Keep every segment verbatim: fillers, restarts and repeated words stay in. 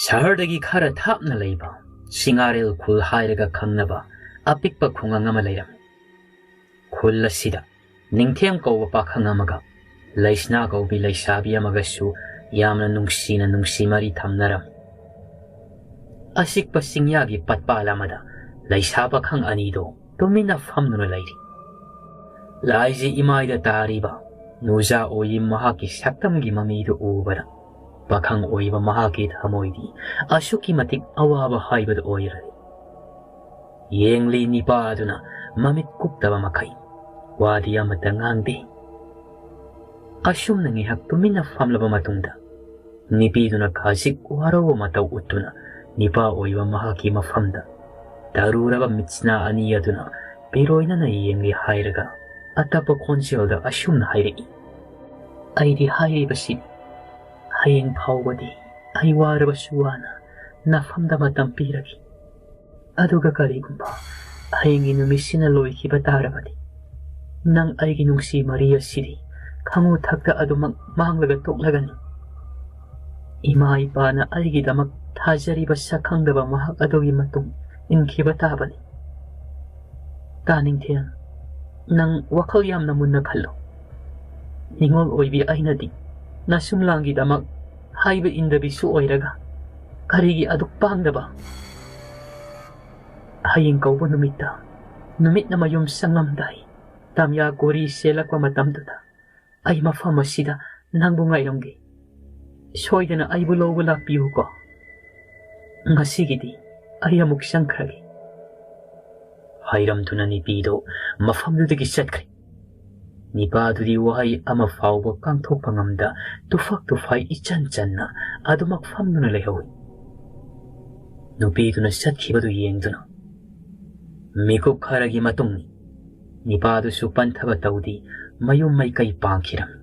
ꯁꯍꯔꯗꯒꯤ ꯈꯔ ꯊꯥꯞꯅ ꯂꯩꯕ ꯁꯤꯡꯉꯥꯔꯦꯜ ꯈꯨꯜ ꯍꯥꯏꯔꯒ ꯈꯪꯅꯕ ꯑꯄꯤꯛꯄ ꯈꯨꯡꯒꯪ ꯑꯃ ꯂꯩꯔꯝꯃꯤ꯫ ꯈꯨꯜ ꯑꯁꯤꯗ ꯅꯤꯡꯊꯦꯝ ꯀꯧꯕ ꯄꯥꯈꯪ ꯑꯃꯒ ꯂꯩꯁꯅꯥ ꯀꯧꯕꯤ ꯂꯩꯁꯥꯕꯤ ꯑꯃꯒꯁꯨ ꯌꯥꯝꯅ ꯅꯨꯡꯁꯤꯅ ꯅꯨꯡꯁꯤ ꯃꯔꯤ ꯊꯝꯅꯔꯝꯃꯤ꯫ ꯑꯆꯤꯛꯄ ꯆꯤꯡꯌꯥꯒꯤ ꯄꯠꯄꯥꯜ ꯑꯃꯗ ꯂꯩꯁꯥ ꯄꯥꯈꯪ ꯑꯅꯤꯗꯣ ꯇꯨꯃꯤꯟꯅ ꯐꯝꯗꯨꯅ ꯂꯩꯔꯤ꯫ ꯂꯥꯏꯖꯤ ꯏꯃꯥꯏꯗ ꯇꯥꯔꯤꯕ ꯅꯨꯖꯥ ꯑꯣꯏꯌꯤ ꯃꯍꯥꯛꯀꯤ ꯁꯛꯇꯝꯒꯤ ꯃꯃꯤꯗꯨ ꯎꯕꯗ ꯄꯥꯈꯪ ꯑꯣꯏꯕ ꯃꯍꯥꯛꯀꯤ ꯊꯃꯣꯏꯗꯤ ꯑꯁꯨꯛꯀꯤ ꯃꯇꯤꯛ ꯑꯋꯥꯕ ꯍꯥꯏꯕꯗꯨ ꯑꯣꯏꯔꯦ꯫ ꯌꯦꯡꯂꯤ ꯅꯤꯄꯥ ꯑꯗꯨꯅ ꯃꯃꯤꯠ ꯀꯨꯞꯇꯕ ꯃꯈꯩ ꯋꯥꯗꯤ ꯑꯃꯠꯇ ꯉꯥꯡꯗꯦ꯫ ꯑꯁꯨꯝꯅ ꯉꯥꯏꯍꯥꯛ ꯇꯨꯃꯤꯟꯅ ꯐꯝꯂꯕ ꯃꯇꯨꯡꯗ ꯅꯤꯄꯤꯗꯨꯅ ꯈꯖꯤꯛ ꯋꯥꯔꯧꯕ ꯃꯇꯧ ꯎꯠꯇꯨꯅ ꯅꯤꯄꯥ ꯑꯣꯏꯕ ꯃꯍꯥꯛꯀꯤ ꯃꯐꯝꯗ ꯇꯔꯨꯔꯕ ꯃꯤꯠꯁꯅꯥ ꯑꯅꯤ ꯑꯗꯨꯅ ꯄꯤꯔꯣꯏꯅꯅ ꯌꯦꯡꯂꯤ ꯍꯥꯏꯔꯒ ꯑꯇꯞꯄ ꯈꯣꯟꯖꯦꯜꯗ ꯑꯁꯨꯝꯅ ꯍꯥꯏꯔꯛꯏ, "ꯑꯩꯗꯤ ꯍꯥꯏꯔꯤꯕꯁꯤ ꯍꯌꯦꯡ ꯐꯥꯎꯕꯗꯤ ꯑꯩ ꯋꯥꯔꯕꯁꯨ ꯋꯥꯅ ꯅꯐꯝꯗ ꯃꯇꯝ ꯄꯤꯔꯒꯦ꯫ ꯑꯗꯨꯒ ꯀꯔꯤꯒꯨꯝꯕ ꯍꯌꯦꯡꯒꯤ ꯅꯨꯃꯤꯠꯁꯤꯅ ꯂꯣꯏꯈꯤꯕ ꯇꯥꯔꯕꯗꯤ ꯅꯪ ꯑꯩꯒꯤ ꯅꯨꯡꯁꯤ ꯃꯔꯤ ꯑꯁꯤꯗꯤ ꯈꯪꯉꯨ ꯊꯛꯇ ꯑꯗꯨꯃꯛ ꯃꯥꯡꯂꯒ ꯇꯣꯛꯂꯒꯅꯤ꯫ ꯏꯃꯥ ꯏꯄꯥꯅ ꯑꯩꯒꯤꯗꯃꯛ ꯊꯥꯖꯔꯤꯕ ꯁꯛꯈꯪꯗꯕ ꯃꯍꯥꯛ ꯑꯗꯨꯒꯤ ꯃꯇꯨꯡ ꯏꯟꯈꯤꯕ ꯇꯥꯕꯅꯤ꯫ ꯇꯥꯅꯤꯡꯊꯦꯝ, ꯅꯪ ꯋꯥꯈꯜ ꯌꯥꯝꯅ ꯃꯨꯟꯅ ꯈꯜꯂꯨ꯫ ꯅꯤꯉꯣꯜ ꯑꯣꯏꯕꯤ ꯑꯩꯅꯗꯤ ꯅꯁꯨꯝꯂꯥꯡꯒꯤꯗꯃꯛ ꯍꯥꯏꯕ ꯏꯟꯗꯕꯤꯁꯨ ꯑꯣꯏꯔꯒ ꯀꯔꯤꯒꯤ ꯑꯗꯨꯛ ꯄꯥꯡꯗꯕ? ꯍꯌꯦꯡ ꯀꯧꯕ ꯅꯨꯃꯤꯠꯇ ꯅꯨꯃꯤꯠꯅ ꯃꯌꯨꯝ ꯆꯪꯂꯝꯗꯥꯏ ꯇꯥꯝꯌꯥ ꯀꯣꯔꯤ ꯆꯦꯜꯂꯛꯄ ꯃꯇꯝꯗꯨꯗ ꯑꯩ ꯃꯐꯝ ꯑꯁꯤꯗ ꯅꯪꯕꯨ ꯉꯥꯏꯔꯝꯒꯦ꯫ ꯁꯣꯏꯗꯅ ꯑꯩꯕꯨ ꯂꯧꯕ ꯂꯥꯛꯄꯤꯌꯨꯀꯣ꯫ ꯉꯁꯤꯒꯤꯗꯤ ꯑꯩ ꯑꯃꯨꯛ ꯆꯪꯈ꯭ꯔꯒꯦ꯫" ꯍꯥꯏꯔꯝꯗꯨꯅ ꯅꯤꯄꯤꯗꯨ ꯃꯐꯝꯗꯨꯗꯒꯤ ꯆꯠꯈ꯭ꯔꯦ꯫ ꯅꯤꯄꯥꯗꯨꯗꯤ ꯋꯥꯍꯩ ꯑꯃ ꯐꯥꯎꯕ ꯀꯥꯡꯊꯣꯛꯄ ꯉꯝꯗ ꯇꯨꯐꯛ ꯇꯨꯐꯥꯏ ꯏꯆꯟ ꯆꯟꯅ ꯑꯗꯨꯃꯛ ꯐꯝꯗꯨꯅ ꯂꯩꯍꯧꯏ꯫ ꯅꯨꯄꯤꯗꯨꯅ ꯆꯠꯈꯤꯕꯗꯨ ꯌꯦꯡꯗꯨꯅ ꯃꯤꯀꯨꯞ ꯈꯔꯒꯤ ꯃꯇꯨꯡ ꯅꯤꯄꯥꯗꯨꯁꯨ ꯄꯟꯊꯕ ꯇꯧꯗꯤ ꯃꯌꯨꯝ ꯃꯩꯀꯩ ꯄꯥꯡꯈꯤꯔꯝꯃꯤ꯫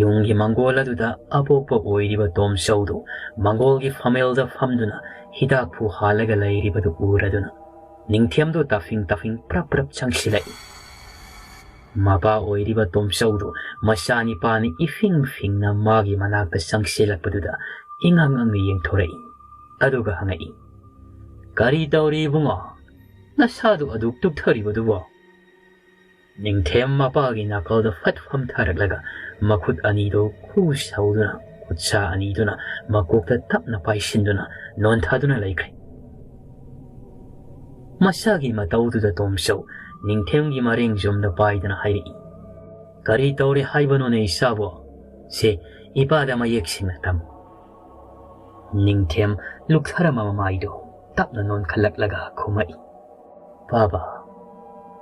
ꯌꯨꯝꯒꯤ ꯃꯪꯒꯣꯜ ꯑꯗꯨꯗ ꯑꯄꯣꯛꯄ ꯑꯣꯏꯔꯤꯕ ꯇꯣꯝꯆꯧꯗꯨ ꯃꯪꯒꯣꯜꯒꯤ ꯐꯝꯃꯦꯜꯗ ꯐꯝꯗꯨꯅ ꯍꯤꯗꯥꯛ ꯐꯨ ꯍꯥꯜꯂꯒ ꯂꯩꯔꯤꯕꯗꯨ ꯎꯔꯗꯨꯅ ꯅꯤꯡꯊꯦꯝꯗꯨ ꯇꯥꯐꯤꯡ ꯇꯥꯐꯤꯡ ꯄ꯭ꯔꯞ ꯄ꯭ꯔꯞ ꯆꯪꯁꯤꯜꯂꯛꯏ꯫ ꯃꯄꯥ ꯑꯣꯏꯔꯤꯕ ꯇꯣꯝꯆꯧꯗꯨ ꯃꯆꯥꯅꯤꯄꯥꯅ ꯏꯐꯤꯡ ꯐꯤꯡꯅ ꯃꯥꯒꯤ ꯃꯅꯥꯛꯇ ꯆꯪꯁꯤꯜꯂꯛꯄꯗꯨꯗ ꯏꯉꯥꯡ ꯉꯥꯡꯅ ꯌꯦꯡꯊꯣꯔꯛꯏ꯫ ꯑꯗꯨꯒ ꯍꯪꯉꯛꯏ, "ꯀꯔꯤ ꯇꯧꯔꯤ ꯏꯕꯨꯡꯉꯣ? ꯅꯁꯥꯗꯨ ꯑꯗꯨꯛ ꯇꯨꯞꯊꯔꯤꯕꯗꯨꯕꯣ?" ꯅꯤꯡꯊꯦꯝ ꯃꯄꯥꯒꯤ ꯅꯥꯀꯜꯗ ꯐꯠ ꯐꯝꯊꯔꯛꯂꯒ ꯃꯈꯨꯠ ꯑꯅꯤꯗꯨ ꯈꯨ ꯁꯧꯗꯨꯅ, ꯈꯨꯠꯁꯥ ꯑꯅꯤꯗꯨꯅ ꯃꯀꯣꯛꯇ ꯇꯞꯅ ꯄꯥꯏꯁꯤꯟꯗꯨꯅ ꯅꯣꯟꯊꯗꯨꯅ ꯂꯩꯈ꯭ꯔꯦ꯫ ꯃꯁꯥꯒꯤ ꯃꯇꯧꯗꯨꯗ ꯇꯣꯝꯆꯧ ꯅꯤꯡꯊꯦꯝꯒꯤ ꯃꯔꯦꯡ ꯌꯨꯝꯗ ꯄꯥꯏꯗꯨꯅ ꯍꯥꯏꯔꯛꯏ, "ꯀꯔꯤ ꯇꯧꯔꯦ ꯍꯥꯏꯕꯅꯣꯅꯦ ꯏꯆꯥꯕꯣ? ꯁꯦ, ꯏꯄꯥꯗ ꯃꯌꯦꯛ ꯁꯦꯡꯅ ꯇꯝꯃꯨ꯫" ꯅꯤꯡꯊꯦꯝ ꯂꯨꯛꯊꯔꯝꯕ ꯃꯃꯥꯏꯗꯨ ꯇꯞꯅ ꯅꯣꯟꯈꯠꯂꯛꯂꯒ ꯈꯨꯝꯃꯛꯏ, "ꯄꯥꯕ,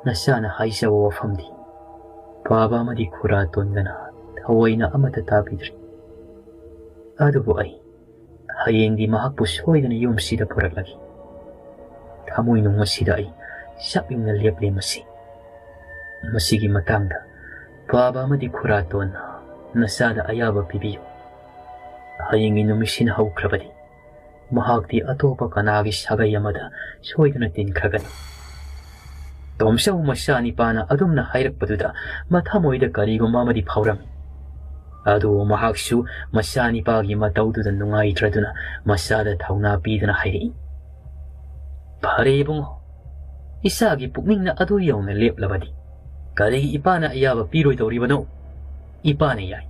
ꯅꯆꯥꯅ ꯍꯥꯏꯖꯕ ꯋꯥꯐꯝꯗꯤ ꯄꯥꯕ ꯑꯃꯗꯤ ꯈꯨꯔꯥꯇꯣꯟꯒꯅ ꯊꯑꯣꯏꯅ ꯑꯃꯠꯇ ꯇꯥꯕꯤꯗ꯭ꯔꯤ꯫ ꯑꯗꯨꯕꯨ ꯑꯩ ꯍꯌꯦꯡꯗꯤ ꯃꯍꯥꯛꯄꯨ ꯁꯣꯏꯗꯅ ꯌꯨꯝꯁꯤꯗ ꯄꯨꯔꯛꯂꯒꯦ꯫ ꯊꯃꯣꯏꯅꯨꯡ ꯑꯁꯤꯗ ꯑꯩ ꯆꯞ ꯌꯨꯡꯅ ꯂꯦꯞꯂꯦ ꯃꯁꯤ꯫ ꯃꯁꯤꯒꯤ ꯃꯇꯥꯡꯗ ꯄꯥꯕ ꯑꯃꯗꯤ ꯈꯨꯔꯥꯇꯣꯟꯅ ꯅꯆꯥꯗ ꯑꯌꯥꯕ ꯄꯤꯕꯤꯌꯨ꯫ ꯍꯌꯦꯡꯒꯤ ꯅꯨꯃꯤꯠꯁꯤꯅ ꯍꯧꯈ꯭ꯔꯕꯗꯤ ꯃꯍꯥꯛꯇꯤ ꯑꯇꯣꯞꯄ ꯀꯅꯥꯒꯤ ꯁꯥꯒꯩ ꯑꯃꯗ ꯁꯣꯏꯗꯅ ꯇꯤꯟꯈ꯭ꯔꯒꯅꯤ꯫" ꯇꯣꯝꯆꯧ ꯃꯆꯥꯅꯤꯄꯥꯅ ꯑꯗꯨꯝꯅ ꯍꯥꯏꯔꯛꯄꯗꯨꯗ ꯃꯊꯃꯣꯏꯗ ꯀꯔꯤꯒꯨꯝꯕ ꯑꯃꯗꯤ ꯐꯥꯎꯔꯝꯃꯤ꯫ ꯑꯗꯨꯕꯨ ꯃꯍꯥꯛꯁꯨ ꯃꯆꯥꯅꯤꯄꯥꯒꯤ ꯃꯇꯧꯗꯨꯗ ꯅꯨꯡꯉꯥꯏꯇ꯭ꯔꯗꯨꯅ ꯃꯆꯥꯗ ꯊꯧꯅꯥ ꯄꯤꯗꯨꯅ ꯍꯥꯏꯔꯛꯏ, "ꯐꯔꯦ ꯏꯕꯨꯡꯉꯣ, ꯏꯆꯥꯒꯤ ꯄꯨꯛꯅꯤꯡꯅ ꯑꯗꯨ ꯌꯧꯅ ꯂꯦꯞꯂꯕꯗꯤ ꯀꯔꯤꯒꯤ ꯏꯄꯥꯅ ꯑꯌꯥꯕ ꯄꯤꯔꯣꯏꯗꯧꯔꯤꯕꯅꯣ? ꯏꯄꯥꯅ ꯌꯥꯏ꯫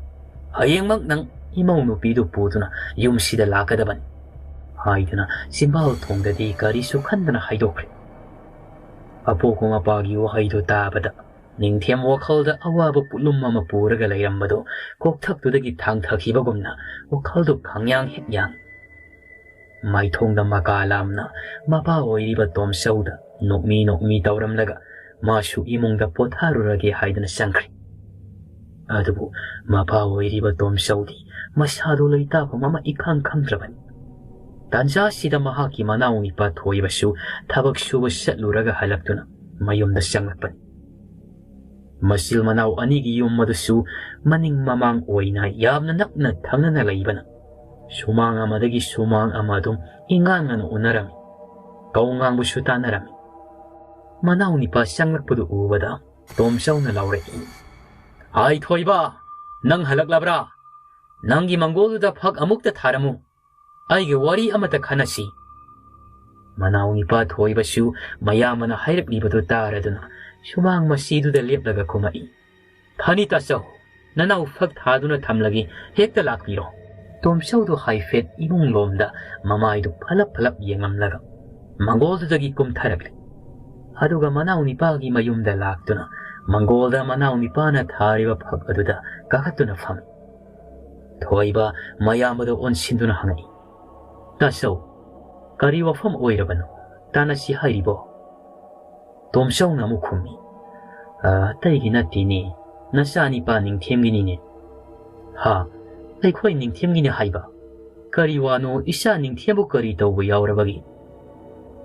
ꯍꯌꯦꯡꯃꯛ ꯅꯪ ꯏꯃꯧ ꯅꯨꯄꯤꯗꯨ ꯄꯨꯗꯨꯅ ꯌꯨꯝꯁꯤꯗ ꯂꯥꯛꯀꯗꯕꯅꯤ" ꯍꯥꯏꯗꯨꯅ ꯆꯤꯝꯕꯥꯜ ꯊꯣꯡꯗꯗꯤ ꯀꯔꯤꯁꯨ ꯈꯟꯗꯅ ꯍꯥꯏꯗꯣꯛꯈ꯭ꯔꯦ꯫ ꯑꯄꯣꯛꯄ ꯃꯄꯥꯒꯤ ꯋꯥꯍꯩꯗꯨ ꯇꯥꯕꯗ ꯅꯤꯡꯊꯦꯝ ꯋꯥꯈꯜꯗ ꯑꯋꯥꯕ ꯄꯣꯠꯂꯨꯝ ꯑꯃ ꯄꯨꯔꯒ ꯂꯩꯔꯝꯕꯗꯨ ꯀꯣꯛꯊꯛꯇꯨꯗꯒꯤ ꯊꯥꯡꯊꯈꯤꯕꯒꯨꯝꯅ ꯋꯥꯈꯜꯗꯨ ꯈꯪꯌꯥꯡ ꯍꯦꯛ ꯌꯥꯡ꯫ ꯃꯥꯏꯊꯣꯡꯗ ꯃꯀꯥ ꯂꯥꯝꯅ ꯃꯄꯥ ꯑꯣꯏꯔꯤꯕ ꯇꯣꯝꯆꯧꯗ ꯅꯣꯛꯃꯤ ꯅꯣꯛꯃꯤ ꯇꯧꯔꯝꯂꯒ ꯃꯥꯁꯨ ꯏꯃꯨꯡꯗ ꯄꯣꯊꯥꯔꯨꯔꯒꯦ ꯍꯥꯏꯗꯨꯅ ꯆꯪꯈ꯭ꯔꯦ꯫ ꯑꯗꯨꯕꯨ ꯃꯄꯥ ꯑꯣꯏꯔꯤꯕ ꯇꯣꯝꯆꯧꯗꯤ ꯃꯁꯥꯗꯨ ꯂꯩꯇꯥꯐꯝ ꯑꯃ ꯏꯈꯪ ꯈꯪꯗ꯭ꯔꯕꯅꯤ꯫ ꯇꯥꯟꯖꯥꯁꯤꯗ ꯃꯍꯥꯛꯀꯤ ꯃꯅꯥꯎ ꯅꯤꯄꯥ ꯊꯣꯏꯕꯁꯨ ꯊꯕꯛ ꯁꯨꯕ ꯆꯠꯂꯨꯔꯒ ꯍꯜꯂꯛꯇꯨꯅ ꯃꯌꯨꯝꯗ ꯆꯪꯂꯛꯄꯅꯤ꯫ ꯃꯆꯤꯜ ꯃꯅꯥꯎ ꯑꯅꯤꯒꯤ ꯌꯨꯝ ꯑꯗꯨꯁꯨ ꯃꯅꯤꯡ ꯃꯃꯥꯡ ꯑꯣꯏꯅ ꯌꯥꯝꯅ ꯅꯛꯅ ꯊꯪꯅꯅ ꯂꯩꯕꯅ ꯁꯨꯃꯥꯡ ꯑꯃꯗꯒꯤ ꯁꯨꯃꯥꯡ ꯑꯃ ꯑꯗꯨꯝ ꯏꯉꯥꯟ ꯉꯥꯟꯅ ꯎꯅꯔꯝꯃꯤ꯫ ꯀꯧ ꯉꯥꯡꯕꯁꯨ ꯇꯥꯅꯔꯝꯃꯤ꯫ ꯃꯅꯥꯎ ꯅꯤꯄꯥ ꯆꯪꯂꯛꯄꯗꯨ ꯎꯕꯗ ꯇꯣꯝꯆꯧꯅ ꯂꯥꯎꯔꯛꯏ, "ꯍꯥꯏ ꯊꯣꯏꯕ, ꯅꯪ ꯍꯜꯂꯛꯂꯕ꯭ꯔꯥ? "ꯅꯪꯒꯤ ꯃꯪꯒꯣꯜꯗꯨꯗ ꯐꯛ ꯑꯃꯨꯛꯇ ꯊꯥꯔꯝꯃꯨ꯫ ꯑꯩꯒꯤ ꯋꯥꯔꯤ ꯑꯃꯇ ꯈꯟꯅꯁꯤ꯫" ꯃꯅꯥꯎ ꯅꯤꯄꯥ ꯊꯣꯏꯕꯁꯨ ꯃꯌꯥꯝꯕꯅ ꯍꯥꯏꯔꯛꯂꯤꯕꯗꯨ ꯇꯥꯔꯗꯨꯅ ꯁꯨꯃꯥꯡ ꯃꯁꯤꯗꯨꯗ ꯂꯦꯞꯂꯒ ꯈꯨꯝꯃꯛꯏ, "ꯐꯅꯤ ꯇꯥꯆꯧ, ꯅꯅꯥꯎ ꯐꯛ ꯊꯥꯗꯨꯅ ꯊꯝꯂꯒꯦ, ꯍꯦꯛꯇ ꯂꯥꯛꯄꯤꯔꯣ꯫" ꯇꯣꯝꯆꯧꯗꯨ ꯍꯥꯏꯐꯦꯠ ꯏꯃꯨꯡ ꯂꯣꯝꯗ ꯃꯃꯥꯏꯗꯨ ꯐꯂꯞ ꯐꯂꯞ ꯌꯦꯡꯉꯝꯂꯒ ꯃꯪꯒꯣꯜꯗꯨꯗꯒꯤ ꯀꯨꯝꯊꯔꯛꯂꯤ꯫ ꯑꯗꯨꯒ ꯃꯅꯥꯎ ꯅꯤꯄꯥꯒꯤ ꯃꯌꯨꯝꯗ ꯂꯥꯛꯇꯨꯅ ꯃꯪꯒꯣꯜꯗ ꯃꯅꯥꯎ ꯅꯤꯄꯥꯅ ꯊꯥꯔꯤꯕ ꯐꯛ ꯑꯗꯨꯗ ꯀꯥꯈꯠꯇꯨꯅ ꯐꯝꯃꯤ꯫ ꯊꯣꯏꯕ ꯃꯌꯥꯝꯕꯗ ꯑꯣꯟꯁꯤꯟꯗꯨꯅ ꯍꯪꯉꯛꯏ, "ꯇꯥꯆꯧ, ꯀꯔꯤ ꯋꯥꯐꯝ ꯑꯣꯏꯔꯕꯅꯣ? ꯇꯥꯟꯅꯁꯤ ꯍꯥꯏꯔꯤꯕꯣ?" ꯇꯣꯝꯆꯧꯅ ꯑꯃꯨꯛ ꯈꯨꯝꯃꯤ, "ꯑ, ꯑꯇꯩꯒꯤ ꯅꯠꯇꯦꯅꯦ, ꯅꯆꯥꯅꯤꯄꯥ ꯅꯤꯡꯊꯦꯝꯒꯤꯅꯤꯅꯦ꯫" "ꯍꯥ? ꯑꯩꯈꯣꯏ ꯅꯤꯡꯊꯦꯝꯒꯤꯅꯦ ꯍꯥꯏꯕ? ꯀꯔꯤ ꯋꯥꯅꯣ? ꯏꯆꯥ ꯅꯤꯡꯊꯦꯝꯕꯨ ꯀꯔꯤ ꯇꯧꯕ ꯌꯥꯎꯔꯕꯒꯦ?"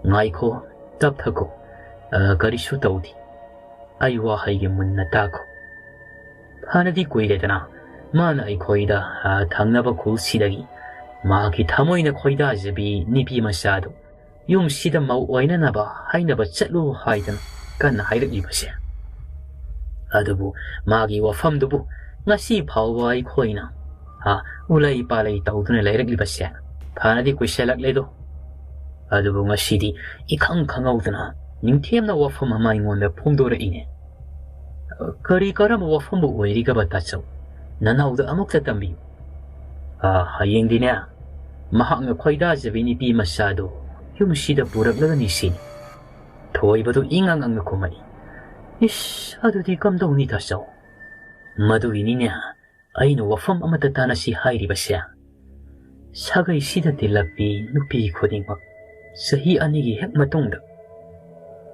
"ꯉꯥꯏꯈꯣ, ꯇꯞꯊꯈꯣ꯫ ꯑ, ꯀꯔꯤꯁꯨ ꯇꯧꯗꯦ꯫ ꯑꯩ ꯋꯥ ꯍꯥꯏꯒꯦ, ꯃꯨꯟꯅ ꯇꯥꯈꯣ꯫ ꯐꯅꯗꯤ ꯀꯨꯏꯔꯦꯗꯅ ꯃꯥꯅ ꯑꯩꯈꯣꯏꯗ, ꯑ, ꯊꯪꯅꯕ ꯈꯨꯜꯁꯤꯗꯒꯤ ꯃꯍꯥꯛꯀꯤ ꯊꯃꯣꯏꯅ ꯈꯣꯏꯗꯥꯖꯕꯤ ꯅꯨꯄꯤ ꯃꯆꯥꯗꯨ ꯌꯨꯝꯁꯤꯗ ꯃꯧ ꯑꯣꯏꯅꯅꯕ ꯍꯥꯏꯅꯕ ꯆꯠꯂꯨ ꯍꯥꯏꯗꯅ ꯀꯟꯅ ꯍꯥꯏꯔꯛꯂꯤꯕꯁꯦ꯫ ꯑꯗꯨꯕꯨ ꯃꯥꯒꯤ ꯋꯥꯐꯝꯗꯨꯕꯨ ꯉꯁꯤ ꯐꯥꯎꯕ ꯑꯩꯈꯣꯏꯅ, ꯑ, ꯎꯂꯩ ꯄꯥꯂꯩ ꯇꯧꯗꯨꯅ ꯂꯩꯔꯛꯂꯤꯕꯁꯦ ꯐꯅꯗꯤ ꯀꯨꯏꯁꯜꯂꯛꯂꯦꯗꯣ꯫ ꯑꯗꯨꯕꯨ ꯉꯁꯤꯗꯤ ꯏꯈꯪ ꯈꯪꯍꯧꯗꯅ ꯅꯤꯡꯊꯦꯝꯅ ꯋꯥꯐꯝ ꯑꯃ ꯑꯩꯉꯣꯟꯗ ꯐꯣꯡꯗꯣꯔꯛꯏꯅꯦ꯫ ꯀꯔꯤ ꯀꯔꯝꯕ ꯋꯥꯐꯝꯕꯨ ꯑꯣꯏꯔꯤꯒꯕ ꯇꯥꯆꯧ? ꯅꯅꯥꯎꯗ ꯑꯃꯨꯛꯇ ꯇꯝꯕꯤꯌꯨ꯫" "ꯑ, ꯍꯌꯦꯡꯗꯤꯅꯦ, ꯃꯍꯥꯛꯅ ꯈꯣꯏꯗꯥꯖꯕꯤ ꯅꯨꯄꯤ ꯃꯆꯥꯗꯨ ꯌꯨꯝꯁꯤꯗ ꯄꯨꯔꯛꯂꯒꯅꯤ ꯁꯤꯅꯤ꯫" ꯊꯣꯏꯕꯗꯨ ꯏꯪ ꯑꯪ ꯑꯪꯅ ꯈꯨꯝꯃꯛꯏ, "ꯏꯁ, ꯑꯗꯨꯗꯤ ꯀꯝꯗꯧꯅꯤ ꯇꯥꯆꯧ?" "ꯃꯗꯨꯒꯤꯅꯤꯅꯦ ꯑꯩꯅ ꯋꯥꯐꯝ ꯑꯃꯠꯇ ꯇꯥꯟꯅꯁꯤ ꯍꯥꯏꯔꯤꯕꯁꯦ꯫ ꯁꯥꯒꯩꯁꯤꯗ ꯇꯤꯜꯂꯛꯄꯤ ꯅꯨꯄꯤ ꯈꯨꯗꯤꯡꯃꯛ ꯆꯍꯤ ꯑꯅꯤꯒꯤ ꯍꯦꯛ ꯃꯇꯨꯡꯗ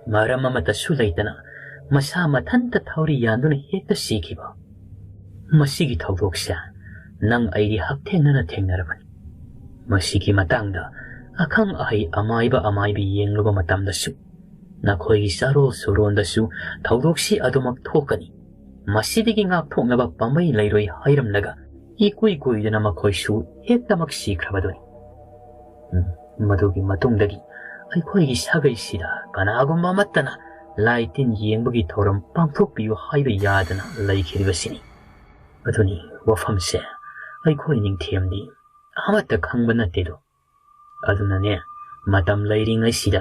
ꯃꯔꯝ ꯑꯃꯠꯇꯁꯨ ꯂꯩꯇꯅ ꯃꯁꯥ ꯃꯊꯟꯇ ꯊꯧꯔꯤ ꯌꯥꯟꯗꯨꯅ ꯍꯦꯛꯇ ꯁꯤꯈꯤꯕ꯫ ꯃꯁꯤꯒꯤ ꯊꯧꯗꯣꯛꯁꯦ ꯅꯪ ꯑꯩꯗꯤ ꯍꯛꯊꯦꯡꯅꯅ ꯊꯦꯡꯅꯔꯕꯅꯤ꯫ ꯃꯁꯤꯒꯤ ꯃꯇꯥꯡꯗ ꯑꯈꯪ ꯑꯍꯩ ꯑꯃꯥꯏꯕ ꯑꯃꯥꯏꯕꯤ ꯌꯦꯡꯂꯨꯕ ꯃꯇꯝꯗꯁꯨ ꯅꯈꯣꯏꯒꯤ ꯆꯥꯔꯣꯜ ꯁꯨꯔꯣꯟꯗꯁꯨ ꯊꯧꯗꯣꯛꯁꯤ ꯑꯗꯨꯃꯛ ꯊꯣꯛꯀꯅꯤ꯫ ꯃꯁꯤꯗꯒꯤ ꯉꯥꯛꯊꯣꯛꯅꯕ ꯄꯥꯝꯕꯩ ꯂꯩꯔꯣꯏ ꯍꯥꯏꯔꯝꯂꯒ ꯏꯀꯨꯏ ꯀꯨꯏꯗꯅ ꯃꯈꯣꯏꯁꯨ ꯍꯦꯛꯇꯃꯛ ꯁꯤꯈ꯭ꯔꯕꯗꯨꯅꯤ꯫ ꯎꯝ, ꯃꯗꯨꯒꯤ ꯃꯇꯨꯡꯗꯒꯤ ꯑꯩꯈꯣꯏꯒꯤ ꯁꯥꯒꯩꯁꯤꯗ ꯀꯅꯥꯒꯨꯝꯕ ꯑꯃꯠꯇꯅ ꯂꯥꯏ ꯇꯤꯟ ꯌꯦꯡꯕꯒꯤ ꯊꯧꯔꯝ ꯄꯥꯡꯊꯣꯛꯄꯤꯌꯨ ꯍꯥꯏꯕ ꯌꯥꯗꯅ ꯂꯩꯈꯤꯗ꯭ꯔꯤꯕꯁꯤꯅꯤ꯫ ꯑꯗꯨꯅꯤ ꯋꯥꯐꯝꯁꯦ꯫ ꯑꯩꯈꯣꯏ ꯅꯤꯡꯊꯦꯝꯗꯤ ꯑꯃꯠꯇ ꯈꯪꯕ ꯅꯠꯇꯦꯗꯣ꯫ ꯑꯗꯨꯅꯅꯦ, ꯃꯇꯝ ꯂꯩꯔꯤꯉꯩꯁꯤꯗ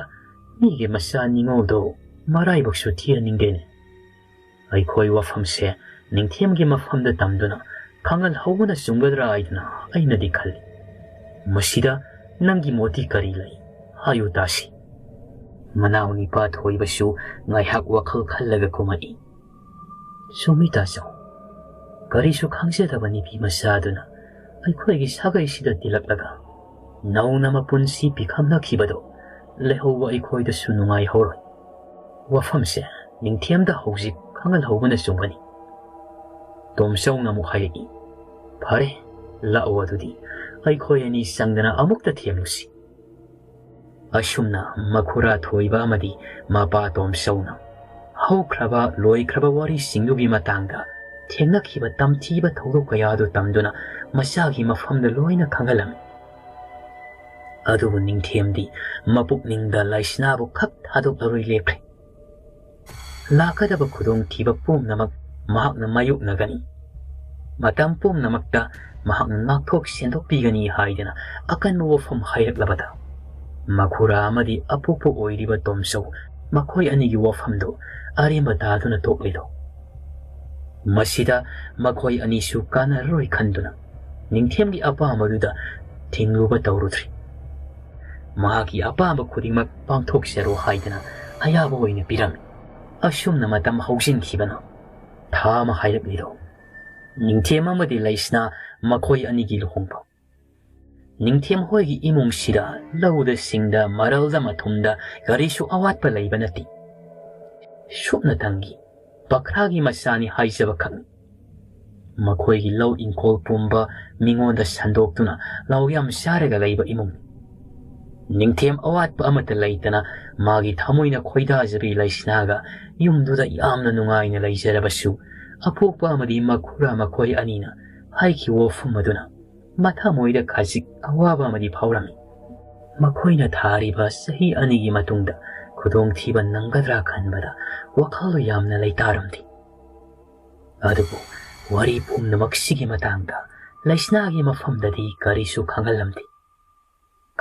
ꯃꯤꯒꯤ ꯃꯆꯥ ꯅꯤꯉꯣꯜꯗꯣ ꯃꯔꯥꯏꯕꯛꯁꯨ ꯊꯤꯍꯟꯅꯤꯡꯗꯦꯅꯦ꯫ ꯑꯩꯈꯣꯏ ꯋꯥꯐꯝꯁꯦ ꯅꯤꯡꯊꯦꯝꯒꯤ ꯃꯐꯝꯗ ꯇꯝꯗꯨꯅ ꯈꯪꯍꯜꯍꯧꯕꯅ ꯆꯨꯝꯒꯗ꯭ꯔꯥ ꯍꯥꯏꯗꯅ ꯑꯩꯅꯗꯤ ꯈꯜꯂꯤ꯫ ꯃꯁꯤꯗ ꯅꯪꯒꯤ ꯃꯣꯠꯇꯤ ꯀꯔꯤ ꯂꯩ? ꯍꯥꯏꯌꯨ ꯇꯥꯁꯤ꯫ ꯃꯅꯥꯎ ꯅꯤꯄꯥ ꯊꯣꯏꯕꯁꯨ ꯉꯥꯏꯍꯥꯛ ꯋꯥꯈꯜ ꯈꯜꯂꯒ ꯈꯨꯝꯃꯛꯏ꯫ ꯆꯨꯝꯃꯤ ꯇꯥꯆꯧ, ꯀꯔꯤꯁꯨ ꯈꯪꯖꯗꯕ ꯅꯨꯄꯤ ꯃꯆꯥꯗꯨꯅ ꯑꯩꯈꯣꯏꯒꯤ ꯁꯥꯒꯩꯁꯤꯗ ꯇꯤꯜꯂꯛꯂꯒ ꯅꯧꯅ ꯃꯄꯨꯟꯁꯤ ꯄꯤꯈꯝꯅꯈꯤꯕꯗꯣ ꯂꯩꯍꯧꯕ ꯑꯩꯈꯣꯏꯗꯁꯨ ꯅꯨꯡꯉꯥꯏꯍꯧꯔꯣꯏ꯫ ꯋꯥꯐꯝꯁꯦ ꯅꯤꯡꯊꯦꯝꯗ ꯍꯧꯖꯤꯛ ꯈꯪꯍꯜꯍꯧꯕꯅ ꯆꯨꯝꯒꯅꯤ꯫ ꯇꯣꯝꯆꯧꯅ ꯑꯃꯨꯛ ꯍꯥꯏꯔꯛꯏ, ꯐꯔꯦ, ꯂꯥꯛꯑꯣ ꯑꯗꯨꯗꯤ ꯑꯩꯈꯣꯏ ꯑꯅꯤ ꯆꯪꯗꯅ ꯑꯃꯨꯛꯇ ꯊꯦꯝꯂꯨꯁꯤ꯫ ꯑꯁꯨꯝꯅ ꯃꯈꯨꯔꯥ ꯊꯣꯏꯕ ꯑꯃꯗꯤ ꯃꯄꯥ ꯇꯣꯝꯆꯧꯅ ꯍꯧꯈ꯭ꯔꯕ ꯂꯣꯏꯈ꯭ꯔꯕ ꯋꯥꯔꯤꯁꯤꯡꯗꯨꯒꯤ ꯃꯇꯥꯡꯗ ꯊꯦꯡꯅꯈꯤꯕ ꯇꯝꯊꯤꯕ ꯊꯧꯗꯣꯛ ꯀꯌꯥꯗꯨ ꯇꯝꯗꯨꯅ ꯃꯆꯥꯒꯤ ꯃꯐꯝꯗ ꯂꯣꯏꯅ ꯈꯪꯍꯜꯂꯝꯃꯤ꯫ ꯑꯗꯨꯕꯨ ꯅꯤꯡꯊꯦꯝꯗꯤ ꯃꯄꯨꯛꯅꯤꯡꯗ ꯂꯩꯁꯅꯥꯕꯨ ꯈꯛ ꯊꯥꯗꯣꯛꯂꯔꯣꯏ ꯂꯦꯞꯈ꯭ꯔꯦ꯫ ꯂꯥꯛꯀꯗꯕ ꯈꯨꯗꯣꯡꯊꯤꯕ ꯄꯨꯝꯅꯃꯛ ꯃꯍꯥꯛꯅ ꯃꯥꯌꯣꯛꯅꯒꯅꯤ꯫ ꯃꯇꯝ ꯄꯨꯝꯅꯃꯛꯇ ꯃꯍꯥꯛꯅ ꯉꯥꯛꯊꯣꯛ ꯁꯦꯟꯗꯣꯛꯄꯤꯒꯅꯤ ꯍꯥꯏꯗꯅ ꯑꯀꯟꯕ ꯋꯥꯐꯝ ꯍꯥꯏꯔꯛꯂꯕꯗ ꯃꯈꯨꯔꯥ ꯑꯃꯗꯤ ꯑꯄꯣꯛꯄ ꯑꯣꯏꯔꯤꯕ ꯇꯣꯝꯆꯧ ꯃꯈꯣꯏ ꯑꯅꯤꯒꯤ ꯋꯥꯐꯝꯗꯨ ꯑꯔꯦꯝꯕ ꯇꯥꯗꯨꯅ ꯇꯣꯛꯂꯤꯗꯣ꯫ ꯃꯁꯤꯗ ꯃꯈꯣꯏ ꯑꯅꯤꯁꯨ ꯀꯥꯟꯅꯔꯔꯣꯏ ꯈꯟꯗꯨꯅ ꯅꯤꯡꯊꯦꯝꯒꯤ ꯑꯄꯥꯝꯕꯗꯨꯗ ꯊꯤꯡꯂꯨꯕ ꯇꯧꯔꯨꯗ꯭ꯔꯤ꯫ ꯃꯍꯥꯛꯀꯤ ꯑꯄꯥꯝꯕ ꯈꯨꯗꯤꯡꯃꯛ ꯄꯥꯡꯊꯣꯛꯆꯔꯣ ꯍꯥꯏꯗꯅ ꯑꯌꯥꯕ ꯑꯣꯏꯅ ꯄꯤꯔꯝꯃꯤ꯫ ꯑꯁꯨꯝꯅ ꯃꯇꯝ ꯍꯧꯖꯤꯟꯈꯤꯕꯅ ꯊꯥ ꯑꯃ ꯍꯥꯏꯔꯛꯂꯤꯗꯣ꯫ ꯅꯤꯡꯊꯦꯝ ꯑꯃꯗꯤ ꯂꯩꯁꯅꯥ ꯃꯈꯣꯏ ꯑꯅꯤꯒꯤ ꯂꯨꯍꯣꯡꯕ꯫ ꯅꯤꯡꯊꯦꯝ ꯍꯣꯏꯒꯤ ꯏꯃꯨꯡꯁꯤꯗ ꯂꯧꯗ ꯁꯤꯡꯗ ꯃꯔꯜꯗ ꯃꯊꯨꯝꯗ ꯀꯔꯤꯁꯨ ꯑꯋꯥꯠꯄ ꯂꯩꯕ ꯅꯠꯇꯦ꯫ ꯁꯨꯞꯅꯇꯪꯒꯤ ꯄꯈ꯭ꯔꯥꯒꯤ ꯃꯆꯥꯅꯤ ꯍꯥꯏꯖꯕ ꯈꯛꯅꯤ꯫ ꯃꯈꯣꯏꯒꯤ ꯂꯧ ꯏꯪꯈꯣꯜ ꯄꯨꯝꯕ ꯃꯤꯉꯣꯟꯗ ꯁꯟꯗꯣꯛꯇꯨꯅ ꯂꯧ ꯌꯥꯝ ꯆꯥꯔꯒ ꯂꯩꯕ ꯏꯃꯨꯡꯅꯤ꯫ ꯅꯤꯡꯊꯦꯝ ꯑꯋꯥꯠꯄ ꯑꯃꯠꯇ ꯂꯩꯇꯅ ꯃꯥꯒꯤ ꯊꯃꯣꯏꯅ ꯈꯣꯏꯗꯥꯖꯕꯤ ꯂꯩꯁꯅꯥꯒ ꯌꯨꯝꯗꯨꯗ ꯌꯥꯝꯅ ꯅꯨꯡꯉꯥꯏꯅ ꯂꯩꯖꯔꯕꯁꯨ, ꯑꯄꯣꯛꯄ ꯑꯃꯗꯤ ꯃꯈꯨꯔꯥ ꯃꯈꯣꯏ ꯑꯅꯤꯅ ꯍꯥꯏꯈꯤꯕ ꯋꯥꯐꯝ ꯑꯗꯨꯅ ꯃꯊꯃꯣꯏꯗ ꯈꯖꯤꯛ ꯑꯋꯥꯕ ꯑꯃꯗꯤ ꯐꯥꯎꯔꯝꯃꯤ꯫ ꯃꯈꯣꯏꯅ ꯊꯥꯔꯤꯕ ꯆꯍꯤ ꯑꯅꯤꯒꯤ ꯃꯇꯨꯡꯗ ꯈꯨꯗꯣꯡꯊꯤꯕ ꯅꯪꯒꯗ꯭ꯔꯥ ꯈꯟꯕꯗ ꯋꯥꯈꯜ ꯌꯥꯝꯅ ꯂꯩꯇꯥꯔꯝꯗꯦ꯫ ꯑꯗꯨꯕꯨ ꯋꯥꯔꯤ ꯄꯨꯝꯅꯃꯛꯁꯤꯒꯤ ꯃꯇꯥꯡꯗ ꯂꯩꯁꯅꯥꯒꯤ ꯃꯐꯝꯗꯗꯤ ꯀꯔꯤꯁꯨ ꯈꯪꯍꯜꯂꯝꯗꯦ꯫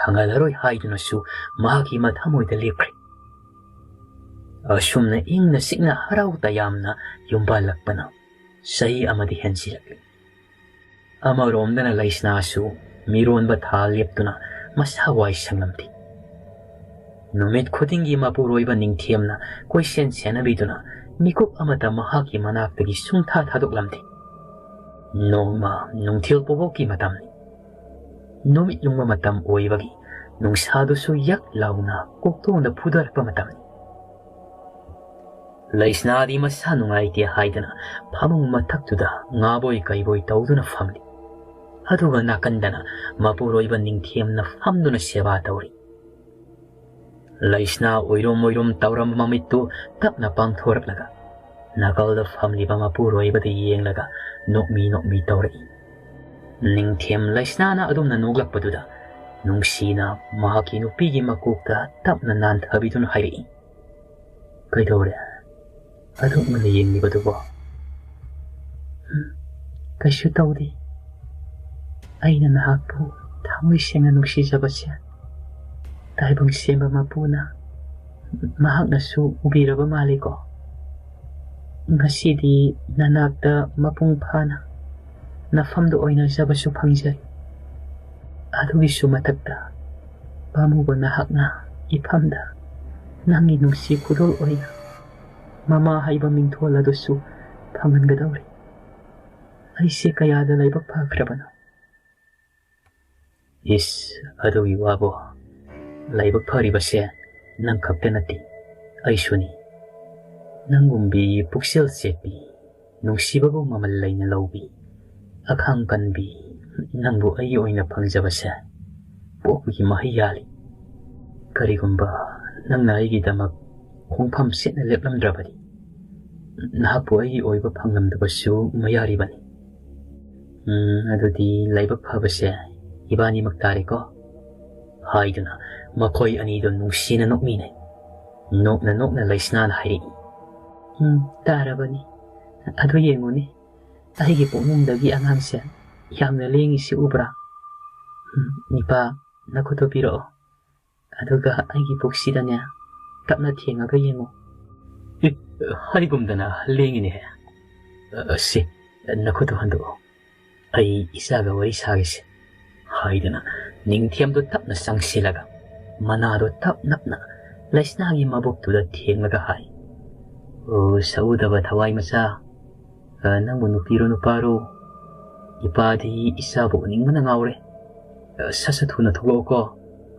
ꯈꯪꯍꯜꯂꯔꯣꯏ ꯍꯥꯏꯗꯨꯅꯁꯨ ꯃꯍꯥꯛꯀꯤ ꯃꯊꯃꯣꯏꯗ ꯂꯦꯞꯈ꯭ꯔꯦ꯫ ꯑꯁꯨꯝꯅ ꯏꯪꯅ ꯆꯤꯛꯅ ꯍꯔꯥꯎ ꯇꯌꯥꯝꯅ ꯌꯨꯝꯕꯥꯜꯂꯛꯄꯅ ꯆꯍꯤ ꯑꯃꯗꯤ ꯍꯦꯟꯖꯤꯜꯂꯛꯂꯤ꯫ ꯑꯃꯔꯣꯝꯗꯅ ꯂꯩꯁꯅꯥꯁꯨ ꯃꯤꯔꯣꯟꯕ ꯊꯥ ꯂꯦꯞꯇꯨꯅ ꯃꯁꯥ ꯋꯥꯏ ꯁꯪꯂꯝꯗꯦ꯫ ꯅꯨꯃꯤꯠ ꯈꯨꯗꯤꯡꯒꯤ ꯃꯄꯨꯔꯣꯏꯕ ꯅꯤꯡꯊꯦꯝꯅ ꯀꯣꯏꯁꯦꯟ ꯁꯦꯟꯅꯕꯤꯗꯨꯅ ꯃꯤꯀꯨꯞ ꯑꯃꯇ ꯃꯍꯥꯛꯀꯤ ꯃꯅꯥꯛꯇꯒꯤ ꯁꯨꯡꯊꯥ ꯊꯥꯗꯣꯛꯂꯝꯗꯦ꯫ ꯅꯣꯡꯃ ꯅꯨꯡꯊꯤꯜ ꯄꯣꯕꯣꯛꯀꯤ ꯃꯇꯝꯅꯤ꯫ ꯅꯨꯃꯤꯠ ꯌꯨꯡꯕ ꯃꯇꯝ ꯑꯣꯏꯕꯒꯤ ꯅꯨꯡꯁꯥꯗꯨꯁꯨ ꯌꯛ ꯂꯥꯎꯅ ꯀꯣꯛꯇꯣꯟꯗ ꯐꯨꯗꯔꯛꯄ ꯃꯇꯝꯅꯤ꯫ ꯂꯩꯁꯅꯥꯗꯤ ꯃꯁꯥ ꯅꯨꯡꯉꯥꯏꯇꯦ ꯍꯥꯏꯗꯅ ꯐꯃꯨꯡ ꯃꯊꯛꯇꯨꯗ ꯉꯥꯕꯣꯏ ꯀꯩꯕꯣꯏ ꯇꯧꯗꯨꯅ ꯐꯝꯂꯤ꯫ ꯑꯗꯨꯒ ꯅꯥꯀꯟꯗꯅ ꯃꯄꯨꯔꯣꯏꯕ ꯅꯤꯡꯊꯦꯝꯅ ꯐꯝꯗꯨꯅ ꯁꯦꯕꯥ ꯇꯧꯔꯤ꯫ ꯂꯩꯁꯅꯥ ꯑꯣꯏꯔꯣꯝ ꯑꯣꯏꯔꯣꯝ ꯇꯧꯔꯝꯕ ꯃꯃꯤꯠꯇꯨ ꯇꯞꯅ ꯄꯥꯡꯊꯣꯔꯛꯂꯒ ꯅꯥꯀꯜꯗ ꯐꯝꯂꯤꯕ ꯃꯄꯨꯔꯣꯏꯕꯗ ꯌꯦꯡꯂꯒ ꯅꯣꯛꯃꯤ ꯅꯣꯛꯃꯤ ꯇꯧꯔꯛꯏ꯫ ꯅꯤꯡꯊꯦꯝ ꯂꯩꯁꯅꯥꯅ ꯑꯗꯨꯝꯅ ꯅꯣꯛꯂꯛꯄꯗꯨꯗ ꯅꯨꯡꯁꯤꯅ ꯃꯍꯥꯛꯀꯤ ꯅꯨꯄꯤꯒꯤ ꯃꯀꯣꯛꯇ ꯇꯞꯅ ꯅꯥꯟꯊꯕꯤꯗꯨꯅ ꯍꯥꯏꯔꯛꯏ, "ꯀꯩꯗꯧꯔꯦ? ꯑꯗꯨꯛ ꯃꯨꯟꯅ ꯌꯦꯡꯂꯤꯕꯗꯨꯕꯣ?" "ꯎꯝ, ꯀꯩꯁꯨ ꯇꯧꯗꯦ꯫ ꯑꯩꯅ ꯅꯍꯥꯛꯄꯨ ꯊꯃꯣꯏ ꯁꯦꯡꯅ ꯅꯨꯡꯁꯤꯖꯕꯁꯦ ꯇꯥꯏꯕꯪ ꯁꯦꯝꯕ ꯃꯄꯨꯅ ꯃꯍꯥꯛꯅꯁꯨ ꯎꯕꯤꯔꯕ ꯃꯥꯜꯂꯤꯀꯣ꯫ ꯉꯁꯤꯗꯤ ꯅꯅꯥꯛꯇ ꯃꯄꯨꯡ ꯐꯥꯅ ꯅꯐꯝꯗ ꯑꯣꯏꯅꯖꯕꯁꯨ ꯐꯪꯖꯩ꯫ ꯑꯗꯨꯒꯤꯁꯨ ꯃꯊꯛꯇ ꯄꯥꯝꯃꯨꯕ ꯅꯍꯥꯛꯅ ꯏꯐꯝꯗ ꯅꯪꯒꯤ ꯅꯨꯡꯁꯤ ꯈꯨꯗꯣꯜ ꯑꯣꯏꯅ ꯃꯃꯥ ꯍꯥꯏꯕ ꯃꯤꯡꯊꯣꯜ ꯑꯗꯨꯁꯨ ꯐꯪꯍꯟꯒꯗꯧꯔꯤ꯫ ꯑꯩꯁꯦ ꯀꯌꯥꯗ ꯂꯥꯏꯕꯛ ꯐꯈ꯭ꯔꯕꯅꯣ!" "ꯏꯁ, ꯑꯗꯨꯒꯤ ꯋꯥꯕꯣ? ꯂꯥꯏꯕꯛ ꯐꯔꯤꯕꯁꯦ ꯅꯪ ꯈꯛꯇ ꯅꯠꯇꯦ, ꯑꯩꯁꯨꯅꯤ꯫ ꯅꯪꯒꯨꯝꯕꯤ ꯄꯨꯛꯆꯦꯜ ꯆꯦꯠꯄꯤ, ꯅꯨꯡꯁꯤꯕꯕꯨ ꯃꯃꯜ ꯂꯩꯅ ꯂꯧꯕꯤ, ꯑꯈꯥꯡ ꯀꯟꯕꯤ ꯅꯪꯕꯨ ꯑꯩꯒꯤ ꯑꯣꯏꯅ ꯐꯪꯖꯕꯁꯦ ꯄꯣꯛꯄꯒꯤ ꯃꯍꯩ ꯌꯥꯜꯂꯤ꯫ ꯀꯔꯤꯒꯨꯝꯕ ꯅꯪꯅ ꯑꯩꯒꯤꯗꯃꯛ ꯈꯣꯡꯐꯝ ꯁꯤꯠꯅ ꯂꯦꯞꯂꯝꯗ꯭ꯔꯕꯗꯤ ꯅꯍꯥꯛꯄꯨ ꯑꯩꯒꯤ ꯑꯣꯏꯕ ꯐꯪꯂꯝꯗꯕꯁꯨ ꯃꯌꯥꯔꯤꯕꯅꯤ꯫ ꯎꯝ, ꯑꯗꯨꯗꯤ ꯂꯥꯏꯕꯛ ꯐꯕꯁꯦ ꯏꯕꯥꯅꯤꯃꯛ ꯇꯥꯔꯦꯀꯣ?" ꯍꯥꯏꯗꯨꯅ ꯃꯈꯣꯏ ꯑꯅꯤꯗꯨ ꯅꯨꯡꯁꯤꯅ ꯅꯣꯛꯃꯤꯟꯅꯩ꯫ ꯅꯣꯛꯅ ꯅꯣꯛꯅ ꯂꯩꯁꯅꯥꯅ ꯍꯥꯏꯔꯛꯏ, "ꯎꯝ, ꯇꯥꯔꯕꯅꯤ꯫ ꯑꯗꯨ ꯌꯦꯡꯉꯨꯅꯦ, ꯑꯩꯒꯤ ꯄꯨꯛꯅꯨꯡꯗꯒꯤ ꯑꯉꯥꯡꯁꯦ ꯌꯥꯝꯅ ꯂꯦꯡꯉꯤꯁꯤ ꯎꯕ꯭ꯔꯥ? ꯎꯝ, ꯏꯄꯥ, ꯅꯈꯨꯠꯇꯣ ꯄꯤꯔꯛꯑꯣ꯫ ꯑꯗꯨꯒ ꯑꯩꯒꯤ ꯄꯨꯛꯁꯤꯗꯅꯦ, ꯇꯞꯅ ꯊꯦꯡꯉꯒ ꯌꯦꯡꯉꯨ꯫ ꯑꯦ, ꯍꯥꯏꯒꯨꯝꯗꯅ ꯂꯦꯡꯉꯤꯅꯦꯍꯦ꯫ ꯑ, ꯁꯤ, ꯅꯈꯨꯠꯇꯣ ꯍꯟꯗꯣꯛꯑꯣ꯫ ꯑꯩ ꯏꯆꯥꯒ ꯋꯥꯔꯤ ꯁꯥꯒꯦꯁꯦ꯫ ꯍꯥꯏꯗꯨꯅ ꯅꯤꯡꯊꯦꯝꯗꯨ ꯇꯞꯅ ꯆꯪꯁꯤꯜꯂꯒ ꯃꯅꯥꯗꯣ ꯇꯞ ꯅꯞꯅ ꯂꯩꯁꯅꯥꯒꯤ ꯃꯕꯨꯛꯇꯨꯗ ꯊꯦꯡꯂꯒ ꯍꯥꯏ, "ꯑꯣ, ꯁꯛꯎꯗꯕ ꯊꯋꯥꯏ ꯃꯆꯥ, ꯑ, ꯅꯪꯕꯨ ꯅꯨꯄꯤꯔꯣ ꯅꯨꯄꯥꯔꯣ? ꯏꯄꯥꯗꯤ ꯏꯆꯥꯕꯨ ꯎꯅꯤꯡꯕꯅ ꯉꯥꯎꯔꯦ꯫ ꯑ, ꯁꯠ ꯁꯠ ꯊꯨꯅ ꯊꯣꯛꯂꯛꯑꯣꯀꯣ,"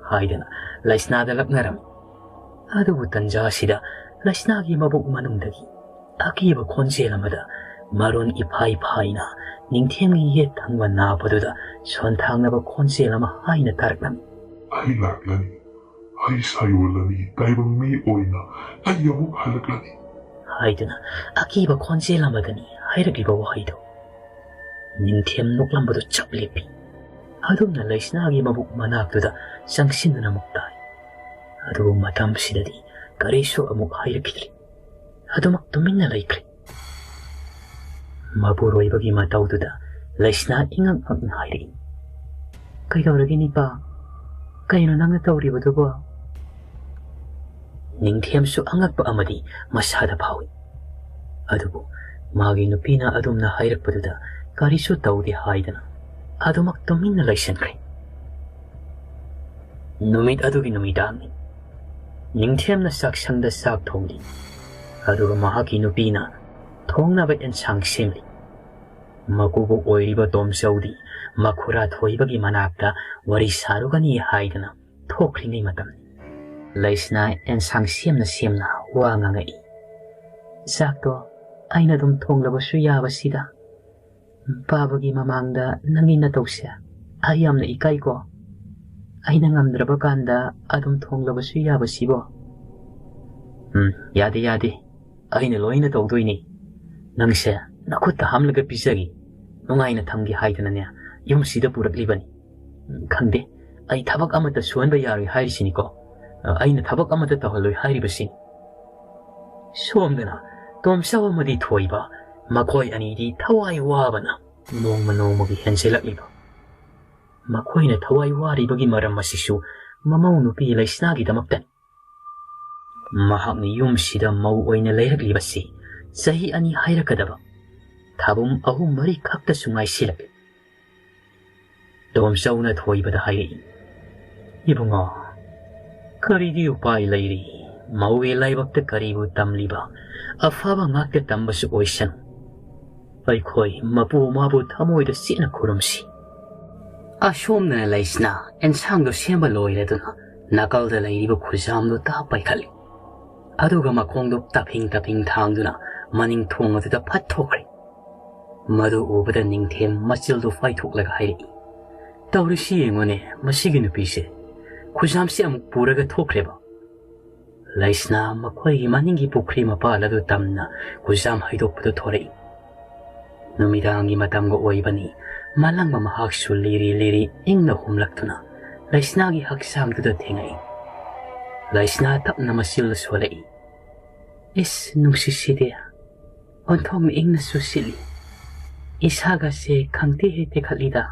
ꯍꯥꯏꯗꯅ ꯂꯩꯁꯅꯥꯗ ꯂꯛꯅꯔꯝꯃꯤ꯫ ꯑꯗꯨꯕꯨ ꯇꯟꯖꯥ ꯑꯁꯤꯗ ꯂꯩꯁꯅꯥꯒꯤ ꯃꯕꯨꯛ ꯃꯅꯨꯡꯗꯒꯤ ꯑꯀꯤꯕ ꯈꯣꯟꯖꯦꯜ ꯑꯃꯗ ꯃꯔꯣꯟ ꯏꯐꯥꯏ ꯐꯥꯏꯅ ꯅꯤꯡꯊꯦꯝꯒꯤ ꯌꯦꯠ ꯊꯪꯕ ꯅꯥꯄꯗꯨꯗ ꯁꯣꯟꯊꯥꯡꯅꯕ ꯈꯣꯟꯖꯦꯜ ꯑꯃ ꯍꯥꯏꯅ ꯇꯥꯔꯛꯂꯝꯃꯤ꯫ "ꯑꯩ ꯂꯥꯛꯂꯅꯤ, ꯑꯩ ꯁꯥꯌꯣꯜꯂꯅꯤ, ꯇꯥꯏꯕꯪ ꯃꯤ ꯑꯣꯏꯅ ꯑꯩ ꯑꯃꯨꯛ ꯍꯜꯂꯛꯂꯅꯤ," ꯍꯥꯏꯗꯨꯅ ꯑꯀꯤꯕ ꯈꯣꯟꯖꯦꯜ ꯑꯃꯗꯅꯤ ꯍꯥꯏꯔꯛꯂꯤꯕ ꯋꯥꯍꯩꯗꯨ꯫ ꯅꯤꯡꯊꯦꯝ ꯅꯣꯛꯂꯝꯕꯗꯨ ꯆꯞ ꯂꯦꯞꯄꯤ꯫ ꯑꯗꯨꯝꯅ ꯂꯩꯁꯅꯥꯒꯤ ꯃꯕꯨꯛ ꯃꯅꯥꯛꯇꯨꯗ ꯆꯪꯁꯤꯟꯗꯨꯅ ꯑꯃꯨꯛ ꯇꯥꯏ꯫ ꯑꯗꯨꯕꯨ ꯃꯇꯝꯁꯤꯗꯗꯤ ꯀꯔꯤꯁꯨ ꯑꯃꯨꯛ ꯍꯥꯏꯔꯛꯈꯤꯗ꯭ꯔꯦ꯫ ꯑꯗꯨꯃꯛ ꯇꯨꯃꯤꯟꯅ ꯂꯩꯈ꯭ꯔꯦ꯫ ꯃꯄꯨꯔꯣꯏꯕꯒꯤ ꯃꯇꯧꯗꯨꯗ ꯂꯩꯁꯅꯥ ꯏꯉꯛ ꯉꯛꯅ ꯍꯥꯏꯔꯛꯏ, "ꯀꯩꯗꯧꯔꯒꯦ ꯅꯤꯄꯥ? ꯀꯩꯅꯣ ꯅꯪꯅ ꯇꯧꯔꯤꯕꯗꯨꯕꯣ?" ꯅꯤꯡꯊꯦꯝꯁꯨ ꯑꯉꯛꯄ ꯑꯃꯗꯤ ꯃꯁꯥꯗ ꯐꯥꯎꯏ꯫ ꯑꯗꯨꯕꯨ ꯃꯥꯒꯤ ꯅꯨꯄꯤꯅ ꯑꯗꯨꯝꯅ ꯍꯥꯏꯔꯛꯄꯗꯨꯗ ꯀꯔꯤꯁꯨ ꯇꯧꯗꯦ ꯍꯥꯏꯗꯅ ꯑꯗꯨꯃꯛ ꯇꯨꯃꯤꯟꯅ ꯂꯩꯁꯟꯈ꯭ꯔꯦ꯫ ꯅꯨꯃꯤꯠ ꯑꯗꯨꯒꯤ ꯅꯨꯃꯤꯗꯥꯡꯅꯤ꯫ ꯅꯤꯡꯊꯦꯝꯅ ꯆꯥꯛꯁꯪꯗ ꯆꯥꯛ ꯊꯣꯡꯂꯤ꯫ ꯑꯗꯨꯒ ꯃꯍꯥꯛꯀꯤ ꯅꯨꯄꯤꯅ ꯊꯣꯡꯅꯕ ꯑꯦꯟꯁꯥꯡ ꯁꯦꯝꯂꯤ꯫ ꯃꯀꯨꯕꯣꯛ ꯑꯣꯏꯔꯤꯕ ꯇꯣꯝꯆꯧꯗꯤ ꯃꯈꯨꯔꯥ ꯊꯣꯏꯕꯒꯤ ꯃꯅꯥꯛꯇ ꯋꯥꯔꯤ ꯁꯥꯔꯨꯒꯅꯤ ꯍꯥꯏꯗꯅ ꯊꯣꯛꯈ꯭ꯔꯤꯉꯩ ꯃꯇꯝꯅꯤ꯫ ꯂꯩꯁꯅꯥ ꯑꯦꯟꯁꯥꯡ ꯁꯦꯝꯅ ꯁꯦꯝꯅ ꯋꯥ ꯉꯥꯡꯉꯛꯏ꯫ "ꯆꯥꯛꯇꯣ ꯑꯩꯅ ꯑꯗꯨꯝ ꯊꯣꯡꯂꯕꯁꯨ ꯌꯥꯕꯁꯤꯗ꯫ ꯄꯥꯕꯒꯤ ꯃꯃꯥꯡꯗ ꯅꯪꯒꯤ ꯅꯇꯧꯁꯦ ꯑꯩ ꯌꯥꯝꯅ ꯏꯀꯥꯏꯀꯣ꯫ ꯑꯩꯅ ꯉꯝꯗ꯭ꯔꯕ ꯀꯥꯟꯗ ꯑꯗꯨꯝ ꯊꯣꯡꯂꯕꯁꯨ ꯌꯥꯕꯁꯤꯕꯣ?" "ꯎꯝ, ꯌꯥꯗꯦ, ꯌꯥꯗꯦ꯫ ꯑꯩꯅ ꯂꯣꯏꯅ ꯇꯧꯗꯣꯏꯅꯤ꯫ ꯅꯪꯁꯦ ꯅꯈꯨꯠꯇ ꯍꯥꯝꯂꯒ ꯄꯤꯖꯒꯦ꯫ ꯅꯨꯡꯉꯥꯏꯅ ꯊꯝꯒꯦ ꯍꯥꯏꯗꯅꯅꯦ ꯌꯨꯝꯁꯤꯗ ꯄꯨꯔꯛꯂꯤꯕꯅꯤ꯫ ꯎꯝ, ꯈꯪꯗꯦ, ꯑꯩ ꯊꯕꯛ ꯑꯃꯠꯇ ꯁꯨꯍꯟꯕ ꯌꯥꯔꯣꯏ ꯍꯥꯏꯔꯤꯁꯤꯅꯤꯀꯣ꯫ ꯑ, ꯑꯩꯅ ꯊꯕꯛ ꯑꯃꯠꯇ ꯇꯧꯍꯜꯂꯣꯏ ꯍꯥꯏꯔꯤꯕꯁꯤꯅꯤ꯫" ꯁꯣꯝꯗꯅ ꯇꯣꯝꯆꯧ ꯑꯃꯗꯤ ꯊꯣꯏꯕ, ꯃꯈꯣꯏ ꯑꯅꯤꯗꯤ ꯊꯋꯥꯏ ꯋꯥꯕꯅ ꯅꯣꯡꯃ ꯅꯣꯡꯃꯒꯤ ꯍꯦꯟꯖꯤꯜꯂꯛꯂꯤꯕ꯫ ꯃꯈꯣꯏꯅ ꯊꯋꯥꯏ ꯋꯥꯔꯤꯕꯒꯤ ꯃꯔꯝ ꯑꯁꯤꯁꯨ ꯃꯃꯧ ꯅꯨꯄꯤ ꯂꯩꯁꯅꯥꯒꯤꯗꯃꯛꯇꯅꯤ꯫ ꯃꯍꯥꯛꯅ ꯌꯨꯝꯁꯤꯗ ꯃꯧ ꯑꯣꯏꯅ ꯂꯩꯔꯛꯂꯤꯕꯁꯤ ꯆꯍꯤ ꯑꯅꯤ ꯍꯥꯏꯔꯛꯀꯗꯕ, ꯊꯥꯕꯨꯝ ꯑꯍꯨꯝ ꯃꯔꯤ ꯈꯛꯇꯁꯨ ꯉꯥꯏꯁꯤꯜꯂꯛꯂꯦ꯫ ꯇꯣꯝꯆꯧꯅ ꯊꯣꯏꯕꯗ ꯍꯥꯏꯔꯛꯏ, "ꯏꯕꯨꯡꯉꯣ, ꯀꯔꯤꯗꯤ ꯎꯄꯥꯏ ꯂꯩꯔꯤ? ꯃꯧꯒꯤ ꯂꯥꯏꯕꯛꯇ ꯀꯔꯤꯕꯨ ꯇꯝꯂꯤꯕ? ꯑꯐꯕ ꯉꯥꯛꯇ ꯇꯝꯕꯁꯨ ꯑꯣꯏꯁꯅꯨ꯫ ꯑꯩꯈꯣꯏ ꯃꯄꯨ ꯃꯥꯕꯨ ꯊꯃꯣꯏꯗ ꯆꯦꯠꯅ ꯈꯨꯔꯨꯝꯁꯤ꯫" ꯑꯁꯣꯝꯗꯅ ꯂꯩꯁꯅꯥ ꯑꯦꯟꯁꯥꯡꯗꯣ ꯁꯦꯝꯕ ꯂꯣꯏꯔꯗꯨꯅ ꯅꯥꯀꯜꯗ ꯂꯩꯔꯤꯕ ꯈꯨꯖꯥꯝꯗꯣ ꯇꯥ ꯄꯥꯏꯈꯠꯂꯤ꯫ ꯑꯗꯨꯒ ꯃꯈꯣꯡꯗꯣ ꯇꯞꯐꯤꯡ ꯇꯞꯐꯤꯡ ꯊꯥꯡꯗꯨꯅ ꯃꯅꯤꯡ ꯊꯣꯡ ꯑꯗꯨꯗ ꯐꯠ ꯊꯣꯛꯈ꯭ꯔꯦ꯫ ꯃꯗꯨ ꯎꯕꯗ ꯅꯤꯡꯊꯦꯝ ꯃꯆꯤꯜꯗꯨ ꯐꯥꯏꯊꯣꯛꯂꯒ ꯍꯥꯏꯔꯛꯏ, "ꯇꯧꯔꯤꯁꯤ ꯌꯦꯡꯉꯨꯅꯦ, ꯃꯁꯤꯒꯤ ꯅꯨꯄꯤꯁꯦ ꯈꯨꯖꯥꯝꯁꯦ ꯑꯃꯨꯛ ꯄꯨꯔꯒ ꯊꯣꯛꯈ꯭ꯔꯦꯕ꯫" ꯂꯩꯁꯅꯥ ꯃꯈꯣꯏꯒꯤ ꯃꯅꯤꯡꯒꯤ ꯄꯨꯈ꯭ꯔꯤ ꯃꯄꯥꯜ ꯑꯗꯨ ꯇꯝꯅ ꯈꯨꯖꯥꯝ ꯍꯩꯗꯣꯛꯄꯗꯨ ꯊꯣꯔꯛꯏ꯫ ꯅꯨꯃꯤꯗꯥꯡꯒꯤ ꯃꯇꯝꯒ ꯑꯣꯏꯕꯅꯤ꯫ ꯃꯂꯪꯕ ꯃꯍꯥꯛꯁꯨ ꯂꯤꯔꯤ ꯂꯤꯔꯤ ꯏꯪꯅ ꯍꯨꯝꯂꯛꯇꯨꯅ ꯂꯩꯁꯅꯥꯒꯤ ꯍꯛꯆꯥꯡꯗꯨꯗ ꯊꯦꯡꯉꯛꯏ꯫ ꯂꯩꯁꯅꯥ ꯇꯞꯅ ꯃꯆꯤꯜ ꯁꯣꯜꯂꯛꯏ꯫ "ꯏꯁ, ꯅꯨꯡꯁꯤꯠꯁꯤꯗꯤ ꯑꯣꯟꯊꯣꯛꯅ ꯏꯪꯅꯁꯨ ꯁꯤꯠꯂꯤ꯫ ꯏꯁꯥꯒꯁꯦ ꯈꯪꯇꯦꯛ ꯍꯦꯛ ꯇꯦꯛꯈꯠꯂꯤꯗ꯫"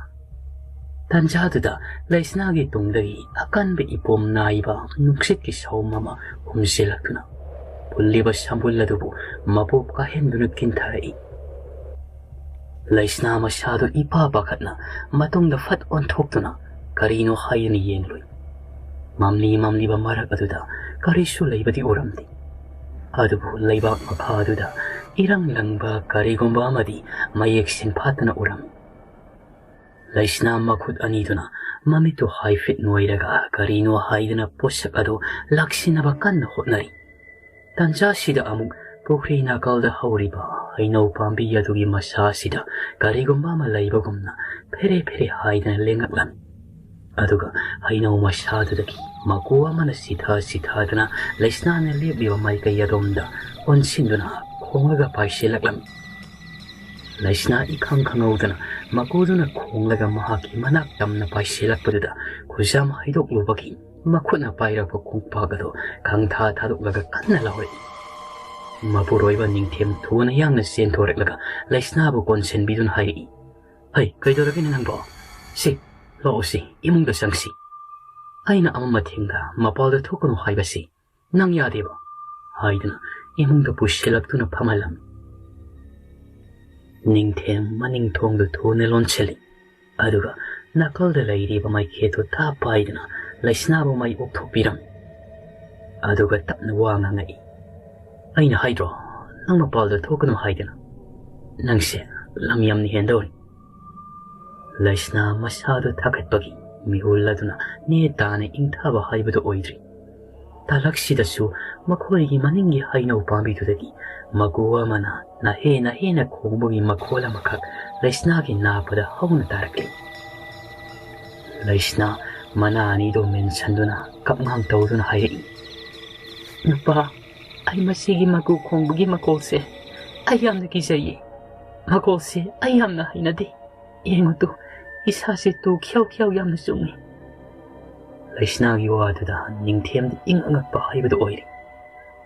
ꯇꯟꯖꯥꯗꯨꯗ ꯂꯩꯁꯅꯥꯒꯤ ꯇꯨꯡꯗꯒꯤ ꯑꯀꯟꯕ ꯏꯄꯣꯝ ꯅꯥꯏꯕ ꯅꯨꯡꯁꯤꯠꯀꯤ ꯁꯍꯨꯝ ꯑꯃ ꯍꯨꯝꯖꯤꯜꯂꯛꯇꯨꯅ ꯄꯨꯜꯂꯤꯕ ꯁꯝꯕꯨꯜ ꯑꯗꯨꯕꯨ ꯃꯄꯣꯞ ꯀꯥꯍꯦꯟꯗꯨꯅ ꯀꯤꯟꯊꯔꯛꯏ꯫ ꯂꯩꯁꯅꯥ ꯃꯁꯥꯗꯨ ꯏꯄꯥ ꯄꯥꯈꯠꯅ ꯃꯇꯨꯡꯗ ꯐꯠ ꯑꯣꯟꯊꯣꯛꯇꯨꯅ ꯀꯔꯤꯅꯣ ꯍꯥꯏꯗꯨꯅ ꯌꯦꯡꯂꯨꯏ꯫ ꯃꯝꯂꯤ ꯃꯝꯂꯤꯕ ꯃꯔꯛ ꯑꯗꯨꯗ ꯀꯔꯤꯁꯨ ꯂꯩꯕꯗꯤ ꯎꯔꯝꯗꯦ꯫ ꯑꯗꯨꯕꯨ ꯂꯩꯕꯥꯛ ꯃꯈꯥ ꯑꯗꯨꯗ ꯏꯔꯪ ꯂꯪꯕ ꯀꯔꯤꯒꯨꯝꯕ ꯑꯃꯗꯤ ꯃꯌꯦꯛ ꯁꯦꯡꯐꯥꯠꯇꯅ ꯎꯔꯝꯃꯤ꯫ ꯂꯩꯁꯅꯥ ꯃꯈꯨꯠ ꯑꯅꯤꯗꯨꯅ ꯃꯃꯤꯠꯇꯨ ꯍꯥꯏꯐꯦꯠ ꯅꯣꯏꯔꯒ ꯀꯔꯤꯅꯣ ꯍꯥꯏꯗꯅ ꯄꯣꯠꯁꯛ ꯑꯗꯨ ꯂꯥꯛꯁꯤꯟꯅꯕ ꯀꯟꯅ ꯍꯣꯠꯅꯔꯤ꯫ ꯇꯟꯖꯥꯁꯤꯗ ꯑꯃꯨꯛ ꯄꯨꯈ꯭ꯔꯤ ꯅꯥꯀꯜꯗ ꯍꯧꯔꯤꯕ ꯍꯩꯅꯧ ꯄꯥꯝꯕꯤ ꯑꯗꯨꯒꯤ ꯃꯁꯥꯁꯤꯗ ꯀꯔꯤꯒꯨꯝꯕ ꯑꯃ ꯂꯩꯕꯒꯨꯝꯅ ꯐꯦꯔꯦ ꯐꯦꯔꯦ ꯍꯥꯏꯗꯅ ꯂꯦꯡꯉꯛꯂꯝꯃꯤ꯫ ꯑꯗꯨꯒ ꯍꯩꯅꯧ ꯃꯁꯥꯗꯨꯗꯒꯤ ꯃꯀꯨ ꯑꯃꯅ ꯁꯤꯊ ꯁꯤꯊꯗꯨꯅ ꯂꯩꯁꯅꯥꯅ ꯂꯦꯞꯂꯤꯕ ꯃꯥꯏꯀꯩ ꯑꯗꯣꯝꯗ ꯑꯣꯟꯁꯤꯟꯗꯨꯅ ꯈꯣꯡꯂꯒ ꯄꯥꯏꯁꯤꯜꯂꯛꯂꯝꯃꯤ꯫ ꯂꯩꯁꯅꯥ ꯏꯈꯪ ꯈꯪꯍꯧꯗꯅ ꯃꯀꯨꯗꯨꯅ ꯈꯣꯡꯂꯒ ꯃꯍꯥꯛꯀꯤ ꯃꯅꯥꯛ ꯇꯝꯅ ꯄꯥꯏꯁꯤꯜꯂꯛꯄꯗꯨꯗ ꯈꯨꯖꯥꯝ ꯍꯩꯗꯣꯛꯂꯨꯕꯒꯤ ꯃꯈꯨꯠꯅ ꯄꯥꯏꯔꯛꯄ ꯈꯣꯡꯄꯥꯛ ꯑꯗꯨ ꯈꯪꯊꯥ ꯊꯥꯗꯣꯛꯂꯒ ꯀꯟꯅ ꯂꯥꯎꯔꯛꯏ꯫ ꯃꯄꯨꯔꯣꯏꯕ ꯅꯤꯡꯊꯦꯝ ꯊꯨꯅ ꯌꯥꯡꯅ ꯆꯦꯟꯊꯣꯔꯛꯂꯒ ꯂꯩꯁꯅꯥꯕꯨ ꯀꯣꯟꯁꯤꯟꯕꯤꯗꯨꯅ ꯍꯥꯏꯔꯛꯏ, "ꯑꯩ, ꯀꯩꯗꯧꯔꯒꯦꯅꯦ ꯅꯪꯕꯣ? ꯁꯤ, ꯂꯥꯛꯑꯣ ꯁꯤ, ꯏꯃꯨꯡꯗ ꯆꯪꯁꯤ꯫ ꯑꯩꯅ ꯑꯃ ꯃꯊꯦꯡꯗ ꯃꯄꯥꯜꯗ ꯊꯣꯛꯀꯅꯨ ꯍꯥꯏꯕꯁꯤ ꯅꯪ ꯌꯥꯗꯦꯕ?" ꯍꯥꯏꯗꯨꯅ ꯏꯃꯨꯡꯗ ꯄꯨꯁꯤꯜꯂꯛꯇꯨꯅ ꯐꯝꯍꯜꯂꯝꯃꯤ꯫ ꯅꯤꯡꯊꯦꯝ ꯃꯅꯤꯡ ꯊꯣꯡꯗꯨ ꯊꯨꯅ ꯂꯣꯟꯁꯤꯜꯂꯤ꯫ ꯑꯗꯨꯒ ꯅꯥꯀꯜꯗ ꯂꯩꯔꯤꯕ ꯃꯩꯈꯦꯠꯇꯨ ꯊꯥ ꯄꯥꯏꯗꯨꯅ ꯂꯩꯁꯅꯥꯕꯨ ꯃꯩ ꯑꯣꯛꯊꯣꯛꯄꯤꯔꯝꯃꯤ꯫ ꯑꯗꯨꯒ ꯇꯞꯅ ꯋꯥ ꯉꯥꯡꯉꯛꯏ꯫ "ꯑꯩꯅ ꯍꯥꯏꯗ꯭ꯔꯣ, ꯅꯪ ꯃꯄꯥꯜꯗ ꯊꯣꯛꯀꯅꯨ ꯍꯥꯏꯗꯅ? ꯅꯪꯁꯦ ꯂꯝ ꯌꯥꯝꯅ ꯍꯦꯟꯗꯧꯔꯤ꯫" ꯂꯩꯁꯅꯥ ꯃꯁꯥꯗꯨ ꯊꯥꯒꯠꯄꯒꯤ ꯃꯤꯍꯨꯜ ꯑꯗꯨꯅ ꯅꯦ ꯇꯥꯅ ꯏꯪꯊꯕ ꯍꯥꯏꯕꯗꯨ ꯑꯣꯏꯗ꯭ꯔꯤ꯫ ꯇꯥꯂꯛꯁꯤꯗꯁꯨ ꯃꯈꯣꯏꯒꯤ ꯃꯅꯤꯡꯒꯤ ꯍꯩꯅꯧ ꯄꯥꯝꯕꯤꯗꯨꯗꯒꯤ ꯃꯀꯨ ꯑꯃꯅ ꯅꯍꯦ ꯅꯍꯦꯅ ꯈꯣꯡꯕꯒꯤ ꯃꯈꯣꯜ ꯑꯃꯈꯛ ꯂꯩꯁꯅꯥꯒꯤ ꯅꯥꯄꯗ ꯍꯧꯅ ꯇꯥꯔꯛꯂꯤ꯫ ꯂꯩꯁꯅꯥ ꯃꯅꯥ ꯑꯅꯤꯗꯨ ꯃꯦꯟꯁꯟꯗꯨꯅ ꯀꯞꯉꯥꯡ ꯇꯧꯗꯨꯅ ꯍꯥꯏꯔꯛꯏ, "ꯅꯨꯄꯥ, ꯑꯩ ꯃꯁꯤꯒꯤ ꯃꯀꯨ ꯈꯣꯡꯕꯒꯤ ꯃꯈꯣꯜꯁꯦ ꯑꯩ ꯌꯥꯝꯅ ꯀꯤꯖꯩꯌꯦ꯫ ꯃꯈꯣꯜꯁꯦ ꯑꯩ ꯌꯥꯝꯅ ꯍꯩꯅꯗꯦ꯫ ꯌꯦꯡꯉꯨ ꯇꯨ, ꯏꯁꯥꯁꯦ ꯇꯨ ꯈ꯭ꯌꯥꯎ ꯈ꯭ꯌꯥꯎ ꯌꯥꯝꯅ ꯆꯨꯡꯉꯤ꯫" ꯂꯩꯁꯅꯥꯒꯤ ꯋꯥꯗꯨꯗ ꯅꯤꯡꯊꯦꯝꯗꯤ ꯏꯪ ꯑꯉꯛꯄ ꯍꯥꯏꯕꯗꯨ ꯑꯣꯏꯔꯦ꯫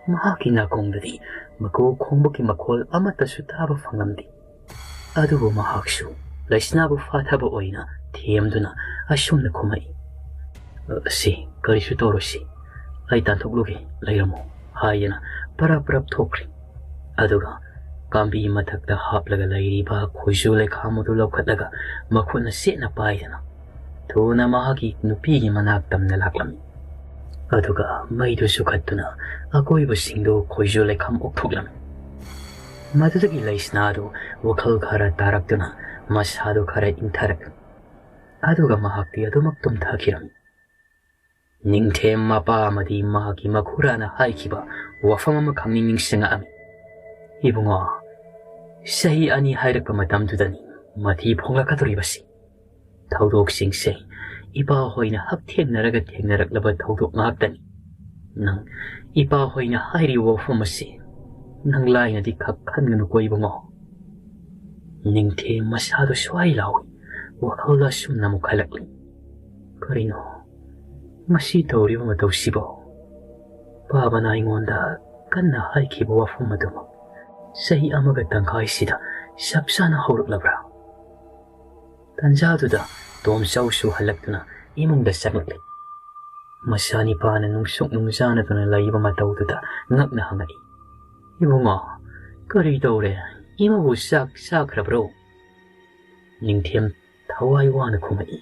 ꯃꯍꯥꯛꯀꯤ ꯅꯥꯀꯣꯡꯗꯗꯤ ꯃꯀꯨ ꯈꯣꯡꯕꯒꯤ ꯃꯈꯣꯜ ꯑꯃꯠꯇꯁꯨ ꯇꯥꯕ ꯐꯪꯂꯝꯗꯦ꯫ ꯑꯗꯨꯕꯨ ꯃꯍꯥꯛꯁꯨ ꯂꯩꯁꯅꯥꯕꯨ ꯐꯥꯊꯕ ꯑꯣꯏꯅ ꯊꯦꯝꯗꯨꯅ ꯑꯁꯨꯝꯅ ꯈꯨꯝꯃꯛꯏ, "ꯁꯤ, ꯀꯔꯤꯁꯨ ꯇꯧꯔꯣꯏꯁꯤ, ꯑꯩ ꯇꯥꯟꯊꯣꯛꯂꯨꯒꯦ, ꯂꯩꯔꯝꯃꯣ" ꯍꯥꯏꯗꯨꯅ ꯄꯔꯞ ꯄꯔꯞ ꯊꯣꯛꯈ꯭ꯔꯦ꯫ ꯑꯗꯨꯒ ꯄꯥꯝꯕꯤ ꯃꯊꯛꯇ ꯍꯥꯞꯂꯒ ꯂꯩꯔꯤꯕ ꯈꯣꯏꯖꯨ ꯂꯩꯈꯥꯝ ꯑꯗꯨ ꯂꯧꯈꯠꯂꯒ ꯃꯈꯨꯠꯅ ꯆꯦꯠꯅ ꯄꯥꯏꯗꯨꯅ ꯊꯨꯅ ꯃꯍꯥꯛꯀꯤ ꯅꯨꯄꯤꯒꯤ ꯃꯅꯥꯛ ꯇꯝꯅ ꯂꯥꯛꯂꯝꯃꯤ꯫ ꯑꯗꯨꯒ ꯃꯩꯗꯨ ꯆꯨꯈꯠꯇꯨꯅ ꯑꯀꯣꯏꯕꯁꯤꯡꯗꯨ ꯈꯣꯏꯖꯨ ꯂꯩꯈꯥꯝ ꯑꯣꯛꯊꯣꯛꯂꯝꯃꯤ꯫ ꯃꯗꯨꯗꯒꯤ ꯂꯩꯁꯅꯥꯗꯨ ꯋꯥꯈꯜ ꯈꯔ ꯇꯥꯔꯛꯇꯨꯅ ꯃꯁꯥꯗꯨ ꯈꯔ ꯏꯪꯊꯔꯛꯂꯝꯃꯤ꯫ ꯑꯗꯨꯒ ꯃꯍꯥꯛꯇꯤ ꯑꯗꯨꯃꯛ ꯇꯨꯝꯊꯈꯤꯔꯝꯃꯤ꯫ ꯅꯤꯡꯊꯦꯝ ꯃꯄꯥ ꯑꯃꯗꯤ ꯃꯍꯥꯛꯀꯤ ꯃꯈꯨꯔꯥꯅ ꯍꯥꯏꯈꯤꯕ ꯋꯥꯐꯝ ꯑꯃꯈꯛ ꯅꯤꯡꯁꯤꯡꯉꯛꯑꯝꯃꯤ꯫ "ꯏꯕꯨꯡꯉꯣ, ꯆꯍꯤ ꯑꯅꯤ ꯍꯥꯏꯔꯛꯄ ꯃꯇꯝꯗꯨꯗꯅꯤ ꯃꯊꯤ ꯐꯣꯡꯂꯛꯀꯗꯧꯔꯤꯕꯁꯤ꯫ ꯊꯧꯗꯣꯛꯁꯤꯡꯁꯦ ꯏꯄꯥ ꯍꯣꯏꯅ ꯍꯛꯊꯦꯡꯅꯔꯒ ꯊꯦꯡꯅꯔꯛꯂꯕ ꯊꯧꯗꯣꯛ ꯉꯥꯛꯇꯅꯤ꯫ ꯅꯪ ꯏꯄꯥ ꯍꯣꯏꯅ ꯍꯥꯏꯔꯤꯕ ꯋꯥꯐꯝ ꯑꯁꯤ ꯅꯪ ꯂꯥꯏꯅꯗꯤ ꯈꯛ ꯈꯟꯒꯅꯨꯀꯣ ꯏꯕꯨꯡꯉꯣ꯫" ꯅꯤꯡꯊꯦꯝ ꯃꯁꯥꯗꯨ ꯁ꯭ꯋꯥꯏ ꯂꯥꯎꯏ꯫ ꯋꯥꯈꯜꯗ ꯑꯁꯨꯝꯅ ꯑꯃꯨꯛ ꯈꯜꯂꯛꯂꯤ, "ꯀꯔꯤꯅꯣ ꯃꯁꯤ ꯇꯧꯔꯤꯕ ꯃꯇꯧꯁꯤꯕꯣ? ꯄꯥꯕꯅ ꯑꯩꯉꯣꯟꯗ ꯀꯟꯅ ꯍꯥꯏꯈꯤꯕ ꯋꯥꯐꯝ ꯑꯗꯨꯃꯛ ꯆꯍꯤ ꯑꯃꯒ ꯇꯪꯈꯥꯏꯁꯤꯗ ꯆꯞ ꯆꯥꯅ ꯍꯧꯔꯛꯂꯕ꯭ꯔꯥ?" ꯇꯟꯖꯥꯗꯨꯗ ꯇꯣꯝꯆꯧꯁꯨ ꯍꯜꯂꯛꯇꯨꯅ ꯏꯃꯨꯡꯗ ꯆꯪꯂꯛꯂꯦ꯫ ꯃꯆꯥꯅꯤꯄꯥꯅ ꯅꯨꯡꯁꯨꯛ ꯅꯨꯡꯖꯥꯅꯗꯨꯅ ꯂꯩꯕ ꯃꯇꯧꯗꯨꯗ ꯉꯛꯅ ꯍꯪꯉꯛꯏ, "ꯏꯕꯨꯡꯉꯣ, ꯀꯔꯤ ꯇꯧꯔꯦ? ꯏꯃꯥꯕꯨ ꯆꯥꯛ ꯆꯥꯈ꯭ꯔꯕ꯭ꯔꯣ?" ꯅꯤꯡꯊꯦꯝ ꯊꯋꯥꯏ ꯋꯥꯅ ꯈꯨꯝꯃꯛꯏ,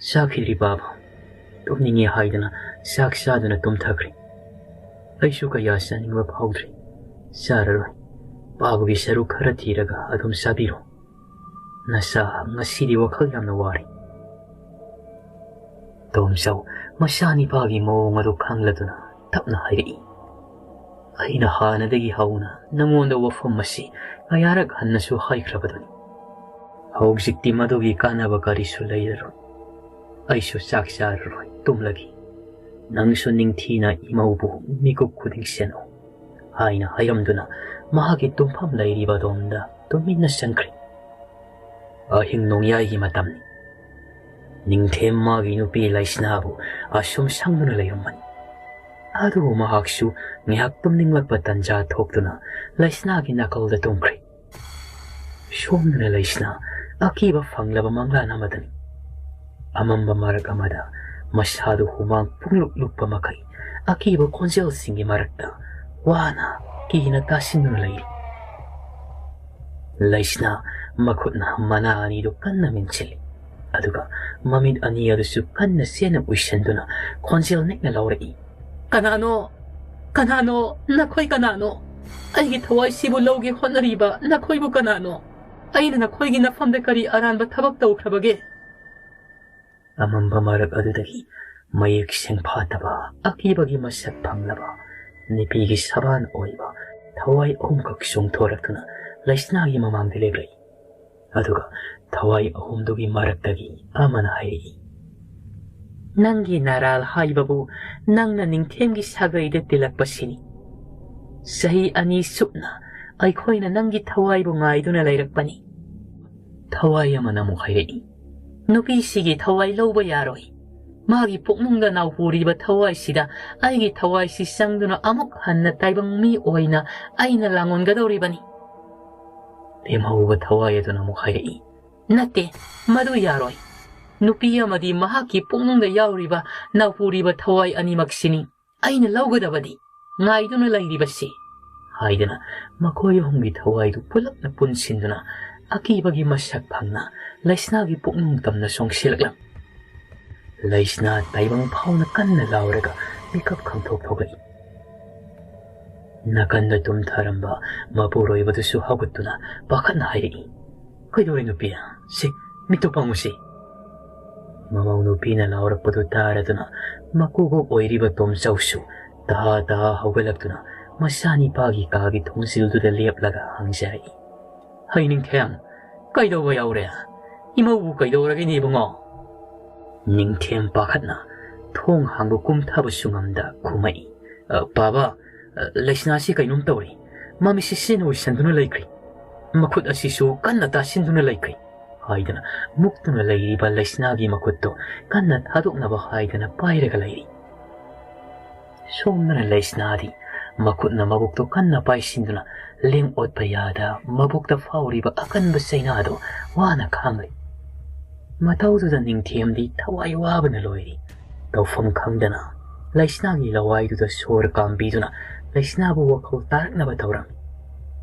"ꯆꯥꯈꯤꯗ꯭ꯔꯤ ꯕꯥꯕꯨ꯫ ꯇꯨꯝꯅꯤꯡꯉꯦ ꯍꯥꯏꯗꯅ ꯆꯥꯛ ꯆꯥꯗꯨꯅ ꯇꯨꯝꯊꯈ꯭ꯔꯦ꯫ ꯑꯩꯁꯨ ꯀꯌꯥ ꯆꯥꯅꯤꯡꯕ ꯐꯥꯎꯗ꯭ꯔꯤ꯫ ꯆꯥꯔꯔꯣꯏ꯫ ꯕꯥꯕꯨꯒꯤ ꯁꯔꯨꯛ ꯈꯔ ꯊꯤꯔꯒ ꯑꯗꯨꯝ ꯆꯥꯕꯤꯔꯣ꯫ ꯅꯆꯥ ꯉꯁꯤꯗꯤ ꯋꯥꯈꯜ ꯌꯥꯝꯅ ꯋꯥꯔꯦ꯫" ꯇꯣꯝꯆꯧ ꯃꯆꯥꯅꯤꯄꯥꯒꯤ ꯃꯑꯣꯡ ꯑꯗꯨ ꯈꯪꯂꯗꯨꯅ ꯇꯞꯅ ꯍꯥꯏꯔꯛꯏ, "ꯑꯩꯅ ꯍꯥꯟꯅꯗꯒꯤ ꯍꯧꯅ ꯅꯉꯣꯟꯗ ꯋꯥꯐꯝ ꯑꯁꯤ ꯀꯌꯥꯔꯛ ꯍꯟꯅꯁꯨ ꯍꯥꯏꯈ꯭ꯔꯕꯗꯨꯅꯤ꯫ ꯍꯧꯖꯤꯛꯇꯤ ꯃꯗꯨꯒꯤ ꯀꯥꯟꯅꯕ ꯀꯔꯤꯁꯨ ꯂꯩꯔꯔꯣꯏ꯫ ꯑꯩꯁꯨ ꯆꯥꯛ ꯆꯥꯔꯔꯣꯏ, ꯇꯨꯝꯂꯒꯦ꯫ ꯅꯪꯁꯨ ꯅꯤꯡꯊꯤꯅ ꯏꯃꯧꯕꯨ ꯃꯤꯀꯨꯞ ꯈꯨꯗꯤꯡ ꯁꯦꯟꯅꯧ" ꯍꯥꯏꯅ ꯍꯥꯏꯔꯝꯗꯨꯅ ꯃꯍꯥꯛꯀꯤ ꯇꯨꯝꯐꯝ ꯂꯩꯔꯤꯕ ꯑꯗꯣꯝꯗ ꯇꯨꯃꯤꯟꯅ ꯆꯪꯈ꯭ꯔꯦ꯫ ꯑꯍꯤꯡ ꯅꯣꯡꯌꯥꯏꯒꯤ ꯃꯇꯝꯅꯤ꯫ ꯅꯤꯡꯊꯦꯝ ꯃꯥꯒꯤ ꯅꯨꯄꯤ ꯂꯩꯁꯅꯥꯕꯨ ꯑꯁꯨꯝ ꯁꯪꯗꯨꯅ ꯂꯩꯔꯝꯕꯅꯤ꯫ ꯑꯗꯨꯕꯨ ꯃꯍꯥꯛꯁꯨ ꯉꯥꯏꯍꯥꯛ ꯇꯨꯝꯅꯤꯡꯂꯛꯄ ꯇꯟꯖꯥ ꯊꯣꯛꯇꯨꯅ ꯂꯩꯁꯅꯥꯒꯤ ꯅꯥꯀꯜꯗ ꯇꯨꯝꯈ꯭ꯔꯦ꯫ ꯁꯣꯝꯗꯅ ꯂꯩꯁꯅꯥ ꯑꯀꯤꯕ ꯐꯪꯂꯕ ꯃꯪꯂꯥꯟ ꯑꯃꯗꯅꯤ꯫ ꯑꯃꯝꯕ ꯃꯔꯛ ꯑꯃꯗ ꯃꯁꯥꯗꯨ ꯍꯨꯃꯥꯡ ꯄꯨꯡꯂꯨꯞ ꯂꯨꯞꯄ ꯃꯈꯩ ꯑꯀꯤꯕ ꯈꯣꯟꯖꯦꯜꯁꯤꯡꯒꯤ ꯃꯔꯛꯇ ꯋꯥꯅ ꯀꯤꯅ ꯇꯥꯁꯤꯟꯗꯨꯅ ꯂꯩꯔꯤ꯫ ꯂꯩꯁꯅꯥ ꯃꯈꯨꯠꯅ ꯃꯅꯥ ꯑꯅꯤꯗꯨ ꯀꯟꯅ ꯃꯦꯟꯁꯤꯜꯂꯤ꯫ ꯑꯗꯨꯒ ꯃꯃꯤꯠ ꯑꯅꯤ ꯑꯗꯨꯁꯨ ꯀꯟꯅ ꯆꯦꯠꯅ ꯎꯏꯁꯟꯗꯨꯅ ꯈꯣꯟꯖꯦꯜ ꯅꯦꯛꯅ ꯂꯥꯎꯔꯛꯏ, "ꯀꯅꯥꯅꯣ? ꯀꯅꯥꯅꯣ? ꯅꯈꯣꯏ ꯀꯅꯥꯅꯣ? ꯑꯩꯒꯤ ꯊꯋꯥꯏꯁꯤꯕꯨ ꯂꯧꯒꯦ ꯍꯣꯠꯅꯔꯤꯕ ꯅꯈꯣꯏꯕꯨ ꯀꯅꯥꯅꯣ? ꯑꯩꯅ ꯅꯈꯣꯏꯒꯤ ꯅꯐꯝꯗ ꯀꯔꯤ ꯑꯔꯥꯟꯕ ꯊꯕꯛ ꯇꯧꯈ꯭ꯔꯕꯒꯦ?" ꯑꯃꯝꯕ ꯃꯔꯛ ꯑꯗꯨꯗꯒꯤ ꯃꯌꯦꯛ ꯁꯦꯡꯐꯥꯠꯇꯕ ꯑꯀꯤꯕꯒꯤ ꯃꯁꯛ ꯐꯪꯂꯕ ꯅꯨꯄꯤꯒꯤ ꯁꯕꯥꯟ ꯑꯣꯏꯕ ꯊꯋꯥꯏ ꯑꯍꯨꯝꯈꯛ ꯆꯣꯡꯊꯣꯔꯛꯇꯨꯅ ꯂꯩꯁꯅꯥꯒꯤ ꯃꯃꯥꯡꯗ ꯂꯦꯞꯂꯛꯏ꯫ ꯑꯗꯨꯒ ꯊꯋꯥꯏ ꯑꯍꯨꯝꯗꯨꯒꯤ ꯃꯔꯛꯇꯒꯤ ꯑꯃꯅ ꯍꯥꯏꯔꯛꯏ, "ꯅꯪꯒꯤ ꯅꯔꯥꯜ ꯍꯥꯏꯕꯕꯨ ꯅꯪꯅ ꯅꯤꯡꯊꯦꯝꯒꯤ ꯁꯥꯒꯩꯗ ꯇꯤꯜꯂꯛꯄꯁꯤꯅꯤ꯫ ꯆꯍꯤ ꯑꯅꯤ ꯁꯨꯞꯅ ꯑꯩꯈꯣꯏꯅ ꯅꯪꯒꯤ ꯊꯋꯥꯏꯕꯨ ꯉꯥꯏꯗꯨꯅ ꯂꯩꯔꯛꯄꯅꯤ꯫" ꯊꯋꯥꯏ ꯑꯃꯅ ꯑꯃꯨꯛ ꯍꯥꯏꯔꯛꯏ, "ꯅꯨꯄꯤꯁꯤꯒꯤ ꯊꯋꯥꯏ ꯂꯧꯕ ꯌꯥꯔꯣꯏ꯫ ꯃꯥꯒꯤ ꯄꯨꯛꯅꯨꯡꯗ ꯅꯥꯎꯍꯨꯔꯤꯕ ꯊꯋꯥꯏꯁꯤꯗ ꯑꯩꯒꯤ ꯊꯋꯥꯏꯁꯤ ꯆꯪꯗꯨꯅ ꯑꯃꯨꯛ ꯍꯟꯅ ꯇꯥꯏꯕꯪ ꯃꯤ ꯑꯣꯏꯅ ꯑꯩꯅ ꯂꯥꯡꯑꯣꯟꯒꯗꯧꯔꯤꯕꯅꯤ꯫" ꯂꯦꯝꯍꯧꯕ ꯊꯋꯥꯏ ꯑꯗꯨꯅ ꯑꯃꯨꯛ ꯍꯥꯏꯔꯛꯏ, "ꯅꯠꯇꯦ, ꯃꯗꯨ ꯌꯥꯔꯣꯏ꯫ ꯅꯨꯄꯤ ꯑꯃꯗꯤ ꯃꯍꯥꯛꯀꯤ ꯄꯨꯛꯅꯨꯡꯗ ꯌꯥꯎꯔꯤꯕ ꯅꯥꯎꯄꯨꯔꯤꯕ ꯊꯋꯥꯏ ꯑꯅꯤꯃꯛꯁꯤꯅꯤ ꯑꯩꯅ ꯂꯧꯒꯗꯕꯗꯤ, ꯉꯥꯏꯗꯨꯅ ꯂꯩꯔꯤꯕꯁꯤ," ꯍꯥꯏꯗꯨꯅ ꯃꯈꯣꯏ ꯑꯍꯨꯝꯒꯤ ꯊꯋꯥꯏꯗꯨ ꯄꯨꯂꯞꯅ ꯄꯨꯟꯁꯤꯟꯗꯨꯅ ꯑꯀꯤꯕꯒꯤ ꯃꯁꯛ ꯐꯪꯅ ꯂꯩꯁꯅꯥꯒꯤ ꯄꯨꯛꯅꯨꯡ ꯇꯝꯅ ꯆꯣꯡꯁꯤꯜꯂꯛꯂꯝꯃꯤ꯫ ꯂꯩꯁꯅꯥ ꯇꯥꯏꯕꯪ ꯐꯥꯎꯅ ꯀꯟꯅ ꯂꯥꯎꯔꯒ ꯃꯤꯀꯞ ꯈꯪꯊꯣꯛ ꯊꯣꯛꯂꯛꯏ꯫ ꯅꯥꯀꯟꯗ ꯇꯨꯝꯊꯔꯝꯕ ꯃꯄꯨꯔꯣꯏꯕꯗꯨꯁꯨ ꯍꯧꯒꯠꯇꯨꯅ ꯄꯥꯈꯠꯅ ꯍꯥꯏꯔꯛꯏ, "ꯀꯩꯗꯧꯔꯦ ꯅꯨꯄꯤ? ꯁꯤ, ꯃꯤꯠꯇꯨ ꯄꯥꯡꯉꯨꯁꯤ!" ꯃꯃꯧ ꯅꯨꯄꯤꯅ ꯂꯥꯎꯔꯛꯄꯗꯨ ꯇꯥꯔꯗꯨꯅ ꯃꯀꯨꯕꯣꯛ ꯑꯣꯏꯔꯤꯕ ꯇꯣꯝꯆꯧꯁꯨ ꯇꯍꯥ ꯇꯍꯥ ꯍꯧꯒꯠꯂꯛꯇꯨꯅ ꯃꯆꯥꯅꯤꯄꯥꯒꯤ ꯀꯥꯒꯤ ꯊꯣꯡꯖꯤꯜꯗꯨꯗ ꯂꯦꯞꯂꯒ ꯍꯪꯖꯔꯛꯏ, "ꯍꯩ ꯅꯤꯡꯊꯦꯝ, ꯀꯩꯗꯧꯕ ꯌꯥꯎꯔꯦ? ꯏꯃꯧꯕꯨ ꯀꯩꯗꯧꯔꯒꯦꯅꯦ ꯏꯕꯨꯡꯉꯣ?" ꯅꯤꯡꯊꯦꯝ ꯄꯥꯈꯠꯅ ꯊꯣꯡ ꯍꯥꯡꯕ ꯀꯨꯝꯊꯕꯁꯨ ꯉꯝꯗ ꯈꯨꯝꯃꯛꯏ, "ꯑ, ꯄꯥꯕ, ꯑ, ꯂꯩꯁꯅꯥꯁꯤ ꯀꯩꯅꯣꯝ ꯇꯧꯔꯦ꯫ ꯃꯃꯤꯠꯁꯤ ꯁꯤꯟ ꯑꯣꯏꯁꯟꯗꯨꯅ ꯂꯩꯈ꯭ꯔꯦ꯫ ꯃꯈꯨꯠ ꯑꯁꯤꯁꯨ ꯀꯟꯅ ꯇꯥꯁꯤꯟꯗꯨꯅ ꯂꯩꯈ꯭ꯔꯦ," ꯍꯥꯏꯗꯅ ꯃꯨꯛꯇꯨꯅ ꯂꯩꯔꯤꯕ ꯂꯩꯁꯅꯥꯒꯤ ꯃꯈꯨꯠꯇꯨ ꯀꯟꯅ ꯊꯥꯗꯣꯛꯅꯕ ꯍꯥꯏꯗꯅ ꯄꯥꯏꯔꯒ ꯂꯩꯔꯤ꯫ ꯁꯣꯝꯗꯅ ꯂꯩꯁꯅꯥꯗꯤ ꯃꯈꯨꯠꯅ ꯃꯕꯨꯛꯇꯨ ꯀꯟꯅ ꯄꯥꯏꯁꯤꯟꯗꯨꯅ ꯂꯦꯡ ꯑꯣꯠꯄ ꯌꯥꯗ ꯃꯕꯨꯛꯇ ꯐꯥꯎꯔꯤꯕ ꯑꯀꯟꯕ ꯆꯩꯅꯥꯗꯨ ꯋꯥꯅ ꯈꯥꯡꯂꯤ꯫ ꯃꯇꯧꯗꯨꯗ ꯅꯤꯡꯊꯦꯝꯗꯤ ꯊꯋꯥꯏ ꯋꯥꯕꯅ ꯂꯣꯏꯔꯤ꯫ ꯇꯧꯐꯝ ꯈꯪꯗꯅ ꯂꯩꯁꯅꯥꯒꯤ ꯂꯋꯥꯏꯗꯨꯗ ꯁꯣꯔ ꯀꯥꯝꯕꯤꯗꯨꯅ ꯂꯩꯁꯅꯥꯕꯨ ꯋꯥꯈꯜ ꯇꯥꯔꯛꯅꯕ ꯇꯧꯔꯝꯃꯤ꯫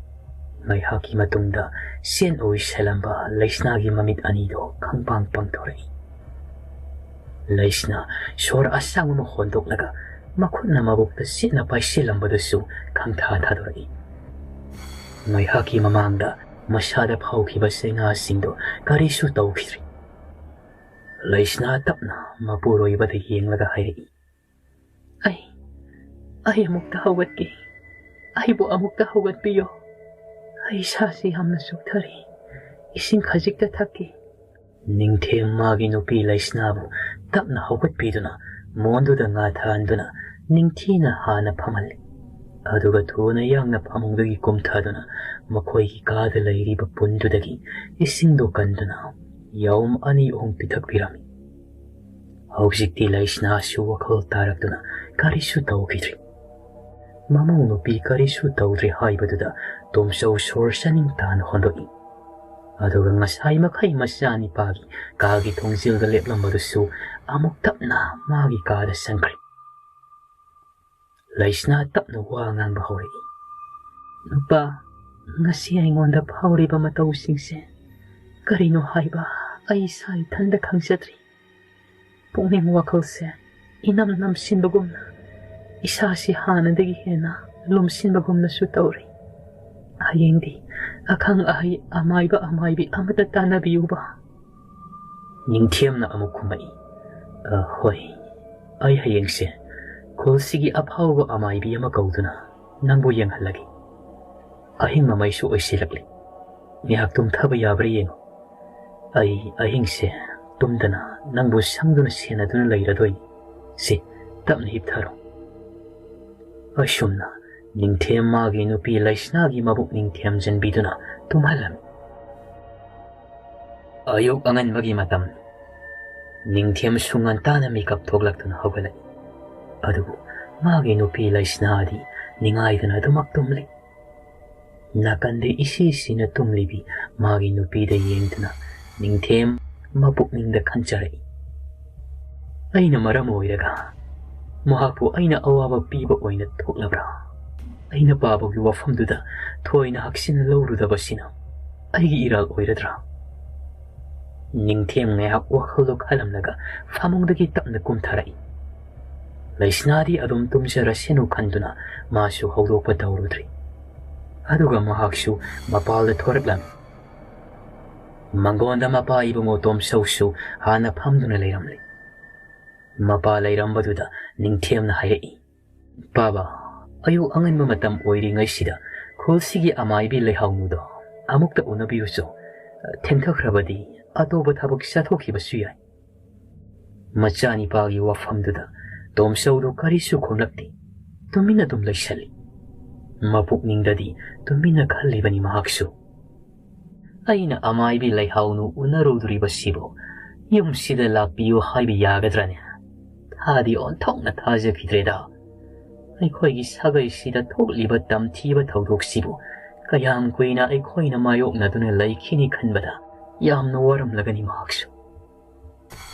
ꯉꯥꯏꯍꯥꯛꯀꯤ ꯃꯇꯨꯡꯗ ꯁꯦꯟ ꯑꯣꯏꯁꯜꯂꯝꯕ ꯂꯩꯁꯅꯥꯒꯤ ꯃꯃꯤꯠ ꯑꯅꯤꯗꯣ ꯈꯪꯄꯥꯡ ꯄꯥꯡꯊꯣꯔꯛꯏ꯫ ꯂꯩꯁꯅꯥ ꯁꯣꯔ ꯑꯁꯥꯡꯕ ꯑꯃ ꯍꯣꯟꯗꯣꯛꯂꯒ ꯃꯈꯨꯠꯅ ꯃꯕꯨꯛꯇ ꯁꯤꯠꯅ ꯄꯥꯏꯁꯤꯜꯂꯝꯕꯗꯨꯁꯨ ꯈꯪꯊꯥ ꯊꯥꯗꯣꯔꯛꯏ꯫ ꯉꯥꯏꯍꯥꯛꯀꯤ ꯃꯃꯥꯡꯗ ꯃꯁꯥꯗ ꯐꯥꯎꯈꯤꯕ ꯆꯩꯅꯥꯁꯤꯡꯗꯣ ꯀꯔꯤꯁꯨ ꯇꯧꯈꯤꯗ꯭ꯔꯤ꯫ ꯂꯩꯁꯅꯥ ꯇꯞꯅ ꯃꯄꯨꯔꯣꯏꯕꯗ ꯌꯦꯡꯂꯒ ꯍꯥꯏꯔꯛꯏ, "ꯑꯩ, ꯑꯩ ꯑꯃꯨꯛꯇ ꯍꯧꯒꯠꯀꯦ꯫ ꯑꯩꯕꯨ ꯑꯃꯨꯛꯇ ꯍꯧꯒꯠꯄꯤꯌꯣ꯫ ꯑꯩ ꯏꯁꯥꯁꯤ ꯌꯥꯝꯅ ꯆꯣꯛꯊꯔꯦ꯫ ꯏꯁꯤꯡ ꯈꯖꯤꯛꯇ ꯊꯛꯀꯦ꯫" ꯅꯤꯡꯊꯦꯝ ꯃꯥꯒꯤ ꯅꯨꯄꯤ ꯂꯩꯁꯅꯥꯕꯨ ꯇꯞꯅ ꯍꯧꯒꯠꯄꯤꯗꯨꯅ ꯃꯣꯟꯗꯨꯗ ꯉꯥ ꯊꯥꯍꯟꯗꯨꯅ ꯅꯤꯡꯊꯤꯅ ꯍꯥꯟꯅ ꯐꯝꯍꯜꯂꯤ꯫ ꯑꯗꯨꯒ ꯊꯨꯅ ꯌꯥꯡꯅ ꯐꯃꯨꯡꯗꯒꯤ ꯀꯨꯝꯊꯗꯨꯅ ꯃꯈꯣꯏꯒꯤ ꯀꯥꯗ ꯂꯩꯔꯤꯕ ꯄꯨꯟꯗꯨꯗꯒꯤ ꯏꯁꯤꯡꯗꯨ ꯀꯟꯗꯨꯅ ꯌꯥꯎꯝ ꯑꯅꯤ ꯑꯍꯨꯝ ꯄꯤꯊꯛꯄꯤꯔꯝꯃꯤ꯫ ꯍꯧꯖꯤꯛꯇꯤ ꯂꯩꯁꯅꯥꯁꯨ ꯋꯥꯈꯜ ꯇꯥꯔꯛꯇꯨꯅ ꯀꯔꯤꯁꯨ ꯇꯧꯈꯤꯗ꯭ꯔꯤ꯫ ꯃꯃꯧ ꯅꯨꯄꯤ ꯀꯔꯤꯁꯨ ꯇꯧꯗ꯭ꯔꯤ ꯍꯥꯏꯕꯗꯨꯗ ꯇꯣꯝꯆꯧ ꯁꯣꯔ ꯆꯥꯅꯤꯡ ꯇꯥꯅ ꯍꯣꯟꯗꯣꯛꯏ꯫ ꯑꯗꯨꯒ ꯉꯁꯥꯏ ꯃꯈꯩ ꯃꯆꯥꯅꯤꯄꯥꯒꯤ ꯀꯥꯒꯤ ꯊꯣꯡꯖꯤꯜꯗ ꯂꯦꯞꯂꯝꯕꯗꯨꯁꯨ ꯑꯃꯨꯛ ꯇꯞꯅ ꯃꯥꯒꯤ ꯀꯥꯗ ꯆꯪꯈ꯭ꯔꯦ꯫ ꯂꯩꯁꯅꯥ ꯇꯞꯅ ꯋꯥ ꯉꯥꯡꯕ ꯍꯧꯔꯛꯏ꯫ "ꯅꯨꯄꯥ, ꯉꯁꯤ ꯑꯩꯉꯣꯟꯗ ꯐꯥꯎꯔꯤꯕ ꯃꯇꯧꯁꯤꯡꯁꯦ ꯀꯔꯤꯅꯣ ꯍꯥꯏꯕ ꯑꯩ ꯏꯁꯥ ꯏꯊꯟꯗ ꯈꯪꯖꯗ꯭ꯔꯤ꯫ ꯄꯨꯛꯅꯤꯡ ꯋꯥꯈꯜꯁꯦ ꯏꯅꯝ ꯅꯝꯁꯤꯟꯕꯒꯨꯝꯅ, ꯏꯁꯥꯁꯤ ꯍꯥꯟꯅꯗꯒꯤ ꯍꯦꯟꯅ ꯂꯨꯝꯁꯤꯟꯕꯒꯨꯝꯅꯁꯨ ꯇꯧꯔꯤ꯫ ꯍꯌꯦꯡꯗꯤ ꯑꯈꯪ ꯑꯍꯩ ꯑꯃꯥꯏꯕ ꯑꯃꯥꯏꯕꯤ ꯑꯃꯠꯇ ꯇꯥꯟꯅꯕꯤꯌꯨꯕ"꯫ ꯅꯤꯡꯊꯦꯝꯅ ꯑꯃꯨꯛ ꯈꯨꯝꯃꯛꯏ, "ꯑ, ꯍꯣꯏ, ꯑꯩ ꯍꯌꯦꯡꯁꯦ ꯈꯨꯜꯁꯤꯒꯤ ꯑꯐꯥꯎꯕ ꯑꯃꯥꯏꯕꯤ ꯑꯃ ꯀꯧꯗꯨꯅ ꯅꯪꯕꯨ ꯌꯦꯡꯍꯜꯂꯒꯦ꯫ ꯑꯍꯤꯡ ꯃꯃꯩꯁꯨ ꯑꯣꯏꯁꯤꯜꯂꯛꯂꯦ꯫ ꯉꯥꯏꯍꯥꯛ ꯇꯨꯝꯊꯕ ꯌꯥꯕ꯭ꯔꯥ ꯌꯦꯡꯉꯨ꯫ ꯑꯩ ꯑꯍꯤꯡꯁꯦ ꯇꯨꯝꯗꯅ ꯅꯪꯕꯨ ꯁꯪꯗꯨꯅ ꯁꯦꯟꯅꯗꯨꯅ ꯂꯩꯔꯗꯣꯏꯅꯤ꯫ ꯁꯤ, ꯇꯞꯅ ꯍꯤꯞꯊꯔꯣ"꯫ ꯑꯁꯨꯝꯅ ꯅꯤꯡꯊꯦꯝ ꯃꯥꯒꯤ ꯅꯨꯄꯤ ꯂꯩꯁꯅꯥꯒꯤ ꯃꯕꯨꯛ ꯅꯤꯡꯊꯦꯝꯖꯟꯕꯤꯗꯨꯅ ꯇꯨꯝꯍꯜꯂꯝꯃꯤ꯫ ꯑꯌꯨꯛ ꯑꯉꯟꯕꯒꯤ ꯃꯇꯝ꯫ ꯅꯤꯡꯊꯦꯝꯁꯨ ꯉꯟꯇꯥꯅ ꯃꯤꯀꯞ ꯊꯣꯛꯂꯛꯇꯨꯅ ꯍꯧꯒꯠꯂꯛꯏ꯫ ꯑꯗꯨꯕꯨ ꯃꯥꯒꯤ ꯅꯨꯄꯤ ꯂꯩꯁꯅꯥꯗꯤ ꯅꯤꯡꯉꯥꯏꯗꯅ ꯑꯗꯨꯃꯛ ꯇꯨꯝꯂꯤ꯫ ꯅꯥꯀꯟꯗ ꯏꯁꯤ ꯁꯤꯅ ꯇꯨꯝꯂꯤꯕꯤ ꯃꯥꯒꯤ ꯅꯨꯄꯤꯗ ꯌꯦꯡꯗꯨꯅ ꯅꯤꯡꯊꯦꯝ ꯃꯄꯨꯛꯅꯤꯡꯗ ꯈꯟꯖꯔꯛꯏ, "ꯑꯩꯅ ꯃꯔꯝ ꯑꯣꯏꯔꯒ ꯃꯍꯥꯛꯄꯨ ꯑꯩꯅ ꯑꯋꯥꯕ ꯄꯤꯕ ꯑꯣꯏꯅ ꯊꯣꯛꯂꯕ꯭ꯔꯥ? ꯑꯩꯅ ꯄꯥꯕꯒꯤ ꯋꯥꯐꯝꯗꯨꯗ ꯊꯣꯏꯅ ꯍꯛꯆꯤꯟꯅ ꯂꯧꯔꯨꯗꯕꯁꯤꯅ ꯑꯩꯒꯤ ꯏꯔꯥꯜ ꯑꯣꯏꯔꯗ꯭ꯔꯥ?" ꯅꯤꯡꯊꯦꯝ ꯉꯥꯏꯍꯥꯛ ꯋꯥꯈꯜꯗꯣ ꯈꯜꯂꯝꯂꯒ ꯐꯃꯨꯡꯗꯒꯤ ꯇꯞꯅ ꯀꯨꯝꯊꯔꯛꯏ꯫ ꯂꯩꯁꯅꯥꯗꯤ ꯑꯗꯨꯝ ꯇꯨꯝꯖꯔꯁꯅꯨ ꯈꯟꯗꯨꯅ ꯃꯥꯁꯨ ꯍꯧꯗꯣꯛꯄ ꯇꯧꯔꯨꯗ꯭ꯔꯤ꯫ ꯑꯗꯨꯒ ꯃꯍꯥꯛꯁꯨ ꯃꯄꯥꯜꯗ ꯊꯣꯔꯛꯂꯝꯃꯤ꯫ ꯃꯪꯒꯣꯟꯗ ꯃꯄꯥ ꯏꯕꯨꯡꯉꯣ ꯇꯣꯝꯆꯧꯁꯨ ꯍꯥꯟꯅ ꯐꯝꯗꯨꯅ ꯂꯩꯔꯝꯂꯤ꯫ ꯃꯄꯥ ꯂꯩꯔꯝꯕꯗꯨꯗ ꯅꯤꯡꯊꯦꯝꯅ ꯍꯥꯏꯔꯛꯏ, "ꯄꯥꯕ, ꯑꯌꯨꯛ ꯑꯉꯟꯕ ꯃꯇꯝ ꯑꯣꯏꯔꯤꯉꯩꯁꯤꯗ ꯈꯨꯜꯁꯤꯒꯤ ꯑꯃꯥꯏꯕꯤ ꯂꯩꯍꯥꯎꯅꯨꯗꯣ ꯑꯃꯨꯛꯇ ꯎꯅꯕꯤꯔꯨꯆꯣ꯫ ꯊꯦꯡꯊꯈ꯭ꯔꯕꯗꯤ ꯑꯇꯣꯞꯄ ꯊꯕꯛ ꯆꯠꯊꯣꯛꯈꯤꯕꯁꯨ ꯌꯥꯏ"꯫ ꯃꯆꯥꯅꯤꯄꯥꯒꯤ ꯋꯥꯐꯝꯗꯨꯗ ꯇꯣꯝꯆꯧꯗꯨ ꯀꯔꯤꯁꯨ ꯈꯨꯝꯂꯛꯇꯦ꯫ ꯇꯨꯃꯤꯟꯅ ꯑꯗꯨꯝ ꯂꯩꯁꯜꯂꯤ꯫ ꯃꯄꯨꯛꯅꯤꯡꯗꯗꯤ ꯇꯨꯃꯤꯟꯅ ꯈꯜꯂꯤꯕꯅꯤ ꯃꯍꯥꯛꯁꯨ꯫ "ꯑꯩꯅ ꯑꯃꯥꯏꯕꯤ ꯂꯩꯍꯥꯎꯅꯨ ꯎꯅꯔꯨꯗꯣꯔꯤꯕꯁꯤꯕꯨ ꯌꯨꯝꯁꯤꯗ ꯂꯥꯛꯄꯤꯌꯨ ꯍꯥꯏꯕ ꯌꯥꯒꯗ꯭ꯔꯅꯦ? ꯊꯥꯗꯤ ꯑꯣꯟꯊꯣꯛꯅ ꯊꯥꯖꯈꯤꯗ꯭ꯔꯦꯗ꯫ ꯑꯩꯈꯣꯏꯒꯤ ꯁꯥꯒꯩꯁꯤꯗ ꯊꯣꯛꯂꯤꯕ ꯇꯝꯊꯤꯕ ꯊꯧꯗꯣꯛꯁꯤꯕꯨ ꯀꯌꯥꯝ ꯀꯨꯏꯅ ꯑꯩꯈꯣꯏꯅ ꯃꯥꯌꯣꯛꯅꯗꯨꯅ ꯂꯩꯈꯤꯅꯤ ꯈꯟꯕꯗ ꯌꯥꯝꯅ ꯋꯥꯔꯝꯂꯒꯅꯤ ꯃꯍꯥꯛꯁꯨ꯫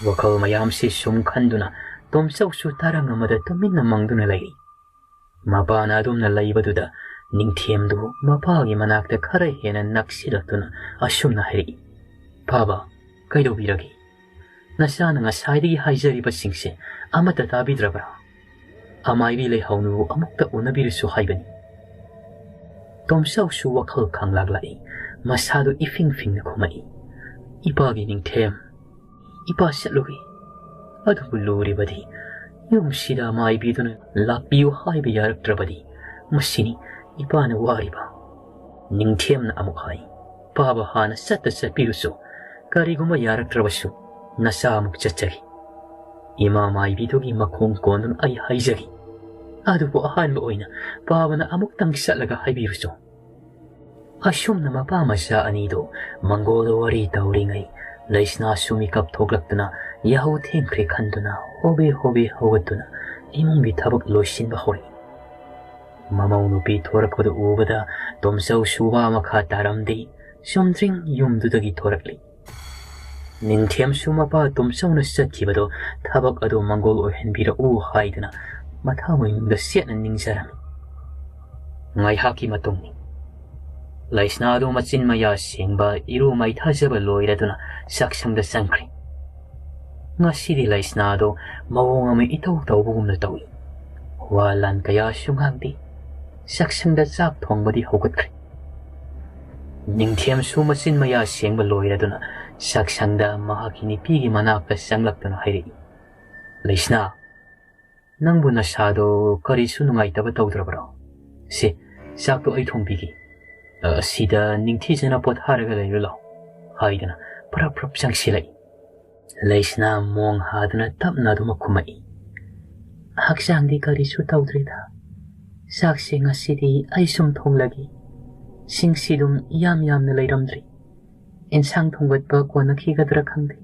ꯋꯥꯈꯜ ꯃꯌꯥꯝꯁꯤ ꯁꯨꯝ ꯈꯟꯗꯨꯅ ꯇꯣꯝꯆꯧꯁꯨ ꯇꯔꯪ ꯑꯃꯗ ꯇꯨꯃꯤꯟꯅ ꯃꯪꯗꯨꯅ ꯂꯩꯔꯤ꯫ ꯃꯄꯥꯅ ꯑꯗꯨꯝꯅ ꯂꯩꯕꯗꯨꯗ ꯅꯤꯡꯊꯦꯝꯗꯨ ꯃꯄꯥꯒꯤ ꯃꯅꯥꯛꯇ ꯈꯔ ꯍꯦꯟꯅ ꯅꯛꯁꯤꯜꯂꯛꯇꯨꯅ ꯑꯁꯨꯝꯅ ꯍꯥꯏꯔꯛꯏ, "ꯄꯥꯕ, ꯀꯩꯗꯧꯕꯤꯔꯒꯦ? ꯅꯆꯥꯅ ꯉꯁꯥꯏꯗꯒꯤ ꯍꯥꯏꯖꯔꯤꯕꯁꯤꯡꯁꯦ ꯑꯃꯠꯇ ꯇꯥꯕꯤꯗ꯭ꯔꯕ꯭ꯔꯥ? ꯑꯃꯥꯏꯕꯤ ꯂꯩꯍꯥꯎꯅꯨ ꯑꯃꯨꯛꯇ ꯎꯅꯕꯤꯔꯁꯨ ꯍꯥꯏꯕꯅꯤ꯫" ꯇꯣꯝꯆꯧꯁꯨ ꯋꯥꯈꯜ ꯈꯪꯂꯥꯛ ꯂꯥꯛꯏ꯫ ꯃꯁꯥꯗꯨ ꯏꯐꯤꯡ ꯐꯤꯡꯅ ꯈꯨꯝꯃꯛꯏ, "ꯏꯄꯥꯒꯤ ꯅꯤꯡꯊꯦꯝ, ꯏꯄꯥ ꯆꯠꯂꯨꯏ꯫ ꯑꯗꯨꯕꯨ ꯂꯨꯔꯤꯕꯗꯤ ꯌꯨꯝꯁꯤꯗ ꯃꯥꯏꯕꯤꯗꯨꯅ ꯂꯥꯛꯄꯤꯌꯨ ꯍꯥꯏꯕ ꯌꯥꯔꯛꯇ꯭ꯔꯕꯗꯤ ꯃꯁꯤꯅꯤ ꯏꯄꯥꯅ ꯋꯥꯔꯤꯕ꯫" ꯅꯤꯡꯊꯦꯝꯅ ꯑꯃꯨꯛ ꯍꯥꯏ, "ꯄꯥꯕ ꯍꯥꯟꯅ ꯆꯠꯇ ꯆꯠꯄꯤꯔꯨꯁꯨ, ꯀꯔꯤꯒꯨꯝꯕ ꯌꯥꯔꯛꯇ꯭ꯔꯕꯁꯨ ꯅꯆꯥ ꯑꯃꯨꯛ ꯆꯠꯆꯒꯦ꯫ ꯏꯃꯥ ꯃꯥꯏꯕꯤꯗꯨꯒꯤ ꯃꯈꯣꯡ ꯀꯣꯟꯗꯨꯅ ꯑꯩ ꯍꯥꯏꯖꯒꯦ꯫ ꯑꯗꯨꯕꯨ ꯑꯍꯥꯟꯕ ꯑꯣꯏꯅ ꯄꯥꯕꯅ ꯑꯃꯨꯛꯇꯪ ꯆꯠꯂꯒ ꯍꯥꯏꯕꯤꯔꯨꯁꯨ꯫" ꯑꯁꯨꯝꯅ ꯃꯄꯥ ꯃꯆꯥ ꯑꯅꯤꯗꯨ ꯃꯪꯒꯣꯜꯗ ꯋꯥꯔꯤ ꯇꯧꯔꯤꯉꯩ, ꯂꯩꯁꯅꯥꯁꯨ ꯃꯤꯀꯞ ꯊꯣꯛꯂꯛꯇꯨꯅ ꯌꯥꯍꯧ ꯊꯦꯡꯈ꯭ꯔꯦ ꯈꯟꯗꯨꯅ ꯍꯣꯕꯦ ꯍꯣꯕꯦ ꯍꯧꯒꯠꯇꯨꯅ ꯏꯃꯨꯡꯒꯤ ꯊꯕꯛ ꯂꯣꯏꯁꯤꯟꯕ ꯍꯧꯔꯛꯏ꯫ ꯃꯃꯧ ꯅꯨꯄꯤ ꯊꯣꯔꯛꯄꯗꯨ ꯎꯕꯗ ꯇꯣꯝꯆꯧꯁꯨ ꯋꯥ ꯃꯈꯥ ꯇꯥꯔꯝꯗꯦ, ꯆꯨꯝꯗ꯭ꯔꯤꯡ ꯌꯨꯝꯗꯨꯗꯒꯤ ꯊꯣꯔꯛꯂꯤ꯫ ꯅꯤꯡꯊꯦꯝꯁꯨ ꯃꯄꯥ ꯇꯣꯝꯆꯧꯅ ꯆꯠꯈꯤꯕꯗꯣ ꯊꯕꯛ ꯑꯗꯨ ꯃꯪꯒꯣꯜ ꯑꯣꯏꯍꯟꯕꯤꯔꯛꯎ ꯍꯥꯏꯗꯨꯅ ꯃꯊꯥ ꯃꯌꯨꯝꯗ ꯆꯦꯠꯅ ꯅꯤꯡꯖꯔꯝꯃꯤ꯫ ꯉꯥꯏꯍꯥꯛꯀꯤ ꯃꯇꯨꯡꯅꯤ꯫ ꯂꯩꯁꯅꯥꯗꯨ ꯃꯆꯤꯟ ꯃꯌꯥ ꯁꯦꯡꯕ, ꯏꯔꯨ ꯃꯩꯊꯥꯖꯕ ꯂꯣꯏꯔꯗꯨꯅ ꯆꯥꯛꯁꯪꯗ ꯆꯪꯈ꯭ꯔꯦ꯫ ꯉꯁꯤꯗꯤ ꯂꯩꯁꯅꯥꯗꯨ ꯃꯑꯣꯡ ꯑꯃ ꯏꯇꯧ ꯇꯧꯕꯒꯨꯝꯅ ꯇꯧꯏ꯫ ꯋꯥ ꯂꯥꯟ ꯀꯌꯥꯁꯨ ꯉꯥꯡꯗꯦ꯫ ꯆꯥꯛꯁꯪꯗ ꯆꯥꯛ ꯊꯣꯡꯕꯗꯤ ꯍꯧꯒꯠꯈ꯭ꯔꯦ꯫ ꯅꯤꯡꯊꯦꯝꯁꯨ ꯃꯆꯤꯟ ꯃꯌꯥ ꯁꯦꯡꯕ ꯂꯣꯏꯔꯗꯨꯅ ꯆꯥꯛꯁꯪꯗ ꯃꯍꯥꯛꯀꯤ ꯅꯨꯄꯤꯒꯤ ꯃꯅꯥꯛꯇ ꯆꯪꯂꯛꯇꯨꯅ ꯍꯥꯏꯔꯛꯏ, "ꯂꯩꯁꯅꯥ, ꯅꯪꯕꯨ ꯅꯁꯥꯗꯣ ꯀꯔꯤꯁꯨ ꯅꯨꯡꯉꯥꯏꯇꯕ ꯇꯧꯗ꯭ꯔꯕ꯭ꯔꯣ? ꯁꯦ, ꯆꯥꯛꯇꯣ ꯑꯩ ꯊꯣꯡꯕꯤꯒꯦ꯫ ꯑ, ꯁꯤꯗ ꯅꯤꯡꯊꯤꯖꯅ ꯄꯣꯊꯥꯔꯒ ꯂꯩꯔꯨ ꯂꯥꯎ," ꯍꯥꯏꯗꯨꯅ ꯄ꯭ꯔꯞ ꯄ꯭ꯔꯞ ꯆꯪꯁꯤꯜꯂꯛꯏ꯫ ꯂꯩꯁꯅꯥ ꯃꯣꯡ ꯍꯥꯗꯨꯅ ꯇꯞꯅ ꯑꯗꯨꯃꯛ ꯈꯨꯝꯃꯛꯏ, "ꯍꯛꯆꯥꯡꯗꯤ ꯀꯔꯤꯁꯨ ꯇꯧꯗ꯭ꯔꯤꯗ꯫ ꯆꯥꯛꯁꯦ ꯉꯁꯤꯗꯤ ꯑꯩ ꯁꯨꯝ ꯊꯣꯡꯂꯒꯦ꯫ ꯁꯤꯡꯁꯤ ꯑꯗꯨꯝ ꯏꯌꯥꯝ ꯌꯥꯝꯅ ꯂꯩꯔꯝꯗ꯭ꯔꯤ꯫ ꯑꯦꯟꯁꯥꯡ ꯊꯣꯡꯒꯠꯄ ꯀꯣꯟꯅꯈꯤꯒꯗ꯭ꯔꯥ ꯈꯪꯗꯦ꯫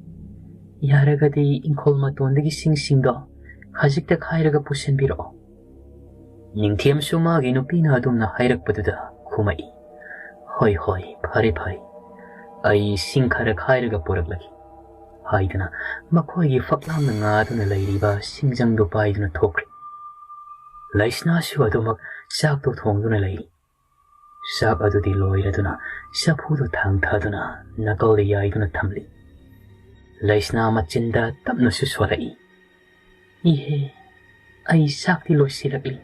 ꯌꯥꯔꯒꯗꯤ ꯏꯪꯈꯣꯜ ꯃꯇꯣꯟꯗꯒꯤ ꯁꯤꯡꯁꯤꯡꯗꯣ ꯈꯖꯤꯛꯇ ꯈꯥꯏꯔꯒ ꯄꯨꯁꯤꯟꯕꯤꯔꯛꯑꯣ꯫" ꯅꯤꯡꯊꯦꯝꯁꯨ ꯃꯥꯒꯤ ꯅꯨꯄꯤꯅ ꯑꯗꯨꯝꯅ ꯍꯥꯏꯔꯛꯄꯗꯨꯗ ꯈꯨꯝꯃꯛꯏ, "ꯍꯣꯏ, ꯍꯣꯏ, ꯐꯔꯦ, ꯐꯔꯦ꯫ ꯑꯩ ꯁꯤꯡ ꯈꯔ ꯈꯥꯏꯔꯒ ꯄꯨꯔꯛꯂꯒꯦ," ꯍꯥꯏꯗꯨꯅ ꯃꯈꯣꯏꯒꯤ ꯐꯛꯂꯥꯡꯗ ꯉꯥꯗꯨꯅ ꯂꯩꯔꯤꯕ ꯁꯤꯡꯖꯪꯗꯨ ꯄꯥꯏꯗꯨꯅ ꯊꯣꯛꯈ꯭ꯔꯦ꯫ ꯂꯩꯁꯅꯥꯁꯨ ꯑꯗꯨꯃꯛ ꯆꯥꯛꯇꯨ ꯊꯣꯡꯗꯨꯅ ꯂꯩꯔꯤ꯫ ꯆꯥꯛ ꯑꯗꯨꯗꯤ ꯂꯣꯏꯔꯗꯨꯅ ꯆꯐꯨꯗꯨ ꯊꯥꯡꯊꯗꯨꯅ ꯅꯥꯀꯜꯗ ꯌꯥꯏꯗꯨꯅ ꯊꯝꯂꯤ꯫ ꯂꯩꯁꯅꯥ ꯃꯆꯤꯟꯗ ꯇꯞꯅꯁꯨ ꯁꯣꯜꯂꯛꯏ, "ꯏꯍꯦ, ꯑꯩ ꯆꯥꯛꯇꯤ ꯂꯣꯏꯁꯤꯜꯂꯛꯂꯤ,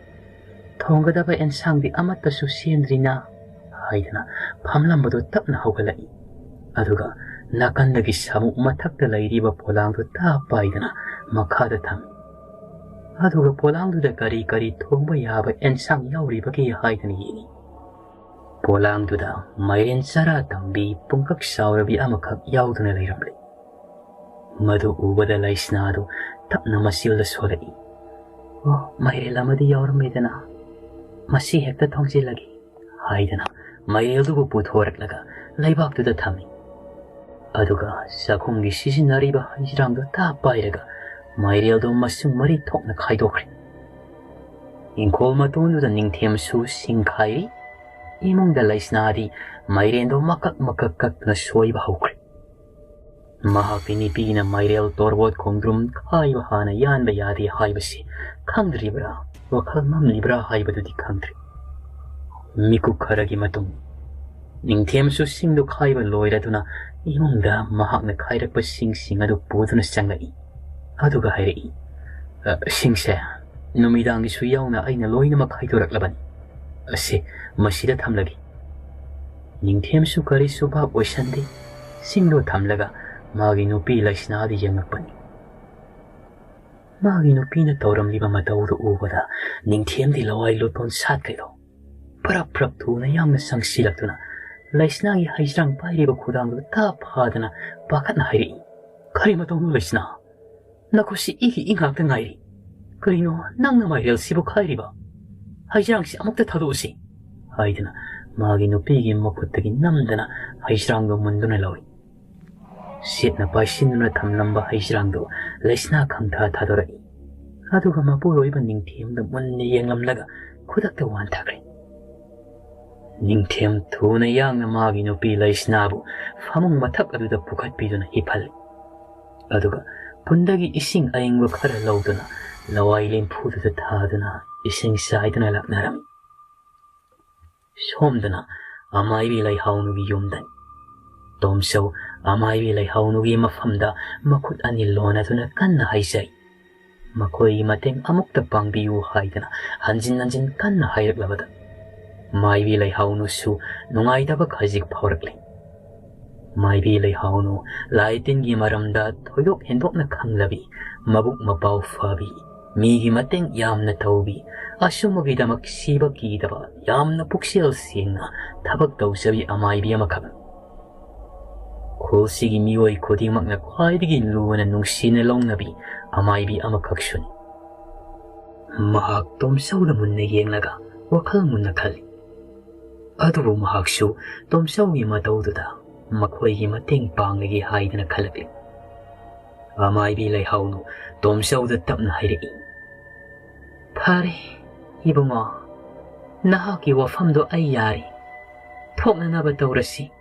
ꯊꯣꯡꯒꯗꯕ ꯑꯦꯟꯁꯥꯡꯗꯤ ꯑꯃꯠꯇꯁꯨ ꯁꯦꯝꯗ꯭ꯔꯤꯅ," ꯍꯥꯏꯗꯅ ꯐꯝꯂꯝꯕꯗꯨ ꯇꯞꯅ ꯍꯧꯒꯠꯂꯛꯏ꯫ ꯑꯗꯨꯒ ꯅꯥꯀꯟꯗꯒꯤ ꯁꯥꯃꯨꯛ ꯃꯊꯛꯇ ꯂꯩꯔꯤꯕ ꯄꯣꯂꯥꯡꯗꯨ ꯇꯥꯞ ꯄꯥꯏꯗꯅ ꯃꯈꯥꯗ ꯊꯝꯃꯤ꯫ ꯑꯗꯨꯒ ꯄꯣꯂꯥꯡꯗꯨꯗ ꯀꯔꯤ ꯀꯔꯤ ꯊꯣꯡꯕ ꯌꯥꯕ ꯑꯦꯟꯁꯥꯡ ꯌꯥꯎꯔꯤꯕꯒꯦ ꯍꯥꯏꯗꯅ ꯌꯦꯡꯉꯤ꯫ ꯄꯣꯂꯥꯡꯗꯨꯗ ꯃꯥꯏꯔꯦꯟ ꯆꯔꯥ ꯇꯝꯕꯤ ꯄꯨꯡꯀꯛ ꯆꯥꯎꯔꯕꯤ ꯑꯃꯈꯛ ꯌꯥꯎꯗꯨꯅ ꯂꯩꯔꯝꯂꯦ꯫ ꯃꯗꯨ ꯎꯕꯗ ꯂꯩꯁꯅꯥꯗꯨ ꯇꯞꯅ ꯃꯆꯤꯜꯗ ꯁꯣꯜꯂꯛꯏ꯫ "ꯑꯣ, ꯃꯥꯏꯔꯦꯜ ꯑꯃꯗꯤ ꯌꯥꯎꯔꯝꯃꯦꯗꯅ, ꯃꯁꯤ ꯍꯦꯛꯇ ꯊꯣꯡꯖꯤꯜꯂꯒꯦ," ꯍꯥꯏꯗꯅ ꯃꯥꯏꯔꯦꯜꯗꯨꯕꯨ ꯄꯨꯊꯣꯔꯛꯂꯒ ꯂꯩꯕꯥꯛꯇꯨꯗ ꯊꯝꯃꯤ꯫ ꯑꯗꯨꯒ ꯆꯥꯛꯈꯨꯝꯒꯤ ꯁꯤꯖꯤꯟꯅꯔꯤꯕ ꯍꯩꯖ꯭ꯔꯥꯡꯗꯨ ꯇꯥꯞ ꯄꯥꯏꯔꯒ ꯃꯥꯏꯔꯦꯜꯗꯨ ꯃꯁꯤꯡ ꯃꯔꯤ ꯊꯣꯛꯅ ꯈꯥꯏꯗꯣꯛꯈ꯭ꯔꯦ꯫ ꯏꯪꯈꯣꯜ ꯃꯇꯣꯟꯗꯨꯗ ꯅꯤꯡꯊꯦꯝꯁꯨ ꯁꯤꯡ ꯈꯥꯏꯔꯤ꯫ ꯏꯃꯨꯡꯗ ꯂꯩꯁꯅꯥꯗꯤ ꯃꯥꯏꯔꯦꯟꯗꯨ ꯃꯀꯛ ꯃꯀꯛ ꯀꯛꯇꯨꯅ ꯁꯣꯏꯕ ꯍꯧꯈ꯭ꯔꯦ꯫ ꯃꯍꯥꯛꯀꯤ ꯅꯨꯄꯤꯅ ꯃꯥꯏꯔꯦꯜ ꯇꯣꯔꯕꯣꯠ ꯈꯣꯡꯗ꯭ꯔꯨꯝ ꯈꯥꯏꯕ ꯍꯥꯟꯅ ꯌꯥꯟꯕ ꯌꯥꯗꯦ ꯍꯥꯏꯕꯁꯤ ꯈꯪꯗ꯭ꯔꯤꯕ꯭ꯔꯥ, ꯋꯥꯈꯜ ꯃꯝꯂꯤꯕ꯭ꯔꯥ ꯍꯥꯏꯕꯗꯨꯗꯤ ꯈꯪꯗ꯭ꯔꯤ꯫ ꯃꯤꯀꯨꯞ ꯈꯔꯒꯤ ꯃꯇꯨꯡ ꯅꯤꯡꯊꯦꯝꯁꯨ ꯁꯤꯡꯗꯨ ꯈꯥꯏꯕ ꯂꯣꯏꯔꯗꯨꯅ ꯏꯃꯨꯡꯗ ꯃꯍꯥꯛꯅ ꯈꯥꯏꯔꯛꯄ ꯁꯤꯡꯁꯤꯡ ꯑꯗꯨ ꯄꯨꯗꯨꯅ ꯆꯪꯂꯛꯏ꯫ ꯑꯗꯨꯒ ꯍꯥꯏꯔꯛꯏ, "ꯑ, ꯁꯤꯡꯁꯦ ꯅꯨꯃꯤꯗꯥꯡꯒꯤꯁꯨ ꯌꯥꯎꯅ ꯑꯩꯅ ꯂꯣꯏꯅꯃꯛ ꯈꯥꯏꯗꯣꯔꯛꯂꯕꯅꯤ꯫ ꯑꯁꯦ, ꯃꯁꯤꯗ ꯊꯝꯂꯒꯦ꯫" ꯅꯤꯡꯊꯦꯝꯁꯨ ꯀꯔꯤꯁꯨ ꯚꯥꯞ ꯑꯣꯏꯁꯟꯗꯦ꯫ ꯁꯤꯡꯗꯣ ꯊꯝꯂꯒ ꯃꯥꯒꯤ ꯅꯨꯄꯤ ꯂꯩꯁꯅꯥꯗ ꯌꯦꯡꯂꯛꯄꯅꯤ꯫ ꯃꯥꯒꯤ ꯅꯨꯄꯤꯅ ꯇꯧꯔꯝꯂꯤꯕ ꯃꯇꯧꯗꯨ ꯎꯕꯗ ꯅꯤꯡꯊꯦꯝꯗꯤ ꯂꯋꯥꯏ ꯂꯨꯇꯣꯟ ꯁꯥꯠꯈꯩꯗꯣ ꯐꯔꯞ ꯐꯔꯞ ꯊꯨꯅ ꯌꯥꯝꯅ ꯆꯪꯁꯤꯜꯂꯛꯇꯨꯅ ꯂꯩꯁꯅꯥꯒꯤ ꯍꯩꯁ꯭ꯔꯥꯡ ꯄꯥꯏꯔꯤꯕ ꯈꯨꯗꯥꯡꯗꯨ ꯇꯥꯞ ꯐꯥꯗꯅ ꯄꯥꯈꯠꯅ ꯍꯥꯏꯔꯛꯏ, "ꯀꯔꯤ ꯃꯇꯧꯅꯣ ꯂꯩꯁꯅꯥ? ꯅꯈꯨꯠꯁꯤ ꯏꯒꯤ ꯏ ꯉꯥꯛꯇ ꯉꯥꯏꯔꯤ꯫ ꯀꯔꯤꯅꯣ ꯅꯪꯅ ꯃꯥꯏꯔꯦꯜꯁꯤꯕꯨ ꯈꯥꯏꯔꯤꯕ? ꯍꯩꯁ꯭ꯔꯥꯡꯁꯤ ꯑꯃꯨꯛꯇ ꯊꯥꯗꯣꯛꯎꯁꯤ," ꯍꯥꯏꯗꯨꯅ ꯃꯥꯒꯤ ꯅꯨꯄꯤꯒꯤ ꯃꯈꯨꯠꯇꯒꯤ ꯅꯝꯗꯅ ꯍꯩꯁ꯭ꯔꯥꯡꯗꯨ ꯃꯨꯟꯗꯨꯅ ꯂꯧꯏ꯫ ꯁꯦꯠꯅ ꯄꯥꯏꯁꯤꯟꯗꯨꯅ ꯊꯝꯂꯝꯕ ꯍꯩꯁ꯭ꯔꯥꯡꯗꯨ ꯂꯩꯁꯅꯥ ꯈꯪꯊꯥ ꯊꯥꯗꯣꯔꯛꯏ꯫ ꯑꯗꯨꯒ ꯃꯄꯨꯔꯣꯏꯕ ꯅꯤꯡꯊꯦꯝꯗ ꯃꯨꯟꯅ ꯌꯦꯡꯂꯝꯂꯒ ꯈꯨꯗꯛꯇ ꯋꯥꯟꯊꯈ꯭ꯔꯦ꯫ ꯅꯤꯡꯊꯦꯝ ꯊꯨꯅ ꯌꯥꯡꯅ ꯃꯥꯒꯤ ꯅꯨꯄꯤ ꯂꯩꯁꯅꯥꯕꯨ ꯐꯃꯨꯡ ꯃꯊꯛ ꯑꯗꯨꯗ ꯄꯨꯈꯠꯄꯤꯗꯨꯅ ꯍꯤꯞꯍꯜꯂꯤ꯫ ꯑꯗꯨꯒ ꯄꯨꯟꯗꯒꯤ ꯏꯁꯤꯡ ꯑꯏꯪꯕ ꯈꯔ ꯂꯧꯗꯨꯅ ꯂꯋꯥꯏ ꯂꯦꯝꯐꯨꯗꯨꯗ ꯊꯥꯗꯨꯅ ꯏꯁꯤꯡ ꯆꯥꯏꯗꯨꯅ ꯂꯥꯛꯅꯔꯝꯃꯤ꯫ ꯁꯣꯝꯗꯅ ꯑꯃꯥꯏꯕꯤ ꯂꯩꯍꯥꯎꯅꯨꯒꯤ ꯌꯨꯝꯗꯅꯤ꯫ ꯇꯣꯝꯆꯧ ꯑꯃꯥꯏꯕꯤ ꯂꯩꯍꯥꯎꯅꯨꯒꯤ ꯃꯐꯝꯗ ꯃꯈꯨꯠ ꯑꯅꯤ ꯂꯣꯟꯅꯗꯨꯅ ꯀꯟꯅ ꯍꯥꯏꯖꯩ꯫ ꯃꯈꯣꯏꯒꯤ ꯃꯇꯦꯡ ꯑꯃꯨꯛꯇ ꯄꯥꯡꯕꯤꯌꯨ ꯍꯥꯏꯗꯅ ꯍꯟꯖꯤꯟ ꯍꯟꯖꯤꯟ ꯀꯟꯅ ꯍꯥꯏꯔꯛꯂꯕꯗ ꯃꯥꯏꯕꯤ ꯂꯩꯍꯥꯎꯅꯨꯁꯨ ꯅꯨꯡꯉꯥꯏꯇꯕ ꯈꯖꯤꯛ ꯐꯥꯎꯔꯛꯂꯤ꯫ ꯃꯥꯏꯕꯤ ꯂꯩꯍꯥꯎꯅꯨ ꯂꯥꯏ ꯇꯤꯟꯒꯤ ꯃꯔꯝꯗ ꯊꯣꯏꯗꯣꯛ ꯍꯦꯟꯗꯣꯛꯅ ꯈꯪꯂꯕꯤ, ꯃꯕꯨꯛ ꯃꯄꯥꯎ ꯐꯕꯤ, ꯃꯤꯒꯤ ꯃꯇꯦꯡ ꯌꯥꯝꯅ ꯇꯧꯕꯤ, ꯑꯆꯨꯝꯕꯒꯤꯗꯃꯛ ꯁꯤꯕ ꯀꯤꯗꯕ, ꯌꯥꯝꯅ ꯄꯨꯛꯆꯦꯜ ꯁꯦꯡꯅ ꯊꯕꯛ ꯇꯧꯖꯕꯤ ꯑꯃꯥꯏꯕꯤ ꯑꯃꯈꯛ꯫ ꯈꯨꯜꯁꯤꯒꯤ ꯃꯤꯑꯣꯏ ꯈꯨꯗꯤꯡꯃꯛꯅ ꯈ꯭ꯋꯥꯏꯗꯒꯤ ꯂꯨꯅ ꯅꯨꯡꯁꯤꯅ ꯂꯧꯅꯕꯤ ꯑꯃꯥꯏꯕꯤ ꯑꯃꯈꯛꯁꯨꯅꯤ꯫ ꯃꯍꯥꯛ ꯇꯣꯝꯆꯧꯗ ꯃꯨꯟꯅ ꯌꯦꯡꯂꯒ ꯋꯥꯈꯜ ꯃꯨꯟꯅ ꯈꯜꯂꯤ꯫ ꯑꯗꯨꯕꯨ ꯃꯍꯥꯛꯁꯨ ꯇꯣꯝꯆꯧꯒꯤ ꯃꯇꯧꯗꯨꯗ ꯃꯈꯣꯏꯒꯤ ꯃꯇꯦꯡ ꯄꯥꯡꯂꯒꯦ ꯍꯥꯏꯗꯅ ꯈꯜꯂꯛꯂꯤ꯫ ꯑꯃꯥꯏꯕꯤ ꯂꯩꯍꯥꯎꯅꯨ ꯇꯣꯝꯆꯧꯗ ꯇꯞꯅ ꯍꯥꯏꯔꯛꯏ, "ꯐꯔꯦ ꯏꯕꯨꯡꯉꯣ, ꯅꯍꯥꯛꯀꯤ ꯋꯥꯐꯝꯗꯣ ꯑꯩ ꯌꯥꯔꯦ꯫ ꯊꯣꯛꯅꯅꯕ ꯇꯧꯔꯁꯤ꯫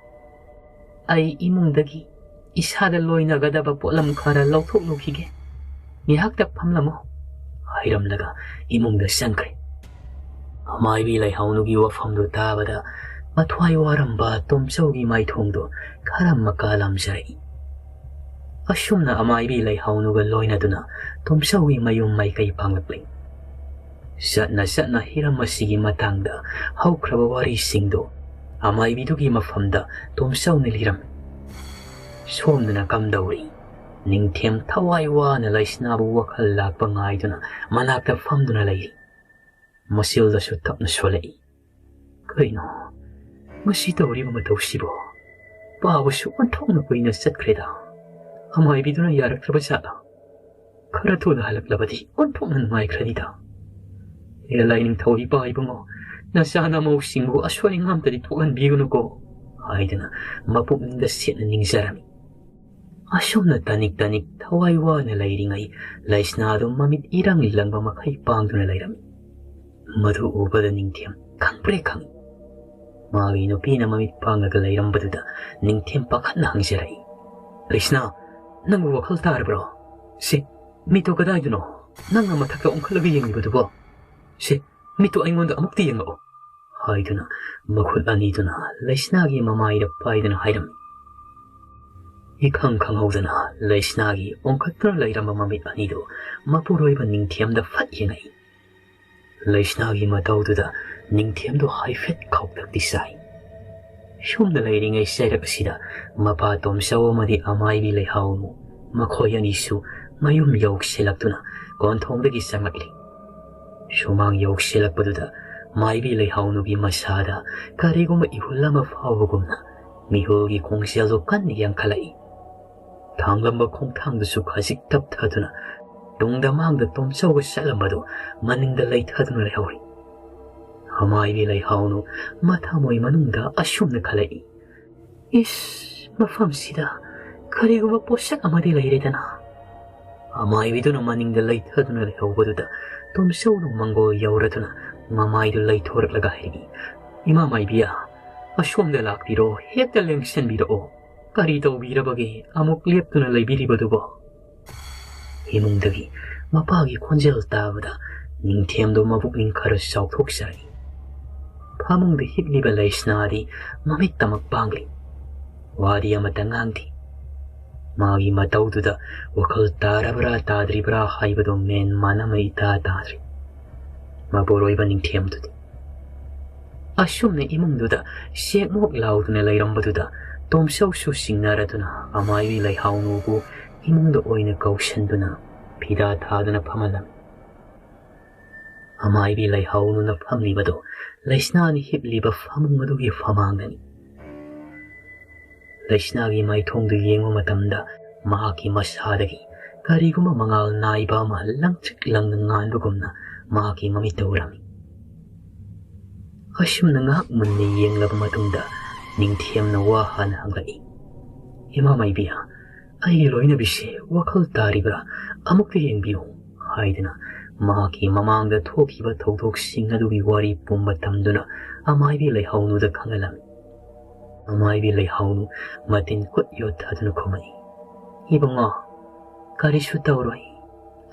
ꯑꯩ ꯏꯃꯨꯡꯗꯒꯤ ꯏꯁꯥꯗ ꯂꯣꯏꯅꯒꯗꯕ ꯄꯣꯠꯂꯝ ꯈꯔ ꯂꯧꯊꯣꯛꯂꯨꯈꯤꯒꯦ꯫ ꯉꯥꯏꯍꯥꯛꯇ ꯐꯝꯂꯝꯃꯨ," ꯍꯥꯏꯔꯝꯂꯒ ꯏꯃꯨꯡꯗ ꯆꯪꯈ꯭ꯔꯦ꯫ ꯑꯃꯥꯏꯕꯤ ꯂꯩꯍꯥꯎꯅꯨꯒꯤ ꯋꯥꯐꯝꯗꯨ ꯇꯥꯕꯗ ꯃꯊ꯭ꯋꯥꯏ ꯋꯥꯔꯝꯕ ꯇꯣꯝꯆꯧꯒꯤ ꯃꯥꯏꯊꯣꯡꯗꯨ ꯈꯔ ꯃꯀꯥ ꯂꯥꯝꯖꯔꯛꯏ꯫ ꯑꯁꯨꯝꯅ ꯑꯃꯥꯏꯕꯤ ꯂꯩꯍꯥꯎꯅꯨꯒ ꯂꯣꯏꯅꯗꯨꯅ ꯇꯣꯝꯆꯧꯒꯤ ꯃꯌꯨꯝ ꯃꯥꯏꯀꯩ ꯄꯥꯡꯂꯛꯂꯤ꯫ ꯆꯠꯅ ꯆꯠꯅ ꯍꯤꯔꯝ ꯑꯁꯤꯒꯤ ꯃꯇꯥꯡꯗ ꯍꯧꯈ꯭ꯔꯕ ꯋꯥꯔꯤꯁꯤꯡꯗꯨ ꯑꯃꯥꯏꯕꯤꯗꯨꯒꯤ ꯃꯐꯝꯗ ꯇꯣꯝꯆꯧꯅ ꯂꯤꯔꯝꯃꯤ꯫ ꯁꯣꯝꯗꯅ ꯀꯝꯗꯧꯔꯤ? ꯅꯤꯡꯊꯦꯝ ꯊꯋꯥꯏ ꯋꯥꯅ ꯂꯩꯁꯅꯥꯕꯨ ꯋꯥꯈꯜ ꯂꯥꯛꯄ ꯉꯥꯏꯗꯨꯅ ꯃꯅꯥꯛꯇ ꯐꯝꯗꯨꯅ ꯂꯩꯔꯤ꯫ ꯃꯆꯤꯜꯗꯁꯨ ꯇꯞꯅ ꯁꯣꯜꯂꯛꯏ꯫ "ꯀꯩꯅꯣ ꯉꯁꯤ ꯇꯧꯔꯤꯕ ꯃꯇꯧꯁꯤꯕꯣ? ꯄꯥꯕꯁꯨ ꯑꯣꯟꯊꯣꯛꯅ ꯀꯨꯏꯅ ꯆꯠꯈ꯭ꯔꯦꯗ꯫ ꯑꯃꯥꯏꯕꯤꯗꯨꯅ ꯌꯥꯔꯛꯇ꯭ꯔꯕ ꯖꯥꯠꯂ? ꯈꯔ ꯊꯨꯅ ꯍꯜꯂꯛꯂꯕꯗꯤ ꯑꯣꯟꯊꯣꯛꯅ ꯅꯨꯡꯉꯥꯏꯈ꯭ꯔꯅꯤꯗ꯫ ꯍꯦ ꯂꯥꯏꯅꯤꯡꯊꯧ ꯏꯄꯥ ꯏꯕꯨꯡꯉꯣ, ꯅꯆꯥ ꯅꯃꯧꯁꯤꯡꯕꯨ ꯑꯁꯣꯏ ꯑꯉꯥꯝꯇꯗꯤ ꯊꯣꯛꯍꯟꯕꯤꯒꯅꯨꯀꯣ," ꯍꯥꯏꯗꯅ ꯃꯄꯨꯛꯅꯤꯡꯗ ꯁꯦꯠꯅ ꯅꯤꯡꯖꯔꯝꯃꯤ꯫ ꯑꯁꯨꯝꯅ ꯇꯅꯤꯛ ꯇꯅꯤꯛ ꯊꯋꯥꯏ ꯋꯥꯅ ꯂꯩꯔꯤꯉꯩ ꯂꯩꯁꯅꯥꯗꯨ ꯃꯃꯤꯠ ꯏꯔꯪ ꯂꯪꯕ ꯃꯈꯩ ꯄꯥꯡꯗꯨꯅ ꯂꯩꯔꯝꯃꯤ꯫ ꯃꯗꯨ ꯎꯕꯗ ꯅꯤꯡꯊꯦꯝ ꯈꯪꯄ꯭ꯔꯦꯛ ꯈꯪꯏ꯫ ꯃꯥꯒꯤ ꯅꯨꯄꯤꯅ ꯃꯃꯤꯠ ꯄꯥꯡꯂꯒ ꯂꯩꯔꯝꯕꯗꯨꯗ ꯅꯤꯡꯊꯦꯝ ꯄꯥꯈꯠꯅ ꯍꯪꯖꯔꯛꯏ, "ꯂꯩꯁꯅꯥ, ꯅꯪꯕꯨ ꯋꯥꯈꯜ ꯇꯥꯔꯕ꯭ꯔꯣ? ꯁꯤ, ꯃꯤꯠꯇꯣ ꯀꯗꯥꯏꯗꯅꯣ? ꯅꯪꯅ ꯃꯊꯛꯇ ꯑꯣꯟꯈꯠꯂꯒ ꯌꯦꯡꯂꯤꯕꯗꯨꯕꯣ? ꯁꯤ, ꯃꯤꯠꯇꯣ ꯑꯩꯉꯣꯟꯗ ꯑꯃꯨꯛꯇ ꯌꯦꯡꯂꯛꯑꯣ," ꯍꯥꯏꯗꯨꯅ ꯃꯈꯨꯠ ꯑꯅꯤꯗꯨꯅ ꯂꯩꯁꯅꯥꯒꯤ ꯃꯃꯥꯏꯗ ꯄꯥꯏꯗꯨꯅ ꯍꯥꯏꯔꯝꯃꯤ꯫ ꯏꯈꯪ ꯈꯪꯍꯧꯗꯅ ꯂꯩꯁꯅꯥꯒꯤ ꯑꯣꯟꯈꯠꯇꯨꯅ ꯂꯩꯔꯝꯕ ꯃꯃꯤꯠ ꯑꯅꯤꯗꯨ ꯃꯄꯨꯔꯣꯏꯕ ꯅꯤꯡꯊꯦꯝꯗ ꯐꯠ ꯌꯦꯡꯉꯛꯏ꯫ ꯂꯩꯁꯅꯥꯒꯤ ꯃꯇꯧꯗꯨꯗ ꯅꯤꯡꯊꯦꯝꯗꯨ ꯍꯥꯏꯐꯦꯠ ꯈꯧꯇꯛꯇꯤ ꯆꯥꯏ꯫ ꯁꯨꯝꯅ ꯂꯩꯔꯤꯉꯩ ꯆꯩꯔꯛ ꯑꯁꯤꯗ ꯃꯄꯥ ꯇꯣꯝꯆꯧ ꯑꯃꯗꯤ ꯑꯃꯥꯏꯕꯤ ꯂꯩꯍꯥꯎꯅꯨ ꯃꯈꯣꯏ ꯑꯅꯤꯁꯨ ꯃꯌꯨꯝ ꯌꯧꯁꯤꯜꯂꯛꯇꯨꯅ ꯀꯣꯟꯊꯣꯡꯗꯒꯤ ꯆꯪꯂꯛꯂꯤ꯫ ꯁꯨꯃꯥꯡ ꯌꯧꯁꯤꯜꯂꯛꯄꯗꯨꯗ ꯃꯥꯏꯕꯤ ꯂꯩꯍꯥꯎꯅꯨꯒꯤ ꯃꯁꯥꯗ ꯀꯔꯤꯒꯨꯝꯕ ꯏꯍꯨꯜ ꯑꯃ ꯐꯥꯎꯕꯒꯨꯝꯅ ꯃꯤꯍꯨꯜꯒꯤ ꯈꯣꯡꯖꯦꯜꯗꯨ ꯀꯟꯅ ꯌꯥꯡꯈꯠꯂꯛꯏ꯫ ꯊꯥꯡꯂꯝꯕ ꯈꯣꯡꯊꯥꯡꯗꯨꯁꯨ ꯈꯖꯤꯛ ꯇꯞꯊꯗꯨꯅ ꯇꯨꯡꯗ ꯃꯥꯡꯗ ꯇꯣꯝꯆꯧꯒ ꯆꯠꯂꯝꯕꯗꯨ ꯃꯅꯤꯡꯗ ꯂꯩꯊꯗꯨꯅ ꯂꯩꯍꯧꯔꯤ꯫ ꯑꯃꯥꯏꯕꯤ ꯂꯩꯍꯥꯎꯅꯨ ꯃꯊꯃꯣꯏ ꯃꯅꯨꯡꯗ ꯑꯁꯨꯝꯅ ꯈꯜꯂꯛꯏ, "ꯏꯁ, ꯃꯐꯝꯁꯤꯗ ꯀꯔꯤꯒꯨꯝꯕ ꯄꯣꯠꯁꯛ ꯑꯃꯗꯤ ꯂꯩꯔꯦꯗꯅ?" ꯑꯃꯥꯏꯕꯤꯗꯨꯅ ꯃꯅꯤꯡꯗ ꯂꯩꯊꯗꯨꯅ ꯂꯩꯍꯧꯕꯗꯨꯗ ꯇꯣꯝꯆꯧꯅ ꯃꯪꯒꯣꯜ ꯌꯧꯔꯗꯨꯅ ꯃꯃꯥꯏꯗꯨ ꯂꯩꯊꯣꯔꯛꯂꯒ ꯍꯥꯏꯔꯛꯏ, "ꯏꯃꯥ ꯃꯥꯏꯕꯤ, ꯑꯁꯣꯝꯗ ꯂꯥꯛꯄꯤꯔꯣ, ꯍꯦꯛꯇ ꯂꯦꯡꯁꯟꯕꯤꯔꯛꯑꯣ꯫ ꯀꯔꯤ ꯇꯧꯕꯤꯔꯕꯒꯦ? ꯑꯃꯨꯛ ꯂꯦꯞꯇꯨꯅ ꯂꯩꯕꯤꯔꯤꯕꯗꯨꯕꯣ?" ꯏꯃꯨꯡꯗꯒꯤ ꯃꯄꯥꯒꯤ ꯈꯣꯟꯖꯦꯜ ꯇꯥꯕꯗ ꯅꯤꯡꯊꯦꯝꯗꯣ ꯃꯕꯨꯛꯅꯤꯡ ꯈꯔ ꯆꯥꯎꯊꯣꯛꯆꯔꯛꯏ꯫ ꯐꯃꯨꯡꯗ ꯍꯤꯞꯂꯤꯕ ꯂꯩꯁꯅꯥꯗꯤ ꯃꯃꯤꯠ ꯇꯃꯛ ꯄꯥꯡꯂꯤ꯫ ꯋꯥꯗꯤ ꯑꯃꯠꯇ ꯉꯥꯡꯗꯦ꯫ ꯃꯥꯒꯤ ꯃꯇꯧꯗꯨꯗ ꯋꯥꯈꯜ ꯇꯥꯔꯕ꯭ꯔꯥ ꯇꯥꯗ꯭ꯔꯤꯕ꯭ꯔꯥ ꯍꯥꯏꯕꯗꯨ ꯃꯦꯟ ꯃꯥꯟ ꯑꯃ ꯏꯇꯥ ꯇꯥꯗ꯭ꯔꯤ꯫ ꯃꯄꯨꯔꯣꯏꯕ ꯅꯤꯡꯊꯦꯝꯗꯨꯗꯤ ꯑꯁꯨꯝꯅ ꯏꯃꯨꯡꯗꯨꯗ ꯆꯦꯛꯃꯣꯛ ꯂꯥꯎꯗꯨꯅ ꯂꯩꯔꯝꯕꯗꯨꯗ ꯇꯣꯝꯆꯧꯁꯨ ꯆꯤꯡꯅꯔꯗꯨꯅ ꯑꯃꯥꯏꯕꯤ ꯂꯩꯍꯥꯎꯅꯨꯕꯨ ꯏꯃꯨꯡꯗ ꯑꯣꯏꯅ ꯀꯧꯁꯟꯗꯨꯅ ꯐꯤꯗꯥ ꯊꯥꯗꯨꯅ ꯐꯝꯍꯜꯂꯝꯃꯤ꯫ ꯑꯃꯥꯏꯕꯤ ꯂꯩꯍꯥꯎꯅꯨꯅ ꯐꯝꯂꯤꯕꯗꯨ ꯂꯩꯁꯅꯥꯅ ꯍꯤꯞꯂꯤꯕ ꯐꯃꯨꯡ ꯑꯗꯨꯒꯤ ꯐꯃꯥꯡꯗꯅꯤ꯫ ꯂꯩꯁꯅꯥꯒꯤ ꯃꯥꯏꯊꯣꯡꯗꯨ ꯌꯦꯡꯕ ꯃꯇꯝꯗ ꯃꯍꯥꯛꯀꯤ ꯃꯁꯥꯗꯒꯤ ꯀꯔꯤꯒꯨꯝꯕ ꯃꯉꯥꯜ ꯅꯥꯏꯕ ꯑꯃ ꯂꯪꯇ꯭ꯔꯤꯛ ꯂꯪꯅ ꯉꯥꯟꯕꯒꯨꯝꯅ ꯃꯍꯥꯛꯀꯤ ꯃꯃꯤꯠꯇ ꯎꯔꯝꯃꯤ꯫ ꯑꯁꯨꯝꯅ ꯉꯥꯏꯍꯥꯛ ꯃꯨꯟꯅ ꯌꯦꯡꯂꯕ ꯃꯇꯨꯡꯗ ꯅꯤꯡꯊꯦꯝꯅ ꯋꯥ ꯍꯥꯟꯅ ꯍꯪꯂꯛꯏ, "ꯏꯃꯥ ꯃꯥꯏꯕꯤ, ꯑꯩꯒꯤ ꯂꯣꯏꯅꯕꯤꯁꯦ ꯋꯥꯈꯜ ꯇꯥꯔꯤꯕ꯭ꯔꯥ? ꯑꯃꯨꯛꯇ ꯌꯦꯡꯕꯤꯌꯨ," ꯍꯥꯏꯗꯨꯅ ꯃꯍꯥꯛꯀꯤ ꯃꯃꯥꯡꯗ ꯊꯣꯛꯈꯤꯕ ꯊꯧꯗꯣꯛꯁꯤꯡ ꯑꯗꯨꯒꯤ ꯋꯥꯔꯤ ꯄꯨꯝꯕ ꯇꯝꯗꯨꯅ ꯑꯃꯥꯏꯕꯤ ꯂꯩꯍꯥꯎꯅꯨꯗ ꯈꯪꯍꯜꯂꯝꯃꯤ꯫ ꯑꯃꯥꯏꯕꯤ ꯂꯩꯍꯥꯎꯅꯨ ꯃꯇꯤꯟ ꯀꯨꯠ ꯌꯣꯠꯊꯗꯨꯅ ꯈꯨꯝꯃꯛꯏ, "ꯏꯕꯨꯡꯉꯣ, ꯀꯔꯤꯁꯨ ꯇꯧꯔꯣꯏ꯫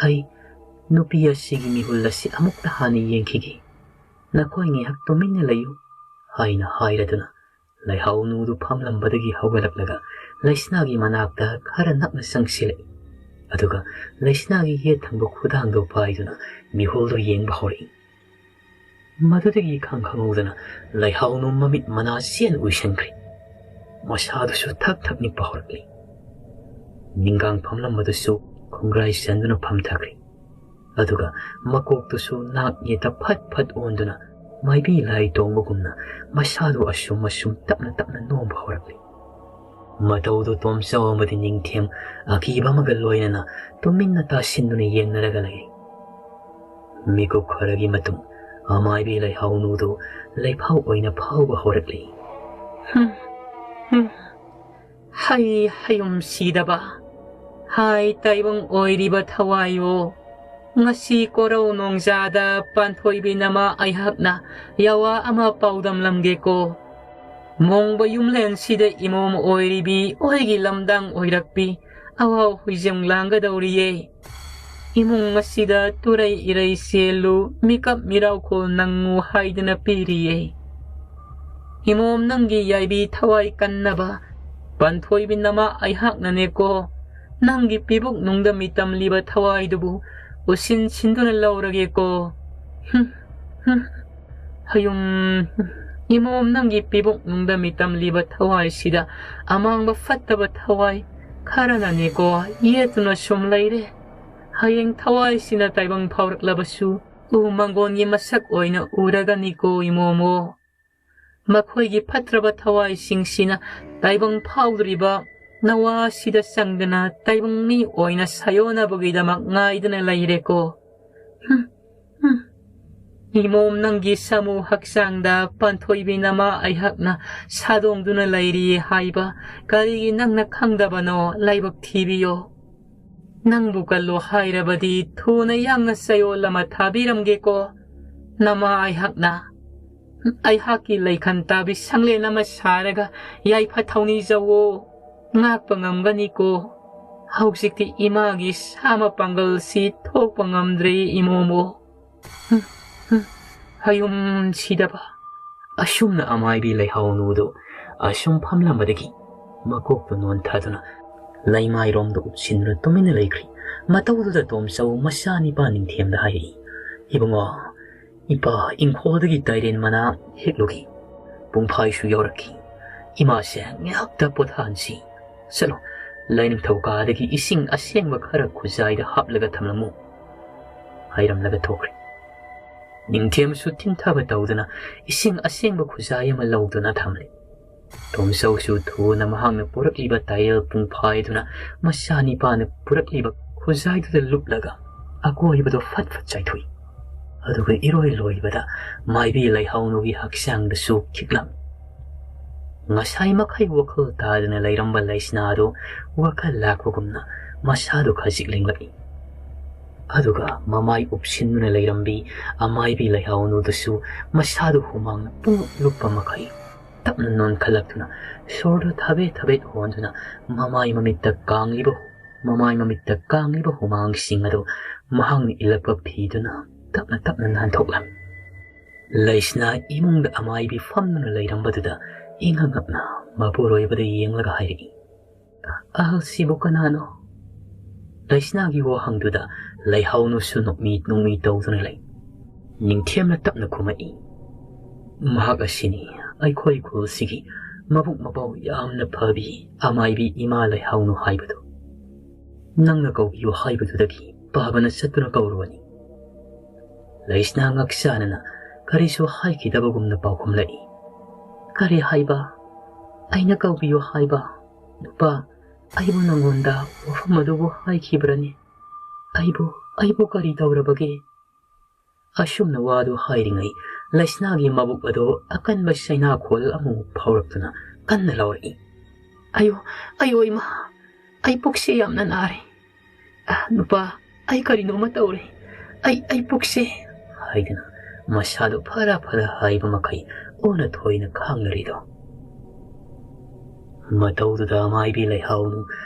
ꯑꯩ ꯅꯨꯄꯤ ꯑꯁꯤꯒꯤ ꯃꯤꯍꯨꯜ ꯑꯁꯤ ꯑꯃꯨꯛꯇ ꯍꯥꯟꯅ ꯌꯦꯡꯈꯤꯒꯦ꯫ ꯅꯈꯣꯏ ꯉꯥꯏꯍꯥꯛ ꯇꯨꯃꯤꯟꯅ ꯂꯩꯌꯨ" ꯍꯥꯏꯅ ꯍꯥꯏꯔꯗꯨꯅ ꯂꯩꯍꯥꯎꯅꯨꯗꯨ ꯐꯝꯂꯝꯕꯗꯒꯤ ꯍꯧꯒꯠꯂꯛꯂꯒ ꯂꯩꯁꯅꯥꯒꯤ ꯃꯅꯥꯛꯇ ꯈꯔ ꯅꯛꯅ ꯆꯪꯁꯤꯜꯂꯛꯏ꯫ ꯑꯗꯨꯒ ꯂꯩꯁꯅꯥꯒꯤ ꯌꯦꯠ ꯊꯪꯕ ꯈꯨꯗꯥꯡꯗꯨ ꯄꯥꯏꯗꯨꯅ ꯃꯤꯍꯨꯜꯗꯨ ꯌꯦꯡꯕ ꯍꯧꯔꯛꯏ꯫ ꯃꯗꯨꯗꯒꯤ ꯏꯈꯪ ꯈꯪꯍꯧꯗꯅ ꯂꯩꯍꯥꯎꯅꯨ ꯃꯃꯤꯠ ꯃꯅꯥ ꯆꯦꯟ ꯎꯏꯁꯟꯈ꯭ꯔꯦ꯫ ꯃꯁꯥꯗꯨꯁꯨ ꯊꯛ ꯊꯛ ꯅꯤꯛꯄ ꯍꯧꯔꯛꯂꯤ꯫ ꯅꯤꯡꯒꯥꯡ ꯐꯝꯂꯝꯕꯗꯨꯁꯨ ꯈꯣꯡꯒ꯭ꯔꯥꯏ ꯆꯟꯗꯨꯅ ꯐꯝꯊꯈ꯭ꯔꯦ꯫ ꯑꯗꯨꯒ ꯃꯀꯣꯛꯇꯨꯁꯨ ꯅꯥꯛ ꯌꯦꯠꯇ ꯐꯠ ꯐꯠ ꯑꯣꯟꯗꯨꯅ ꯃꯥꯏꯕꯤ ꯂꯥꯏ ꯇꯣꯡꯕꯒꯨꯝꯅ ꯃꯁꯥꯗꯨ ꯑꯁꯨꯝ ꯑꯁꯨꯝ ꯇꯞꯅ ꯇꯞꯅ ꯅꯣꯝꯕ ꯍꯧꯔꯛꯂꯤ꯫ ꯃꯇꯧꯗꯨ ꯇꯣꯝꯆꯧ ꯑꯃꯗꯤ ꯅꯤꯡꯊꯦꯝ ꯑꯀꯤꯕ ꯑꯃꯒ ꯂꯣꯏꯅꯅ ꯇꯨꯃꯤꯟꯅ ꯇꯥꯁꯤꯟꯗꯨꯅ ꯌꯦꯡꯅꯔꯒ ꯂꯩꯔꯤ꯫ ꯃꯤꯀꯨꯞ ꯈꯔꯒꯤ ꯃꯇꯨꯡ ꯑꯃꯥꯏꯕꯤ ꯂꯩꯍꯥꯎꯅꯨꯗꯨ ꯂꯩꯐꯥꯎ ꯑꯣꯏꯅ ꯐꯥꯎꯕ ꯍꯧꯔꯛꯂꯤ꯫ ꯍꯨꯝ, ꯍꯨꯝ꯫ ꯍꯩ ꯍꯌꯨꯝ ꯁꯤꯗꯕ, ꯍꯥꯏ ꯇꯥꯏꯕꯪ ꯑꯣꯏꯔꯤꯕ ꯊꯋꯥꯏꯌꯣ, ꯉꯁꯤ ꯀꯣꯔꯧ ꯅꯣꯡꯖꯥꯗ ꯄꯥꯟꯊꯣꯏꯕꯤ ꯅꯃꯥ ꯑꯩꯍꯥꯛꯅ ꯌꯥꯋꯥ ꯑꯃ ꯄꯥꯎꯗꯝꯂꯝꯒꯦꯀꯣ꯫ ꯃꯣꯡꯕ ꯌꯨꯝꯂꯦꯟꯁꯤꯗ ꯏꯃꯣꯝ ꯑꯣꯏꯔꯤꯕꯤ ꯑꯣꯏꯒꯤ ꯂꯝꯗꯥꯡ ꯑꯣꯏꯔꯛꯄꯤ ꯑꯋꯥꯎ ꯍꯨꯏꯖꯝ ꯂꯥꯡꯒꯗꯧꯔꯤꯌꯦ꯫ ꯏꯃꯨꯡ ꯑꯁꯤꯗ ꯇꯨꯔꯩ ꯏꯔꯩ ꯆꯦꯜꯂꯨ, ꯃꯤꯀꯞ ꯃꯤꯔꯥꯎꯈꯣꯜ ꯅꯪꯉꯨ ꯍꯥꯏꯗꯨꯅ ꯄꯤꯔꯤꯌꯦ꯫ ꯏꯃꯣꯝ ꯅꯪꯒꯤ ꯌꯥꯏꯕꯤ ꯊꯋꯥꯏ ꯀꯟꯅꯕ ꯄꯥꯟꯊꯣꯏꯕꯤ ꯅꯃꯥ ꯑꯩꯍꯥꯛꯅꯅꯦꯀꯣ, ꯅꯪꯒꯤ ꯄꯤꯕꯨꯛ ꯅꯨꯡꯗ ꯃꯤꯇꯝꯂꯤꯕ ꯊꯋꯥꯏꯗꯨꯕꯨ ꯎꯁꯤꯟ ꯁꯤꯟꯗꯨꯅ ꯂꯧꯔꯒꯦꯀꯣ꯫ ꯍꯨꯝ, ꯍꯨꯝ꯫ ꯍꯌꯨꯝ, ꯏꯃꯣꯝ ꯅꯪꯒꯤ ꯄꯤꯕꯨꯛ ꯅꯨꯡꯗ ꯃꯤꯇꯝꯂꯤꯕ ꯊꯋꯥꯏꯁꯤꯗ ꯑꯃꯥꯡꯕ ꯐꯠꯇꯕ ꯊꯋꯥꯏ ꯈꯔꯅꯅꯦꯀꯣ ꯌꯦꯠꯇꯨꯅ ꯁꯨꯝ ꯂꯩꯔꯦ꯫ ꯍꯌꯦꯡ ꯊꯋꯥꯏꯁꯤꯅ ꯇꯥꯏꯕꯪ ꯐꯥꯎꯔꯛꯂꯕꯁꯨ ꯎ ꯃꯪꯒꯣꯟꯒꯤ ꯃꯁꯛ ꯑꯣꯏꯅ ꯎꯔꯒꯅꯤꯀꯣ ꯏꯃꯣꯝꯋꯣ꯫ ꯃꯈꯣꯏꯒꯤ ꯐꯠꯇ꯭ꯔꯕ ꯊꯋꯥꯏꯁꯤꯡꯁꯤꯅ ꯇꯥꯏꯕꯪ ꯐꯥꯎꯗ꯭ꯔꯤꯕ ꯅꯋꯥꯁꯤꯗ ꯆꯪꯗꯅ ꯇꯥꯏꯕꯪ ꯃꯤ ꯑꯣꯏꯅ ꯁꯥꯌꯣꯟꯅꯕꯒꯤꯗꯃꯛ ꯉꯥꯏꯗꯨꯅ ꯂꯩꯔꯦꯀꯣ꯫ ꯍꯨꯝ, ꯍꯨꯝ꯫ ꯏꯃꯣꯝ ꯅꯪꯒꯤ ꯁꯥꯃꯨ ꯍꯛꯆꯥꯡꯗ ꯄꯥꯟꯊꯣꯏꯕꯤ ꯅꯃꯥ ꯑꯩꯍꯥꯛꯅ ꯁꯥꯗꯣꯡꯗꯨꯅ ꯂꯩꯔꯤ ꯍꯥꯏꯕ ꯀꯔꯤꯒꯤ ꯅꯪꯅ ꯈꯪꯗꯕꯅꯣ? ꯂꯥꯏꯕꯛ ꯊꯤꯕꯤꯌꯣ꯫ "ꯅꯪꯕꯨ ꯀꯜꯂꯣ ꯍꯥꯏꯔꯕꯗꯤ ꯊꯨꯅ ꯌꯥꯡꯅ ꯆꯌꯣꯜ ꯑꯃ ꯊꯥꯕꯤꯔꯝꯒꯦꯀꯣ꯫ ꯅꯃꯥ ꯑꯩꯍꯥꯛꯅ ꯑꯩꯍꯥꯛꯀꯤ ꯂꯩꯈꯟ ꯇꯥꯕꯤ ꯁꯪꯂꯦꯟ ꯑꯃ ꯁꯥꯔꯒ ꯌꯥꯏꯐ ꯊꯧꯅꯤꯖꯧꯋꯣ꯫ ꯉꯥꯛꯄ ꯉꯝꯒꯅꯤꯀꯣ꯫ ꯍꯧꯖꯤꯛꯇꯤ ꯏꯃꯥꯒꯤ ꯁꯥ ꯃꯄꯥꯡꯒꯜꯁꯤ ꯊꯣꯛꯄ ꯉꯝꯗ꯭ꯔꯦ ꯏꯃꯣꯃꯣ"꯫ ꯍꯌꯨꯝ ꯁꯤꯗꯕ꯫ ꯑꯁꯨꯝꯅ ꯑꯃꯥꯏꯕꯤ ꯂꯩꯍꯥꯎꯅꯨꯗꯨ ꯑꯁꯨꯝ ꯐꯝꯂꯝꯕꯗꯒꯤ ꯃꯀꯣꯛꯇꯨ ꯅꯣꯟꯊꯗꯨꯅ ꯂꯩꯃꯥꯏꯔꯣꯝꯗ ꯎꯞꯁꯤꯟꯗꯨꯅ ꯇꯨꯃꯤꯟꯅ ꯂꯩꯈ꯭ꯔꯤ꯫ ꯃꯇꯧꯗꯨꯗ ꯇꯣꯝꯆꯧ ꯃꯆꯥ ꯅꯤꯄꯥ ꯅꯤꯡꯊꯦꯝꯗ ꯍꯥꯏꯔꯛꯏ, "ꯏꯕꯨꯡꯉꯣ, ꯏꯄꯥ ꯏꯪꯈꯣꯜꯗꯒꯤ ꯇꯥꯏꯔꯦꯟ ꯃꯅꯥ ꯍꯦꯛꯂꯨꯈꯤ꯫ ꯄꯨꯡꯐꯥꯏꯁꯨ ꯌꯧꯔꯛꯈꯤ꯫ ꯏꯃꯥꯁꯦ ꯉꯥꯏꯍꯥꯛꯇ ꯄꯣꯊꯥꯍꯟꯁꯤ꯫ ꯆꯠꯂꯣ, ꯂꯥꯏꯅꯤꯡꯊꯧ ꯀꯥꯗꯒꯤ ꯏꯁꯤꯡ ꯑꯁꯦꯡꯕ ꯈꯔ ꯈꯨꯖꯥꯏꯗ ꯍꯥꯞꯂꯒ ꯊꯝꯂꯝꯃꯨ" ꯍꯥꯏꯔꯝꯂꯒ ꯊꯣꯛꯈ꯭ꯔꯦ꯫ ꯅꯤꯡꯊꯦꯝꯁꯨ ꯊꯤꯟꯊꯕ ꯇꯧꯗꯨꯅ ꯏꯁꯤꯡ ꯑꯁꯦꯡꯕ ꯈꯨꯖꯥꯏ ꯑꯃ ꯂꯧꯗꯨꯅ ꯊꯝꯂꯦ꯫ ꯇꯣꯝꯆꯧꯁꯨ ꯊꯨꯅ ꯃꯍꯥꯛꯅ ꯄꯨꯔꯛꯂꯤꯕ ꯇꯥꯏꯔꯦꯜ ꯄꯨꯡꯐꯥꯏꯗꯨꯅ ꯃꯆꯥ ꯅꯤꯄꯥꯅ ꯄꯨꯔꯛꯂꯤꯕ ꯈꯨꯖꯥꯏꯗꯨꯗ ꯂꯨꯞꯂꯒ ꯑꯀꯣꯏꯕꯗꯨ ꯐꯠ ꯐꯠ ꯆꯥꯏꯊꯣꯛꯏ꯫ ꯑꯗꯨꯒ ꯏꯔꯣꯏ ꯂꯣꯏꯕꯗ ꯃꯥꯏꯕꯤ ꯂꯩꯍꯥꯎꯅꯨꯒꯤ ꯍꯛꯆꯥꯡꯗꯁꯨ ꯈꯤꯛꯂꯝꯃꯤ꯫ ꯉꯁꯥꯏ ꯃꯈꯩ ꯋꯥꯈꯜ ꯇꯥꯗꯅ ꯂꯩꯔꯝꯕ ꯂꯩꯁꯅꯥꯗꯨ ꯋꯥꯈꯜ ꯂꯥꯛꯄꯒꯨꯝꯅ ꯃꯁꯥꯗꯨ ꯈꯖꯤꯛ ꯂꯦꯡꯂꯛꯏ꯫ ꯑꯗꯨꯒ ꯃꯃꯥꯏ ꯎꯞꯁꯤꯟꯗꯨꯅ ꯂꯩꯔꯝꯕꯤ ꯑꯃꯥꯏꯕꯤ ꯂꯩꯍꯥꯎꯅꯨꯗꯨꯁꯨ ꯃꯁꯥꯗꯨ ꯍꯨꯃꯥꯡꯅ ꯄꯨꯡꯂꯨꯞ ꯂꯨꯞꯄ ꯃꯈꯩ ꯇꯞꯅ ꯅꯣꯟꯈꯠꯂꯛꯇꯨꯅ ꯁꯣꯔꯗꯨ ꯊꯕꯦꯠ ꯊꯕꯦꯠ ꯍꯣꯟꯗꯨꯅ ꯃꯃꯥꯏ ꯃꯃꯤꯠꯇ ꯀꯥꯡꯂꯤꯕ, ꯃꯃꯥꯏ ꯃꯃꯤꯠꯇ ꯀꯥꯡꯂꯤꯕ ꯍꯨꯃꯥꯡꯁꯤꯡ ꯑꯗꯨ ꯃꯍꯥꯛꯅ ꯏꯜꯂꯛꯄ ꯐꯤꯗꯨꯅ ꯇꯞꯅ ꯇꯞꯅ ꯅꯥꯟꯊꯣꯛꯂꯝꯃꯤ꯫ ꯂꯩꯁꯅꯥ ꯏꯃꯨꯡꯗ ꯑꯃꯥꯏꯕꯤ ꯐꯝꯗꯨꯅ ꯂꯩꯔꯝꯕꯗꯨꯗ ꯏꯉꯛ ꯉꯛꯅ ꯃꯄꯨꯔꯣꯏꯕꯗ ꯌꯦꯡꯂꯒ ꯍꯥꯏꯔꯛꯏ, "ꯑꯍꯜꯁꯤꯕꯨ ꯀꯅꯥꯅꯣ?" ꯂꯩꯁꯅꯥꯒꯤ ꯋꯥꯍꯪꯗꯨꯗ ꯂꯩꯍꯥꯎꯅꯨꯁꯨ ꯅꯣꯛꯃꯤ ꯅꯣꯛꯃꯤ ꯇꯧꯗꯨꯅ ꯂꯩ꯫ ꯅꯤꯡꯊꯦꯝꯅ ꯇꯞꯅ ꯈꯨꯝꯃꯛꯏ, "ꯃꯍꯥꯛ ꯑꯁꯤꯅꯤ, ꯑꯩꯈꯣꯏ ꯈꯨꯜꯁꯤꯒꯤ ꯃꯕꯨꯛ ꯃꯄꯥꯎ ꯌꯥꯝꯅ ꯐꯕꯤ ꯑꯃꯥꯏꯕꯤ ꯏꯃꯥ ꯂꯩꯍꯥꯎꯅꯨ ꯍꯥꯏꯕꯗꯨ꯫ ꯅꯪꯅ ꯀꯧꯕꯤꯌꯨ ꯍꯥꯏꯕꯗꯨꯗꯒꯤ ꯄꯥꯕꯅ ꯆꯠꯇꯨꯅ ꯀꯧꯔꯨꯕꯅꯤ"꯫ ꯂꯩꯁꯅꯥ ꯉꯛ ꯆꯥꯟꯅꯅ ꯀꯔꯤꯁꯨ ꯍꯥꯏꯈꯤꯗꯕꯒꯨꯝꯅ ꯄꯥꯎꯈꯨꯝꯂꯛꯏ, "ꯀꯔꯤ ꯍꯥꯏꯕ? ꯑꯩꯅ ꯀꯧꯕꯤꯌꯨ ꯍꯥꯏꯕ? ꯅꯨꯄꯥ, ꯑꯩꯕꯨ ꯅꯪꯉꯣꯟꯗ ꯋꯥꯐꯝ ꯑꯗꯨꯕꯨ ꯍꯥꯏꯈꯤꯕ꯭ꯔꯅꯤ? ꯑꯩꯕꯨ, ꯑꯩꯕꯨ ꯀꯔꯤ ꯇꯧꯔꯕꯒꯦ?" ꯑꯁꯨꯝꯅ ꯋꯥꯗꯨ ꯍꯥꯏꯔꯤꯉꯩ ꯂꯩꯁꯅꯥꯒꯤ ꯃꯕꯨꯛ ꯑꯗꯨ ꯑꯀꯟꯕ ꯆꯩꯅꯥꯈꯣꯜ ꯑꯃꯃꯨꯛ ꯐꯥꯎꯔꯛꯇꯨꯅ ꯀꯟꯅ ꯂꯥꯎꯔꯛꯏ, "ꯑꯌꯣ, ꯑꯌꯣ ꯏꯃꯥ, ꯑꯩ ꯄꯨꯛꯁꯤ ꯌꯥꯝꯅ ꯅꯥꯔꯦ꯫ "ꯅꯨꯄꯥ, ꯑꯩ ꯀꯔꯤꯅꯣꯃ ꯇꯧꯔꯦ, ꯑꯩ ꯑꯩ ꯄꯨꯛꯁꯦ" ꯍꯥꯏꯗꯨꯅ ꯃꯁꯥꯗꯣ ꯐꯔ ꯐꯔ ꯍꯥꯏꯕ ꯃꯈꯩ ꯑꯣꯟꯅ ꯊꯣꯏꯅ ꯈꯥꯡꯅꯔꯤꯗꯣ꯫ ꯃꯇꯧꯗꯨꯗ ꯑꯃꯥꯏꯕꯤ ꯂꯩꯍꯥꯎꯅꯨ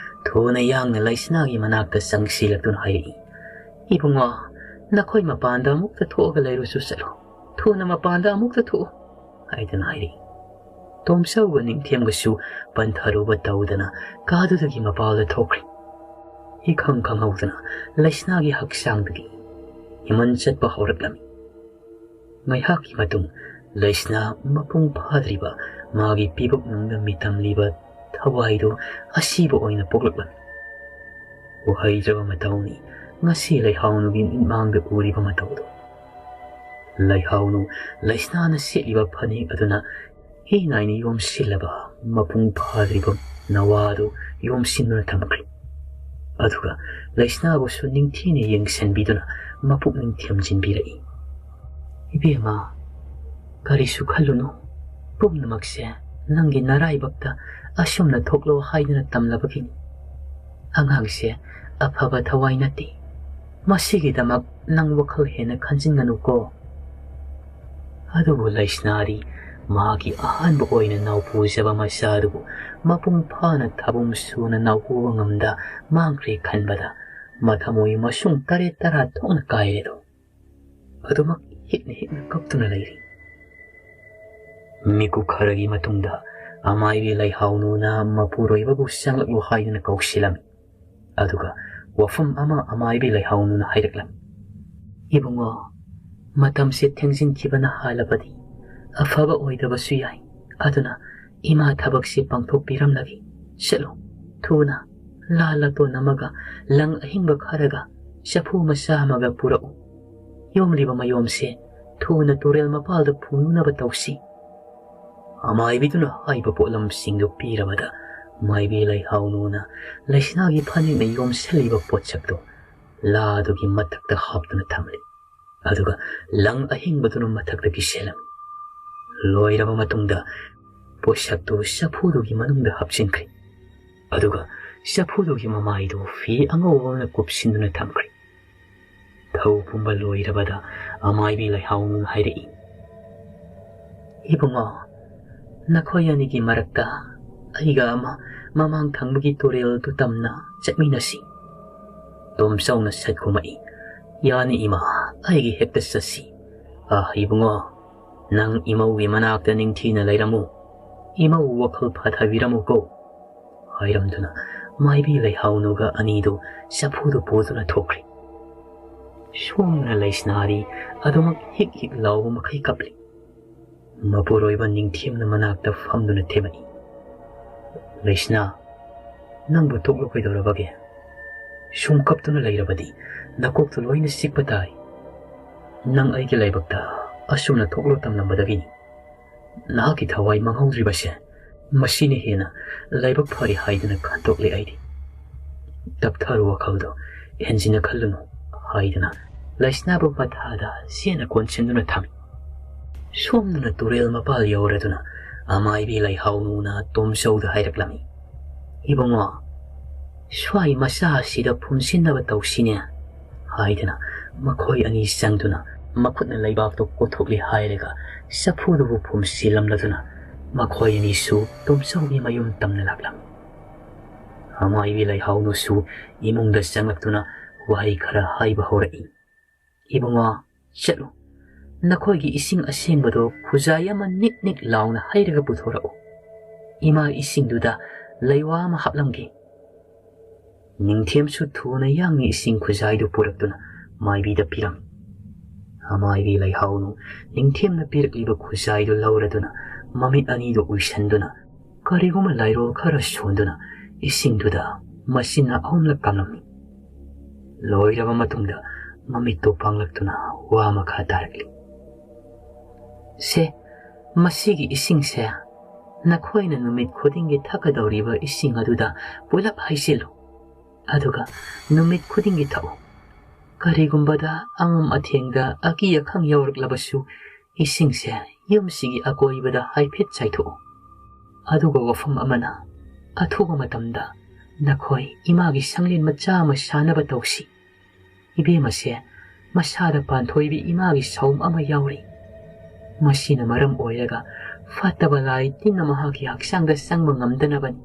ꯊꯨꯅ ꯌꯥꯡꯅ ꯂꯩꯁꯅꯥꯒꯤ ꯃꯅꯥꯛꯇ ꯆꯪꯁꯤꯜꯂꯛꯇꯨꯅ ꯍꯥꯏꯔꯛꯏ, "ꯏꯕꯨꯡꯉꯣ, ꯅꯈꯣꯏ ꯃꯄꯥꯟꯗ ꯑꯃꯨꯛꯇ ꯊꯣꯛꯑꯒ ꯂꯩꯔꯨꯆꯣ ꯆꯠꯂꯣ꯫ ꯊꯨꯅ ꯃꯄꯥꯟꯗ ꯑꯃꯨꯛꯇ ꯊꯣꯛꯎ" ꯍꯥꯏꯗꯨꯅ ꯍꯥꯏꯔꯛꯏ꯫ ꯇꯣꯝꯆꯧꯒ ꯅꯤꯡꯊꯦꯝꯒꯁꯨ ꯄꯟꯊꯔꯨꯕ ꯇꯧꯗꯅ ꯀꯥꯗꯨꯗꯒꯤ ꯃꯄꯥꯜꯗ ꯊꯣꯛꯈ꯭ꯔꯦ꯫ ꯏꯈꯪ ꯈꯪꯍꯧꯗꯅ ꯂꯩꯁꯅꯥꯒꯤ ꯍꯛꯆꯥꯡꯗꯒꯤ ꯏꯃꯟ ꯆꯠꯄ ꯍꯧꯔꯛꯂꯝꯃꯤ꯫ ꯉꯥꯏꯍꯥꯛꯀꯤ ꯃꯇꯨꯡ ꯂꯩꯁꯅꯥ ꯃꯄꯨꯡ ꯐꯥꯗ꯭ꯔꯤꯕ ꯃꯥꯒꯤ ꯄꯤꯕꯨꯛꯅꯨꯡꯗ ꯃꯤꯇꯝꯂꯤꯕ ꯊꯋꯥꯏꯗꯨ ꯑꯁꯤꯕ ꯑꯣꯏꯅ ꯄꯣꯛꯂꯛꯂꯝꯃꯤ꯫ ꯎꯍꯩꯗ꯭ꯔꯕ ꯃꯇꯧꯅꯤ ꯉꯁꯤ ꯂꯩꯍꯥꯎꯅꯨꯒꯤ ꯃꯤꯠꯃꯥꯡꯗ ꯎꯔꯤꯕ ꯃꯇꯧꯗꯨ꯫ ꯂꯩꯍꯥꯎꯅꯨ ꯂꯩꯁꯅꯥꯅ ꯁꯦꯠꯂꯤꯕ ꯐꯅꯦꯛ ꯑꯗꯨꯅ ꯍꯤ ꯅꯥꯏꯅ ꯌꯣꯝꯁꯤꯜꯂꯕ ꯃꯄꯨꯡ ꯐꯥꯗ꯭ꯔꯤꯕ ꯅꯋꯥꯗꯨ ꯌꯣꯝꯁꯤꯟꯗꯨꯅ ꯊꯝꯈ꯭ꯔꯦ꯫ ꯑꯗꯨꯒ ꯂꯩꯁꯅꯥꯕꯨꯁꯨ ꯅꯤꯡꯊꯤꯅ ꯌꯦꯡꯁꯤꯟꯕꯤꯗꯨꯅ ꯃꯄꯨꯛꯅꯤꯡ ꯊꯦꯝꯖꯤꯟꯕꯤꯔꯛꯏ꯫ "ꯏꯕꯦꯝꯃ, ꯀꯔꯤꯁꯨ ꯈꯜꯂꯨꯅꯨ꯫ ꯄꯨꯝꯅꯃꯛꯁꯦ ꯅꯪꯒꯤ ꯅꯔꯥꯏꯕꯛꯇ ꯑꯁꯨꯝꯅ ꯊꯣꯛꯂꯣ ꯍꯥꯏꯗꯨꯅ ꯇꯝꯂꯕꯒꯤꯅꯤ꯫ ꯑꯉꯥꯡꯁꯦ ꯑꯐꯕ ꯊꯋꯥꯏ ꯅꯠꯇꯦ꯫ ꯃꯁꯤꯒꯤꯗꯃꯛ ꯅꯪ ꯋꯥꯈꯜ ꯍꯦꯟꯅ ꯈꯟꯖꯤꯟꯒꯅꯨꯀꯣ"꯫ ꯑꯗꯨꯕꯨ ꯂꯩꯁꯅꯥꯗꯤ ꯃꯍꯥꯛꯀꯤ ꯑꯍꯥꯟꯕ ꯑꯣꯏꯅ ꯅꯥꯎꯄꯨꯖꯕ ꯃꯆꯥꯗꯨꯕꯨ ꯃꯄꯨꯡ ꯐꯥꯅ ꯊꯥꯕꯨꯝ ꯁꯨꯅ ꯅꯥꯎꯄꯨꯕ ꯉꯝꯗ ꯃꯥꯡꯈ꯭ꯔꯦ ꯈꯟꯕꯗ ꯃꯊꯃꯣꯏ ꯃꯁꯨꯡ ꯇꯔꯦꯠ ꯇꯔꯥ ꯊꯣꯛꯅ ꯀꯥꯏꯔꯦꯗꯣ꯫ ꯑꯗꯨꯃꯛ ꯍꯤꯛꯅ ꯍꯤꯛꯅ ꯀꯞꯇꯨꯅ ꯂꯩꯔꯤ꯫ ꯃꯤꯀꯨꯞ ꯈꯔꯒꯤ ꯃꯇꯨꯡꯗ ꯑꯃꯥꯏꯕꯤ ꯂꯩꯍꯥꯎꯅꯨꯅ ꯃꯄꯨꯔꯣꯏꯕꯕꯨ ꯆꯪꯂꯛꯂꯨ ꯍꯥꯏꯗꯨꯅ ꯀꯧꯁꯤꯜꯂꯝꯃꯤ꯫ ꯑꯗꯨꯒ ꯋꯥꯐꯝ ꯑꯃ ꯑꯃꯥꯏꯕꯤ ꯂꯩꯍꯥꯎꯅꯨꯅ ꯍꯥꯏꯔꯛꯂꯝꯃꯤ꯫ "ꯏꯕꯨꯡꯉꯣ, ꯃꯇꯝꯁꯦ ꯊꯦꯡꯖꯤꯟꯈꯤꯕꯅ ꯍꯥꯜꯂꯕꯗꯤ ꯑꯐꯕ ꯑꯣꯏꯗꯕꯁꯨ ꯌꯥꯏ꯫ ꯑꯗꯨꯅ ꯏꯃꯥ ꯊꯕꯛꯁꯦ ꯄꯥꯡꯊꯣꯛꯄꯤꯔꯝꯂꯒꯦ꯫ ꯆꯠꯂꯨ, ꯊꯨꯅ ꯂꯥ ꯂꯥꯇꯣꯟ ꯑꯃꯒ ꯂꯪ ꯑꯍꯤꯡꯕ ꯈꯔꯒ ꯆꯐꯨ ꯃꯆꯥ ꯑꯃꯒ ꯄꯨꯔꯛꯎ꯫ ꯌꯣꯝꯂꯤꯕ ꯃꯌꯣꯝꯁꯦ ꯊꯨꯅ ꯇꯨꯔꯦꯜ ꯃꯄꯥꯜꯗ ꯄꯨꯅꯅꯕ ꯇꯧꯁꯤ"꯫ ꯑꯃꯥꯏꯕꯤꯗꯨꯅ ꯍꯥꯏꯕ ꯄꯣꯠꯂꯝꯁꯤꯡꯗꯨ ꯄꯤꯔꯕꯗ ꯃꯥꯏꯕꯤ ꯂꯩꯍꯥꯎꯅꯨꯅ ꯂꯩꯁꯅꯥꯒꯤ ꯐꯅꯦꯛꯅ ꯌꯣꯝꯁꯤꯜꯂꯤꯕ ꯄꯣꯠꯁꯛꯇꯨ ꯂꯥꯗꯨꯒꯤ ꯃꯊꯛꯇ ꯍꯥꯞꯇꯨꯅ ꯊꯝꯂꯤ꯫ ꯑꯗꯨꯒ ꯂꯪ ꯑꯍꯤꯡꯕꯗꯨꯅ ꯃꯊꯛꯇ ꯀꯤꯁꯤꯜꯂꯝꯃꯤ꯫ ꯂꯣꯏꯔꯕ ꯃꯇꯨꯡꯗ ꯄꯣꯠꯁꯛꯇꯨ ꯆꯐꯨꯗꯨꯒꯤ ꯃꯅꯨꯡꯗ ꯍꯥꯞꯆꯤꯟꯈ꯭ꯔꯦ꯫ ꯑꯗꯨꯒ ꯆꯐꯨꯗꯨꯒꯤ ꯃꯃꯥꯏꯗꯨ ꯐꯤ ꯑꯉꯧꯕ ꯑꯃꯅ ꯀꯨꯞꯁꯤꯟꯗꯨꯅ ꯊꯝꯈ꯭ꯔꯦ꯫ ꯊꯧ ꯄꯨꯝꯕ ꯂꯣꯏꯔꯕꯗ ꯑꯃꯥꯏꯕꯤ ꯂꯩꯍꯥꯎꯅꯨꯅ ꯍꯥꯏꯔꯛꯏ, "ꯏꯕꯨꯡꯉꯣ, ꯅꯈꯣꯏ ꯑꯅꯤꯒꯤ ꯃꯔꯛꯇ ꯑꯩꯒ ꯑꯃ ꯃꯃꯥꯡ ꯊꯪꯕꯒꯤ ꯇꯨꯔꯦꯜꯗꯨ ꯇꯝꯅ ꯆꯠꯃꯤꯟꯅꯁꯤ꯫" ꯇꯣꯝꯆꯧꯅ ꯁꯠ ꯈꯨꯝꯃꯛꯏ, "ꯌꯥꯅꯤ ꯏꯃꯥ, ꯑꯩꯒꯤ ꯍꯦꯛꯇ ꯆꯠꯁꯤ꯫ ꯑꯥ ꯏꯕꯨꯡꯉꯣ, ꯅꯪ ꯏꯃꯧꯒꯤ ꯃꯅꯥꯛꯇ ꯅꯤꯡꯊꯤꯅ ꯂꯩꯔꯝꯃꯨ, ꯏꯃꯧ ꯋꯥꯈꯜ ꯐꯊꯕꯤꯔꯝꯃꯨꯀꯣ," ꯍꯥꯏꯔꯝꯗꯨꯅ ꯃꯥꯏꯕꯤ ꯂꯩꯍꯥꯎꯅꯨꯒ ꯑꯅꯤꯗꯨ ꯆꯐꯨꯗꯨ ꯄꯨꯗꯨꯅ ꯊꯣꯛꯈ꯭ꯔꯦ꯫ ꯁꯣꯝꯗꯅ ꯂꯩꯁꯅꯥꯗꯤ ꯑꯗꯨꯃꯛ ꯍꯤꯛ ꯍꯤꯛ ꯂꯥꯎꯕ ꯃꯈꯩ ꯀꯞꯂꯤ꯫ ꯃꯄꯨꯔꯣꯏꯕ ꯅꯤꯡꯊꯦꯝꯅ ꯃꯅꯥꯛꯇ ꯐꯝꯗꯨꯅ ꯊꯦꯝꯃꯛꯏ, "ꯂꯩꯁꯅꯥ, ꯅꯪꯕꯨ ꯊꯣꯛꯂꯛꯀꯣꯏꯗꯧꯔꯕꯒꯦ? ꯁꯨꯝ ꯀꯞꯇꯨꯅ ꯂꯩꯔꯕꯗꯤ ꯅꯀꯣꯛꯇꯨ ꯂꯣꯏꯅ ꯆꯤꯛꯄ ꯇꯥꯏ꯫ ꯅꯪ ꯑꯩꯒꯤ ꯂꯥꯏꯕꯛꯇ ꯑꯁꯨꯝꯅ ꯊꯣꯛꯂꯛ ꯇꯝꯂꯝꯕꯗꯒꯤꯅꯤ꯫ ꯅꯍꯥꯛꯀꯤ ꯊꯋꯥꯏ ꯃꯥꯡꯍꯧꯗ꯭ꯔꯤꯕꯁꯦ ꯃꯁꯤꯅ ꯍꯦꯟꯅ ꯂꯥꯏꯕꯛ ꯐꯔꯦ ꯍꯥꯏꯗꯨꯅ ꯈꯟꯗꯣꯛꯂꯦ ꯑꯩꯗꯤ꯫ ꯇꯞꯊꯔꯣ, ꯋꯥꯈꯜꯗꯣ ꯍꯦꯟꯖꯤꯟꯅ ꯈꯜꯂꯨꯅꯨ," ꯍꯥꯏꯗꯨꯅ ꯂꯩꯁꯅꯥꯕꯨ ꯃꯊꯥꯗ ꯆꯦꯠꯅ ꯀꯣꯟꯁꯤꯟꯗꯨꯅ ꯊꯝꯃꯤ꯫ ꯁꯣꯝꯗꯅ ꯇꯨꯔꯦꯜ ꯃꯄꯥꯜ ꯌꯧꯔꯗꯨꯅ ꯑꯃꯥꯏꯕꯤ ꯂꯩꯍꯥꯎꯅꯨꯅ ꯇꯣꯝꯆꯧꯗ ꯍꯥꯏꯔꯛꯂꯝꯃꯤ, "ꯏꯕꯨꯡꯉꯣ, ꯁ꯭ꯋꯥꯏ ꯃꯆꯥ ꯑꯁꯤꯗ ꯐꯨꯝꯁꯤꯟꯅꯕ ꯇꯧꯁꯤꯅꯦ," ꯍꯥꯏꯗꯨꯅ ꯃꯈꯣꯏ ꯑꯅꯤ ꯆꯪꯗꯨꯅ ꯃꯈꯨꯠꯅ ꯂꯩꯕꯥꯛꯇꯨ ꯀꯣꯊꯣꯛꯂꯤ ꯍꯥꯏꯔꯒ ꯆꯐꯨꯗꯨꯕꯨ ꯐꯨꯝꯁꯤꯜꯂꯝꯂꯗꯨꯅ ꯃꯈꯣꯏ ꯑꯅꯤꯁꯨ ꯇꯣꯝꯆꯧꯒꯤ ꯃꯌꯨꯝ ꯇꯝꯅ ꯂꯥꯛꯂꯝꯃꯤ꯫ ꯑꯃꯥꯏꯕꯤ ꯂꯩꯍꯥꯎꯅꯨꯁꯨ ꯏꯃꯨꯡꯗ ꯆꯪꯂꯛꯇꯨꯅ ꯋꯥꯍꯩ ꯈꯔ ꯍꯥꯏꯕ ꯍꯧꯔꯛꯏ, "ꯏꯕꯨꯡꯉꯣ, ꯆꯠꯂꯨ꯫ ꯅꯈꯣꯏꯒꯤ ꯏꯁꯤꯡ ꯑꯁꯦꯡꯕꯗꯣ ꯈꯨꯖꯥꯏ ꯑꯃ ꯅꯤꯛ ꯅꯤꯛ ꯂꯥꯎꯅ ꯍꯩꯔꯒ ꯄꯨꯊꯣꯔꯛꯎ꯫ ꯏꯃꯥ ꯏꯁꯤꯡꯗꯨꯗ ꯂꯩꯋꯥ ꯑꯃ ꯍꯥꯞꯂꯝꯒꯦ꯫" ꯅꯤꯡꯊꯦꯝꯁꯨ ꯊꯨꯅ ꯌꯥꯡꯅ ꯏꯁꯤꯡ ꯈꯨꯖꯥꯏꯗꯨ ꯄꯨꯔꯛꯇꯨꯅ ꯃꯥꯏꯕꯤꯗ ꯄꯤꯔꯝꯃꯤ꯫ ꯑꯃꯥꯏꯕꯤ ꯂꯩꯍꯥꯎꯅꯨ ꯅꯤꯡꯊꯦꯝꯅ ꯄꯤꯔꯛꯂꯤꯕ ꯈꯨꯖꯥꯏꯗꯨ ꯂꯧꯔꯗꯨꯅ ꯃꯃꯤꯠ ꯑꯅꯤꯗꯨ ꯎꯏꯁꯟꯗꯨꯅ ꯀꯔꯤꯒꯨꯝꯕ ꯂꯥꯏꯔꯣꯜ ꯈꯔ ꯁꯣꯟꯗꯨꯅ ꯏꯁꯤꯡꯗꯨꯗ ꯃꯆꯤꯟꯅ ꯑꯍꯨꯝꯂꯛ ꯀꯥꯝꯂꯝꯃꯤ꯫ ꯂꯣꯏꯔꯕ ꯃꯇꯨꯡꯗ ꯃꯃꯤꯠꯇꯨ ꯄꯥꯡꯂꯛꯇꯨꯅ ꯋꯥ ꯃꯈꯥ ꯇꯥꯔꯛꯂꯤ, "ꯁꯦ, ꯃꯁꯤꯒꯤ ꯏꯁꯤꯡꯁꯦ ꯅꯈꯣꯏꯅ ꯅꯨꯃꯤꯠ ꯈꯨꯗꯤꯡꯒꯤ ꯊꯛꯀꯗꯧꯔꯤꯕ ꯏꯁꯤꯡ ꯑꯗꯨꯗ ꯄꯨꯂꯞ ꯍꯩꯖꯤꯜꯂꯨ꯫ ꯑꯗꯨꯒ ꯅꯨꯃꯤꯠ ꯈꯨꯗꯤꯡꯒꯤ ꯊꯛꯎ꯫ ꯀꯔꯤꯒꯨꯝꯕꯗ ꯑꯉꯝ ꯑꯊꯦꯡꯗ ꯑꯀꯤ ꯑꯈꯪ ꯌꯥꯎꯔꯛꯂꯕꯁꯨ ꯏꯁꯤꯡꯁꯦ ꯌꯨꯝꯁꯤꯒꯤ ꯑꯀꯣꯏꯕꯗ ꯍꯥꯏꯐꯦꯠ ꯆꯥꯏꯊꯣꯛꯎ꯫ ꯑꯗꯨꯒ ꯋꯥꯐꯝ ꯑꯃꯅ, ꯑꯊꯨꯕ ꯃꯇꯝꯗ "ꯅꯈꯣꯏ ꯏꯃꯥꯒꯤ ꯁꯪꯂꯦꯟ ꯃꯆꯥ ꯑꯃ ꯁꯥꯅꯕ ꯇꯧꯁꯤ꯫ ꯏꯕꯦꯝꯃꯁꯦ ꯃꯁꯥꯗ ꯄꯥꯟꯊꯣꯏꯕꯤ ꯏꯃꯥꯒꯤ ꯁꯥꯎꯝ ꯑꯃ ꯌꯥꯎꯔꯤ꯫ ꯃꯁꯤꯅ ꯃꯔꯝ ꯑꯣꯏꯔꯒ ꯐꯠꯇꯕ ꯂꯥꯏ ꯇꯤꯟꯅ ꯃꯍꯥꯛꯀꯤ ꯍꯛꯆꯥꯡꯗ ꯆꯪꯕ ꯉꯝꯗꯅꯕꯅꯤ꯫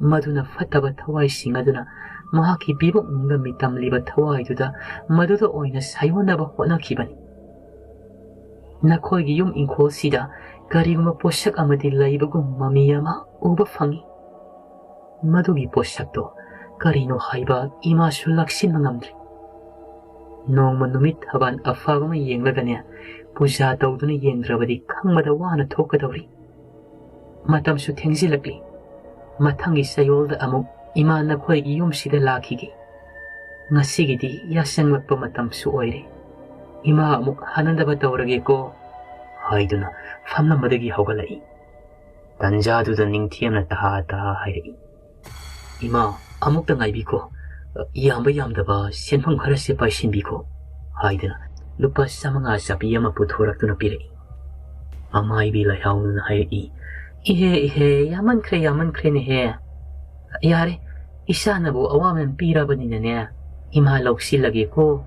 ꯃꯗꯨꯅ ꯐꯠꯇꯕ ꯊꯋꯥꯏꯁꯤꯡ ꯑꯗꯨꯅ ꯃꯍꯥꯛꯀꯤ ꯄꯤꯕꯨꯛꯅꯨꯡꯗ ꯃꯤꯇꯝꯂꯤꯕ ꯊꯋꯥꯏꯗꯨꯗ ꯃꯗꯨꯗ ꯑꯣꯏꯅ ꯁꯥꯏꯑꯣꯟꯅꯕ ꯍꯣꯠꯅꯈꯤꯕꯅꯤ꯫ ꯅꯈꯣꯏꯒꯤ ꯌꯨꯝ ꯏꯪꯈꯣꯜꯁꯤꯗ ꯀꯔꯤꯒꯨꯝꯕ ꯄꯣꯠꯁꯛ ꯑꯃꯗꯤ ꯂꯩꯕꯒꯨꯝ ꯃꯃꯤ ꯑꯃ ꯎꯕ ꯐꯪꯏ꯫ ꯃꯗꯨꯒꯤ ꯄꯣꯠꯁꯛꯇꯣ ꯀꯔꯤꯅꯣ ꯍꯥꯏꯕ ꯏꯃꯥꯁꯨ ꯂꯥꯛꯁꯤꯟꯕ ꯉꯝꯗ꯭ꯔꯦ꯫ ꯅꯣꯡꯃ ꯅꯨꯃꯤꯠ ꯊꯕꯥꯟ ꯑꯐꯕ ꯑꯃ ꯌꯦꯡꯂꯒꯅꯦ, ꯄꯨꯖꯥ ꯇꯧꯗꯨꯅ ꯌꯦꯡꯗ꯭ꯔꯕꯗꯤ ꯈꯪꯕꯗ ꯋꯥꯅ ꯊꯣꯛꯀꯗꯧꯔꯤ꯫ ꯃꯇꯝꯁꯨ ꯊꯦꯡꯖꯤꯜꯂꯛꯂꯤ꯫ ꯃꯊꯪꯒꯤ ꯆꯌꯣꯜꯗ ꯑꯃꯨꯛ ꯏꯃꯥ ꯅꯈꯣꯏꯒꯤ ꯌꯨꯝꯁꯤꯗ ꯂꯥꯛꯈꯤꯒꯦ꯫ ꯉꯁꯤꯒꯤꯗꯤ ꯌꯥꯁꯪꯂꯛꯄ ꯃꯇꯝꯁꯨ ꯑꯣꯏꯔꯦ꯫ ꯏꯃꯥ ꯑꯃꯨꯛ ꯍꯟꯅꯗꯕ ꯇꯧꯔꯒꯦꯀꯣ" ꯍꯥꯏꯗꯨꯅ ꯐꯝꯂꯝꯕꯗꯒꯤ ꯍꯧꯒꯠꯂꯛꯏ꯫ ꯇꯟꯖꯥꯗꯨꯗ ꯅꯤꯡꯊꯦꯝꯅ ꯇꯍꯥ ꯇꯍꯥ ꯍꯥꯏꯔꯛꯏ, "ꯏꯃꯥ, ꯑꯃꯨꯛꯇ ꯉꯥꯏꯕꯤꯈꯣ, ꯌꯥꯝꯕ ꯌꯥꯝꯗꯕ ꯁꯦꯟꯐꯝ ꯈꯔꯁꯦ ꯄꯥꯏꯁꯤꯟꯕꯤꯈꯣ" ꯍꯥꯏꯗꯨꯅ ꯂꯨꯄꯥ ꯆꯥꯃꯉꯥ ꯆꯥꯄꯤ ꯑꯃ ꯄꯨꯊꯣꯔꯛꯇꯨꯅ ꯄꯤꯔꯛꯏ꯫ ꯑꯃꯥꯏꯕꯤ ꯂꯩꯍꯥꯎꯅꯨꯅ ꯍꯥꯏꯔꯛꯏ, "ꯏꯍꯦ, ꯏꯍꯦ, ꯌꯥꯝꯃꯟꯈ꯭ꯔꯦ, ꯌꯥꯝꯃꯟꯈ꯭ꯔꯦꯅꯦꯍꯦ꯫ ꯌꯥꯔꯦ, ꯏꯆꯥꯅꯕꯨ ꯑꯋꯥꯃꯟ ꯄꯤꯔꯕꯅꯤꯅꯅꯦ, ꯏꯃꯥ ꯂꯧꯁꯤꯜꯂꯒꯦꯀꯣ"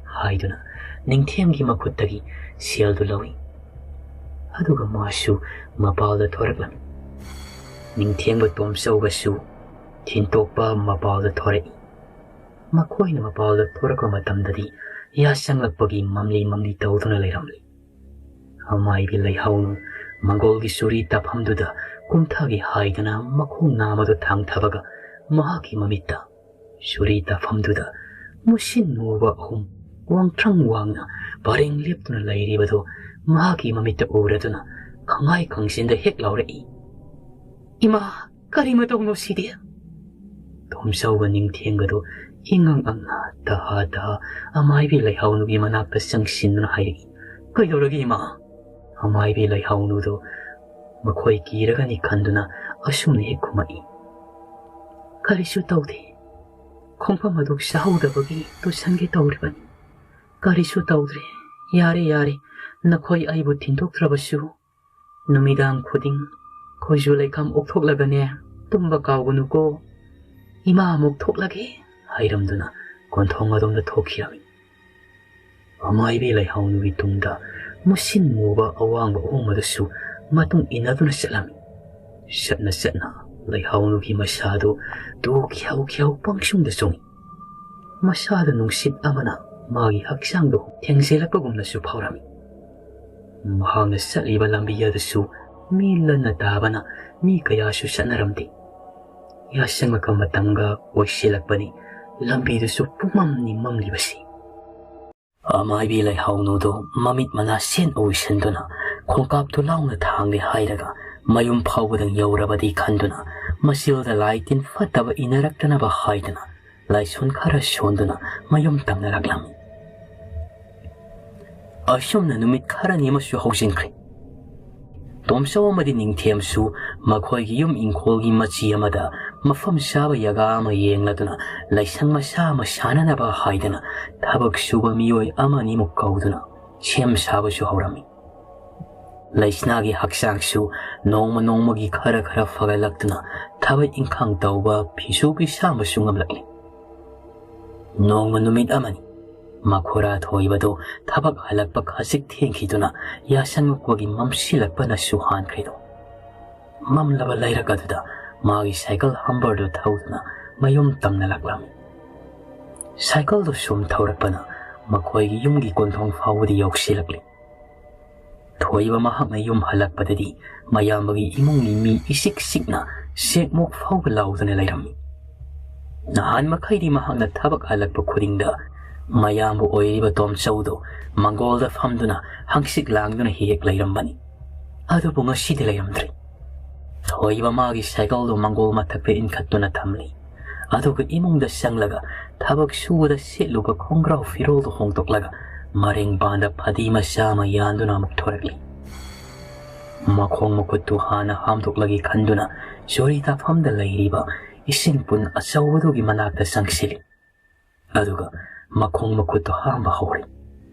ꯍꯥꯏꯗꯨꯅ ꯅꯤꯡꯊꯦꯝꯒꯤ ꯃꯈꯨꯠꯇꯒꯤ ꯁꯦꯜꯗꯨ ꯂꯧꯏ꯫ ꯑꯗꯨꯒ ꯃꯥꯁꯨ ꯃꯄꯥꯜꯗ ꯊꯣꯔꯛꯂꯝꯃꯤ꯫ ꯅꯤꯡꯊꯦꯝꯒ ꯇꯣꯝꯆꯧꯒꯁꯨ ꯊꯤꯟꯇꯣꯛꯄ ꯃꯄꯥꯜꯗ ꯊꯣꯔꯛꯏ꯫ ꯃꯈꯣꯏꯅ ꯃꯄꯥꯜꯗ ꯊꯣꯔꯛꯄ ꯃꯇꯝꯗꯗꯤ ꯌꯥꯆꯪꯂꯛꯄꯒꯤ ꯃꯝꯂꯤ ꯃꯝꯂꯤ ꯇꯧꯗꯨꯅ ꯂꯩꯔꯝꯂꯤ꯫ ꯑꯃꯥꯏꯕꯤ ꯂꯩꯍꯥꯎꯅꯨ ꯃꯪꯒꯣꯜꯒꯤ ꯆꯨꯔꯤ ꯇꯥꯐꯝꯗꯨꯗ ꯀꯨꯝꯊꯒꯦ ꯍꯥꯏꯗꯅ ꯃꯈꯣꯡ ꯅꯥꯝꯃꯗꯨ ꯊꯥꯡꯊꯕꯒ ꯃꯍꯥꯛꯀꯤ ꯃꯃꯤꯠꯇ ꯆꯨꯔꯤ ꯇꯥꯐꯝꯗꯨꯗ ꯃꯨꯁꯤꯟ ꯃꯨꯕ ꯑꯍꯨꯝ ꯋꯥꯡꯊ꯭ꯔꯪ ꯋꯥꯡꯅ ꯄꯔꯦꯡ ꯂꯦꯞꯇꯨꯅ ꯂꯩꯔꯤꯕꯗꯨ ꯃꯍꯥꯛꯀꯤ ꯃꯃꯤꯠꯇ ꯎꯔꯗꯨꯅ ꯈꯪꯍꯥꯏ ꯈꯪꯖꯤꯟꯗ ꯍꯦꯛ ꯂꯥꯎꯔꯛꯏ, "ꯏꯃꯥ, ꯀꯔꯤ ꯃꯇꯧꯅꯣ ꯁꯤꯗꯤ?" ꯇꯣꯝꯆꯧꯒ ꯅꯤꯡꯊꯦꯝꯒꯗꯨ ꯏꯉꯪ ꯑꯉ ꯇꯍꯥ ꯇꯍꯥ ꯑꯃꯥꯏꯕꯤ ꯂꯩꯍꯥꯎꯅꯨꯒꯤ ꯃꯅꯥꯛꯇ ꯆꯪꯁꯤꯟꯗꯨꯅ ꯍꯥꯏꯔꯛꯏ, "ꯀꯩꯗꯧꯔꯒꯦ ꯏꯃꯥ?" ꯑꯃꯥꯏꯕꯤ ꯂꯩꯍꯥꯎꯅꯨꯗꯨ ꯃꯈꯣꯏ ꯀꯤꯔꯒꯅꯤ ꯈꯟꯗꯨꯅ ꯑꯁꯨꯝꯅ ꯍꯦꯛ ꯈꯨꯝꯃꯛꯏ, "ꯀꯔꯤꯁꯨ ꯇꯧꯗꯦ꯫ ꯈꯣꯡꯐꯝ ꯑꯗꯨ ꯆꯥꯍꯧꯗꯕꯒꯤ ꯇꯨꯁꯟꯒꯦ ꯇꯧꯔꯤꯕꯅꯤ꯫ ꯀꯔꯤꯁꯨ ꯇꯧꯗ꯭ꯔꯦ꯫ ꯌꯥꯔꯦ, ꯌꯥꯔꯦ꯫ ꯅꯈꯣꯏ ꯑꯩꯕꯨ ꯊꯤꯟꯗꯣꯛꯇ꯭ꯔꯕꯁꯨ ꯅꯨꯃꯤꯗꯥꯡ ꯈꯨꯗꯤꯡ ꯈꯣꯏꯖꯨ ꯂꯩꯈꯥꯝ ꯑꯣꯛꯊꯣꯛꯂꯒꯅꯦ, ꯇꯨꯝꯕ ꯀꯥꯎꯒꯅꯨꯀꯣ" "ꯏꯃꯥ ꯑꯃꯨꯛ ꯊꯣꯛꯂꯒꯦ" ꯍꯥꯏꯔꯝꯗꯨꯅ ꯀꯣꯟꯊꯣꯡ ꯑꯗꯣꯝꯗ ꯊꯣꯛꯈꯤꯔꯝꯃꯤ꯫ ꯑꯃꯥꯏꯕꯤ ꯂꯩꯍꯥꯎꯅꯨꯒꯤ ꯇꯨꯡꯗ ꯃꯨꯁꯤꯟ ꯃꯨꯕ ꯑꯋꯥꯡꯕ ꯑꯍꯨꯝ ꯑꯗꯨꯁꯨ ꯃꯇꯨꯡ ꯏꯟꯅꯗꯨꯅ ꯆꯠꯂꯝꯃꯤ꯫ ꯆꯠꯅ ꯆꯠꯅ ꯂꯩꯍꯥꯎꯅꯨꯒꯤ ꯃꯁꯥꯗꯨ ꯇꯨ ꯈ꯭ꯌꯥꯎ ꯈ꯭ꯌꯥꯎ ꯄꯪꯁꯨꯡꯗ ꯆꯣꯡꯏ꯫ ꯃꯁꯥꯗ ꯅꯨꯡꯁꯤꯠ ꯑꯃꯅ ꯃꯥꯒꯤ ꯍꯛꯆꯥꯡꯗꯨ ꯊꯦꯡꯖꯤꯜꯂꯛꯄꯒꯨꯝꯅꯁꯨ ꯐꯥꯎꯔꯝꯃꯤ꯫ ꯃꯍꯥꯛꯅ ꯆꯠꯂꯤꯕ ꯂꯝꯕꯤ ꯑꯗꯨꯁꯨ ꯃꯤ ꯂꯟꯅ ꯇꯥꯕꯅ ꯃꯤ ꯀꯌꯥꯁꯨ ꯆꯠꯅꯔꯝꯗꯦ꯫ ꯌꯥꯆꯪꯉꯛꯄ ꯃꯇꯝꯒ ꯑꯣꯏꯁꯤꯜꯂꯛꯄꯅꯤ, ꯂꯝꯕꯤꯗꯨꯁꯨ ꯄꯨꯝꯃꯝꯅꯤ ꯃꯝꯂꯤꯕꯁꯤ꯫ ꯑꯃꯥꯏꯕꯤ ꯂꯩꯍꯥꯎꯅꯨꯗꯨ ꯃꯃꯤꯠ ꯃꯅꯥ ꯁꯦꯟ ꯑꯣꯏꯁꯤꯟꯗꯨꯅ ꯈꯣꯡꯀꯥꯞꯇꯨ ꯂꯥꯎꯅ ꯊꯥꯡꯂꯦ ꯍꯥꯏꯔꯒ ꯃꯌꯨꯝ ꯐꯥꯎꯕꯗꯪ ꯌꯧꯔꯕꯗꯤ ꯈꯟꯗꯨꯅ ꯃꯆꯤꯜꯗ ꯂꯥꯏ ꯇꯤꯟ ꯐꯠꯇꯕ ꯏꯟꯅꯔꯛꯇꯅꯕ ꯍꯥꯏꯗꯨꯅ ꯂꯥꯏꯁꯣꯟ ꯈꯔ ꯁꯣꯟꯗꯨꯅ ꯃꯌꯨꯝ ꯇꯝꯅꯔꯛꯂꯝꯃꯤ꯫ ꯑꯁꯨꯝꯅ ꯅꯨꯃꯤꯠ ꯈꯔꯅꯤ ꯑꯃꯁꯨ ꯍꯧꯖꯤꯟꯈ꯭ꯔꯦ꯫ ꯇꯣꯝꯆꯧ ꯑꯃꯗꯤ ꯅꯤꯡꯊꯦꯝꯁꯨ ꯃꯈꯣꯏꯒꯤ ꯌꯨꯝ ꯏꯪꯈꯣꯜꯒꯤ ꯃꯆꯤ ꯑꯃꯗ ꯃꯐꯝ ꯆꯥꯕ ꯖꯒꯥ ꯑꯃ ꯌꯦꯡꯂꯗꯨꯅ ꯂꯥꯏꯁꯪ ꯃꯆꯥ ꯑꯃ ꯁꯥꯅꯅꯕ ꯍꯥꯏꯗꯅ ꯊꯕꯛ ꯁꯨꯕ ꯃꯤꯑꯣꯏ ꯑꯃꯅꯤꯃꯨꯛ ꯀꯧꯗꯨꯅ ꯁꯦꯝ ꯁꯥꯕꯁꯨ ꯍꯧꯔꯝꯃꯤ꯫ ꯂꯩꯁꯅꯥꯒꯤ ꯍꯛꯆꯥꯡꯁꯨ ꯅꯣꯡꯃ ꯅꯣꯡꯃꯒꯤ ꯈꯔ ꯈꯔ ꯐꯒꯠꯂꯛꯇꯨꯅ ꯊꯕꯛ ꯏꯪꯈꯥꯡ ꯇꯧꯕ, ꯐꯤꯁꯨ ꯐꯤꯁꯥꯝꯕꯁꯨ ꯉꯝꯂꯛꯂꯤ꯫ ꯅꯣꯡꯃ ꯅꯨꯃꯤꯠ ꯑꯃꯅꯤ ꯃꯈꯣꯔꯥ ꯊꯣꯏꯕꯗꯨ ꯊꯕꯛ ꯍꯜꯂꯛꯄ ꯈꯖꯤꯛ ꯊꯦꯡꯈꯤꯗꯨꯅ ꯌꯥꯆꯪꯉꯛꯄꯒꯤ ꯃꯝꯁꯤꯜꯂꯛꯄꯅꯁꯨ ꯍꯥꯟꯈ꯭ꯔꯤꯗꯣ꯫ ꯃꯝꯂꯕ ꯂꯩꯔꯛ ꯑꯗꯨꯗ ꯃꯥꯒꯤ ꯁꯥꯏꯀꯜ ꯍꯝꯕꯔꯗꯨ ꯊꯧꯗꯨꯅ ꯃꯌꯨꯝ ꯇꯝꯅ ꯂꯥꯛꯂꯝꯃꯤ꯫ ꯁꯥꯏꯀꯜꯗꯨ ꯁꯨꯝ ꯊꯧꯔꯛꯄꯅ ꯃꯈꯣꯏꯒꯤ ꯌꯨꯝꯒꯤ ꯀꯣꯟꯊꯣꯡ ꯐꯥꯎꯕꯗꯤ ꯌꯧꯁꯤꯜꯂꯛꯂꯤ꯫ ꯊꯣꯏꯕ ꯃꯍꯥꯛꯅ ꯌꯨꯝ ꯍꯜꯂꯛꯄꯗꯗꯤ ꯃꯌꯥꯝꯕꯒꯤ ꯏꯃꯨꯡꯒꯤ ꯃꯤ ꯏꯆꯤꯛ ꯆꯤꯛꯅ ꯁꯦꯛꯃꯨꯛ ꯐꯥꯎꯕ ꯂꯥꯎꯗꯅ ꯂꯩꯔꯝꯃꯤ꯫ ꯅꯍꯥꯟ ꯃꯈꯩꯗꯤ ꯃꯍꯥꯛꯅ ꯊꯕꯛ ꯍꯜꯂꯛꯄ ꯈꯨꯗꯤꯡꯗ ꯃꯌꯥꯝꯕ ꯑꯣꯏꯔꯤꯕ ꯇꯣꯝꯆꯧꯗꯨ ꯃꯪꯒꯣꯜꯗ ꯐꯝꯗꯨꯅ ꯍꯪꯆꯤꯠ ꯂꯥꯡꯗꯨꯅ ꯍꯦꯛ ꯍꯦꯛ ꯂꯩꯔꯝꯕꯅꯤ꯫ ꯑꯗꯨꯕꯨ ꯉꯁꯤꯗꯤ ꯂꯩꯔꯝꯗ꯭ꯔꯦ꯫ ꯊꯣꯏꯕ ꯃꯥꯒꯤ ꯁꯥꯏꯀꯜꯗꯨ ꯃꯪꯒꯣꯜ ꯃꯊꯛꯇ ꯏꯟꯈꯠꯇꯨꯅ ꯊꯝꯂꯤ꯫ ꯑꯗꯨꯒ ꯏꯃꯨꯡꯗ ꯆꯪꯂꯒ ꯊꯕꯛ ꯁꯨꯕꯗ ꯁꯦꯠꯂꯨꯕ ꯈꯣꯡꯒ꯭ꯔꯥꯎ ꯐꯤꯔꯣꯜꯗꯨ ꯍꯣꯡꯗꯣꯛꯂꯒ ꯃꯔꯦꯡ ꯄꯥꯟꯗ ꯐꯗꯤ ꯃꯆꯥ ꯑꯃ ꯌꯥꯟꯗꯨꯅ ꯑꯃꯨꯛ ꯊꯣꯔꯛꯂꯤ꯫ ꯃꯈꯣꯡ ꯃꯈꯨꯠꯇꯨ ꯍꯥꯟꯅ ꯍꯥꯝꯗꯣꯛꯂꯒꯦ ꯈꯟꯗꯨꯅ ꯆꯨꯔꯤ ꯇꯥꯐꯝꯗ ꯂꯩꯔꯤꯕ ꯏꯁꯤꯡ ꯄꯨꯟ ꯑꯆꯧꯕꯗꯨꯒꯤ ꯃꯅꯥꯛꯇ ꯆꯪꯁꯤꯜꯂꯤ꯫ ꯑꯗꯨꯒ ꯃꯈꯣꯡ ꯃꯈꯨꯠꯇꯨ ꯍꯥꯝꯕ ꯍꯧꯔꯦ꯫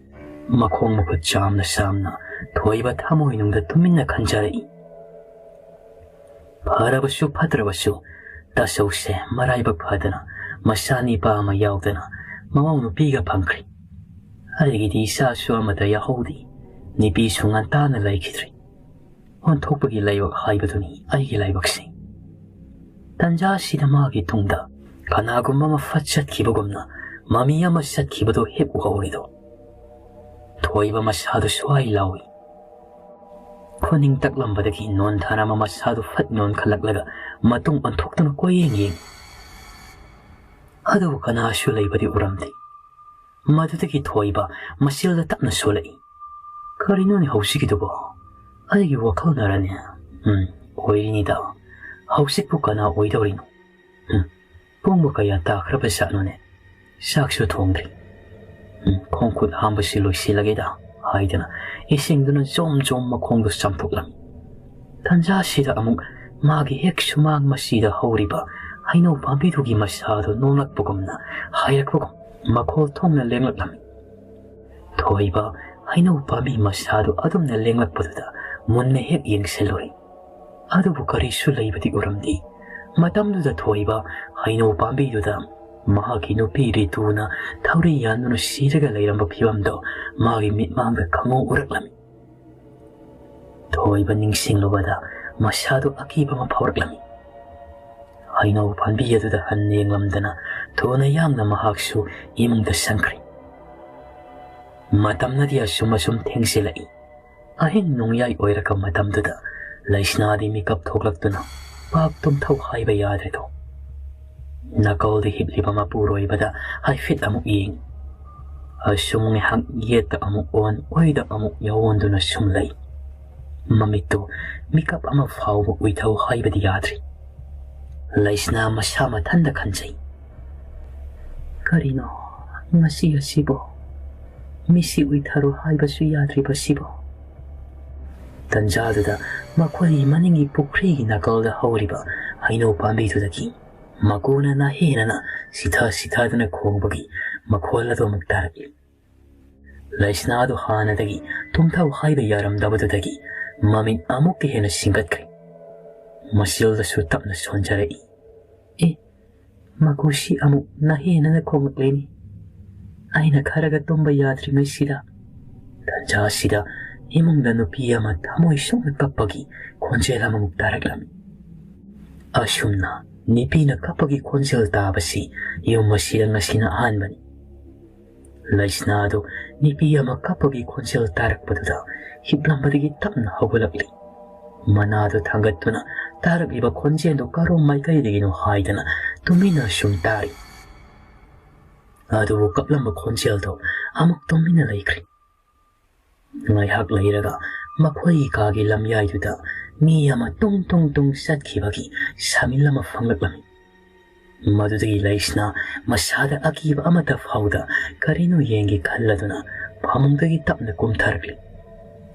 ꯃꯈꯣꯡ ꯃꯈꯨꯠ ꯆꯥꯝꯅ ꯆꯥꯝꯅ ꯊꯣꯏꯕ ꯊꯃꯣꯏꯅꯨꯡꯗ ꯇꯨꯃꯤꯟꯅ ꯈꯟꯖꯔꯛꯏ꯫ ꯐꯔꯕꯁꯨ ꯐꯠꯇ꯭ꯔꯕꯁꯨ ꯇꯥꯆꯧꯁꯦ ꯃꯔꯥꯏꯕꯛ ꯐꯗꯅ ꯃꯆꯥ ꯅꯤꯄꯥ ꯑꯃ ꯌꯥꯎꯗꯅ ꯃꯃꯧ ꯅꯨꯄꯤꯒ ꯐꯪꯈ꯭ꯔꯦ꯫ ꯑꯩꯒꯤꯗꯤ ꯏꯆꯥꯁꯨ ꯑꯃꯠꯇ ꯌꯥꯎꯍꯧꯗꯦ꯫ ꯅꯨꯄꯤꯁꯨ ꯉꯟꯇꯥꯅ ꯂꯩꯈꯤꯗ꯭ꯔꯦ꯫ ꯑꯣꯟꯊꯣꯛꯄꯒꯤ ꯂꯥꯏꯕꯛ ꯍꯥꯏꯕꯗꯨꯅꯤ ꯑꯩꯒꯤ ꯂꯥꯏꯕꯛꯁꯦ꯫ ꯇꯟꯖꯥꯁꯤꯗ ꯃꯥꯒꯤ ꯇꯨꯡꯗ ꯀꯅꯥꯒꯨꯝꯕ ꯑꯃ ꯐꯠ ꯆꯠꯈꯤꯕꯒꯨꯝꯅ ꯃꯃꯤ ꯑꯃ ꯆꯠꯈꯤꯕꯗꯨ ꯍꯦꯛ ꯎꯍꯧꯔꯤꯗꯣ꯫ ꯊꯣꯏꯕ ꯃꯁꯥꯗꯨ ꯁ꯭ꯋꯥꯏ ꯂꯥꯎꯏ꯫ ꯈꯨꯅꯤꯡ ꯇꯛꯂꯝꯕꯗꯒꯤ ꯅꯣꯟꯊꯔꯝꯕ ꯃꯁꯥꯗꯨ ꯐꯠ ꯅꯣꯟꯈꯠꯂꯛꯂꯒ ꯃꯇꯨꯡ ꯑꯣꯟꯊꯣꯛꯇꯨꯅ ꯀꯣꯏꯌꯦꯡ ꯌꯦꯡꯏ꯫ ꯑꯗꯨꯕꯨ ꯀꯅꯥꯁꯨ ꯂꯩꯕꯗꯤ ꯎꯔꯝꯗꯦ꯫ ꯃꯗꯨꯗꯒꯤ ꯊꯣꯏꯕ ꯃꯆꯤꯜꯗ ꯇꯞꯅ ꯁꯣꯜꯂꯛꯏ꯫ "ꯀꯔꯤꯅꯣꯅꯦ ꯍꯧꯖꯤꯛꯀꯤꯗꯨꯕꯣ? ꯑꯩꯒꯤ ꯋꯥꯈꯜꯅꯔꯅꯦ? ꯎꯝ, ꯑꯣꯏꯔꯤꯅꯤꯗ꯫ ꯍꯧꯖꯤꯛꯄꯨ ꯀꯅꯥ ꯑꯣꯏꯗꯧꯔꯤꯅꯣ? ꯎꯝ, ꯄꯨꯡꯕꯨ ꯀꯌꯥ ꯇꯥꯈ꯭ꯔꯕ ꯖꯥꯠꯅꯣꯅꯦ? ꯆꯥꯛꯁꯨ ꯊꯣꯡꯗ꯭ꯔꯤ꯫ ꯎꯝ, ꯈꯣꯡ ꯈꯨꯠ ꯍꯥꯝꯕꯁꯤ ꯂꯣꯏꯁꯤꯜꯂꯒꯦꯗ" ꯍꯥꯏꯗꯅ ꯏꯁꯤꯡꯗꯨꯅ ꯖꯣꯝ ꯖꯣꯝ ꯃꯈꯣꯡꯗꯨ ꯆꯥꯝꯊꯣꯛꯂꯝꯃꯤ꯫ ꯇꯟꯖꯥꯁꯤꯗ ꯑꯃꯨꯛ ꯃꯥꯒꯤ ꯍꯦꯛ ꯁꯨꯃꯥꯡ ꯃꯁꯤꯗ ꯍꯧꯔꯤꯕ ꯍꯩꯅꯧ ꯄꯥꯝꯕꯤꯗꯨꯒꯤ ꯃꯁꯥꯗꯨ ꯅꯣꯝꯂꯛꯄꯒꯨꯝꯅ ꯍꯥꯏꯔꯛꯄꯒꯨꯝ ꯃꯈꯣꯜ ꯊꯣꯛꯅ ꯂꯦꯡꯂꯛꯂꯝꯃꯤ꯫ ꯊꯣꯏꯕ ꯍꯩꯅꯧ ꯄꯥꯝꯕꯤ ꯃꯁꯥꯗꯨ ꯑꯗꯨꯝꯅ ꯂꯦꯡꯂꯛꯄꯗꯨꯗ ꯃꯨꯟꯅ ꯍꯦꯛ ꯌꯦꯡꯁꯤꯜꯂꯨꯔꯦ꯫ ꯑꯗꯨꯕꯨ ꯀꯔꯤꯁꯨ ꯂꯩꯕꯗꯤ ꯎꯔꯝꯗꯦ꯫ ꯃꯇꯝꯗꯨꯗ ꯊꯣꯏꯕ ꯍꯩꯅꯧ ꯄꯥꯝꯕꯤꯗꯨꯗ ꯃꯍꯥꯛꯀꯤ ꯅꯨꯄꯤ ꯔꯤꯇꯨꯅ ꯊꯧꯔꯤ ꯌꯥꯟꯗꯨꯅ ꯁꯤꯔꯒ ꯂꯩꯔꯝꯕ ꯐꯤꯕꯝꯗꯨ ꯃꯥꯒꯤ ꯃꯤꯠꯃꯥꯡꯗ ꯈꯪꯍꯧ ꯎꯔꯛꯂꯝꯃꯤ꯫ ꯊꯣꯏꯕ ꯅꯤꯡꯁꯤꯡꯂꯨꯕꯗ ꯃꯁꯥꯗꯨ ꯑꯀꯤꯕ ꯑꯃ ꯐꯥꯎꯔꯛꯂꯝꯃꯤ꯫ ꯍꯩꯅꯧ ꯄꯥꯝꯕꯤ ꯑꯗꯨꯗ ꯍꯟꯅ ꯌꯦꯡꯂꯝꯗꯅ ꯊꯨꯅ ꯌꯥꯡꯅ ꯃꯍꯥꯛꯁꯨ ꯏꯃꯨꯡꯗ ꯆꯪꯈ꯭ꯔꯦ꯫ ꯃꯇꯝꯅꯗꯤ ꯑꯁꯨꯝ ꯑꯁꯨꯝ ꯊꯦꯡꯖꯤꯜꯂꯛꯏ꯫ ꯑꯍꯤꯡ ꯅꯣꯡꯌꯥꯏ ꯑꯣꯏꯔꯛꯄ ꯃꯇꯝꯗꯨꯗ ꯂꯩꯁꯅꯥꯗꯤ ꯃꯤꯀꯞ ꯊꯣꯛꯂꯛꯇꯨꯅ ꯄꯥꯛ ꯇꯨꯝꯊꯧ ꯍꯥꯏꯕ ꯌꯥꯗ꯭ꯔꯦꯗꯣ꯫ ꯅꯥꯀꯜꯗ ꯍꯤꯞꯂꯤꯕ ꯃꯄꯨꯔꯣꯏꯕꯗ ꯍꯥꯏꯐꯦꯠ ꯑꯃꯨꯛ ꯌꯦꯡ꯫ ꯑꯁꯨꯝ ꯉꯥꯏꯍꯥꯛ ꯌꯦꯠꯇ ꯑꯃꯨꯛ ꯑꯣꯟ, ꯑꯣꯏꯗ ꯑꯃꯨꯛ ꯌꯥꯑꯣꯟꯗꯨꯅ ꯁꯨꯝ ꯂꯩ꯫ ꯃꯃꯤꯠꯇꯨ ꯃꯤꯀꯞ ꯑꯃ ꯐꯥꯎꯕ ꯎꯏꯊꯧ ꯍꯥꯏꯕꯗꯤ ꯌꯥꯗ꯭ꯔꯤ꯫ ꯂꯩꯁꯅꯥ ꯃꯁꯥ ꯃꯊꯟꯗ ꯈꯟꯖꯩ꯫ "ꯀꯔꯤꯅꯣ ꯉꯁꯤ ꯑꯁꯤꯕꯣ? ꯃꯤꯠꯁꯤ ꯎꯏꯊꯔꯣ ꯍꯥꯏꯕꯁꯨ ꯌꯥꯗ꯭ꯔꯤꯕꯁꯤꯕꯣ?" ꯇꯟꯖꯥꯗꯨꯗ ꯃꯈꯣꯏꯒꯤ ꯃꯅꯤꯡꯒꯤ ꯄꯨꯈ꯭ꯔꯤꯒꯤ ꯅꯥꯀꯜꯗ ꯍꯧꯔꯤꯕ ꯍꯩꯅꯧ ꯄꯥꯝꯕꯤꯗꯨꯗꯒꯤ ꯃꯀꯨꯅ ꯅꯥꯍꯦꯅꯅ ꯁꯤꯊ ꯁꯤꯊꯗꯨꯅ ꯈꯣꯡꯕꯒꯤ ꯃꯈꯣꯜ ꯑꯗꯨ ꯑꯃꯨꯛ ꯇꯥꯔꯛꯏ꯫ ꯂꯩꯁꯅꯥꯗꯨ ꯍꯥꯟꯅꯗꯒꯤ ꯇꯨꯝꯊꯧ ꯍꯥꯏꯕ ꯌꯥꯔꯝꯗꯕꯗꯨꯗꯒꯤ ꯃꯃꯤꯠ ꯑꯃꯨꯛꯀ ꯍꯦꯟꯅ ꯁꯤꯡꯒꯠꯈ꯭ꯔꯦ꯫ ꯃꯆꯤꯜꯗꯁꯨ ꯇꯞꯅ ꯁꯣꯟꯖꯔꯛꯏ꯫ ꯃꯀꯨꯁꯤ ꯑꯃꯨꯛ ꯅꯍꯦꯟꯅꯅ ꯈꯣꯡꯂꯛꯂꯤꯅꯤ꯫ ꯑꯩꯅ ꯈꯔꯒ ꯇꯨꯝꯕ ꯌꯥꯗ꯭ꯔꯤꯉꯩꯁꯤꯗ, ꯇꯟꯖꯥꯁꯤꯗ ꯏꯃꯨꯡꯗ ꯅꯨꯄꯤ ꯑꯃ ꯊꯃꯣꯏ ꯁꯣꯛꯅ ꯀꯞꯄꯒꯤ ꯈꯣꯟꯖꯦꯜ ꯑꯃꯃꯨꯛ ꯇꯥꯔꯛꯂꯝꯃꯤ꯫ ꯑꯁꯨꯝꯅ ꯅꯨꯄꯤꯅ ꯀꯞꯄꯒꯤ ꯈꯣꯟꯖꯦꯜ ꯇꯥꯕꯁꯤ ꯌꯨꯝ ꯑꯁꯤꯗ ꯉꯁꯤꯅ ꯑꯍꯥꯟꯕꯅꯤ꯫ ꯂꯩꯁꯅꯥ ꯑꯗꯨ ꯅꯨꯄꯤ ꯑꯃ ꯀꯞꯄꯒꯤ ꯈꯣꯟꯖꯦꯜ ꯇꯥꯔꯛꯄꯗꯨꯗ ꯍꯤꯞꯂꯝꯕꯗꯒꯤ ꯇꯞꯅ ꯍꯧꯒꯠꯂꯛꯂꯤ꯫ ꯃꯅꯥꯗꯨ ꯊꯥꯡꯒꯠꯇꯨꯅ ꯇꯥꯔꯛꯂꯤꯕ ꯈꯣꯟꯖꯦꯜꯗꯨ ꯀꯔꯣꯝ ꯃꯥꯏꯀꯩꯗꯒꯤꯅꯣ ꯍꯥꯏꯗꯅ ꯇꯨꯃꯤꯟꯅ ꯁꯨꯝ ꯇꯥꯔꯤ꯫ ꯑꯗꯨꯕꯨ ꯀꯞꯂꯝꯕ ꯈꯣꯟꯖꯦꯜꯗꯨ ꯑꯃꯨꯛ ꯇꯨꯃꯤꯟꯅ ꯂꯩꯈ꯭ꯔꯦ꯫ ꯉꯥꯏꯍꯥꯛ ꯂꯩꯔꯒ ꯃꯈꯣꯏꯒꯤ ꯀꯥꯒꯤ ꯂꯝꯌꯥꯏꯗꯨꯗ ꯃꯤ ꯑꯃ ꯇꯨꯡ ꯇꯨꯡ ꯇꯨꯡ ꯆꯠꯈꯤꯕꯒꯤ ꯁꯃꯤꯜ ꯑꯃ ꯐꯪꯂꯛꯂꯝꯃꯤ꯫ ꯃꯗꯨꯗꯒꯤ ꯂꯩꯁꯅꯥ ꯃꯁꯥꯗ ꯑꯀꯤꯕ ꯑꯃꯠꯇ ꯐꯥꯎꯗ ꯀꯔꯤꯅꯣ ꯌꯦꯡꯒꯦ ꯈꯜꯂꯗꯨꯅ ꯐꯃꯨꯡꯗꯒꯤ ꯇꯞꯅ ꯀꯨꯝꯊꯔꯛꯂꯤ꯫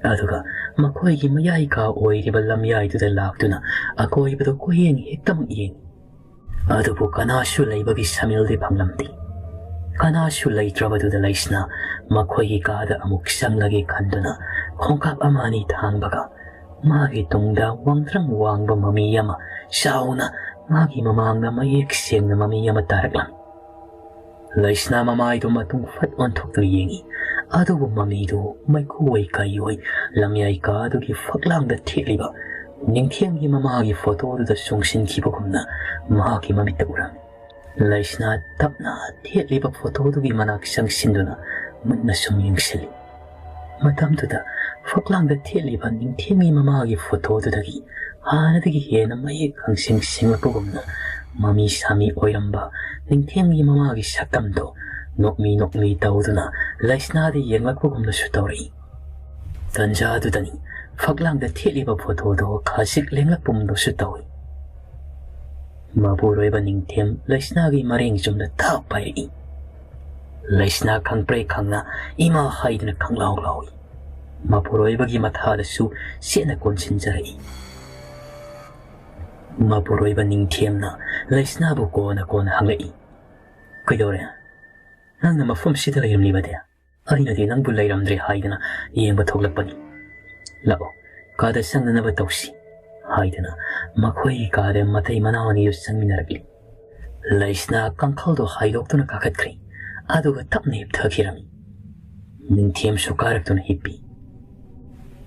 ꯑꯗꯨꯒ ꯃꯈꯣꯏꯒꯤ ꯃꯌꯥꯏ ꯀꯥ ꯑꯣꯏꯔꯤꯕ ꯂꯝꯌꯥꯏꯗꯨꯗ ꯂꯥꯛꯇꯨꯅ ꯑꯀꯣꯏꯕꯗꯨ ꯀꯣꯏꯌꯦꯡ ꯍꯦꯛꯇꯃꯛ ꯌꯦꯡꯉꯤ꯫ ꯑꯗꯨꯕꯨ ꯀꯅꯥꯁꯨ ꯂꯩꯕꯒꯤ ꯁꯃꯤꯜꯗꯤ ꯐꯪꯂꯝꯗꯦ꯫ ꯀꯅꯥꯁꯨ ꯂꯩꯇ꯭ꯔꯕꯗꯨꯗ ꯂꯩꯁꯅꯥ ꯃꯈꯣꯏꯒꯤ ꯀꯥꯗ ꯑꯃꯨꯛ ꯆꯪꯂꯒꯦ ꯈꯟꯗꯨꯅ ꯈꯣꯡꯀꯥꯞ ꯑꯃ ꯑꯅꯤ ꯊꯥꯡꯕꯒ ꯃꯥꯒꯤ ꯇꯨꯡꯗ ꯋꯥꯡꯗ꯭ꯔꯪ ꯋꯥꯡꯕ ꯃꯃꯤ ꯑꯃ ꯆꯥꯎꯅ ꯃꯥꯒꯤ ꯃꯃꯥꯡꯗ ꯃꯌꯦꯛ ꯁꯦꯡꯅ ꯃꯃꯤ ꯑꯃ ꯇꯥꯔꯛꯂꯝꯃꯤ꯫ ꯂꯩꯁꯅꯥ ꯃꯃꯥꯏꯗꯨ ꯃꯇꯨꯡ ꯐꯠ ꯑꯣꯟꯊꯣꯛꯇꯨꯅ ꯌꯦꯡꯉꯤ꯫ ꯑꯗꯨꯕꯨ ꯃꯃꯤꯗꯨ ꯃꯩꯈꯨ ꯑꯣꯏ ꯀꯩ ꯑꯣꯏ ꯂꯝꯌꯥꯏ ꯀꯥ ꯑꯗꯨꯒꯤ ꯐꯛꯂꯥꯡꯗ ꯊꯦꯠꯂꯤꯕ ꯅꯤꯡꯊꯦꯝꯒꯤ ꯃꯃꯥꯒꯤ ꯐꯣꯇꯣꯗꯨꯗ ꯆꯨꯡꯁꯤꯟꯈꯤꯕꯒꯨꯝꯅ ꯃꯍꯥꯛꯀꯤ ꯃꯃꯤꯠꯇ ꯎꯔꯝꯃꯤ꯫ ꯂꯩꯁꯅꯥ ꯇꯞꯅ ꯊꯦꯠꯂꯤꯕ ꯐꯣꯇꯣꯗꯨꯒꯤ ꯃꯅꯥꯛ ꯆꯪꯁꯤꯟꯗꯨꯅ ꯃꯨꯟꯅ ꯁꯨꯝ ꯌꯦꯡꯁꯤꯜꯂꯤ꯫ ꯃꯇꯝꯗꯨꯗ ꯐꯛꯂꯥꯡꯗ ꯊꯦꯠꯂꯤꯕ ꯅꯤꯡꯊꯦꯝꯒꯤ ꯃꯃꯥꯒꯤ ꯐꯣꯇꯣꯗꯨꯗꯒꯤ ꯍꯥꯟꯅꯗꯒꯤ ꯍꯦꯟꯅ ꯃꯌꯦꯛ ꯈꯪꯁꯤꯡ ꯁꯤꯡꯂꯛꯄꯒꯨꯝꯅ ꯃꯃꯤ ꯁꯥꯃꯤ ꯑꯣꯏꯔꯝꯕ ꯅꯤꯡꯊꯦꯝꯒꯤ ꯃꯃꯥꯒꯤ ꯁꯛꯇꯝꯗꯣ ꯅꯣꯛꯃꯤ ꯅꯣꯛꯃꯤ ꯇꯧꯗꯨꯅ ꯂꯩꯁꯅꯥꯗ ꯌꯦꯡꯂꯛꯄꯒꯨꯝꯅꯁꯨ ꯇꯧꯔꯛꯏ꯫ ꯇꯟꯖꯥꯗꯨꯗꯅꯤ ꯐꯛꯂꯥꯡꯗ ꯊꯦꯠꯂꯤꯕ ꯐꯣꯇꯣꯗꯣ ꯈꯖꯤꯛ ꯂꯦꯡꯂꯛꯄꯒꯨꯝꯅꯁꯨ ꯇꯧꯏ꯫ ꯃꯄꯨꯔꯣꯏꯕ ꯅꯤꯡꯊꯦꯝ ꯂꯩꯁꯅꯥꯒꯤ ꯃꯔꯦꯡ ꯆꯨꯝꯅ ꯊꯥꯞ ꯄꯥꯏꯔꯛꯏ꯫ ꯂꯩꯁꯅꯥ ꯈꯪꯄ꯭ꯔꯦꯛ ꯈꯪꯅ ꯏꯃꯥ ꯍꯥꯏꯗꯨꯅ ꯈꯪꯂꯥꯎ ꯂꯥꯎꯏ꯫ ꯃꯄꯨꯔꯣꯏꯕꯒꯤ ꯃꯊꯥꯗꯁꯨ ꯆꯦꯠꯅ ꯀꯣꯟꯁꯤꯟꯖꯔꯛꯏ꯫ ꯃꯄꯨꯔꯣꯏꯕ ꯅꯤꯡꯊꯦꯝꯅ ꯂꯩꯁꯅꯥꯕꯨ ꯀꯣꯟꯅ ꯀꯣꯟꯅ ꯍꯪꯂꯛꯏ, "ꯀꯩꯗꯧꯔꯦ? ꯅꯪꯅ ꯃꯐꯝꯁꯤꯗ ꯂꯩꯔꯝꯂꯤꯕꯗꯤ? ꯑꯩꯅꯗꯤ ꯅꯪꯕꯨ ꯂꯩꯔꯝꯗ꯭ꯔꯦ ꯍꯥꯏꯗꯅ ꯌꯦꯡꯕ ꯊꯣꯛꯂꯛꯄꯅꯤ꯫ ꯂꯥꯛꯑꯣ, ꯀꯥꯗ ꯆꯪꯅꯅꯕ ꯇꯧꯁꯤ," ꯍꯥꯏꯗꯅ ꯃꯈꯣꯏꯒꯤ ꯀꯥꯗ ꯃꯇꯩ ꯃꯅꯥꯎ ꯑꯅꯤꯗꯨ ꯆꯪꯃꯤꯟꯅꯔꯛꯂꯤ꯫ ꯂꯩꯁꯅꯥ ꯀꯥꯡꯈꯜꯗꯣ ꯍꯥꯏꯗꯣꯛꯇꯨꯅ ꯀꯥꯈꯠꯈ꯭ꯔꯦ, ꯑꯗꯨꯒ ꯇꯞꯅ ꯍꯤꯞꯊꯈꯤꯔꯝꯃꯤ꯫ ꯅꯤꯡꯊꯦꯝꯁꯨ ꯀꯥꯔꯛꯇꯨꯅ ꯍꯤꯞꯄꯤ꯫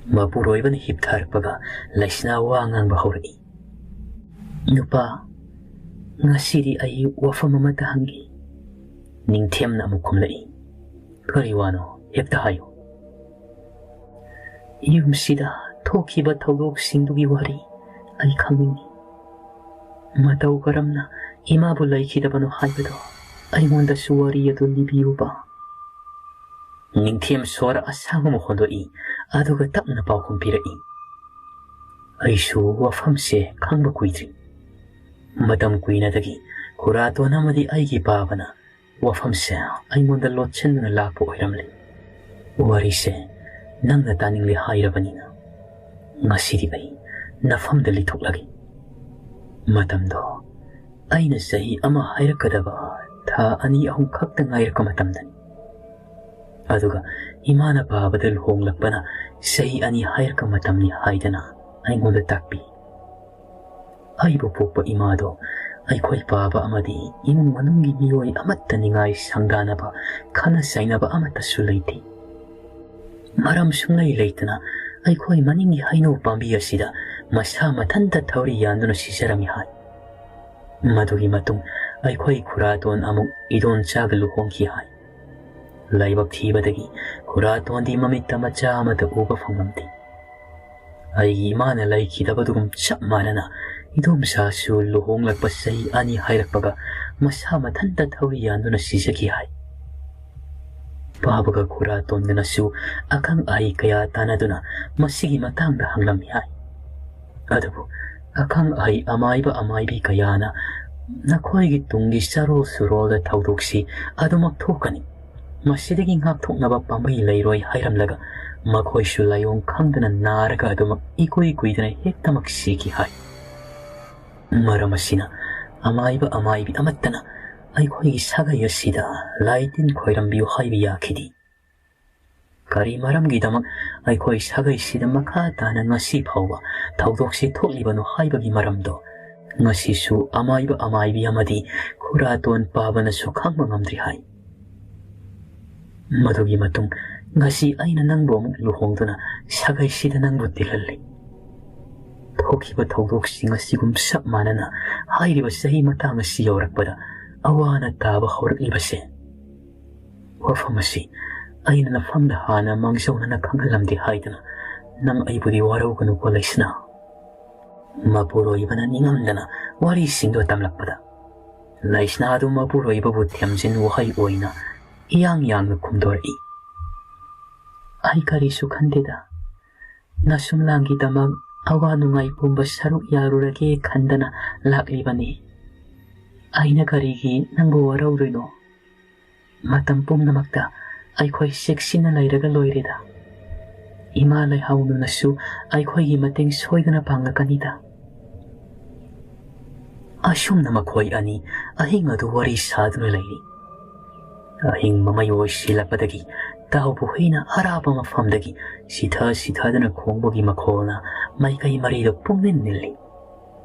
ꯃꯄꯨꯔꯣꯏꯕꯅ ꯍꯤꯞꯊꯔꯛꯄꯒ ꯂꯩꯁꯅꯥ ꯋꯥ ꯉꯥꯡꯕ ꯍꯧꯔꯛꯏ꯫ "ꯅꯨꯄꯥ, ꯉꯁꯤꯗꯤ ꯑꯩ ꯋꯥꯐꯝ ꯑꯃꯇ ꯍꯪꯒꯦ꯫" ꯅꯤꯡꯊꯦꯝꯅ ꯑꯃꯨꯛ ꯈꯨꯝꯂꯛꯏ꯫ "ꯀꯔꯤ ꯋꯥꯅꯣ? ꯍꯦꯛꯇ ꯍꯥꯏꯌꯨ꯫" "ꯌꯨꯝꯁꯤꯗ ꯊꯣꯛꯈꯤꯕ ꯊꯧꯗꯣꯛꯁꯤꯡꯗꯨꯒꯤ ꯋꯥꯔꯤ ꯑꯩ ꯈꯪꯅꯤꯡꯏ꯫ ꯃꯇꯧ ꯀꯔꯝꯅ ꯏꯃꯥꯕꯨ ꯂꯩꯈꯤꯗꯕꯅꯣ ꯍꯥꯏꯕꯗꯣ ꯑꯩꯉꯣꯟꯗꯁꯨ ꯋꯥꯔꯤ ꯑꯗꯨ ꯂꯤꯕꯤꯌꯨꯕ꯫" ꯅꯤꯡꯊꯦꯝ ꯁꯣꯔ ꯑꯁꯥꯡꯕ ꯑꯃ ꯍꯣꯟꯗꯣꯛꯏ, ꯑꯗꯨꯒ ꯇꯞꯅ ꯄꯥꯎꯈꯨꯝ ꯄꯤꯔꯛꯏ꯫ ꯑꯩꯁꯨ ꯋꯥꯐꯝꯁꯦ ꯈꯪꯕ ꯀꯨꯏꯗ꯭ꯔꯤ꯫ ꯃꯇꯝ ꯀꯨꯏꯅꯗꯒꯤ ꯈꯨꯔꯥꯇꯣꯟ ꯑꯃꯗꯤ ꯑꯩꯒꯤ ꯄꯥꯕꯅ ꯋꯥꯐꯝꯁꯦ ꯑꯩꯉꯣꯟꯗ ꯂꯣꯠꯁꯤꯟꯗꯨꯅ ꯂꯥꯛꯄ ꯑꯣꯏꯔꯝꯂꯦ꯫ ꯋꯥꯔꯤꯁꯦ ꯅꯪꯅ ꯇꯥꯅꯤꯡꯂꯦ ꯍꯥꯏꯔꯕꯅꯤꯅ, ꯉꯁꯤꯗꯤ ꯑꯩ ꯅꯐꯝꯗ ꯂꯤꯊꯣꯛꯂꯒꯦ꯫ ꯃꯇꯝꯗꯣ ꯑꯩꯅ ꯆꯍꯤ ꯑꯃ ꯍꯥꯏꯔꯛꯀꯗꯕ ꯊꯥ ꯑꯅꯤ ꯑꯍꯨꯝ ꯈꯛꯇ ꯉꯥꯏꯔꯛꯄ ꯃꯇꯝꯗꯅꯤ꯫ ꯑꯗꯨꯒ ꯏꯃꯥꯅ ꯄꯥꯕꯗ ꯂꯨꯍꯣꯡꯂꯛꯄꯅ ꯆꯍꯤ ꯑꯅꯤ ꯍꯥꯏꯔꯛꯄ ꯃꯇꯝꯅꯤ ꯍꯥꯏꯗꯅ ꯑꯩꯉꯣꯟꯗ ꯇꯥꯛꯄꯤ꯫ ꯑꯩꯕꯨ ꯄꯣꯛꯄ ꯏꯃꯥꯗꯣ ꯑꯩꯈꯣꯏ ꯄꯥꯕ ꯑꯃꯗꯤ ꯏꯃꯨꯡ ꯃꯅꯨꯡꯒꯤ ꯃꯤꯑꯣꯏ ꯑꯃꯠꯇ ꯅꯤꯡꯉꯥꯏ ꯁꯪꯗꯥꯅꯕ, ꯈꯠꯅ ꯆꯩꯅꯕ ꯑꯃꯠꯇꯁꯨ ꯂꯩꯇꯦ꯫ ꯃꯔꯝ ꯁꯨꯡꯂꯩ ꯂꯩꯇꯅ ꯑꯩꯈꯣꯏ ꯃꯅꯤꯡꯒꯤ ꯍꯩꯅꯧ ꯄꯥꯝꯕꯤ ꯑꯁꯤꯗ ꯃꯁꯥ ꯃꯊꯟꯇ ꯊꯧꯔꯤ ꯌꯥꯟꯗꯨꯅ ꯁꯤꯖꯔꯝꯃꯤ ꯍꯥꯏ꯫ ꯃꯗꯨꯒꯤ ꯃꯇꯨꯡ ꯑꯩꯈꯣꯏ ꯈꯨꯔꯥꯇꯣꯟ ꯑꯃꯨꯛ ꯏꯗꯣꯟꯆꯥꯒ ꯂꯨꯍꯣꯡꯈꯤ ꯍꯥꯏ꯫ ꯂꯥꯏꯕꯛ ꯊꯤꯕꯗꯒꯤ ꯈꯨꯔꯥꯇꯣꯟꯗꯤ ꯃꯃꯤꯠꯇ ꯃꯆꯥ ꯑꯃꯠꯇ ꯎꯕ ꯐꯪꯂꯝꯗꯦ꯫ ꯑꯩꯒꯤ ꯏꯃꯥꯅ ꯂꯩꯈꯤꯗꯕꯗꯨꯒꯨꯝ ꯆꯞ ꯃꯥꯟꯅꯅ ꯏꯗꯣꯝꯆꯥꯁꯨ ꯂꯨꯍꯣꯡꯂꯛꯄ ꯆꯍꯤ ꯑꯅꯤ ꯍꯥꯏꯔꯛꯄꯒ ꯃꯁꯥ ꯃꯊꯟꯇ ꯊꯧꯔꯤ ꯌꯥꯟꯗꯨꯅ ꯁꯤꯖꯈꯤ ꯍꯥꯏ꯫ ꯄꯥꯕꯒ ꯈꯨꯔꯥꯇꯣꯟꯒꯅꯁꯨ ꯑꯈꯪ ꯑꯍꯩ ꯀꯌꯥ ꯇꯥꯟꯅꯗꯨꯅ ꯃꯁꯤꯒꯤ ꯃꯇꯥꯡꯗ ꯍꯪꯂꯝꯃꯤ ꯍꯥꯏ꯫ ꯑꯗꯨꯕꯨ ꯑꯈꯪ ꯑꯍꯩ ꯑꯃꯥꯏꯕ ꯑꯃꯥꯏꯕꯤ ꯀꯌꯥꯅ ꯅꯈꯣꯏꯒꯤ ꯇꯨꯡꯒꯤ ꯆꯔꯣꯜ ꯁꯨꯔꯣꯜꯗ ꯊꯧꯗꯣꯛꯁꯤ ꯑꯗꯨꯃꯛ ꯊꯣꯛꯀꯅꯤ, ꯃꯁꯤꯗꯒꯤ ꯉꯥꯛꯊꯣꯛꯅꯕ ꯄꯥꯝꯕꯩ ꯂꯩꯔꯣꯏ ꯍꯥꯏꯔꯝꯂꯒ ꯃꯈꯣꯏꯁꯨ ꯂꯥꯏꯑꯣꯡ ꯈꯪꯗꯅ ꯅꯥꯔꯒ ꯑꯗꯨꯃꯛ ꯏꯀꯨꯏ ꯀꯨꯏꯗꯅ ꯍꯦꯛꯇꯃꯛ ꯁꯤꯈꯤ ꯍꯥꯏ꯫ ꯃꯔꯝ ꯑꯁꯤꯅ ꯑꯃꯥꯏꯕ ꯑꯃꯥꯏꯕꯤ ꯑꯃꯠꯇꯅ ꯑꯩꯈꯣꯏꯒꯤ ꯁꯥꯒꯩ ꯑꯁꯤꯗ ꯂꯥꯏ ꯇꯤꯟ ꯈꯣꯏꯔꯝꯕꯤꯌꯨ ꯍꯥꯏꯕ ꯌꯥꯈꯤꯗꯦ꯫ ꯀꯔꯤ ꯃꯔꯝꯒꯤꯗꯃꯛ ꯑꯩꯈꯣꯏ ꯁꯥꯒꯩꯁꯤꯗ ꯃꯈꯥ ꯇꯥꯅ ꯉꯁꯤ ꯐꯥꯎꯕ ꯊꯧꯗꯣꯛꯁꯤ ꯊꯣꯛꯂꯤꯕꯅꯣ ꯍꯥꯏꯕꯒꯤ ꯃꯔꯝꯗꯣ ꯉꯁꯤꯁꯨ ꯑꯃꯥꯏꯕ ꯑꯃꯥꯏꯕꯤ ꯑꯃꯗꯤ ꯈꯨꯔꯥꯇꯣꯟ ꯄꯥꯕꯅꯁꯨ ꯈꯪꯕ ꯉꯝꯗ꯭ꯔꯤ ꯍꯥꯏ꯫ ꯃꯗꯨꯒꯤ ꯃꯇꯨꯡ ꯉꯁꯤ ꯑꯩꯅ ꯅꯪꯕꯨ ꯑꯃꯨꯛ ꯂꯨꯍꯣꯡꯗꯨꯅ ꯁꯥꯒꯩꯁꯤꯗ ꯅꯪꯕꯨ ꯇꯤꯜꯍꯜꯂꯤ꯫ ꯊꯣꯛꯈꯤꯕ ꯊꯧꯗꯣꯛꯁꯤꯡ ꯑꯁꯤꯒꯨꯝ ꯆꯞ ꯃꯥꯟꯅꯅ ꯍꯥꯏꯔꯤꯕ ꯆꯍꯤ ꯃꯇꯥꯡ ꯑꯁꯤ ꯌꯧꯔꯛꯄꯗ ꯑꯋꯥꯅ ꯇꯥꯕ ꯍꯧꯔꯛꯂꯤꯕꯁꯦ, ꯋꯥꯐꯝ ꯑꯁꯤ ꯑꯩꯅ ꯅꯐꯝꯗ ꯍꯥꯟꯅ ꯃꯥꯡꯖꯧꯅꯅ ꯈꯪꯍꯜꯂꯝꯗꯦ ꯍꯥꯏꯗꯨꯅ ꯅꯪ ꯑꯩꯕꯨꯗꯤ ꯋꯥꯔꯧꯒꯅꯨꯀꯣ ꯂꯩꯁꯅꯥ꯫ ꯃꯄꯨꯔꯣꯏꯕꯅ ꯅꯤꯡꯉꯝꯗꯅ ꯋꯥꯔꯤꯁꯤꯡꯗꯣ ꯇꯝꯂꯛꯄꯗ, ꯂꯩꯁꯅꯥ ꯑꯗꯨ ꯃꯄꯨꯔꯣꯏꯕꯕꯨ ꯊꯦꯝꯖꯤꯟ ꯋꯥꯍꯩ ꯑꯣꯏꯅ ꯏꯌꯥꯡ ꯌꯥꯡꯅ ꯈꯨꯝꯗꯣꯔꯛꯏ꯫ "ꯑꯩ ꯀꯔꯤꯁꯨ ꯈꯟꯗꯦꯗ꯫ ꯅꯁꯨꯝꯂꯥꯡꯒꯤꯗꯃꯛ ꯑꯋꯥ ꯅꯨꯡꯉꯥꯏ ꯄꯨꯝꯕ ꯁꯔꯨꯛ ꯌꯥꯔꯨꯔꯒꯦ ꯈꯟꯗꯅ ꯂꯥꯛꯂꯤꯕꯅꯤ꯫ ꯑꯩꯅ ꯀꯔꯤꯒꯤ ꯅꯪꯕꯨ ꯋꯥꯔꯧꯗꯣꯏꯅꯣ? ꯃꯇꯝ ꯄꯨꯝꯅꯃꯛꯇ ꯑꯩꯈꯣꯏ ꯆꯦꯛꯁꯤꯟꯅ ꯂꯩꯔꯒ ꯂꯣꯏꯔꯦꯗ꯫ ꯏꯃꯥ ꯂꯩꯍꯥꯎꯅꯨꯅꯁꯨ ꯑꯩꯈꯣꯏꯒꯤ ꯃꯇꯦꯡ ꯁꯣꯏꯗꯅ ꯄꯥꯡꯂꯛꯀꯅꯤꯗ"꯫ ꯑꯁꯨꯝꯅ ꯃꯈꯣꯏ ꯑꯅꯤ ꯑꯍꯤꯡ ꯑꯗꯨ ꯋꯥꯔꯤ ꯁꯥꯗꯨꯅ ꯂꯩꯔꯤ꯫ ꯑꯍꯤꯡ ꯃꯃꯩ ꯑꯣꯏꯁꯤꯜꯂꯛꯄꯗꯒꯤ ꯇꯥꯎꯕꯨ ꯍꯨꯏꯅ ꯑꯔꯥꯞꯄ ꯃꯐꯝꯗꯒꯤ ꯁꯤꯊ ꯁꯤꯊꯗꯨꯅ ꯈꯣꯡꯕꯒꯤ ꯃꯈꯣꯜꯅ ꯃꯥꯏꯀꯩ ꯃꯔꯤꯗ ꯄꯨꯡꯅꯤꯜ ꯅꯤꯜꯂꯤ꯫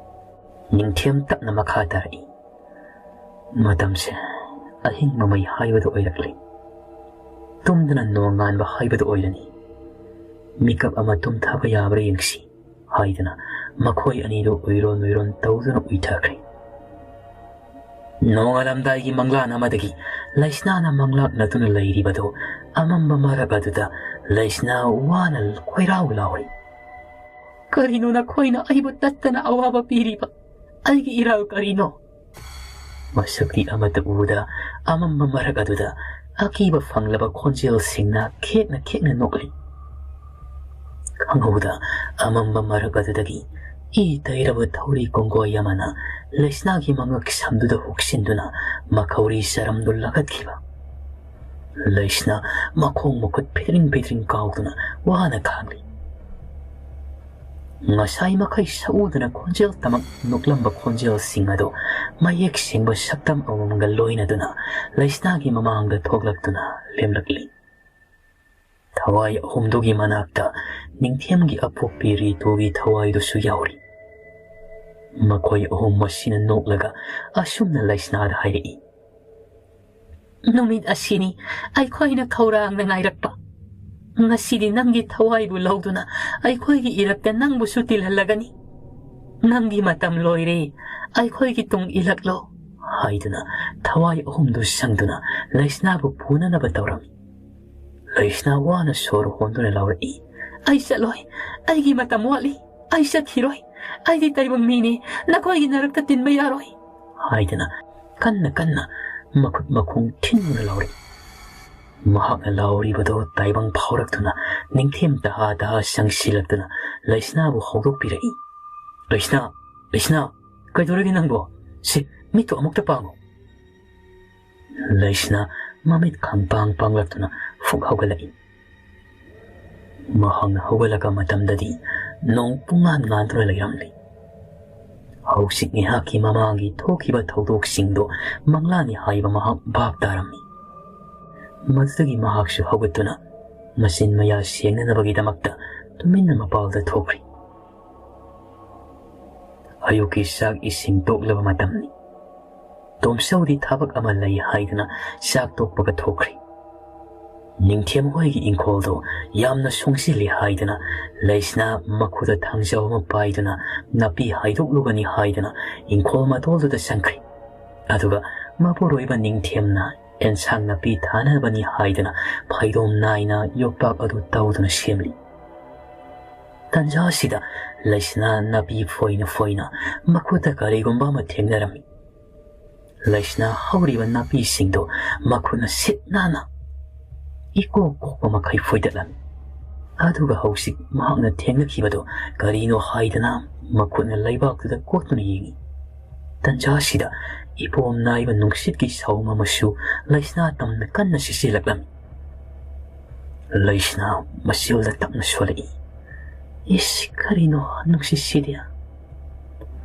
ꯅꯤꯡꯊꯦꯝ ꯇꯞꯅ ꯃꯈꯥ ꯇꯥꯔꯛꯏ꯫ ꯃꯇꯝꯁꯦ ꯑꯍꯤꯡ ꯃꯃꯩ ꯍꯥꯏꯕꯗꯨ ꯑꯣꯏꯔꯛꯂꯤ꯫ ꯇꯨꯝꯗꯅ ꯅꯣꯡꯉꯥꯟꯕ ꯍꯥꯏꯕꯗꯨ ꯑꯣꯏꯔꯅꯤ꯫ "ꯃꯤꯀꯞ ꯑꯃ ꯇꯨꯝꯊꯕ ꯌꯥꯕ꯭ꯔꯥ ꯌꯦꯡꯁꯤ" ꯍꯥꯏꯗꯨꯅ ꯃꯈꯣꯏ ꯑꯅꯤꯗꯨ ꯎꯏꯔꯣꯟ ꯎꯏꯔꯣꯟ ꯇꯧꯗꯨꯅ ꯎꯏꯊꯈ꯭ꯔꯦ꯫ ꯅꯣꯡꯉꯥꯜꯂꯝꯗꯥꯏꯒꯤ ꯃꯪꯂꯥꯟ ꯑꯃꯗꯒꯤ ꯂꯩꯁꯅꯥꯅ ꯃꯪꯂꯥꯛꯅꯗꯨꯅ ꯂꯩꯔꯤꯕꯗꯨ ꯑꯃꯝꯕ ꯃꯔꯛ ꯑꯗꯨꯗ ꯂꯩꯁꯅꯥ ꯋꯥꯅ ꯈꯣꯏꯔꯥꯎ ꯂꯥꯎꯔꯤ꯫ "ꯀꯔꯤꯅꯣ ꯅꯈꯣꯏꯅ ꯑꯩꯕꯨ ꯇꯠꯇꯅ ꯑꯋꯥꯕ ꯄꯤꯔꯤꯕ? ꯑꯩꯒꯤ ꯏꯔꯥꯜ ꯀꯔꯤꯅꯣ?" ꯃꯁꯛꯇꯤ ꯑꯃꯠꯇ ꯎꯗ ꯑꯃꯝꯕ ꯃꯔꯛ ꯑꯗꯨꯗ ꯑꯀꯤꯕ ꯐꯪꯂꯕ ꯈꯣꯟꯖꯦꯜꯁꯤꯡꯅ ꯈꯦꯛꯅ ꯈꯦꯛꯅ ꯅꯣꯛꯂꯤ꯫ ꯈꯪꯍꯧꯗ ꯑꯃꯝꯕ ꯃꯔꯛ ꯑꯗꯨꯗꯒꯤ ꯏ ꯇꯩꯔꯕ ꯊꯧꯔꯤ ꯀꯣꯡꯒꯣꯏ ꯑꯃꯅ ꯂꯩꯁꯅꯥꯒꯤ ꯃꯉꯛ ꯁꯝꯗꯨꯗ ꯍꯨꯛꯁꯤꯟꯗꯨꯅ ꯃꯈꯧꯔꯤ ꯆꯔꯝꯗꯨ ꯂꯥꯈꯠꯈꯤꯕ꯫ ꯂꯩꯁꯅꯥ ꯃꯈꯣꯡ ꯃꯈꯨꯠ ꯐꯤꯗ꯭ꯔꯤꯡ ꯐꯤꯗ꯭ꯔꯤꯡ ꯀꯥꯎꯗꯨꯅ ꯋꯥꯅ ꯈꯥꯡꯂꯤ꯫ ꯉꯁꯥꯏ ꯃꯈꯩ ꯁꯛꯎꯗꯅ ꯈꯣꯟꯖꯦꯜ ꯇꯃꯛ ꯅꯣꯛꯂꯝꯕ ꯈꯣꯟꯖꯦꯜꯁꯤꯡ ꯑꯗꯨ ꯃꯌꯦꯛ ꯁꯦꯡꯕ ꯁꯛꯇꯝ ꯑꯃꯃꯝꯒ ꯂꯣꯏꯅꯗꯨꯅ ꯂꯩꯁꯅꯥꯒꯤ ꯃꯃꯥꯡꯗ ꯊꯣꯛꯂꯛꯇꯨꯅ ꯂꯦꯝꯂꯛꯂꯤ꯫ ꯊꯋꯥꯏ ꯑꯍꯨꯝꯗꯨꯒꯤ ꯃꯅꯥꯛꯇ ꯅꯤꯡꯊꯦꯝꯒꯤ ꯑꯄꯣꯛꯄꯤ ꯔꯤꯇꯨꯒꯤ ꯊꯋꯥꯏꯗꯨꯁꯨ ꯌꯥꯎꯔꯤ꯫ ꯃꯈꯣꯏ ꯑꯍꯨꯝ ꯃꯁꯤꯅ ꯅꯣꯛꯂꯒ ꯑꯁꯨꯝꯅ ꯂꯩꯁꯅꯥꯗ ꯍꯥꯏꯔꯛꯏ, "ꯅꯨꯃꯤꯠ ꯑꯁꯤꯅꯤ ꯑꯩꯈꯣꯏꯅ ꯈꯧꯔꯥꯡꯅ ꯉꯥꯏꯔꯛꯄ꯫ ꯉꯁꯤꯗꯤ ꯅꯪꯒꯤ ꯊꯋꯥꯏꯕꯨ ꯂꯧꯗꯨꯅ ꯑꯩꯈꯣꯏꯒꯤ ꯏꯔꯛꯇ ꯅꯪꯕꯨꯁꯨ ꯇꯤꯜꯍꯜꯂꯒꯅꯤ꯫ ꯅꯪꯒꯤ ꯃꯇꯝ ꯂꯣꯏꯔꯦ, ꯑꯩꯈꯣꯏꯒꯤ ꯇꯨꯡ ꯏꯜꯂꯛꯂꯣ" ꯍꯥꯏꯗꯨꯅ ꯊꯋꯥꯏ ꯑꯍꯨꯝꯗꯨ ꯁꯪꯗꯨꯅ ꯂꯩꯁꯅꯥꯕꯨ ꯄꯨꯅꯅꯕ ꯇꯧꯔꯝꯃꯤ꯫ ꯂꯩꯁꯅꯥ ꯋꯥꯅ ꯁꯣꯔ ꯍꯣꯟꯗꯨꯅ ꯂꯥꯎꯔꯛꯏ, "ꯑꯩ ꯆꯠꯂꯣꯏ, ꯑꯩꯒꯤ ꯃꯇꯝ ꯋꯥꯠꯂꯤ, ꯑꯩ ꯆꯠꯈꯤꯔꯣꯏ, ꯑꯩꯗꯤ ꯇꯥꯏꯕꯪ ꯃꯤꯅꯤ, ꯅꯈꯣꯏꯒꯤ ꯅꯔꯛꯇ ꯇꯤꯟꯕ ꯌꯥꯔꯣꯏ" ꯍꯥꯏꯗꯨꯅ ꯀꯟꯅ ꯀꯟꯅ ꯃꯈꯨꯠ ꯃꯈꯣꯡ ꯊꯤꯟꯗꯨꯅ ꯂꯥꯎꯔꯛꯏ꯫ ꯃꯍꯥꯛꯅ ꯂꯥꯎꯔꯤꯕꯗꯨ ꯇꯥꯏꯕꯪ ꯐꯥꯎꯔꯛꯇꯨꯅ ꯅꯤꯡꯊꯦꯝ ꯇꯍꯥ ꯇꯍꯥ ꯆꯪꯁꯤꯜꯂꯛꯇꯨꯅ ꯂꯩꯁꯅꯥꯕꯨ ꯍꯧꯗꯣꯛꯄꯤꯔꯛꯏ꯫ "ꯂꯩꯁꯅꯥ, ꯂꯩꯁꯅꯥ, ꯀꯩꯗꯧꯔꯒꯦ ꯅꯪꯕꯣ? ꯁꯤ, ꯃꯤꯠꯇꯣ ꯑꯃꯨꯛꯇ ꯄꯥꯡꯉꯨ"꯫ ꯂꯩꯁꯅꯥ ꯃꯃꯤꯠ ꯈꯪꯄꯥꯡ ꯄꯥꯡꯂꯛꯇꯨꯅ ꯐꯨꯛ ꯍꯧꯒꯠꯂꯛꯏ꯫ ꯃꯍꯥꯛꯅ ꯍꯧꯒꯠꯂꯛꯄ ꯃꯇꯝꯗꯗꯤ ꯅꯣꯡ ꯄꯨꯡꯉꯥꯟ ꯉꯥꯟꯗꯨꯅ ꯂꯩꯔꯝꯂꯤ꯫ ꯍꯧꯖꯤꯛ ꯉꯥꯏꯍꯥꯛꯀꯤ ꯃꯃꯥꯡꯒꯤ ꯊꯣꯛꯈꯤꯕ ꯊꯧꯗꯣꯛꯁꯤꯡꯗꯣ ꯃꯪꯂꯥꯅꯤ ꯍꯥꯏꯕ ꯃꯍꯥꯛ ꯚꯥꯞ ꯇꯥꯔꯝꯃꯤ꯫ ꯃꯗꯨꯗꯒꯤ ꯃꯍꯥꯛꯁꯨ ꯍꯧꯒꯠꯇꯨꯅ ꯃꯆꯤꯟ ꯃꯌꯥ ꯁꯦꯡꯅꯅꯕꯒꯤꯗꯃꯛꯇ ꯇꯨꯃꯤꯟꯅ ꯃꯄꯥꯜꯗ ꯊꯣꯛꯈ꯭ꯔꯤ꯫ ꯑꯌꯨꯛꯀꯤ ꯆꯥꯛ ꯏꯁꯤꯡ ꯇꯣꯛꯂꯕ ꯃꯇꯝꯅꯤ꯫ ꯇꯣꯝꯆꯧꯗꯤ ꯊꯕꯛ ꯑꯃ ꯂꯩ ꯍꯥꯏꯗꯨꯅ ꯆꯥꯛ ꯇꯣꯛꯄꯒ ꯊꯣꯛꯈ꯭ꯔꯤ꯫ ꯅꯤꯡꯊꯦꯝ ꯍꯣꯏꯒꯤ ꯏꯪꯈꯣꯜꯗꯨ ꯌꯥꯝꯅ ꯁꯣꯡꯁꯤꯜꯂꯤ ꯍꯥꯏꯗꯨꯅ ꯂꯩꯁꯅꯥ ꯃꯈꯨꯠꯇ ꯊꯥꯡꯖꯧ ꯑꯃ ꯄꯥꯏꯗꯨꯅ ꯅꯥꯄꯤ ꯍꯥꯏꯗꯣꯛꯂꯨꯒꯅꯤ ꯍꯥꯏꯗꯨꯅ ꯏꯪꯈꯣꯜ ꯃꯇꯣꯜꯗꯨꯗ ꯆꯪꯈ꯭ꯔꯤ꯫ ꯑꯗꯨꯒ ꯃꯄꯨꯔꯣꯏꯕ ꯅꯤꯡꯊꯦꯝꯅ ꯑꯦꯟꯁꯥꯡ ꯅꯥꯄꯤ ꯊꯥꯅꯕꯅꯤ ꯍꯥꯏꯗꯨꯅ ꯐꯩꯗꯣꯝ ꯅꯥꯏꯅ ꯌꯣꯄꯥꯛ ꯑꯗꯨ ꯇꯧꯗꯨꯅ ꯁꯦꯝꯂꯤ꯫ ꯇꯟꯖꯥ ꯑꯁꯤꯗ ꯂꯩꯁꯅꯥ ꯅꯥꯄꯤ ꯐꯣꯏꯅ ꯐꯣꯏꯅ ꯃꯈꯨꯠꯇ ꯀꯔꯤꯒꯨꯝꯕ ꯑꯃ ꯊꯦꯡꯅꯔꯝꯃꯤ꯫ ꯂꯩꯁꯅꯥ ꯍꯧꯔꯤꯕ ꯅꯥꯄꯤꯁꯤꯡꯗꯨ ꯃꯈꯨꯠꯅ ꯁꯤꯠ ꯅꯥꯟꯅ ꯏꯀꯣꯛ ꯀꯣꯛꯄ ꯃꯈꯩ ꯐꯣꯏꯗꯠꯂꯝꯃꯤ꯫ ꯑꯗꯨꯒ ꯍꯧꯖꯤꯛ ꯃꯍꯥꯛꯅ ꯊꯦꯡꯅꯈꯤꯕꯗꯨ ꯀꯔꯤꯅꯣ ꯍꯥꯏꯗꯅ ꯃꯈꯨꯠꯅ ꯂꯩꯕꯥꯛꯇꯨꯗ ꯀꯣꯠꯇꯨꯅ ꯌꯦꯡꯏ꯫ ꯇꯟꯖꯥ ꯑꯁꯤꯗ ꯏꯄꯣꯝ ꯅꯥꯏꯕ ꯅꯨꯡꯁꯤꯠꯀꯤ ꯁꯥꯎꯝ ꯑꯃꯁꯨ ꯂꯩꯁꯅꯥ ꯇꯝꯅ ꯀꯟꯅ ꯁꯤꯠꯆꯤꯜꯂꯛꯂꯝꯃꯤ꯫ ꯂꯩꯁꯅꯥ ꯃꯆꯤꯜꯗ ꯇꯞꯅ ꯁꯣꯜꯂꯛꯏ꯫ "ꯏꯁ, ꯀꯔꯤꯅꯣ ꯅꯨꯡꯁꯤꯠꯁꯤꯗꯤ?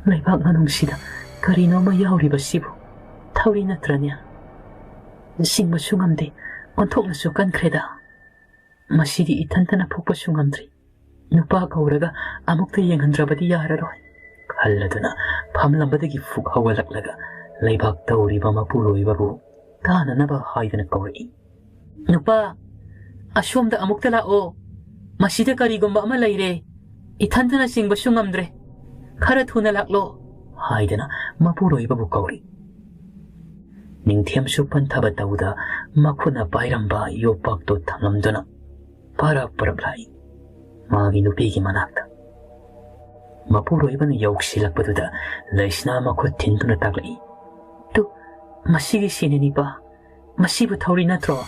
ꯂꯩꯕꯥꯛ ꯃꯅꯨꯡꯁꯤꯗ ꯀꯔꯤꯅꯣ ꯑꯃ ꯌꯥꯎꯔꯤꯕꯁꯤꯕꯨ? ꯊꯧꯔꯤ ꯅꯠꯇ꯭ꯔꯅꯦ? ꯆꯤꯡꯕꯁꯨ ꯉꯝꯗꯦ, ꯑꯣꯟꯊꯣꯛꯅꯁꯨ ꯀꯟꯈ꯭ꯔꯦꯗ꯫ ꯃꯁꯤꯗꯤ ꯏꯊꯟꯇꯅ ꯐꯨꯛꯄꯁꯨ ꯉꯝꯗ꯭ꯔꯤ꯫ ꯅꯨꯄꯥ ꯀꯧꯔꯒ ꯑꯃꯨꯛꯇ ꯌꯦꯡꯍꯟꯗ꯭ꯔꯕꯗꯤ ꯌꯥꯔꯔꯣꯏ꯫ ꯍꯜꯂꯗꯨꯅ ꯐꯝꯂꯝꯕꯗꯒꯤ ꯐꯨꯛ ꯍꯧꯒꯠꯂꯛꯂꯒ ꯂꯩꯕꯥꯛ ꯇꯧꯔꯤꯕ ꯃꯄꯨꯔꯣꯏꯕꯕꯨ ꯇꯥꯅꯅꯕ ꯍꯥꯏꯗꯨꯅ ꯀꯧꯔꯛꯏ꯫ "ꯅꯨꯄꯥ, ꯑꯁꯣꯝꯗ ꯑꯃꯨꯛꯇ ꯂꯥꯛꯑꯣ꯫ ꯃꯁꯤꯗ ꯀꯔꯤꯒꯨꯝꯕ ꯑꯃ ꯂꯩꯔꯦ꯫ ꯏꯊꯟꯇꯅ ꯆꯤꯡꯕꯁꯨ ꯉꯝꯗ꯭ꯔꯦ꯫ ꯈꯔ ꯊꯨꯅ ꯂꯥꯛꯂꯣ," ꯍꯥꯏꯗꯨꯅ ꯃꯄꯨꯔꯣꯏꯕꯕꯨ ꯀꯧꯔꯤ꯫ ꯅꯤꯡꯊꯦꯝꯁꯨ ꯄꯟꯊꯕ ꯇꯧꯗ ꯃꯈꯨꯠꯅ ꯄꯥꯏꯔꯝꯕ ꯌꯣꯠꯄꯥꯛꯇꯨ ꯊꯝꯂꯝꯗꯨꯅ ꯄꯔꯞ ꯄꯔꯞ ꯂꯥꯛꯏ ꯃꯥꯒꯤ ꯅꯨꯄꯤꯒꯤ ꯃꯅꯥꯛꯇ꯫ ꯃꯄꯨꯔꯣꯏꯕꯅ ꯌꯧꯁꯤꯜꯂꯛꯄꯗꯨꯗ ꯂꯩꯁꯅꯥ ꯃꯈꯨꯠ ꯊꯤꯟꯗꯨꯅ ꯇꯥꯛꯂꯛꯏ, "ꯇꯨ, ꯃꯁꯤꯒꯤ ꯁꯤꯅꯤ ꯅꯤꯄꯥ, ꯃꯁꯤꯕꯨ ꯊꯧꯔꯤ ꯅꯠꯇ꯭ꯔꯣ?"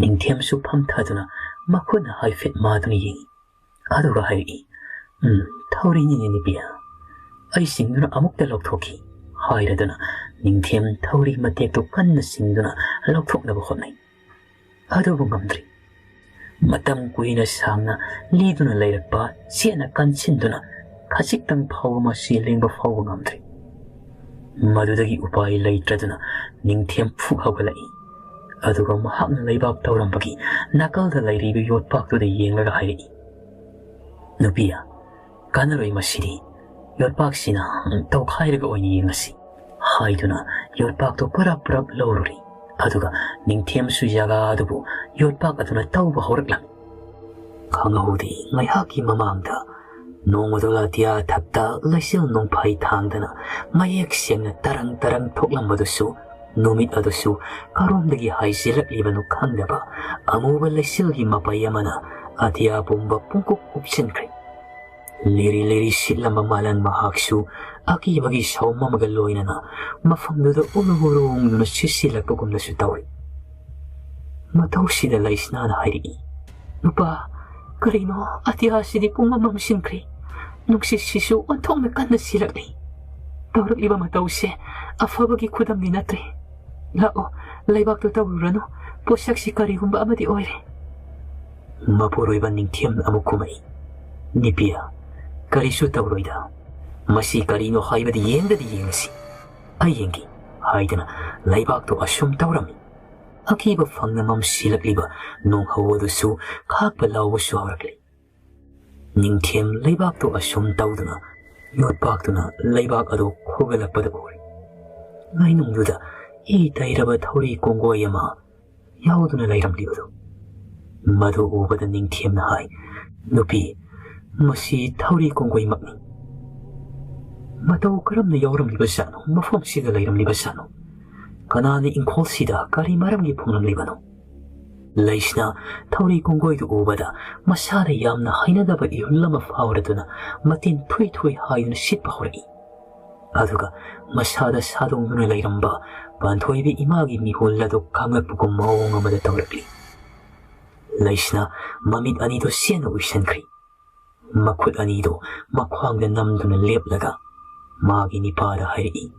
ꯅꯤꯡꯊꯦꯝꯁꯨ ꯐꯝꯊꯗꯨꯅ ꯃꯈꯨꯠꯅ ꯍꯥꯏꯐꯦꯠ ꯃꯥꯗꯨꯅ ꯌꯦꯡꯏ꯫ ꯑꯗꯨꯒ ꯍꯥꯏꯔꯛꯏ, "ꯎꯝ, ꯊꯧꯔꯤꯅꯤꯅꯦ ꯅꯤꯄꯤ꯫ ꯑꯩ ꯆꯤꯡꯗꯨꯅ ꯑꯃꯨꯛꯇ ꯂꯧꯊꯣꯛꯈꯤ," ꯍꯥꯏꯔꯗꯨꯅ ꯅꯤꯡꯊꯦꯝ ꯊꯧꯔꯤ ꯃꯇꯦꯛꯇꯨ ꯀꯟꯅ ꯆꯤꯡꯗꯨꯅ ꯂꯧꯊꯣꯛꯅꯕ ꯍꯣꯠꯅꯩ꯫ ꯑꯗꯨꯕꯨ ꯉꯝꯗ꯭ꯔꯤ꯫ ꯃꯇꯝ ꯀꯨꯏꯅ ꯁꯥꯡꯅ ꯂꯤꯗꯨꯅ ꯂꯩꯔꯛꯄ ꯆꯦꯠꯅ ꯀꯟꯁꯤꯟꯗꯨꯅ ꯈꯖꯤꯛꯇꯪ ꯐꯥꯎꯕ ꯃꯁꯤ ꯂꯦꯡꯕ ꯐꯥꯎꯕ ꯉꯝꯗ꯭ꯔꯤ꯫ ꯃꯗꯨꯗꯒꯤ ꯎꯄꯥꯏ ꯂꯩꯇ꯭ꯔꯗꯨꯅ ꯅꯤꯡꯊꯦꯝ ꯐꯨꯛ ꯍꯧꯒꯠꯂꯛꯏ꯫ ꯑꯗꯨꯒ ꯃꯍꯥꯛꯅ ꯂꯩꯕꯥꯛ ꯇꯧꯔꯝꯕꯒꯤ ꯅꯥꯀꯜꯗ ꯂꯩꯔꯤꯕ ꯌꯣꯠꯄꯥꯛꯇꯨꯗ ꯌꯦꯡꯂꯒ ꯍꯥꯏꯔꯛꯏ, "ꯅꯨꯄꯤ, ꯀꯥꯟꯅꯔꯣꯏ ꯃꯁꯤꯗꯤ꯫ ꯌꯣꯠꯄꯥꯛꯁꯤꯅ ꯇꯧꯈꯥꯏꯔꯒ ꯑꯣꯏꯅ ꯌꯦꯡꯉꯁꯤ," ꯍꯥꯏꯗꯨꯅ ꯌꯣꯠꯄꯥꯛꯇꯨ ꯄꯨꯔꯞ ꯄꯨꯔꯞ ꯂꯧꯔꯨꯔꯤ꯫ ꯑꯗꯨꯒ ꯅꯤꯡꯊꯦꯝꯁꯨ ꯖꯒꯥ ꯑꯗꯨꯕꯨ ꯌꯣꯠꯄꯥꯛ ꯑꯗꯨꯅ ꯇꯧꯕ ꯍꯧꯔꯛꯂꯝꯃꯤ꯫ ꯈꯪꯍꯧꯗꯦ, ꯉꯥꯏꯍꯥꯛꯀꯤ ꯃꯃꯥꯡꯗ ꯅꯣꯡꯃꯗꯣ ꯑꯇꯤꯌꯥ ꯊꯛꯇ ꯂꯩꯆꯤꯜ ꯅꯣꯡꯐꯩ ꯊꯥꯡꯗꯅ ꯃꯌꯦꯛ ꯁꯦꯡꯅ ꯇꯔꯪ ꯇꯔꯪ ꯊꯣꯛꯂꯝꯕꯗꯨꯁꯨ, ꯅꯨꯃꯤꯠ ꯑꯗꯨꯁꯨ ꯀꯔꯣꯝꯗꯒꯤ ꯍꯥꯏꯖꯤꯜꯂꯛꯂꯤꯕꯅꯣ ꯈꯪꯗꯕ ꯑꯃꯨꯕ ꯂꯩꯆꯤꯜꯒꯤ ꯃꯄꯩ ꯑꯃꯅ ꯑꯇꯤꯌꯥ ꯄꯨꯝꯕ ꯄꯨꯡꯀꯨꯞ ꯀꯨꯞꯁꯤꯟꯈ꯭ꯔꯦ꯫ ꯂꯤꯔꯤ ꯂꯤꯔꯤ ꯁꯤꯠꯂꯝꯕ ꯃꯥꯂꯪ ꯃꯍꯥꯛꯁꯨ ꯑꯀꯤꯕꯒꯤ ꯁꯥꯎꯝ ꯑꯃꯒ ꯂꯣꯏꯅꯅ ꯃꯐꯝꯗꯨꯗ ꯎꯔꯨ ꯎꯔꯨ ꯎꯪꯗꯨꯅ ꯁꯤꯠ ꯁꯤꯠꯂꯛꯄꯒꯨꯝꯅꯁꯨ ꯇꯧꯔꯤ꯫ ꯃꯇꯧꯁꯤꯗ ꯂꯩꯁꯅꯥꯅ ꯍꯥꯏꯔꯛꯏ, "ꯅꯨꯄꯥ, ꯀꯔꯤꯅꯣ ꯑꯇꯤꯌꯥꯁꯤꯗꯤ ꯄꯨꯝꯃꯝ ꯃꯝꯁꯤꯟꯈ꯭ꯔꯦ? ꯅꯨꯡꯁꯤꯠꯁꯤꯁꯨ ꯑꯣꯟꯊꯣꯛꯅ ꯀꯟꯅ ꯁꯤꯠꯂꯛꯂꯤ꯫ ꯇꯧꯔꯛꯂꯤꯕ ꯃꯇꯧꯁꯦ ꯑꯐꯕꯒꯤ ꯈꯨꯗꯝꯗꯤ ꯅꯠꯇ꯭ꯔꯦ꯫ ꯂꯥꯛꯑꯣ, ꯂꯩꯕꯥꯛꯇꯣ ꯇꯧꯔꯨꯔꯅꯨ꯫ ꯄꯣꯠꯁꯛꯁꯤ ꯀꯔꯤꯒꯨꯝꯕ ꯑꯃꯗꯤ ꯑꯣꯏꯔꯦ꯫" ꯃꯄꯨꯔꯣꯏꯕ ꯅꯤꯡꯊꯦꯝꯅ ꯑꯃꯨꯛ ꯈꯨꯝꯃꯛꯏ, "ꯅꯤꯄꯤꯌꯥ, ꯀꯔꯤꯁꯨ ꯇꯧꯔꯣꯏꯗ꯫ ꯃꯁꯤ ꯀꯔꯤꯅꯣ ꯍꯥꯏꯕꯗꯤ ꯌꯦꯡꯗꯗꯤ ꯌꯦꯡꯉꯁꯤ꯫ ꯑꯩ ꯌꯦꯡꯒꯦ," ꯍꯥꯏꯗꯨꯅ ꯂꯩꯕꯥꯛꯇꯣ ꯑꯁꯨꯝ ꯇꯧꯔꯝꯃꯤ꯫ ꯑꯀꯤꯕ ꯐꯪꯅ ꯃꯝꯁꯤꯜꯂꯛꯂꯤꯕ ꯅꯣꯡꯍꯧ ꯑꯗꯨꯁꯨ ꯈꯥꯛꯄ ꯂꯥꯎꯕꯁꯨ ꯍꯧꯔꯛꯂꯤ꯫ ꯅꯤꯡꯊꯦꯝ ꯂꯩꯕꯥꯛꯇꯨ ꯑꯁꯨꯝ ꯇꯧꯗꯨꯅ ꯌꯣꯠꯄꯥꯛꯇꯨꯅ ꯂꯩꯕꯥꯛ ꯑꯗꯨ ꯈꯣꯒꯠꯂꯛꯄꯗ ꯎꯔꯦ꯫ ꯂꯩꯅꯨꯡꯗꯨꯗ ꯏ ꯇꯩꯔꯕ ꯊꯧꯔꯤ ꯀꯣꯡꯒꯣꯏ ꯑꯃ ꯌꯥꯎꯗꯨꯅ ꯂꯩꯔꯝꯂꯤꯕꯗꯨ꯫ ꯃꯗꯨ ꯎꯕꯗ ꯅꯤꯡꯊꯦꯝꯅ ꯍꯥꯏ, "ꯅꯨꯄꯤ, ꯃꯁꯤ ꯊꯧꯔꯤ ꯀꯣꯡꯒꯣꯏꯃꯛꯅꯤ꯫ ꯃꯇꯧ ꯀꯔꯝꯅ ꯌꯥꯎꯔꯝꯂꯤꯕꯖꯥꯠꯅꯣ? ꯃꯐꯝꯁꯤꯗ ꯂꯩꯔꯝꯂꯤꯕꯖꯥꯠꯅꯣ? ꯀꯅꯥꯅ ꯏꯪꯈꯣꯜꯁꯤꯗ ꯀꯔꯤ ꯃꯔꯝꯒꯤ ꯐꯨꯝꯂꯝꯂꯤꯕꯅꯣ?" ꯂꯩꯁꯅꯥ ꯊꯧꯔꯤ ꯀꯣꯡꯒꯣꯏꯗꯨ ꯎꯕꯗ ꯃꯁꯥꯗ ꯌꯥꯝꯅ ꯍꯩꯅꯗꯕ ꯏꯍꯨꯜ ꯑꯃ ꯐꯥꯎꯔꯗꯨꯅ ꯃꯇꯤꯟ ꯊꯨꯏ ꯊꯨꯏ ꯍꯥꯏꯗꯨꯅ ꯁꯤꯠꯄ ꯍꯧꯔꯛꯏ꯫ ꯑꯗꯨꯒ ꯃꯁꯥꯗ ꯁꯥꯗꯣꯡꯗꯨꯅ ꯂꯩꯔꯝꯕ ꯄꯥꯟꯊꯣꯏꯕꯤ ꯏꯃꯥꯒꯤ ꯃꯤꯍꯨꯜ ꯑꯗꯨ ꯈꯪꯂꯛꯄꯒꯨꯝ ꯃꯑꯣꯡ ꯑꯃꯗ ꯇꯧꯔꯛꯂꯤ꯫ ꯂꯩꯁꯅꯥ ꯃꯃꯤꯠ ꯑꯅꯤꯗꯨ ꯁꯦꯟꯅ ꯎꯏꯁꯟꯈ꯭ꯔꯤ꯫ ꯃꯈꯨꯠ ꯑꯅꯤꯗꯨ ꯃꯈ꯭ꯋꯥꯡꯗ ꯅꯝꯗꯨꯅ ꯂꯦꯞꯂꯒ ꯃꯥꯒꯤ ꯅꯤꯄꯥꯗ ꯍꯥꯏꯔꯛꯏ,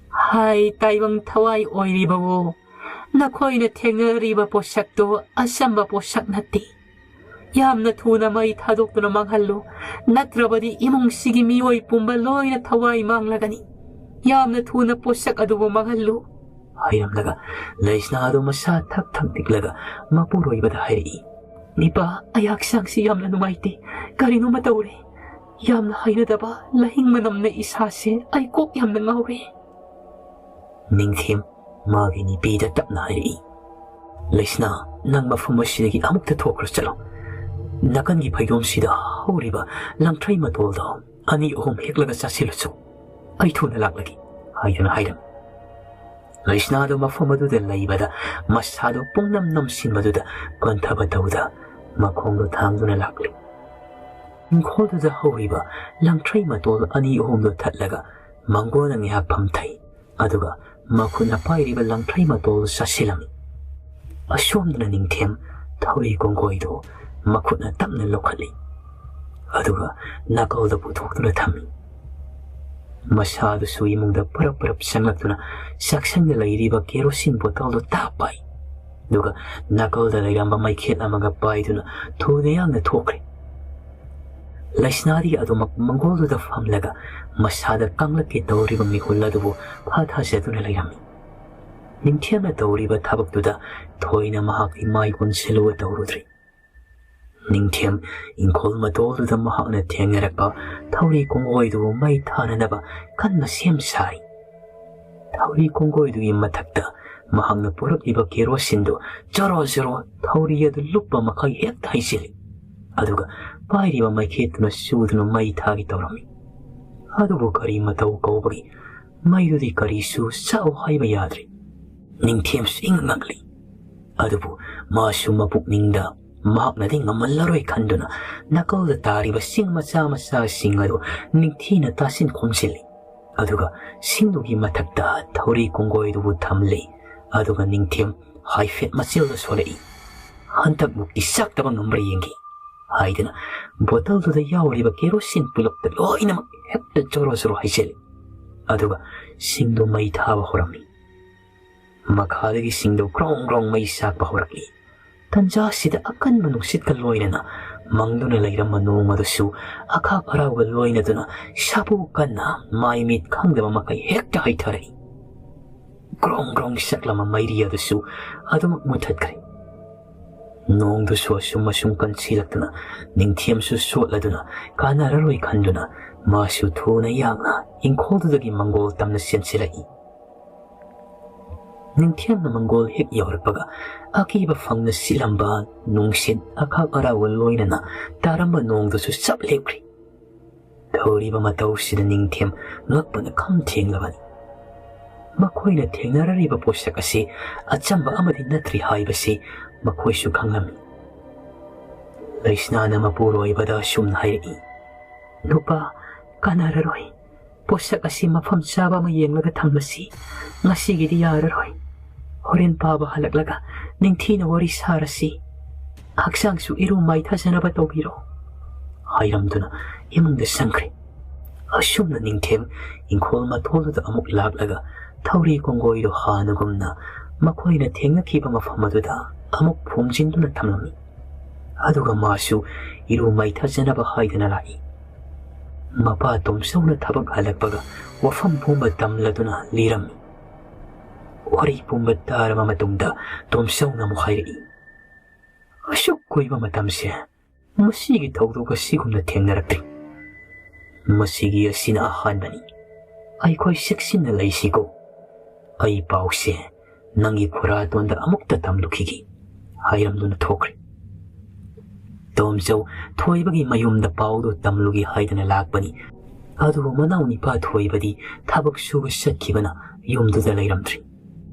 "ꯍꯥꯏ ꯇꯥꯏꯕꯪ ꯊꯋꯥꯏ ꯑꯣꯏꯔꯤꯕꯋꯣ, ꯅꯈꯣꯏꯅ ꯊꯦꯡꯅꯔꯤꯕ ꯄꯣꯠꯁꯛꯇꯨ ꯑꯆꯝꯕ ꯄꯣꯠꯁꯛ ꯅꯠꯇꯦ꯫ ꯌꯥꯝꯅ ꯊꯨꯅ ꯃꯩ ꯊꯥꯗꯣꯛꯇꯨꯅ ꯃꯥꯡꯍꯜꯂꯨ, ꯅꯠꯇ꯭ꯔꯕꯗꯤ ꯏꯃꯨꯡꯁꯤꯒꯤ ꯃꯤꯑꯣꯏ ꯄꯨꯝꯕ ꯂꯣꯏꯅ ꯊꯋꯥꯏ ꯃꯥꯡꯂꯒꯅꯤ꯫ ꯌꯥꯝꯅ ꯊꯨꯅ ꯄꯣꯠꯁꯛ ꯑꯗꯨꯕꯨ ꯃꯥꯡꯍꯜꯂꯨ꯫" ꯍꯥꯏꯔꯝꯂꯒ ꯂꯩꯁꯅꯥ ꯑꯗꯨ ꯃꯁꯥ ꯊꯛ ꯊꯛ ꯅꯤꯛꯂꯒ ꯃꯄꯨꯔꯣꯏꯕꯗ ꯍꯥꯏꯔꯛꯏ, "ꯅꯤꯄꯥ, ꯑꯩ ꯍꯛꯆꯥꯡꯁꯤ ꯌꯥꯝꯅ ꯅꯨꯡꯉꯥꯏꯇꯦ, ꯀꯔꯤꯅꯣꯃ ꯇꯧꯔꯦ꯫ ꯌꯥꯝꯅ ꯍꯩꯅꯗꯕ ꯂꯍꯤꯡ ꯃꯅꯝꯅ ꯏꯁꯥꯁꯦ, ꯑꯩ ꯀꯣꯛ ꯌꯥꯝꯅ ꯉꯥꯎꯔꯦ꯫" ꯅꯤꯡꯊꯦꯝ ꯃꯥꯒꯤ ꯅꯤꯄꯤꯗ ꯇꯞꯅ ꯍꯥꯏꯔꯛꯏ, "ꯂꯩꯁꯅꯥ, ꯅꯪ ꯃꯐꯝ ꯑꯁꯤꯗꯒꯤ ꯑꯃꯨꯛꯇ ꯊꯣꯛꯈ꯭ꯔ ꯆꯠꯂꯣ꯫ ꯅꯥꯀꯟꯒꯤ ꯐꯩꯗꯣꯝꯁꯤꯗ ꯍꯧꯔꯤꯕ ꯂꯪꯊ꯭ꯔꯩ ꯃꯇꯣꯜꯗꯣ ꯑꯅꯤ ꯑꯍꯨꯝ ꯍꯦꯛꯂꯒ ꯆꯥꯁꯤꯜꯂꯨꯆꯣ꯫ ꯑꯩ ꯊꯨꯅ ꯂꯥꯛꯂꯒꯦ," ꯍꯥꯏꯗꯨꯅ ꯍꯥꯏꯔꯝꯃꯤ꯫ ꯂꯩꯁꯅꯥꯗꯨ ꯃꯐꯝ ꯑꯗꯨꯗ ꯂꯩꯕꯗ ꯃꯁꯥꯗꯨ ꯄꯨꯡꯅꯝ ꯅꯝꯁꯤꯟꯕꯗꯨꯗ ꯄꯟꯊꯕ ꯇꯧꯗ ꯃꯈꯣꯡꯗꯨ ꯊꯥꯡꯗꯨꯅ ꯂꯥꯛꯂꯤ꯫ ꯏꯪꯈꯣꯜꯗꯨꯗ ꯍꯧꯔꯤꯕ ꯂꯪꯊ꯭ꯔꯩ ꯃꯇꯣꯜ ꯑꯅꯤ ꯑꯍꯨꯝꯗꯨ ꯊꯠꯂꯒ ꯃꯥꯡꯒꯣꯟꯅ ꯉꯥꯏꯍꯥꯛ ꯐꯝꯊꯩ꯫ ꯑꯗꯨꯒ ꯃꯈꯨꯠꯅ ꯄꯥꯏꯔꯤꯕ ꯂꯪꯊ꯭ꯔꯩ ꯃꯇꯣꯜ ꯆꯥꯁꯤꯜꯂꯝꯃꯤ꯫ ꯑꯁꯣꯝꯗꯅ ꯅꯤꯡꯊꯦꯝ ꯊꯧꯔꯤ ꯀꯣꯡꯒꯣꯏꯗꯨ ꯃꯈꯨꯠꯅ ꯇꯞꯅ ꯂꯧꯈꯠꯂꯤ꯫ ꯑꯗꯨꯒ ꯅꯥꯀꯜꯗ ꯄꯨꯊꯣꯛꯇꯨꯅ ꯊꯝꯃꯤ꯫ ꯃꯁꯥꯗꯨꯁꯨ ꯏꯃꯨꯡꯗ ꯄꯔꯞ ꯄꯔꯞ ꯆꯪꯂꯛꯇꯨꯅ ꯆꯥꯛꯁꯪꯗ ꯂꯩꯔꯤꯕ ꯀꯦꯔꯣꯁꯤꯟ ꯕꯣꯇꯜꯗꯨ ꯇꯥꯞ ꯄꯥꯏ꯫ ꯑꯗꯨꯒ ꯅꯥꯀꯜꯗ ꯂꯩꯔꯝꯕ ꯃꯩꯈꯦꯠ ꯑꯃꯒ ꯄꯥꯏꯗꯨꯅ ꯊꯨꯅ ꯌꯥꯡꯅ ꯊꯣꯛꯈ꯭ꯔꯦ꯫ ꯂꯩꯁꯅꯥꯗꯤ ꯑꯗꯨꯃꯛ ꯃꯪꯒꯣꯜꯗꯨꯗ ꯐꯝꯂꯒ ꯃꯁꯥꯗ ꯀꯪꯂꯛꯀꯦ ꯇꯧꯔꯤꯕ ꯃꯤꯍꯨꯜ ꯑꯗꯨꯕꯨ ꯐꯥꯊꯖꯗꯨꯅ ꯂꯩꯔꯝꯃꯤ꯫ ꯅꯤꯡꯊꯦꯝꯅ ꯇꯧꯔꯤꯕ ꯊꯕꯛꯇꯨꯗ ꯊꯣꯏꯅ ꯃꯍꯥꯛꯀꯤ ꯃꯥꯏ ꯑꯣꯟꯁꯤꯜꯂꯨꯕ ꯇꯧꯔꯨꯗ꯭ꯔꯤ꯫ ꯅꯤꯡꯊꯦꯝ ꯏꯪꯈꯣꯜ ꯃꯇꯣꯜꯗꯨꯗ ꯃꯍꯥꯛꯅ ꯊꯦꯡꯅꯔꯛꯄ ꯊꯧꯔꯤ ꯀꯣꯡꯒꯣꯏꯗꯨꯕꯨ ꯃꯩ ꯊꯥꯅꯅꯕ ꯀꯟꯅ ꯁꯦꯝ ꯁꯥꯔꯤ꯫ ꯊꯧꯔꯤ ꯀꯣꯡꯒꯣꯏꯗꯨꯒꯤ ꯃꯊꯛꯇ ꯃꯍꯥꯛꯅ ꯄꯨꯔꯛꯂꯤꯕ ꯀꯦꯔꯣꯁꯤꯟꯗꯨ ꯖꯔꯣ ꯖꯔꯣ ꯊꯧꯔꯤ ꯑꯗꯨ ꯂꯨꯞꯄ ꯃꯈꯩ ꯍꯦꯛꯇ ꯍꯩꯖꯤꯜꯂꯤ꯫ ꯑꯗꯨꯒ ꯄꯥꯏꯔꯤꯕ ꯃꯩꯈꯦꯠꯇꯨꯅ ꯁꯨꯗꯨꯅ ꯃꯩ ꯊꯥꯒꯦ ꯇꯧꯔꯝꯃꯤ꯫ ꯑꯗꯨꯕꯨ ꯀꯔꯤ ꯃꯇꯧ ꯀꯧꯕꯒꯤ ꯃꯩꯗꯨꯗꯤ ꯀꯔꯤꯁꯨ ꯆꯥꯛꯎ ꯍꯥꯏꯕ ꯌꯥꯗ꯭ꯔꯤ꯫ ꯅꯤꯡꯊꯦꯝꯁꯨ ꯏꯪꯉꯛꯂꯤ꯫ ꯑꯗꯨꯕꯨ ꯃꯥꯁꯨ ꯃꯄꯨꯛꯅꯤꯡꯗ ꯃꯍꯥꯛꯅꯗꯤ ꯉꯝꯍꯜꯂꯔꯣꯏ ꯈꯟꯗꯨꯅ ꯅꯥꯀꯜꯗ ꯇꯥꯔꯤꯕ ꯁꯤꯡ ꯃꯆꯥ ꯃꯆꯥꯁꯤꯡ ꯑꯗꯨ ꯅꯤꯡꯊꯤꯅ ꯇꯥꯁꯤꯟ ꯈꯣꯝꯖꯤꯜꯂꯤ꯫ ꯑꯗꯨꯒ ꯁꯤꯡꯗꯨꯒꯤ ꯃꯊꯛꯇ ꯊꯧꯔꯤ ꯀꯣꯡꯒꯣꯏꯗꯨꯕꯨ ꯊꯝꯂꯤ꯫ ꯑꯗꯨꯒ ꯅꯤꯡꯊꯦꯝ ꯍꯥꯏꯐꯦꯠ ꯃꯆꯤꯜꯗ ꯁꯣꯜꯂꯛꯏ꯫ "ꯍꯟꯗꯛꯃꯨꯛꯇꯤ ꯆꯥꯛꯇꯕ ꯉꯝꯕ꯭ꯔꯥ ꯌꯦꯡꯒꯦ" ꯍꯥꯏꯗꯨꯅ ꯕꯣꯇꯜꯗꯨꯗ ꯌꯥꯎꯔꯤꯕ ꯀꯦꯔꯣꯁꯤꯟ ꯄꯨꯂꯞꯇ ꯂꯣꯏꯅꯃꯛ ꯍꯦꯛꯇ ꯖꯣꯔꯣ ꯖꯣꯔꯣ ꯍꯩꯖꯤꯜꯂꯤ꯫ ꯑꯗꯨꯒ ꯁꯤꯡꯗꯨ ꯃꯩ ꯊꯥꯕ ꯍꯧꯔꯝꯃꯤ꯫ ꯃꯈꯥꯗꯒꯤ ꯁꯤꯡꯗꯨ ꯒ꯭ꯔꯣꯡ ꯒ꯭ꯔꯣꯡ ꯃꯩ ꯆꯥꯛꯄ ꯍꯧꯔꯛꯂꯤ꯫ ꯇꯟꯖꯥꯁꯤꯗ ꯑꯀꯟꯕ ꯅꯨꯡꯁꯤꯠꯀ ꯂꯣꯏꯅꯅ ꯃꯪꯗꯨꯅ ꯂꯩꯔꯝꯕ ꯅꯣꯡ ꯑꯗꯨꯁꯨ ꯑꯈꯥꯛ ꯑꯔꯥꯎꯒ ꯂꯣꯏꯅꯗꯨꯅ ꯁꯥꯐꯨ ꯀꯟꯅ ꯃꯥꯏ ꯃꯤꯠ ꯈꯪꯗꯕ ꯃꯈꯩ ꯍꯦꯛꯇ ꯍꯩꯊꯔꯛꯏ꯫ ꯒ꯭ꯔꯣꯡ ꯒ꯭ꯔꯣꯡ ꯁꯛꯂꯝꯕ ꯃꯩꯔꯤ ꯑꯗꯨꯁꯨ ꯑꯗꯨꯃꯛ ꯃꯨꯊꯠꯈ꯭ꯔꯦ꯫ ꯅꯣꯡꯗꯨꯁꯨ ꯑꯁꯨꯝ ꯑꯁꯨꯝ ꯀꯟꯁꯤꯜꯂꯛꯇꯨꯅ ꯅꯤꯡꯊꯦꯝꯁꯨ ꯆꯣꯠꯂꯗꯨꯅ ꯀꯥꯟꯅꯔꯔꯣꯏ ꯈꯟꯗꯨꯅ ꯃꯥꯁꯨ ꯊꯨꯅ ꯌꯥꯡꯅ ꯏꯪꯈꯣꯜꯗꯨꯗꯒꯤ ꯃꯪꯒꯣꯜ ꯇꯝꯅ ꯆꯦꯟꯁꯤꯜꯂꯛꯏ꯫ ꯅꯤꯡꯊꯦꯝꯅ ꯃꯪꯒꯣꯜ ꯍꯦꯛ ꯌꯧꯔꯛꯄꯒ ꯑꯀꯤꯕ ꯐꯪꯅ ꯁꯤꯠꯂꯝꯕ ꯅꯨꯡꯁꯤꯠ ꯑꯈꯥꯛ ꯑꯔꯥꯎꯒ ꯂꯣꯏꯅꯅ ꯇꯥꯔꯝꯕ ꯅꯣꯡꯗꯨꯁꯨ ꯆꯞ ꯂꯦꯞꯈ꯭ꯔꯤ꯫ ꯇꯧꯔꯤꯕ ꯃꯇꯧꯁꯤꯗ ꯅꯤꯡꯊꯦꯝ ꯉꯛꯄꯅ ꯈꯝ ꯊꯦꯡꯂꯕꯅꯤ꯫ ꯃꯈꯣꯏꯅ ꯊꯦꯡꯅꯔꯤꯕ ꯄꯣꯠꯁꯛ ꯑꯁꯤ ꯑꯆꯝꯕ ꯑꯃꯗꯤ ꯅꯠꯇ꯭ꯔꯤ ꯍꯥꯏꯕꯁꯤ ꯃꯈꯣꯏꯁꯨ ꯈꯪꯂꯝꯃꯤ꯫ ꯂꯩꯁꯅꯥꯅ ꯃꯄꯨꯔꯣꯏꯕꯗ ꯑꯁꯨꯝꯅ ꯍꯥꯏꯔꯛꯏ, "ꯅꯨꯄꯥ, ꯀꯥꯟꯅꯔꯔꯣꯏ꯫ ꯄꯣꯠꯁꯛ ꯑꯁꯤ ꯃꯐꯝ ꯆꯥꯕ ꯑꯃ ꯌꯦꯡꯂꯒ ꯊꯝꯂꯁꯤ꯫ ꯉꯁꯤꯒꯤꯗꯤ ꯌꯥꯔꯔꯣꯏ꯫ ꯍꯣꯔꯦꯟ ꯄꯥꯕ ꯍꯜꯂꯛꯂꯒ ꯅꯤꯡꯊꯤꯅ ꯋꯥꯔꯤ ꯁꯥꯔꯁꯤ꯫ ꯍꯛꯆꯥꯡꯁꯨ ꯏꯔꯨ ꯃꯥꯏꯊꯖꯅꯕ ꯇꯧꯕꯤꯔꯣ" ꯍꯥꯏꯔꯝꯗꯨꯅ ꯏꯃꯨꯡꯗ ꯆꯪꯈ꯭ꯔꯦ꯫ ꯑꯁꯨꯝꯅ ꯅꯤꯡꯊꯦꯝ ꯏꯪꯈꯣꯜ ꯃꯇꯣꯜꯗꯨꯗ ꯑꯃꯨꯛ ꯂꯥꯛꯂꯒ ꯊꯧꯔꯤ ꯀꯣꯡꯒꯣꯏꯗꯣ ꯍꯥꯟꯅꯒꯨꯝꯅ ꯃꯈꯣꯏꯅ ꯊꯦꯡꯅꯈꯤꯕ ꯃꯐꯝ ꯑꯗꯨꯗ ꯑꯃꯨꯛ ꯐꯨꯝꯖꯤꯟꯗꯨꯅ ꯊꯝꯂꯝꯃꯤ꯫ ꯑꯗꯨꯒ ꯃꯥꯁꯨ ꯏꯔꯨ ꯃꯥꯏꯊꯖꯅꯕ ꯍꯥꯏꯗꯅ ꯂꯥꯛꯏ꯫ ꯃꯄꯥ ꯇꯣꯝꯆꯧꯅ ꯊꯕꯛ ꯍꯜꯂꯛꯄꯒ ꯋꯥꯐꯝ ꯄꯨꯝꯕ ꯇꯝꯂꯗꯨꯅ ꯂꯤꯔꯝꯃꯤ꯫ ꯋꯥꯔꯤ ꯄꯨꯝꯕ ꯇꯥꯔꯕ ꯃꯇꯨꯡꯗ ꯇꯣꯝꯆꯧꯅ ꯑꯃꯨꯛ ꯍꯥꯏꯔꯛꯏ, "ꯑꯁꯨꯛ ꯀꯨꯏꯕ ꯃꯇꯝꯁꯦ ꯃꯁꯤꯒꯤ ꯊꯧꯗꯣꯛ ꯑꯁꯤꯒꯨꯝꯅ ꯊꯦꯡꯅꯔꯛꯇ꯭ꯔꯤ꯫ ꯃꯁꯤꯒꯤ ꯑꯁꯤꯅ ꯑꯍꯥꯟꯕꯅꯤ꯫ ꯑꯩꯈꯣꯏ ꯆꯦꯛꯁꯤꯟꯅ ꯂꯩꯁꯤꯀꯣ꯫ ꯑꯩ ꯄꯥꯎꯁꯦ ꯅꯪꯒꯤ ꯈꯨꯔꯥꯇꯣꯟꯗ ꯑꯃꯨꯛꯇ ꯇꯝꯂꯨꯈꯤꯒꯦ" ꯍꯥꯏꯔꯝꯗꯨꯅ ꯊꯣꯛꯈ꯭ꯔꯦ꯫ ꯇꯣꯝꯆꯧ ꯊꯣꯏꯕꯒꯤ ꯃꯌꯨꯝꯗ ꯄꯥꯎꯗꯨ ꯇꯝꯂꯨꯒꯦ ꯍꯥꯏꯗꯨꯅ ꯂꯥꯛꯄꯅꯤ꯫ ꯑꯗꯨꯕꯨ ꯃꯅꯥꯎ ꯅꯤꯄꯥ ꯊꯣꯏꯕꯗꯤ ꯊꯕꯛ ꯁꯨꯕ ꯆꯠꯈꯤꯕꯅ ꯌꯨꯝꯗꯨꯗ ꯂꯩꯔꯝꯗ꯭ꯔꯤ꯫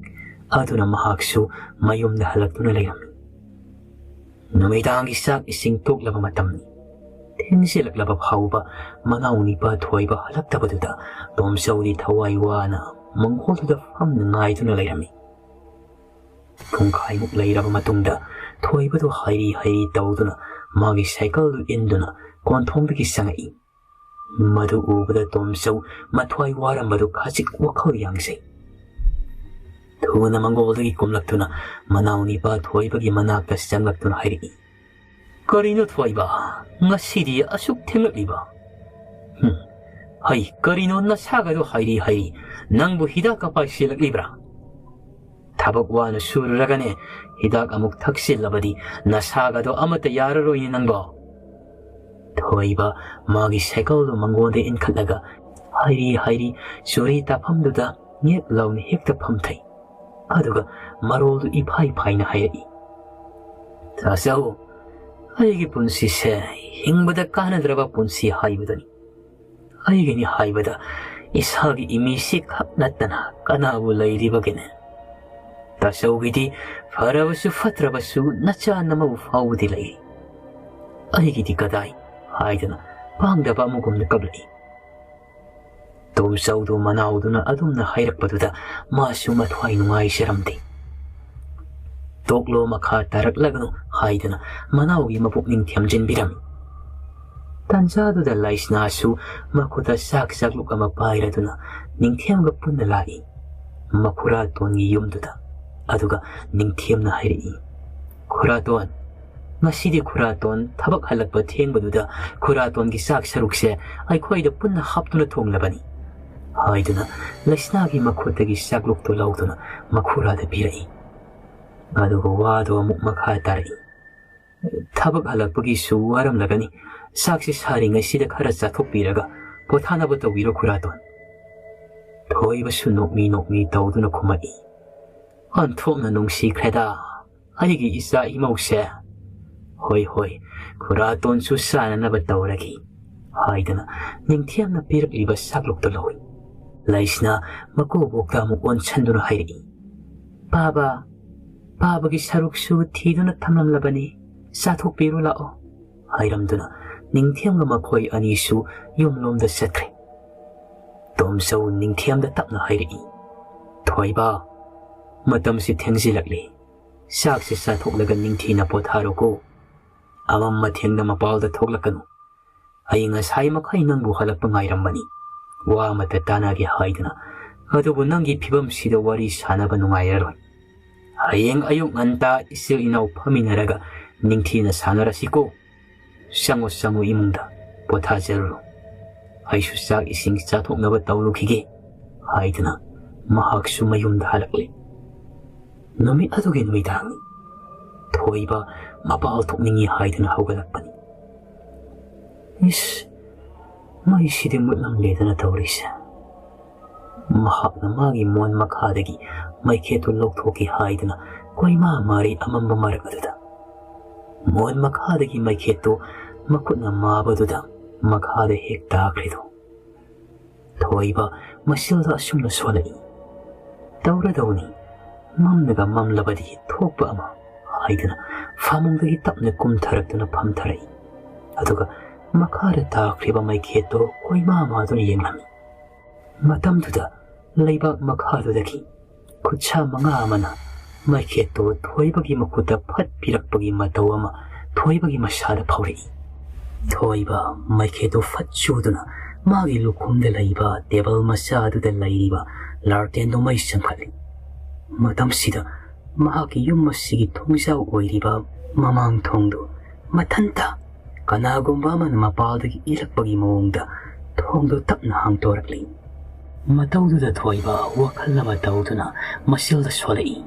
ꯑꯗꯨꯅ ꯃꯍꯥꯛꯁꯨ ꯃꯌꯨꯝꯗ ꯍꯜꯂꯛꯇꯨꯅ ꯂꯩꯔꯝꯃꯤ꯫ ꯅꯨꯃꯤꯗꯥꯡꯒꯤ ꯆꯥꯛ ꯏꯁꯤꯡ ꯇꯣꯛꯂꯕ ꯃꯇꯝꯅꯤ꯫ ꯊꯦꯡꯖꯤꯜꯂꯛꯂꯕ ꯐꯥꯎꯕ ꯃꯅꯥꯎ ꯅꯤꯄꯥ ꯊꯣꯏꯕ ꯍꯜꯂꯛꯇꯕꯗꯨꯗ ꯇꯣꯝꯆꯧꯗꯤ ꯊꯋꯥꯏ ꯋꯥꯅ ꯃꯪꯒꯣꯜꯗꯨꯗ ꯐꯝꯅ ꯉꯥꯏꯗꯨꯅ ꯂꯩꯔꯝꯃꯤ꯫ ꯄꯨꯡꯈꯥꯏꯃꯨꯛ ꯂꯩꯔꯕ ꯃꯇꯨꯡꯗ ꯊꯣꯏꯕꯗꯨ ꯍꯥꯏꯔꯤ ꯍꯥꯏꯔꯤ ꯇꯧꯗꯨꯅ ꯃꯥꯒꯤ ꯁꯥꯏꯀꯜꯗꯨ ꯏꯟꯗꯨꯅ ꯀꯣꯟꯊꯣꯡꯗꯒꯤ ꯆꯪꯉꯛꯏ꯫ ꯃꯗꯨ ꯎꯕꯗ ꯇꯣꯝꯆꯧ ꯃꯊ꯭ꯋꯥꯏ ꯋꯥꯔꯝꯕꯗꯨ ꯈꯖꯤꯛ ꯋꯥꯈꯜ ꯌꯥꯡꯖꯩ꯫ ꯊꯨꯅ ꯃꯪꯒꯣꯜꯗꯒꯤ ꯀꯨꯝꯂꯛꯇꯨꯅ ꯃꯅꯥꯎ ꯅꯤꯄꯥ ꯊꯣꯏꯕꯒꯤ ꯃꯅꯥꯛꯇ ꯆꯪꯂꯛꯇꯨꯅ ꯍꯥꯏꯔꯛꯏ, "ꯀꯔꯤꯅꯣ ꯊꯣꯏꯕ, ꯉꯁꯤꯗꯤ ꯑꯁꯨꯛ ꯊꯦꯡꯂꯛꯂꯤꯕ? ꯍꯨꯝ, ꯍꯩ, ꯀꯔꯤꯅꯣ ꯅꯁꯥꯒꯗꯣ ꯍꯥꯏꯔꯤ ꯍꯥꯏꯔꯤ? ꯅꯪꯕꯨ ꯍꯤꯗꯥꯛꯀ ꯄꯥꯏꯁꯤꯜꯂꯛꯂꯤꯕ꯭ꯔꯥ? ꯊꯕꯛ ꯋꯥꯅ ꯁꯨꯔꯨꯔꯒꯅꯦ, ꯍꯤꯗꯥꯛ ꯑꯃꯨꯛ ꯊꯛꯆꯤꯜꯂꯕꯗꯤ ꯅꯁꯥꯒꯗꯣ ꯑꯃꯠꯇ ꯌꯥꯔꯔꯣꯏꯅꯦ ꯅꯪꯕꯣ꯫" ꯊꯣꯏꯕ ꯃꯥꯒꯤ ꯁꯥꯏꯀꯜꯗꯨ ꯃꯪꯒꯣꯟꯗ ꯏꯟꯈꯠꯂꯒ ꯍꯥꯏꯔꯤ ꯍꯥꯏꯔꯤ ꯆꯨꯔꯤ ꯇꯥꯐꯝꯗꯨꯗ ꯉꯦꯛ ꯂꯥꯎꯅ ꯍꯦꯛꯇ ꯐꯝꯊꯩ꯫ ꯑꯗꯨꯒ ꯃꯔꯣꯜꯗꯨ ꯏꯐꯥꯏ ꯐꯥꯏꯅ ꯍꯥꯏꯔꯛꯏ, "ꯇꯥꯆꯧ, ꯑꯩꯒꯤ ꯄꯨꯟꯁꯤꯁꯦ ꯍꯤꯡꯕꯗ ꯀꯥꯟꯅꯗ꯭ꯔꯕ ꯄꯨꯟꯁꯤ ꯍꯥꯏꯕꯗꯨꯅꯤ꯫ ꯑꯩꯒꯤꯅꯤ ꯍꯥꯏꯕꯗ ꯏꯁꯥꯒꯤ ꯏꯃꯤꯁꯤ ꯈꯛ ꯅꯠꯇꯅ ꯀꯅꯥꯕꯨ ꯂꯩꯔꯤꯕꯒꯦꯅꯦ? ꯇꯥꯆꯧꯒꯤꯗꯤ ꯐꯔꯕꯁꯨ ꯐꯠꯇ꯭ꯔꯕꯁꯨ ꯅꯆꯥ ꯅꯃꯧ ꯐꯥꯎꯕꯗꯤ ꯂꯩꯔꯤ꯫ ꯑꯩꯒꯤꯗꯤ ꯀꯗꯥꯏ?" ꯍꯥꯏꯗꯨꯅ ꯄꯥꯡꯗꯕ ꯑꯃꯒꯨꯝꯅ ꯀꯞꯂꯛꯏ꯫ ꯇꯣꯝꯆꯧꯗꯨ ꯃꯅꯥꯎꯗꯨꯅ ꯑꯗꯨꯝꯅ ꯍꯥꯏꯔꯛꯄꯗꯨꯗ ꯃꯥꯁꯨ ꯃꯊ꯭ꯋꯥꯏ ꯅꯨꯡꯉꯥꯏꯖꯔꯝꯗꯦ꯫ "ꯇꯣꯛꯂꯣ, ꯃꯈꯥ ꯇꯥꯔꯛꯂꯒꯅꯨ" ꯍꯥꯏꯗꯨꯅ ꯃꯅꯥꯎꯒꯤ ꯃꯄꯨꯛꯅꯤꯡ ꯊꯦꯝꯖꯤꯟꯕꯤꯔꯝꯃꯤ꯫ ꯇꯥꯟꯖꯥꯗꯨꯗ ꯂꯩꯁꯅꯥꯁꯨ ꯃꯈꯨꯠꯇ ꯆꯥꯛ ꯆꯥꯛꯂꯨꯛ ꯑꯃ ꯄꯥꯏꯔꯗꯨꯅ ꯅꯤꯡꯊꯦꯝꯒ ꯄꯨꯟꯅ ꯂꯥꯛꯏ꯫ ꯃꯈꯨꯔꯥꯇꯣꯟꯒꯤ ꯌꯨꯝꯗꯨꯗ꯫ ꯑꯗꯨꯒ ꯅꯤꯡꯊꯦꯝꯅ ꯍꯥꯏꯔꯛꯏ, "ꯈꯨꯔꯥꯇꯣꯟ, ꯉꯁꯤꯗꯤ ꯈꯨꯔꯥꯇꯣꯟ ꯊꯕꯛ ꯍꯜꯂꯛꯄ ꯊꯦꯡꯕꯗꯨꯗ ꯈꯨꯔꯥꯇꯣꯟꯒꯤ ꯆꯥꯛ ꯁꯔꯨꯛꯁꯦ ꯑꯩꯈꯣꯏꯗ ꯄꯨꯟꯅ ꯍꯥꯞꯇꯨꯅ ꯊꯣꯡꯂꯕꯅꯤ" ꯍꯥꯏꯗꯨꯅ ꯂꯩꯁꯅꯥꯒꯤ ꯃꯈꯨꯠꯇꯒꯤ ꯆꯥꯛꯂꯨꯛꯇꯨ ꯂꯧꯗꯨꯅ ꯃꯈꯨꯔꯥꯗ ꯄꯤꯔꯛꯏ꯫ ꯑꯗꯨꯒ ꯋꯥꯗꯨ ꯑꯃꯨꯛ ꯃꯈꯥ ꯇꯥꯔꯛꯏ꯫ ꯊꯕꯛ ꯍꯜꯂꯛꯄꯒꯤꯁꯨ ꯋꯥꯔꯝꯂꯒꯅꯤ꯫ ꯆꯥꯛꯁꯤ ꯁꯥꯔꯤꯉꯩꯁꯤꯗ ꯈꯔ ꯆꯥꯊꯣꯛꯄꯤꯔꯒ ꯄꯣꯊꯥꯅꯕ ꯇꯧꯕꯤꯔꯣ, ꯈꯨꯔꯥꯇꯣꯟ꯫ ꯊꯣꯏꯕꯁꯨ ꯅꯣꯛꯃꯤ ꯅꯣꯛꯃꯤ ꯇꯧꯗꯨꯅ ꯈꯨꯝꯃꯛꯏ꯫ "ꯑꯣꯟꯊꯣꯛꯅ ꯅꯨꯡꯁꯤꯈ꯭ꯔꯦꯗ ꯑꯩꯒꯤ ꯏꯆꯥ ꯏꯃꯧꯁꯦ꯫ ꯍꯣꯏ, ꯍꯣꯏ, ꯈꯨꯔꯥꯇꯣꯟꯁꯨ ꯆꯥꯅꯅꯕ ꯇꯧꯔꯒꯦ" ꯍꯥꯏꯗꯨꯅ ꯅꯤꯡꯊꯦꯝꯅ ꯄꯤꯔꯛꯂꯤꯕ ꯆꯥꯛꯂꯨꯛꯇꯨ ꯂꯧꯏ꯫ ꯂꯩꯁꯅꯥ ꯃꯀꯨꯕꯣꯛꯇ ꯑꯃꯨꯛ ꯑꯣꯟꯁꯤꯟꯗꯨꯅ ꯍꯥꯏꯔꯛꯏ, "ꯄꯥꯕ, ꯄꯥꯕꯒꯤ ꯁꯔꯨꯛꯁꯨ ꯊꯤꯗꯨꯅ ꯊꯝꯂꯝꯂꯕꯅꯤ, ꯆꯥꯊꯣꯛꯄꯤꯔꯨ ꯂꯥꯛꯑꯣ" ꯍꯥꯏꯔꯝꯗꯨꯅ ꯅꯤꯡꯊꯦꯝꯒ ꯃꯈꯣꯏ ꯑꯅꯤꯁꯨ ꯌꯨꯝꯂꯣꯝꯗ ꯆꯠꯈ꯭ꯔꯦ꯫ ꯇꯣꯝꯆꯧ ꯅꯤꯡꯊꯦꯝꯗ ꯇꯞꯅ ꯍꯥꯏꯔꯛꯏ, "ꯊꯣꯏꯕ, ꯃꯇꯝꯁꯤ ꯊꯦꯡꯖꯤꯜꯂꯛꯂꯤ꯫ ꯆꯥꯛꯁꯤ ꯆꯥꯊꯣꯛꯂꯒ ꯅꯤꯡꯊꯤꯅ ꯄꯣꯊꯥꯔꯣꯀꯣ꯫ ꯑꯃꯝ ꯑꯊꯦꯡꯗ ꯃꯄꯥꯜꯗ ꯊꯣꯛꯂꯛꯀꯅꯨ꯫ ꯑꯩ ꯉꯁꯥꯏ ꯃꯈꯩ ꯅꯪꯕꯨ ꯍꯜꯂꯛꯄ ꯉꯥꯏꯔꯝꯕꯅꯤ, ꯋꯥ ꯑꯃꯠꯇ ꯇꯥꯟꯅꯒꯦ ꯍꯥꯏꯗꯨꯅ꯫ ꯑꯗꯨꯕꯨ ꯅꯪꯒꯤ ꯐꯤꯕꯝꯁꯤꯗ ꯋꯥꯔꯤ ꯁꯥꯟꯅꯕ ꯅꯨꯡꯉꯥꯏꯔꯔꯣꯏ꯫ ꯍꯌꯦꯡ ꯑꯌꯨꯛ ꯉꯟꯇꯥ ꯏꯆꯤꯜ ꯏꯅꯥꯎ ꯐꯝꯃꯤꯟꯅꯔꯒ ꯅꯤꯡꯊꯤꯅ ꯁꯥꯟꯅꯔꯁꯤꯀꯣ꯫ ꯆꯪꯉꯨ, ꯆꯪꯉꯨ, ꯏꯃꯨꯡꯗ ꯄꯣꯊꯥꯖꯔꯨꯔꯣ꯫ ꯑꯩꯁꯨ ꯆꯥꯛ ꯏꯁꯤꯡ ꯆꯥꯊꯣꯛꯅꯕ ꯇꯧꯔꯨꯈꯤꯒꯦ" ꯍꯥꯏꯗꯨꯅ ꯃꯍꯥꯛꯁꯨ ꯃꯌꯨꯝꯗ ꯍꯜꯂꯛꯂꯦ꯫ ꯅꯨꯃꯤꯠ ꯑꯗꯨꯒꯤ ꯅꯨꯃꯤꯗꯥꯡꯅꯤ꯫ ꯊꯣꯏꯕ ꯃꯄꯥꯜ ꯊꯣꯛꯅꯤꯡꯏ ꯍꯥꯏꯗꯨꯅ ꯍꯧꯒꯠꯂꯛꯄꯅꯤ꯫ "ꯏꯁ, ꯃꯩꯁꯤꯗꯤ ꯃꯨꯠꯂꯝꯂꯦꯗꯅ ꯇꯧꯔꯤꯁꯦ"꯫ ꯃꯍꯥꯛꯅ ꯃꯥꯒꯤ ꯃꯣꯟ ꯃꯈꯥꯗꯒꯤ ꯃꯩꯈꯦꯠꯇꯨ ꯂꯧꯊꯣꯛꯀꯦ ꯍꯥꯏꯗꯨꯅ ꯀꯣꯏꯃꯥ ꯃꯥꯔꯤ ꯑꯃꯝꯕ ꯃꯔꯛ ꯑꯗꯨꯗ꯫ ꯃꯣꯟ ꯃꯈꯥꯗꯒꯤ ꯃꯩꯈꯦꯠꯇꯨ ꯃꯈꯨꯠꯅ ꯃꯥꯕꯗꯨꯗ ꯃꯈꯥꯗ ꯍꯦꯛ ꯇꯥꯈ꯭ꯔꯤꯗꯣ꯫ ꯊꯣꯏꯕ ꯃꯁꯤꯜꯗ ꯑꯁꯨꯝꯅ ꯁꯣꯜꯂꯛꯏ, "ꯇꯧꯔꯗꯧꯅꯤ, ꯃꯝꯂꯒ ꯃꯝꯂꯕꯗꯤ ꯊꯣꯛꯄ ꯑꯃ" ꯍꯥꯏꯗꯨꯅ ꯐꯃꯨꯡꯗꯒꯤ ꯇꯞꯅ ꯀꯨꯝꯊꯔꯛꯇꯨꯅ ꯐꯝꯊꯔꯛꯏ꯫ ꯑꯗꯨꯒ ꯃꯈꯥꯗ ꯇꯥꯈ꯭ꯔꯤꯕ ꯃꯩꯈꯦꯠꯇꯣ ꯀꯣꯏꯃꯥ ꯃꯥꯗꯨꯅ ꯌꯦꯡꯂꯝꯃꯤ꯫ ꯃꯇꯝꯗꯨꯗ ꯂꯩꯕꯥꯛ ꯃꯈꯥꯗꯨꯗꯒꯤ ꯈꯨꯠꯁꯥ ꯃꯉꯥ ꯑꯃꯅ ꯃꯩꯈꯦꯠꯇꯨ ꯊꯣꯏꯕꯒꯤ ꯃꯈꯨꯠꯇ ꯐꯠ ꯄꯤꯔꯛꯄꯒꯤ ꯃꯇꯧ ꯑꯃ ꯊꯣꯏꯕꯒꯤ ꯃꯁꯥꯗ ꯐꯥꯎꯔꯛꯏ꯫ ꯊꯣꯏꯕ ꯃꯩꯈꯦꯠꯇꯨ ꯐꯠ ꯆꯨꯗꯨꯅ ꯃꯥꯒꯤ ꯂꯨꯈꯨꯝꯗ ꯂꯩꯕ ꯇꯦꯕꯜ ꯃꯆꯥ ꯑꯗꯨꯗ ꯂꯩꯔꯤꯕ ꯂꯥꯔꯇꯦꯟꯗꯨ ꯃꯩ ꯆꯪꯈꯠꯂꯤ꯫ ꯃꯇꯝꯁꯤꯗ ꯃꯍꯥꯛꯀꯤ ꯌꯨꯝ ꯑꯁꯤꯒꯤ ꯊꯣꯡꯖꯥꯎ ꯑꯣꯏꯔꯤꯕ ꯃꯃꯥꯡ ꯊꯣꯡꯗꯨ ꯃꯊꯟꯇ ꯀꯅꯥꯒꯨꯝꯕ ꯑꯃꯅ ꯃꯄꯥꯜꯗꯒꯤ ꯏꯜꯂꯛꯄꯒꯤ ꯃꯑꯣꯡꯗ ꯊꯣꯡꯗꯨ ꯇꯞꯅ ꯍꯥꯡꯗꯣꯔꯛꯂꯤ꯫ ꯃꯇꯧꯗꯨꯗ ꯊꯣꯏꯕ ꯋꯥꯈꯜ ꯑꯃ ꯇꯧꯗꯨꯅ ꯃꯁꯤꯜꯗ ꯁꯣꯜꯂꯛꯏ꯫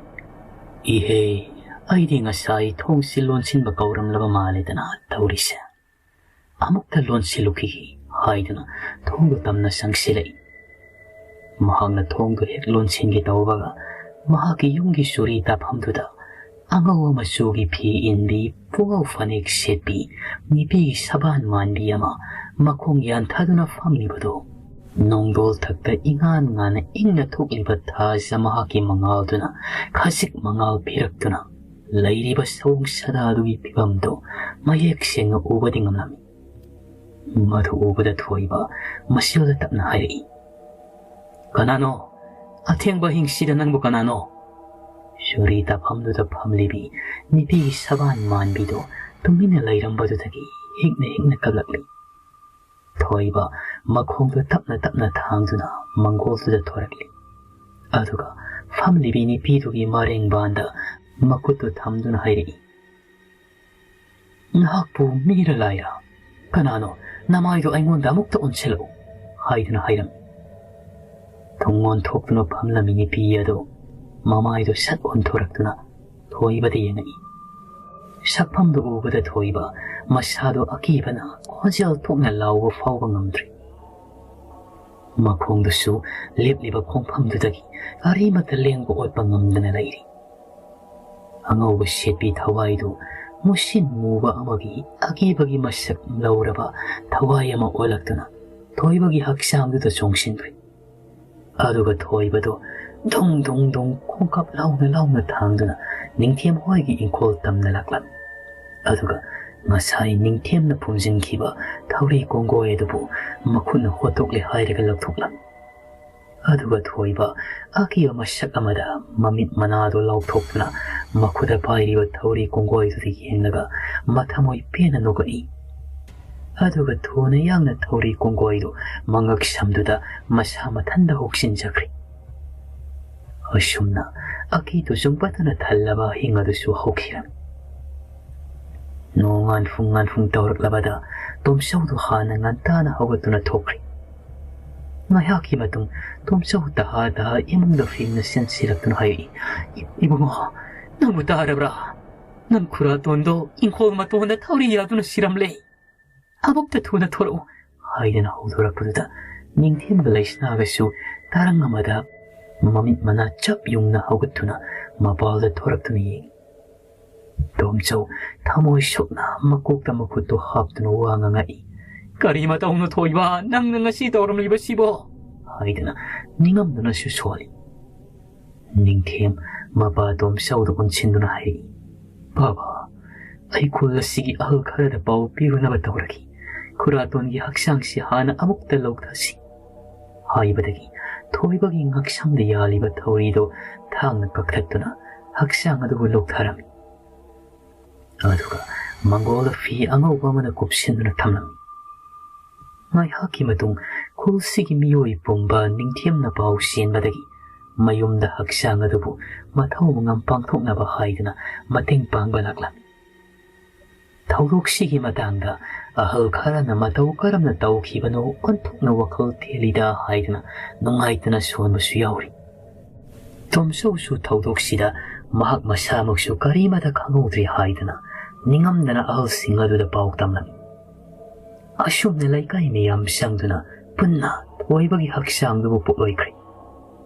"ꯏꯍꯦ, ꯑꯩꯗꯤ ꯉꯁꯥꯏ ꯊꯣꯡꯁꯤ ꯂꯣꯟꯁꯤꯟꯕ ꯀꯧꯔꯝꯂꯕ ꯃꯥꯜꯂꯦꯗꯅ ꯇꯧꯔꯤꯁꯦ꯫ ꯑꯃꯨꯛꯇ ꯂꯣꯟꯁꯤꯜꯂꯨꯈꯤꯒꯦ ꯍꯥꯏꯗꯨꯅ ꯊꯣꯡꯗꯨ ꯇꯝꯅ ꯆꯪꯁꯤꯜꯂꯛꯏ꯫ ꯃꯍꯥꯛꯅ ꯊꯣꯡꯗꯨ ꯍꯦꯛ ꯂꯣꯟꯁꯤꯟꯒꯦ ꯇꯧꯕꯒ, ꯃꯍꯥꯛꯀꯤ ꯌꯨꯝꯒꯤ ꯆꯨꯔꯤ ꯇꯥꯐꯝꯗꯨꯗ ꯑꯉꯧꯕ ꯃꯆꯨꯒꯤ ꯐꯤ ꯏꯟꯕꯤ, ꯄꯨꯉꯧ ꯐꯅꯦꯛ ꯁꯦꯠꯄꯤ, ꯅꯨꯄꯤꯒꯤ ꯁꯕꯥꯟ ꯃꯥꯟꯕꯤ ꯑꯃ ꯃꯈꯣꯡ ꯌꯥꯟꯊꯗꯨꯅ ꯐꯝꯂꯤꯕꯗꯨ, ꯅꯣꯡꯗꯣꯜ ꯊꯛꯇ ꯏꯉꯥꯟ ꯉꯥꯟꯅ ꯏꯪꯅ ꯊꯣꯛꯂꯤꯕ ꯊꯥꯖ ꯃꯍꯥꯛꯀꯤ ꯃꯉꯥꯜꯗꯨꯅ ꯈꯖꯤꯛ ꯃꯉꯥꯜ ꯄꯤꯔꯛꯇꯨꯅ, ꯂꯩꯔꯤꯕ ꯁꯑꯣꯡ ꯁꯥꯗꯥꯗꯨꯒꯤ ꯐꯤꯕꯝꯗꯨ ꯃꯌꯦꯛ ꯁꯦꯡꯅ ꯎꯕꯗꯤ ꯉꯝꯂꯝꯃꯤ꯫ ꯃꯗꯨ ꯎꯕꯗ ꯊꯣꯏꯕ ꯃꯁꯤꯜꯗ ꯇꯞꯅ ꯍꯥꯏꯔꯛꯏ, "ꯀꯅꯥꯅꯣ? ꯑꯊꯦꯡꯕ ꯑꯍꯤꯡꯁꯤꯗ ꯅꯪꯕꯨ ꯀꯅꯥꯅꯣ?" ꯆꯨꯔꯤ ꯇꯥꯐꯝꯗꯨꯗ ꯐꯝꯂꯤꯕꯤ ꯅꯨꯄꯤꯒꯤ ꯁꯕꯥꯟ ꯃꯥꯟꯕꯤꯗꯨ ꯇꯨꯃꯤꯟꯅ ꯂꯩꯔꯝꯕꯗꯨꯗꯒꯤ ꯍꯤꯛꯅ ꯍꯤꯛꯅ ꯀꯞꯂꯛꯂꯤ꯫ ꯊꯣꯏꯕ ꯃꯈꯣꯡꯗꯨ ꯇꯞꯅ ꯇꯞꯅ ꯊꯥꯡꯗꯨꯅ ꯃꯪꯒꯣꯜꯗꯨꯗ ꯊꯣꯔꯛꯂꯤ꯫ ꯑꯗꯨꯒ ꯐꯝꯂꯤꯕꯤ ꯅꯨꯄꯤꯗꯨꯒꯤ ꯃꯔꯦꯡꯕꯥꯟꯗ ꯃꯈꯨꯠꯇꯨ ꯊꯝꯗꯨꯅ ꯍꯥꯏꯔꯛꯏ, "ꯅꯍꯥꯛꯄꯨ ꯃꯤꯔ ꯂꯥꯏꯔ? ꯀꯅꯥꯅꯣ? ꯅꯃꯥꯏꯗꯨ ꯑꯩꯉꯣꯟꯗ ꯑꯃꯨꯛꯇ ꯑꯣꯟꯁꯤꯜꯂꯛꯎ" ꯍꯥꯏꯗꯨꯅ ꯍꯥꯏꯔꯝꯃꯤ꯫ ꯇꯨꯡ ꯑꯣꯟꯊꯣꯛꯇꯨꯅ ꯐꯝꯂꯝꯃꯤ ꯅꯨꯄꯤ ꯑꯗꯨ ꯃꯃꯥꯏꯗꯨ ꯁꯠ ꯑꯣꯟꯊꯣꯔꯛꯇꯨꯅ ꯊꯣꯏꯕꯗ ꯌꯦꯡꯉꯛꯏ꯫ ꯁꯛꯐꯝꯗꯨ ꯎꯕꯗ ꯊꯣꯏꯕ ꯃꯁꯥꯗꯨ ꯑꯀꯤꯕꯅ ꯈꯣꯟꯖꯦꯜ ꯊꯣꯛꯅ ꯂꯥꯎꯕ ꯐꯥꯎꯕ ꯉꯝꯗ꯭ꯔꯤ꯫ ꯃꯈꯣꯡꯗꯨꯁꯨ ꯂꯦꯞꯂꯤꯕ ꯈꯣꯡꯐꯝꯗꯨꯗꯒꯤ ꯀꯔꯤꯃꯠꯇ ꯂꯦꯡꯕ ꯑꯣꯠꯄ ꯉꯝꯗꯅ ꯂꯩꯔꯤ꯫ ꯑꯉꯧꯕ ꯁꯦꯠꯄꯤ ꯊꯋꯥꯏꯗꯨ ꯃꯨꯁꯤꯟ ꯃꯨꯕ ꯑꯃꯒꯤ ꯑꯀꯤꯕꯒꯤ ꯃꯁꯛ ꯂꯧꯔꯕ ꯊꯋꯥꯏ ꯑꯃ ꯑꯣꯜꯂꯛꯇꯨꯅ ꯊꯣꯏꯕꯒꯤ ꯍꯛꯆꯥꯡꯗꯨꯗ ꯆꯣꯡꯁꯤꯟꯈ꯭ꯔꯦ꯫ ꯑꯗꯨꯒ ꯊꯣꯏꯕꯗꯨ ꯙꯨꯡ ꯙꯨꯡ ꯙꯨꯡ ꯈꯣꯡꯀꯥꯞ ꯂꯥꯎꯅ ꯂꯥꯎꯅ ꯊꯥꯡꯗꯨꯅ ꯅꯤꯡꯊꯦꯝ ꯍꯣꯏꯒꯤ ꯏꯪꯈꯣꯜ ꯇꯝꯅ ꯂꯥꯛꯂꯝꯃꯤ꯫ ꯑꯗꯨꯒ ꯉꯁꯥꯏ ꯅꯤꯡꯊꯦꯝꯅ ꯐꯨꯝꯖꯤꯟꯈꯤꯕ ꯊꯧꯔꯤ ꯀꯣꯡꯒꯣꯏ ꯑꯗꯨꯕꯨ ꯃꯈꯨꯠꯅ ꯍꯣꯠꯇꯣꯛꯂꯦ ꯍꯥꯏꯔꯒ ꯂꯧꯊꯣꯛꯂꯝꯃꯤ꯫ ꯑꯗꯨꯒ ꯊꯣꯏꯕ ꯑꯀꯤꯕ ꯃꯁꯛ ꯑꯃꯗ ꯃꯃꯤꯠ ꯃꯅꯥꯗꯨ ꯂꯥꯎꯊꯣꯛꯇꯨꯅ ꯃꯈꯨꯠꯇ ꯄꯥꯏꯔꯤꯕ ꯊꯧꯔꯤ ꯀꯣꯡꯒꯣꯏꯗꯨꯗ ꯌꯦꯡꯂꯒ ꯃꯊꯃꯣꯏ ꯄꯦꯟꯅ ꯅꯣꯛꯂꯛꯏ꯫ ꯑꯗꯨꯒ ꯊꯨꯅ ꯌꯥꯡꯅ ꯊꯧꯔꯤ ꯀꯣꯡꯒꯣꯏꯗꯨ ꯃꯉꯛ ꯁꯝꯗꯨꯗ ꯃꯁꯥ ꯃꯊꯟꯗ ꯍꯨꯛꯆꯤꯟꯖꯈ꯭ꯔꯦ꯫ ꯑꯁꯨꯝꯅ ꯑꯀꯤ ꯇꯨꯖꯨꯡ ꯄꯠꯇꯅ ꯊꯜꯂꯕ ꯑꯍꯤꯡ ꯑꯗꯨꯁꯨ ꯍꯧꯈꯤꯔꯝꯃꯤ꯫ ꯅꯣꯡꯉꯥꯟꯐꯨꯡ ꯉꯥꯟꯐꯨꯡ ꯇꯧꯔꯛꯂꯕꯗ ꯇꯣꯝꯆꯧꯗꯨ ꯍꯥꯟꯅ ꯉꯟꯇꯥꯅ ꯍꯧꯒꯠꯇꯨꯅ ꯊꯣꯛꯈ꯭ꯔꯦ꯫ ꯉꯥꯏꯍꯥꯛꯀꯤ ꯃꯇꯨꯡ ꯇꯣꯝꯆꯧ ꯇꯍꯥ ꯇꯍꯥ ꯏꯃꯨꯡꯗ ꯐꯤꯡꯅ ꯆꯦꯟꯁꯤꯜꯂꯛꯇꯨꯅ ꯍꯥꯏꯔꯛꯏ, "ꯏ-, ꯏꯕꯨꯡꯉꯣ, "ꯅꯪꯕꯨ ꯇꯥꯔꯕ꯭ꯔꯥ? ꯅꯪ ꯈꯨꯔꯥꯇꯣꯟꯗꯣ ꯏꯪꯈꯣꯜ ꯃꯇꯣꯟꯗ ꯊꯧꯔꯤ ꯌꯥꯗꯨꯅ ꯁꯤꯔꯝꯂꯦ꯫ ꯑꯃꯨꯛꯇ ꯊꯨꯅ ꯊꯣꯔꯛꯎ" ꯍꯥꯏꯗꯅ ꯍꯧꯗꯣꯔꯛꯄꯗꯨꯗ ꯅꯤꯡꯊꯦꯝꯒ ꯂꯩꯁꯅꯥꯒꯁꯨ ꯇꯔꯪ ꯑꯃꯗ ꯃꯃꯤꯠ ꯃꯅꯥ ꯆꯞ ꯌꯨꯡꯅ ꯍꯧꯒꯠꯇꯨꯅ ꯃꯄꯥꯜꯗ ꯊꯣꯔꯛꯇꯨꯅ ꯌꯦꯡꯏ꯫ ꯇꯣꯝꯆꯧ ꯊꯃꯣꯏ ꯁꯣꯛꯅ ꯃꯀꯣꯛꯇ ꯃꯈꯨꯠꯇꯨ ꯍꯥꯞꯇꯨꯅ ꯋꯥ ꯉꯥꯡꯉꯛꯏ꯫ "ꯀꯔꯤ ꯃꯇꯧꯅꯣ ꯊꯣꯏꯕ, ꯅꯪꯅ ꯉꯁꯤ ꯇꯧꯔꯝꯂꯤꯕꯁꯤꯕꯣ?" ꯍꯥꯏꯗꯅ ꯅꯤꯡꯉꯝꯗꯨꯅꯁꯨ ꯁꯣꯜꯂꯤ꯫ ꯅꯤꯡꯊꯦꯝ ꯃꯄꯥ ꯇꯣꯝꯆꯧꯗ ꯑꯣꯟꯁꯤꯟꯗꯨꯅ ꯍꯥꯏꯔꯛꯏ, "ꯕꯥꯕꯥ, ꯑꯩ ꯈꯨꯜ ꯑꯁꯤꯒꯤ ꯑꯍꯜ ꯈꯔꯗ ꯄꯥꯎ ꯄꯤꯔꯨꯅꯕ ꯇꯧꯔꯒꯦ꯫ ꯈꯨꯔꯥꯇꯣꯟꯒꯤ ꯍꯛꯆꯥꯡꯁꯤ ꯍꯥꯟꯅ ꯑꯃꯨꯛꯇ ꯂꯧꯊꯁꯤ" ꯍꯥꯏꯕꯗꯒꯤ ꯊꯣꯏꯕꯒꯤ ꯉꯛꯁꯝꯗ ꯌꯥꯜꯂꯤꯕ ꯊꯧꯔꯤꯗꯨ ꯊꯥꯡꯅ ꯀꯛꯊꯠꯇꯨꯅ ꯍꯛꯆꯥꯡ ꯑꯗꯨꯕꯨ ꯂꯧꯊꯔꯝꯃꯤ꯫ ꯑꯗꯨꯒ ꯃꯪꯒꯣꯜꯗ ꯐꯤ ꯑꯉꯧꯕ ꯑꯃꯅ ꯀꯨꯞꯁꯤꯟꯗꯨꯅ ꯊꯝꯂꯝꯃꯤ꯫ ꯉꯥꯏꯍꯥꯛꯀꯤ ꯃꯇꯨꯡ ꯈꯨꯜꯁꯤꯒꯤ ꯃꯤꯑꯣꯏ ꯄꯨꯝꯕ ꯅꯤꯡꯊꯦꯝꯅ ꯄꯥꯎ ꯆꯦꯟꯕꯗꯒꯤ ꯃꯌꯨꯝꯗ ꯍꯛꯆꯥꯡ ꯑꯗꯨꯕꯨ ꯃꯊꯧ ꯃꯉꯝ ꯄꯥꯡꯊꯣꯛꯅꯕ ꯍꯥꯏꯗꯨꯅ ꯃꯇꯦꯡ ꯄꯥꯡꯕ ꯂꯥꯛꯂꯝꯃꯤ꯫ ꯊꯧꯗꯣꯛꯁꯤꯒꯤ ꯃꯇꯥꯡꯗ ꯑꯍꯜ ꯈꯔꯅ ꯃꯇꯧ ꯀꯔꯝꯅ ꯇꯧꯈꯤꯕꯅꯣ ꯑꯣꯟꯊꯣꯛꯅ ꯋꯥꯈꯜ ꯊꯦꯜꯂꯤꯗ ꯍꯥꯏꯗꯨꯅ ꯅꯨꯡꯉꯥꯏꯇꯅ ꯁꯣꯟꯕꯁꯨ ꯌꯥꯎꯔꯤ꯫ ꯇꯣꯝꯆꯧꯁꯨ ꯊꯧꯗꯣꯛꯁꯤꯗ ꯃꯍꯥꯛ ꯃꯁꯥꯃꯛꯁꯨ ꯀꯔꯤꯃꯇ ꯈꯪꯍꯧꯗ꯭ꯔꯤ ꯍꯥꯏꯗꯨꯅ ꯅꯤꯡꯉꯝꯗꯅ ꯑꯍꯜꯁꯤꯡ ꯑꯗꯨꯗ ꯄꯥꯎ ꯇꯝꯂꯝꯃꯤ꯫ ꯑꯁꯨꯝꯅ ꯂꯩꯀꯥꯏ ꯃꯤꯌꯥꯝ ꯆꯪꯗꯨꯅ ꯄꯨꯟꯅ ꯊꯣꯏꯕꯒꯤ ꯍꯛꯆꯥꯡꯗꯨꯕꯨ ꯄꯣꯠꯂꯣꯏꯈ꯭ꯔꯦ꯫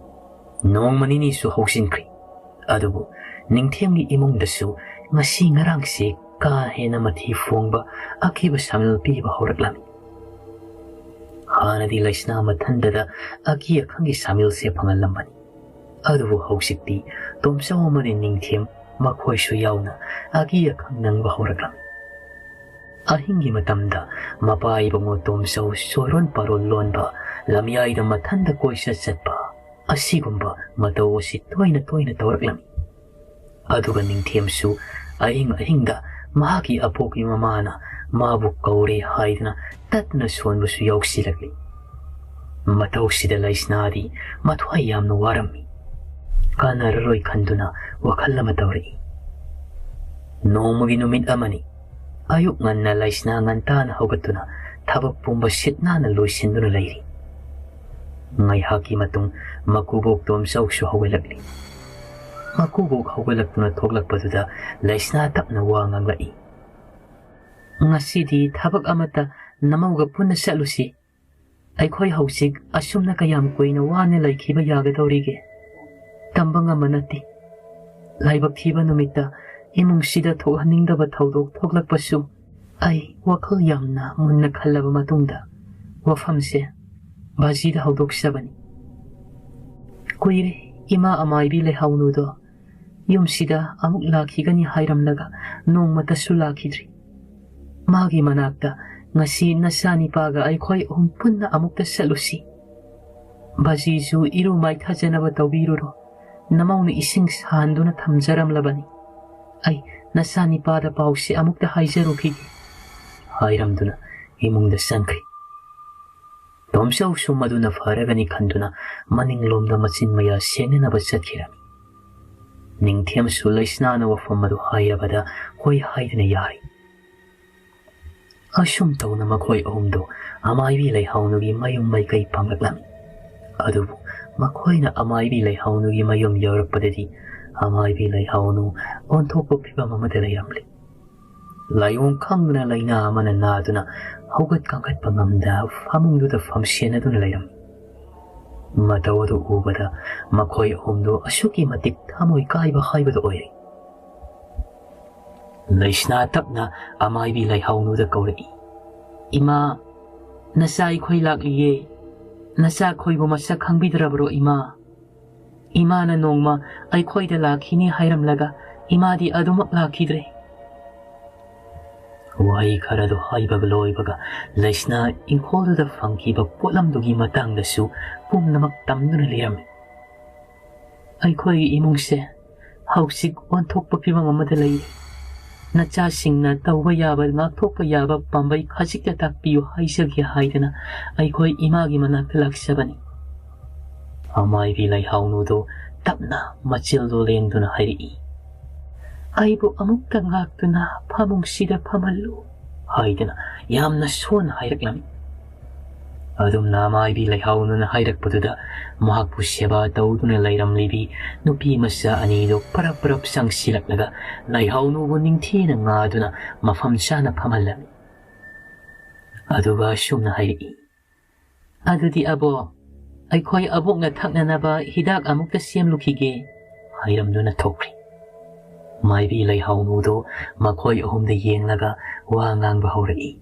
ꯅꯣꯡꯃ ꯅꯤꯅꯤꯁꯨ ꯍꯧꯖꯤꯟꯈ꯭ꯔꯦ꯫ ꯑꯗꯨꯕꯨ ꯅꯤꯡꯊꯦꯝꯒꯤ ꯏꯃꯨꯡꯗꯁꯨ ꯉꯁꯤ ꯉꯔꯥꯡꯁꯦ ꯀꯥ ꯍꯦꯟꯅ ꯃꯊꯤ ꯐꯣꯡꯕ ꯑꯀꯤꯕ ꯁꯥꯃꯤꯜ ꯄꯤꯕ ꯍꯧꯔꯛꯂꯝꯃꯤ꯫ ꯍꯥꯟꯅꯗꯤ ꯂꯩꯁꯅꯥ ꯃꯊꯟꯗꯗ ꯑꯀꯤ ꯑꯈꯪꯒꯤ ꯁꯥꯃꯤꯜꯁꯦ ꯐꯪꯍꯜꯂꯝꯕꯅꯤ꯫ ꯑꯗꯨꯕꯨ ꯍꯧꯖꯤꯛꯇꯤ ꯇꯣꯝꯆꯧ ꯑꯃꯗꯤ ꯅꯤꯡꯊꯦꯝ ꯃꯈꯣꯏꯁꯨ ꯌꯥꯎꯅ ꯑꯀꯤ ꯑꯈꯪ ꯅꯪꯕ ꯍꯧꯔꯛꯂꯝꯃꯤ꯫ ꯑꯍꯤꯡꯒꯤ ꯃꯇꯝꯗ ꯃꯄꯥ ꯏꯕꯨꯡꯉꯣ ꯇꯣꯝꯆꯧ ꯆꯣꯏꯔꯣꯟ ꯄꯥꯔꯣꯟ ꯂꯣꯟꯕ, ꯂꯝꯌꯥꯏꯗ ꯃꯊꯟꯗ ꯀꯣꯏꯆꯠ ꯆꯠꯄ, ꯑꯁꯤꯒꯨꯝꯕ ꯃꯇꯧ ꯑꯁꯤ ꯇꯣꯏꯅ ꯇꯣꯏꯅ ꯇꯧꯔꯛꯂꯝꯃꯤ꯫ ꯑꯗꯨꯒ ꯅꯤꯡꯊꯦꯝꯁꯨ ꯑꯍꯤꯡ ꯑꯍꯤꯡꯗ ꯃꯍꯥꯛꯀꯤ ꯑꯄꯣꯛꯄꯤ ꯃꯃꯥꯅ ꯃꯥꯕꯨ ꯀꯧꯔꯦ ꯍꯥꯏꯗꯨꯅ ꯇꯠꯇꯅ ꯁꯣꯟꯕꯁꯨ ꯌꯥꯎꯁꯤꯜꯂꯛꯂꯤ꯫ ꯃꯇꯧꯁꯤꯗ ꯂꯩꯁꯅꯥꯗꯤ ꯃꯊ꯭ꯋꯥꯏ ꯌꯥꯝꯅ ꯋꯥꯔꯝꯃꯤ꯫ ꯀꯥꯟꯅꯔꯔꯣꯏ ꯈꯟꯗꯨꯅ ꯋꯥꯈꯜ ꯑꯃ ꯇꯧꯔꯛꯏ꯫ ꯅꯣꯡꯃꯒꯤ ꯅꯨꯃꯤꯠ ꯑꯃꯅꯤ꯫ ꯑꯌꯨꯛ ꯉꯟꯅ ꯂꯩꯁꯅꯥ ꯉꯟꯇꯥꯅ ꯍꯧꯒꯠꯇꯨꯅ ꯊꯕꯛ ꯄꯨꯝꯕ ꯁꯤꯠ ꯅꯥꯟꯅ ꯂꯣꯏꯁꯤꯟꯗꯨꯅ ꯂꯩꯔꯤ꯫ ꯉꯥꯏꯍꯥꯛꯀꯤ ꯃꯇꯨꯡ ꯃꯀꯨꯕꯣꯛ ꯇꯣꯝꯆꯧꯁꯨ ꯍꯧꯒꯠꯂꯛꯂꯤ꯫ ꯃꯀꯨꯕꯣꯛ ꯍꯧꯒꯠꯂꯛꯇꯨꯅ ꯊꯣꯛꯂꯛꯄꯗꯨꯗ ꯂꯩꯁꯅꯥ ꯇꯞꯅ ꯋꯥ ꯉꯥꯡꯂꯛꯏ꯫ "ꯉꯁꯤꯗꯤ ꯊꯕꯛ ꯑꯃꯠꯇ ꯅꯃꯧꯒ ꯄꯨꯟꯅ ꯆꯠꯂꯨꯁꯤ꯫ ꯑꯩꯈꯣꯏ ꯍꯧꯖꯤꯛ ꯑꯁꯨꯝꯅ ꯀꯌꯥꯝ ꯀꯨꯏꯅ ꯋꯥꯅ ꯂꯩꯈꯤꯕ ꯌꯥꯒꯗꯧꯔꯤꯒꯦ? ꯇꯝꯕ ꯉꯝꯕ ꯅꯠꯇꯦ꯫ ꯂꯥꯏꯕꯛ ꯊꯤꯕ ꯅꯨꯃꯤꯠꯇ ꯏꯃꯨꯡꯁꯤꯗ ꯊꯣꯛꯍꯟꯅꯤꯡꯗꯕ ꯊꯧꯗꯣꯛ ꯊꯣꯛꯂꯛꯄꯁꯨ ꯑꯩ ꯋꯥꯈꯜ ꯌꯥꯝꯅ ꯃꯨꯟꯅ ꯈꯜꯂꯕ ꯃꯇꯨꯡꯗ ꯋꯥꯐꯝꯁꯦ ꯕꯥꯖꯤꯗ ꯍꯧꯗꯣꯛꯆꯕꯅꯤ꯫ ꯀꯨꯏꯔꯦ ꯏꯃꯥ ꯑꯃꯥꯏꯕꯤ ꯂꯩꯍꯥꯎꯅꯨꯗꯣ ꯌꯨꯝꯁꯤꯗ ꯑꯃꯨꯛ ꯂꯥꯛꯈꯤꯒꯅꯤ ꯍꯥꯏꯔꯝꯂꯒ ꯅꯣꯡꯃꯇꯁꯨ ꯂꯥꯛꯈꯤꯗ꯭ꯔꯤ꯫ ꯃꯥꯒꯤ ꯃꯅꯥꯛꯇ ꯉꯁꯤ ꯅꯆꯥꯅꯤꯄꯥꯒ ꯑꯩꯈꯣꯏ ꯑꯍꯨꯝ ꯄꯨꯟꯅ ꯑꯃꯨꯛꯇ ꯆꯠꯂꯨꯁꯤ꯫ ꯕꯥꯖꯤꯁꯨ ꯏꯔꯨ ꯃꯥꯏꯊꯖꯅꯕ ꯇꯧꯕꯤꯔꯨꯔꯣ꯫ ꯅꯃꯧꯅ ꯏꯁꯤꯡ ꯁꯥꯍꯟꯗꯨꯅ ꯊꯝꯖꯔꯝꯂꯕꯅꯤ꯫ ꯑꯩ ꯅꯆꯥꯅꯤꯄꯥꯗ ꯄꯥꯎꯁꯤ ꯑꯃꯨꯛꯇ ꯍꯥꯏꯖꯔꯨꯈꯤꯒꯦ" ꯍꯥꯏꯔꯝꯗꯨꯅ ꯏꯃꯨꯡꯗ ꯆꯪꯈ꯭ꯔꯤ꯫ ꯇꯣꯝꯆꯧꯁꯨ ꯃꯗꯨꯅ ꯐꯔꯒꯅꯤ ꯈꯟꯗꯨꯅ ꯃꯅꯤꯡꯂꯣꯝꯗ ꯃꯆꯤꯟ ꯃꯌꯥ ꯁꯦꯡꯅꯅꯕ ꯆꯠꯈꯤꯔꯝꯃꯤ꯫ ꯅꯤꯡꯊꯦꯝꯁꯨ ꯂꯩꯁꯅꯥꯅ ꯋꯥꯐꯝ ꯑꯗꯨ ꯍꯥꯏꯔꯕꯗ ꯍꯣꯏ ꯍꯥꯏꯗꯨꯅ ꯌꯥꯔꯤ꯫ ꯑꯁꯨꯝ ꯇꯧꯅ ꯃꯈꯣꯏ ꯑꯍꯨꯝꯗꯨ ꯑꯃꯥꯏꯕꯤ ꯂꯩꯍꯥꯎꯅꯨꯒꯤ ꯃꯌꯨꯝ ꯃꯥꯏꯀꯩ ꯄꯥꯡꯂꯛꯂꯝꯃꯤ꯫ ꯑꯗꯨꯕꯨ ꯃꯈꯣꯏꯅ ꯑꯃꯥꯏꯕꯤ ꯂꯩꯍꯥꯎꯅꯨꯒꯤ ꯃꯌꯨꯝ ꯌꯧꯔꯛꯄꯗꯗꯤ ꯑꯃꯥꯏꯕꯤ ꯂꯩꯍꯥꯎꯅꯨ ꯑꯣꯟꯊꯣꯛꯄ ꯐꯤꯕꯝ ꯑꯃꯗ ꯂꯩꯔꯝꯂꯤ꯫ ꯂꯥꯏꯑꯣꯡ ꯈꯪꯗꯅ ꯂꯥꯏꯅꯥ ꯑꯃꯅ ꯅꯥꯗꯨꯅ ꯍꯧꯒꯠ ꯀꯥꯡꯈꯠꯄ ꯉꯝꯗ ꯐꯃꯨꯡꯗꯨꯗ ꯐꯝꯁꯦꯟꯅꯗꯨꯅ ꯂꯩꯔꯝꯃꯤ꯫ ꯃꯇꯧ ꯑꯗꯨ ꯎꯕꯗ ꯃꯈꯣꯏ ꯑꯍꯨꯝꯗꯨ ꯑꯁꯨꯛꯀꯤ ꯃꯇꯤꯛ ꯊꯃꯣꯏ ꯀꯥꯏꯕ ꯍꯥꯏꯕꯗꯨ ꯑꯣꯏꯔꯦ꯫ ꯂꯩꯁꯅꯥ ꯇꯞꯅ ꯑꯃꯥꯏꯕꯤ ꯂꯩꯍꯥꯎꯅꯨꯗ ꯀꯧꯔꯛꯏ, "ꯏꯃꯥ, ꯅꯆꯥ ꯑꯩꯈꯣꯏ ꯂꯥꯛꯂꯤꯌꯦ꯫ ꯅꯆꯥ ꯑꯩꯈꯣꯏꯕꯨ ꯃꯁꯛ ꯈꯪꯕꯤꯗ꯭ꯔꯕ꯭ꯔꯣ ꯏꯃꯥ? ꯏꯃꯥꯅ ꯅꯣꯡꯃ ꯑꯩꯈꯣꯏꯗ ꯂꯥꯛꯈꯤꯅꯤ ꯍꯥꯏꯔꯝꯂꯒ ꯏꯃꯥꯗꯤ ꯑꯗꯨꯃꯛ ꯂꯥꯛꯈꯤꯗ꯭ꯔꯦ꯫" ꯋꯥꯍꯩ ꯈꯔꯗꯨ ꯍꯥꯏꯕꯒ ꯂꯣꯏꯕꯒ ꯂꯩꯁꯅꯥ ꯏꯪꯈꯣꯜꯗꯨꯗ ꯐꯪꯈꯤꯕ ꯄꯣꯠꯂꯝꯗꯨꯒꯤ ꯃꯇꯥꯡꯗꯁꯨ ꯄꯨꯝꯅꯃꯛ ꯇꯝꯗꯨꯅ ꯂꯩꯔꯝꯃꯤ꯫ "ꯑꯩꯈꯣꯏꯒꯤ ꯏꯃꯨꯡꯁꯦ ꯍꯧꯖꯤꯛ ꯑꯣꯟꯊꯣꯛꯄ ꯐꯤꯕꯝ ꯑꯃꯗ ꯂꯩꯔꯦ꯫ ꯅꯆꯥꯁꯤꯡꯅ ꯇꯧꯕ ꯌꯥꯕ, ꯉꯥꯛꯊꯣꯛꯄ ꯌꯥꯕ ꯄꯥꯝꯕꯩ ꯈꯖꯤꯛꯇ ꯇꯥꯛꯄꯤꯌꯨ ꯍꯥꯏꯖꯒꯦ" ꯍꯥꯏꯗꯅ ꯑꯩꯈꯣꯏ ꯏꯃꯥꯒꯤ ꯃꯅꯥꯛꯇ ꯂꯥꯛꯆꯕꯅꯤ꯫ ꯑꯃꯥꯏꯕꯤ ꯂꯩꯍꯥꯎꯅꯨꯗꯨ ꯇꯞꯅ ꯃꯆꯤꯜꯗꯨ ꯂꯦꯡꯗꯨꯅ ꯍꯥꯏꯔꯛꯏ, "ꯑꯩꯕꯨ ꯑꯃꯨꯛꯇ ꯉꯥꯛꯇꯨꯅ ꯐꯃꯨꯡꯁꯤꯗ ꯐꯝꯍꯜꯂꯨ" ꯍꯥꯏꯗꯅ ꯌꯥꯝꯅ ꯁꯣꯟꯅ ꯍꯥꯏꯔꯛꯂꯝꯃꯤ꯫ ꯑꯗꯨꯝꯅ ꯃꯥꯏꯕꯤ ꯂꯩꯍꯥꯎꯅꯨꯅ ꯍꯥꯏꯔꯛꯄꯗꯨꯗ ꯃꯍꯥꯛꯄꯨ ꯁꯦꯕꯥ ꯇꯧꯗꯨꯅ ꯂꯩꯔꯝꯂꯤꯕꯤ ꯅꯨꯄꯤ ꯃꯆꯥ ꯑꯅꯤꯗꯨ ꯄꯔꯞ ꯄꯔꯞ ꯆꯪꯁꯤꯜꯂꯛꯂꯒ ꯂꯩꯍꯥꯎꯅꯨꯕꯨ ꯅꯤꯡꯊꯤꯅ ꯉꯥꯗꯨꯅ ꯃꯐꯝ ꯆꯥꯅ ꯐꯝꯍꯜꯂꯝꯃꯤ꯫ ꯑꯗꯨꯒ ꯑꯁꯨꯝꯅ ꯍꯥꯏꯔꯛꯏ, "ꯑꯗꯨꯗꯤ ꯑꯕꯣ, ꯑꯩꯈꯣꯏ ꯑꯕꯣꯛꯅ ꯊꯛꯅꯅꯕ ꯍꯤꯗꯥꯛ ꯑꯃꯨꯛꯇ ꯁꯦꯝꯂꯨꯈꯤꯒꯦ" ꯍꯥꯏꯔꯝꯗꯨꯅ ꯊꯣꯛꯈ꯭ꯔꯤ꯫ ꯃꯥꯏꯕꯤ ꯂꯩꯍꯥꯎꯅꯨꯗꯨ ꯃꯈꯣꯏ ꯑꯍꯨꯝꯗ ꯌꯦꯡꯂꯒ ꯋꯥ ꯉꯥꯡꯕ ꯍꯧꯔꯛꯏ꯫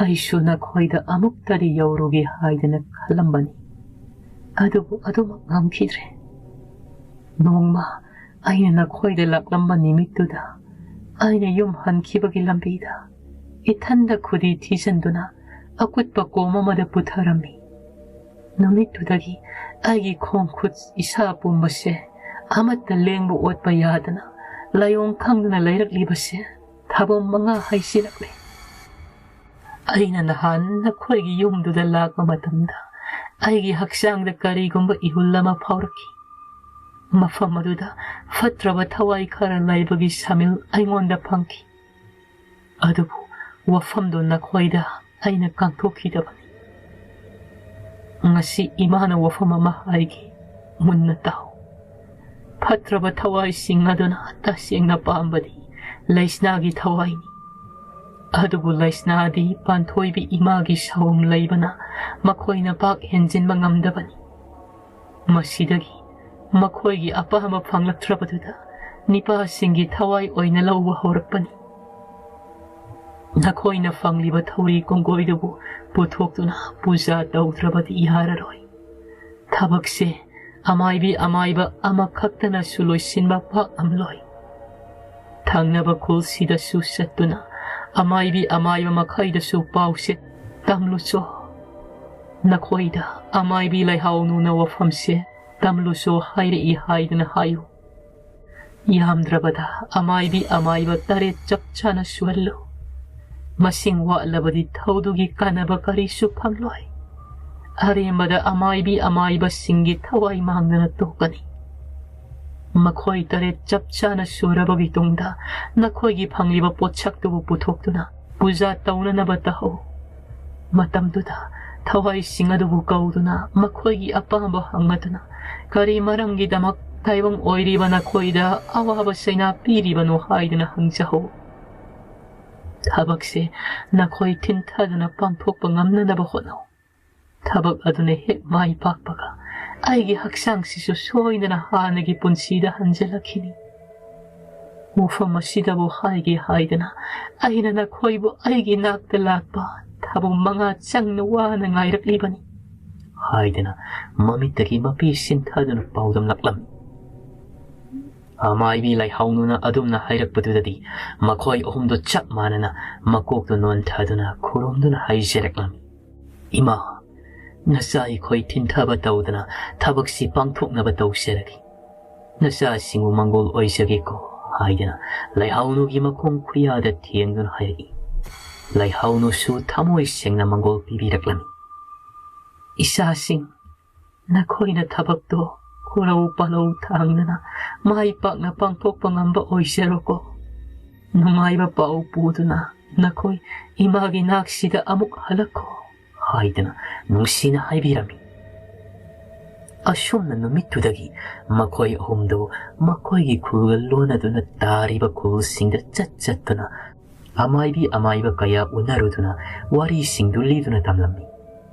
"ꯑꯩꯁꯨ ꯅꯈꯣꯏꯗ ꯑꯃꯨꯛꯇꯗꯤ ꯌꯧꯔꯨꯒꯦ ꯍꯥꯏꯗꯅ ꯈꯜꯂꯝꯕꯅꯤ, ꯑꯗꯨꯕꯨ ꯑꯗꯨꯃꯛ ꯉꯝꯈꯤꯗ꯭ꯔꯦ꯫ ꯅꯣꯡꯃ ꯑꯩꯅ ꯅꯈꯣꯏꯗ ꯂꯥꯛꯂꯝꯕ ꯅꯨꯃꯤꯠꯇꯨꯗ ꯑꯩꯅ ꯌꯨꯝ ꯍꯟꯈꯤꯕꯒꯤ ꯂꯝꯕꯤꯗ ꯏꯊꯟꯗ ꯈꯨꯗꯤ ꯊꯤꯖꯤꯟꯗꯨꯅ ꯑꯀꯨꯠꯄ ꯀꯣꯝ ꯑꯃꯗ ꯄꯨꯊꯔꯝꯃꯤ꯫ ꯅꯨꯃꯤꯠꯇꯨꯗꯒꯤ ꯑꯩꯒꯤ ꯈꯣꯡ ꯈꯨꯠ ꯏꯁꯥ ꯄꯨꯝꯕꯁꯦ ꯑꯃꯠꯇ ꯂꯦꯡꯕ ꯑꯣꯠꯄ ꯌꯥꯗꯅ ꯂꯥꯏꯑꯣꯡ ꯈꯪꯗꯅ ꯂꯩꯔꯛꯂꯤꯕꯁꯦ ꯊꯥꯕꯝ ꯃꯉꯥ ꯍꯩꯖꯤꯜꯂꯛꯂꯦ꯫ ꯑꯩꯅ ꯅꯍꯥꯟ ꯅꯈꯣꯏꯒꯤ ꯌꯨꯝꯗꯨꯗ ꯂꯥꯛꯄ ꯃꯇꯝꯗ ꯑꯩꯒꯤ ꯍꯛꯆꯥꯡꯗ ꯀꯔꯤꯒꯨꯝꯕ ꯏꯍꯨꯜ ꯑꯃ ꯐꯥꯎꯔꯛꯈꯤ꯫ ꯃꯐꯝ ꯑꯗꯨꯗ ꯐꯠꯇ꯭ꯔꯕ ꯊꯋꯥꯏ ꯈꯔ ꯂꯩꯕꯒꯤ ꯁꯥꯃꯤꯜ ꯑꯩꯉꯣꯟꯗ ꯐꯪꯈꯤ꯫ ꯑꯗꯨꯕꯨ ꯋꯥꯐꯝꯗꯨ ꯅꯈꯣꯏꯗ ꯑꯩꯅ ꯀꯥꯡꯊꯣꯛꯈꯤꯗꯕꯅꯤ꯫ ꯉꯁꯤ ꯏꯃꯥꯅ ꯋꯥꯐꯝ ꯑꯃ ꯍꯥꯏꯒꯦ, ꯃꯨꯟꯅ ꯇꯥꯎ꯫ ꯐꯠꯇ꯭ꯔꯕ ꯊꯋꯥꯏꯁꯤꯡ ꯑꯗꯨꯅ ꯇꯁꯦꯡꯅ ꯄꯥꯝꯕꯗꯤ ꯂꯩꯁꯅꯥꯒꯤ ꯊꯋꯥꯏꯅꯤ꯫ ꯑꯗꯨꯕꯨ ꯂꯩꯁꯅꯥꯗꯤ ꯄꯥꯟꯊꯣꯏꯕꯤ ꯏꯃꯥꯒꯤ ꯁꯥꯎꯝ ꯂꯩꯕꯅ ꯃꯈꯣꯏꯅ ꯄꯥꯛ ꯍꯦꯟꯖꯤꯟꯕ ꯉꯝꯗꯕꯅꯤ꯫ ꯃꯁꯤꯗꯒꯤ ꯃꯈꯣꯏꯒꯤ ꯑꯄꯥꯝꯕ ꯐꯪꯂꯛꯇ꯭ꯔꯕꯗꯨꯗ ꯅꯤꯄꯥꯁꯤꯡꯒꯤ ꯊꯋꯥꯏ ꯑꯣꯏꯅ ꯂꯧꯕ ꯍꯧꯔꯛꯄꯅꯤ꯫ ꯅꯈꯣꯏꯅ ꯐꯪꯂꯤꯕ ꯊꯧꯔꯤ ꯀꯣꯡꯒꯣꯏꯗꯨꯕꯨ ꯄꯨꯊꯣꯛꯇꯨꯅ ꯄꯨꯖꯥ ꯇꯧꯗ꯭ꯔꯕꯗꯤ ꯌꯥꯔꯔꯣꯏ꯫ ꯊꯕꯛꯁꯦ ꯑꯃꯥꯏꯕꯤ ꯑꯃꯥꯏꯕ ꯑꯃꯈꯛꯇꯅꯁꯨ ꯂꯣꯏꯁꯤꯟꯕ ꯄꯥꯛꯂꯝꯂꯣꯏ꯫ ꯊꯪꯅꯕ ꯈꯨꯜꯁꯤꯗꯁꯨ ꯆꯠꯇꯨꯅ ꯑꯃꯥꯏꯕꯤ ꯑꯃꯥꯏꯕ ꯃꯈꯩꯗꯁꯨ ꯄꯥꯎꯁꯦ ꯇꯝꯂꯨꯆꯣ꯫ ꯅꯈꯣꯏꯗ ꯑꯃꯥꯏꯕꯤ ꯂꯩꯍꯥꯎꯅꯨꯅ ꯋꯥꯐꯝꯁꯦ ꯇꯝꯂꯨꯆꯣ ꯍꯥꯏꯔꯛꯏ ꯍꯥꯏꯗꯨꯅ ꯍꯥꯏꯌꯨ꯫ ꯌꯥꯝꯗ꯭ꯔꯕꯗ ꯑꯃꯥꯏꯕꯤ ꯑꯃꯥꯏꯕ ꯇꯔꯦꯠ ꯆꯞ ꯆꯥꯅ ꯁꯨꯍꯜꯂꯨ꯫ ꯃꯁꯤꯡ ꯋꯥꯠꯂꯕꯗꯤ ꯊꯧꯗꯨꯒꯤ ꯀꯥꯟꯅꯕ ꯀꯔꯤꯁꯨ ꯐꯪꯂꯣꯏ꯫ ꯑꯔꯦꯝꯕꯗ ꯑꯃꯥꯏꯕꯤ ꯑꯃꯥꯏꯕꯁꯤꯡꯒꯤ ꯊꯋꯥꯏ ꯃꯥꯡꯗꯅ ꯇꯣꯛꯀꯅꯤ꯫ ꯃꯈꯣꯏ ꯇꯔꯦꯠ ꯆꯞ ꯆꯥꯅ ꯁꯨꯔꯕꯒꯤ ꯇꯨꯡꯗ ꯅꯈꯣꯏꯒꯤ ꯐꯪꯂꯤꯕ ꯄꯣꯠꯁꯛꯇꯨꯕꯨ ꯄꯨꯊꯣꯛꯇꯨꯅ ꯄꯨꯖꯥ ꯇꯧꯅꯅꯕ ꯇꯧꯍꯧ꯫ ꯃꯇꯝꯗꯨꯗ ꯊꯋꯥꯏꯁꯤꯡ ꯑꯗꯨꯕꯨ ꯀꯧꯗꯨꯅ ꯃꯈꯣꯏꯒꯤ ꯑꯄꯥꯝꯕ ꯍꯪꯂꯗꯨꯅ, "ꯀꯔꯤ ꯃꯔꯝꯒꯤꯗꯃꯛ ꯇꯥꯏꯕꯪ ꯑꯣꯏꯔꯤꯕ ꯅꯈꯣꯏꯗ ꯑꯋꯥꯕ ꯆꯩꯅꯥ ꯄꯤꯔꯤꯕꯅꯣ?" ꯍꯥꯏꯗꯨꯅ ꯍꯪꯖꯍꯧ꯫ ꯊꯕꯛꯁꯦ ꯅꯈꯣꯏ ꯊꯤꯟꯊꯗꯨꯅ ꯄꯥꯡꯊꯣꯛꯄ ꯉꯝꯅꯅꯕ ꯍꯣꯠꯅꯧ꯫ ꯊꯕꯛ ꯑꯗꯨꯅ ꯍꯦꯛ ꯃꯥꯏ ꯄꯥꯛꯄꯒ ꯑꯩꯒꯤ ꯍꯛꯆꯥꯡꯁꯤꯁꯨ ꯁꯣꯏꯗꯅ ꯍꯥꯟꯅꯒꯤ ꯄꯨꯟꯁꯤꯗ ꯍꯟꯖꯤꯜꯂꯛꯈꯤꯅꯤ꯫ ꯃꯐꯝ ꯑꯁꯤꯗꯕꯨ ꯍꯥꯏꯒꯦ ꯍꯥꯏꯗꯅ ꯑꯩꯅ ꯅꯈꯣꯏꯕꯨ ꯑꯩꯒꯤ ꯅꯥꯛꯇ ꯂꯥꯛꯄ ꯊꯥꯕꯨꯡ ꯃꯉꯥ ꯆꯪꯅ ꯋꯥꯅ ꯉꯥꯏꯔꯛꯂꯤꯕꯅꯤ, ꯍꯥꯏꯗꯨꯅ ꯃꯃꯤꯠꯇꯒꯤ ꯃꯄꯤ ꯁꯤꯟꯊꯗꯨꯅ ꯄꯥꯎꯗꯝꯂꯛꯂꯝꯃꯤ꯫ ꯑꯃꯥꯏꯕꯤ ꯂꯥꯏꯍꯥꯎꯅꯨꯅ ꯑꯗꯨꯝꯅ ꯍꯥꯏꯔꯛꯄꯗꯨꯗꯗꯤ ꯃꯈꯣꯏ ꯑꯍꯨꯝꯗꯨ ꯆꯞ ꯃꯥꯟꯅꯅ ꯃꯀꯣꯛꯇꯨ ꯅꯣꯟꯊꯗꯨꯅ ꯈꯨꯔꯨꯝꯗꯨꯅ ꯍꯥꯏꯖꯔꯛꯂꯝꯃꯤ, "ꯏꯃꯥ, ꯅꯆꯥ ꯑꯩꯈꯣꯏ ꯊꯤꯟꯊꯕ ꯇꯧꯗꯅ ꯊꯕꯛꯁꯤ ꯄꯥꯡꯊꯣꯛꯅꯕ ꯇꯧꯖꯔꯒꯦ꯫ ꯅꯆꯥꯁꯤꯡꯕꯨ ꯃꯪꯒꯣꯜ ꯑꯣꯏꯖꯒꯦꯀꯣ," ꯍꯥꯏꯗꯅ ꯂꯥꯏꯍꯥꯎꯅꯨꯒꯤ ꯃꯈꯣꯡ ꯈꯨꯌꯥꯗ ꯊꯦꯡꯗꯨꯅ ꯍꯥꯏꯔꯛꯏ꯫ ꯂꯥꯏꯍꯥꯎꯅꯨꯁꯨ ꯊꯃꯣꯏ ꯁꯦꯡꯅ ꯃꯪꯒꯣꯜ ꯄꯤꯕꯤꯔꯛꯂꯝꯃꯤ꯫ "ꯏꯆꯥꯁꯤꯡ, ꯅꯈꯣꯏꯅ ꯊꯕꯛꯇꯣ ꯈꯨꯔꯧ ꯄꯥꯜꯂꯧ ꯊꯥꯡꯗꯅ ꯃꯥꯏ ꯄꯥꯛꯅ ꯄꯥꯡꯊꯣꯛꯄ ꯉꯝꯕ ꯑꯣꯏꯖꯔꯣꯀꯣ꯫ ꯅꯨꯡꯉꯥꯏꯕ ꯄꯥꯎ ꯄꯨꯗꯨꯅ ꯅꯈꯣꯏ ꯏꯃꯥꯒꯤ ꯅꯥꯛꯁꯤꯗ ꯑꯃꯨꯛ ꯍꯜꯂꯛꯈꯣ," ꯍꯥꯏꯗꯅ ꯅꯨꯡꯁꯤꯅ ꯍꯥꯏꯕꯤꯔꯝꯃꯤ꯫ ꯑꯁꯨꯝꯅ ꯅꯨꯃꯤꯠꯇꯨꯗꯒꯤ ꯃꯈꯣꯏ ꯑꯍꯨꯝꯗꯨ ꯃꯈꯣꯏꯒꯤ ꯈꯨꯜꯒ ꯂꯣꯟꯅꯗꯨꯅ ꯇꯥꯔꯤꯕ ꯈꯨꯜꯁꯤꯡꯗ ꯆꯠ ꯆꯠꯇꯨꯅ ꯑꯃꯥꯏꯕꯤ ꯑꯃꯥꯏꯕ ꯀꯌꯥ ꯎꯅꯔꯨꯗꯨꯅ ꯋꯥꯔꯤꯁꯤꯡꯗꯨ ꯂꯤꯗꯨꯅ ꯇꯝꯂꯝꯃꯤ꯫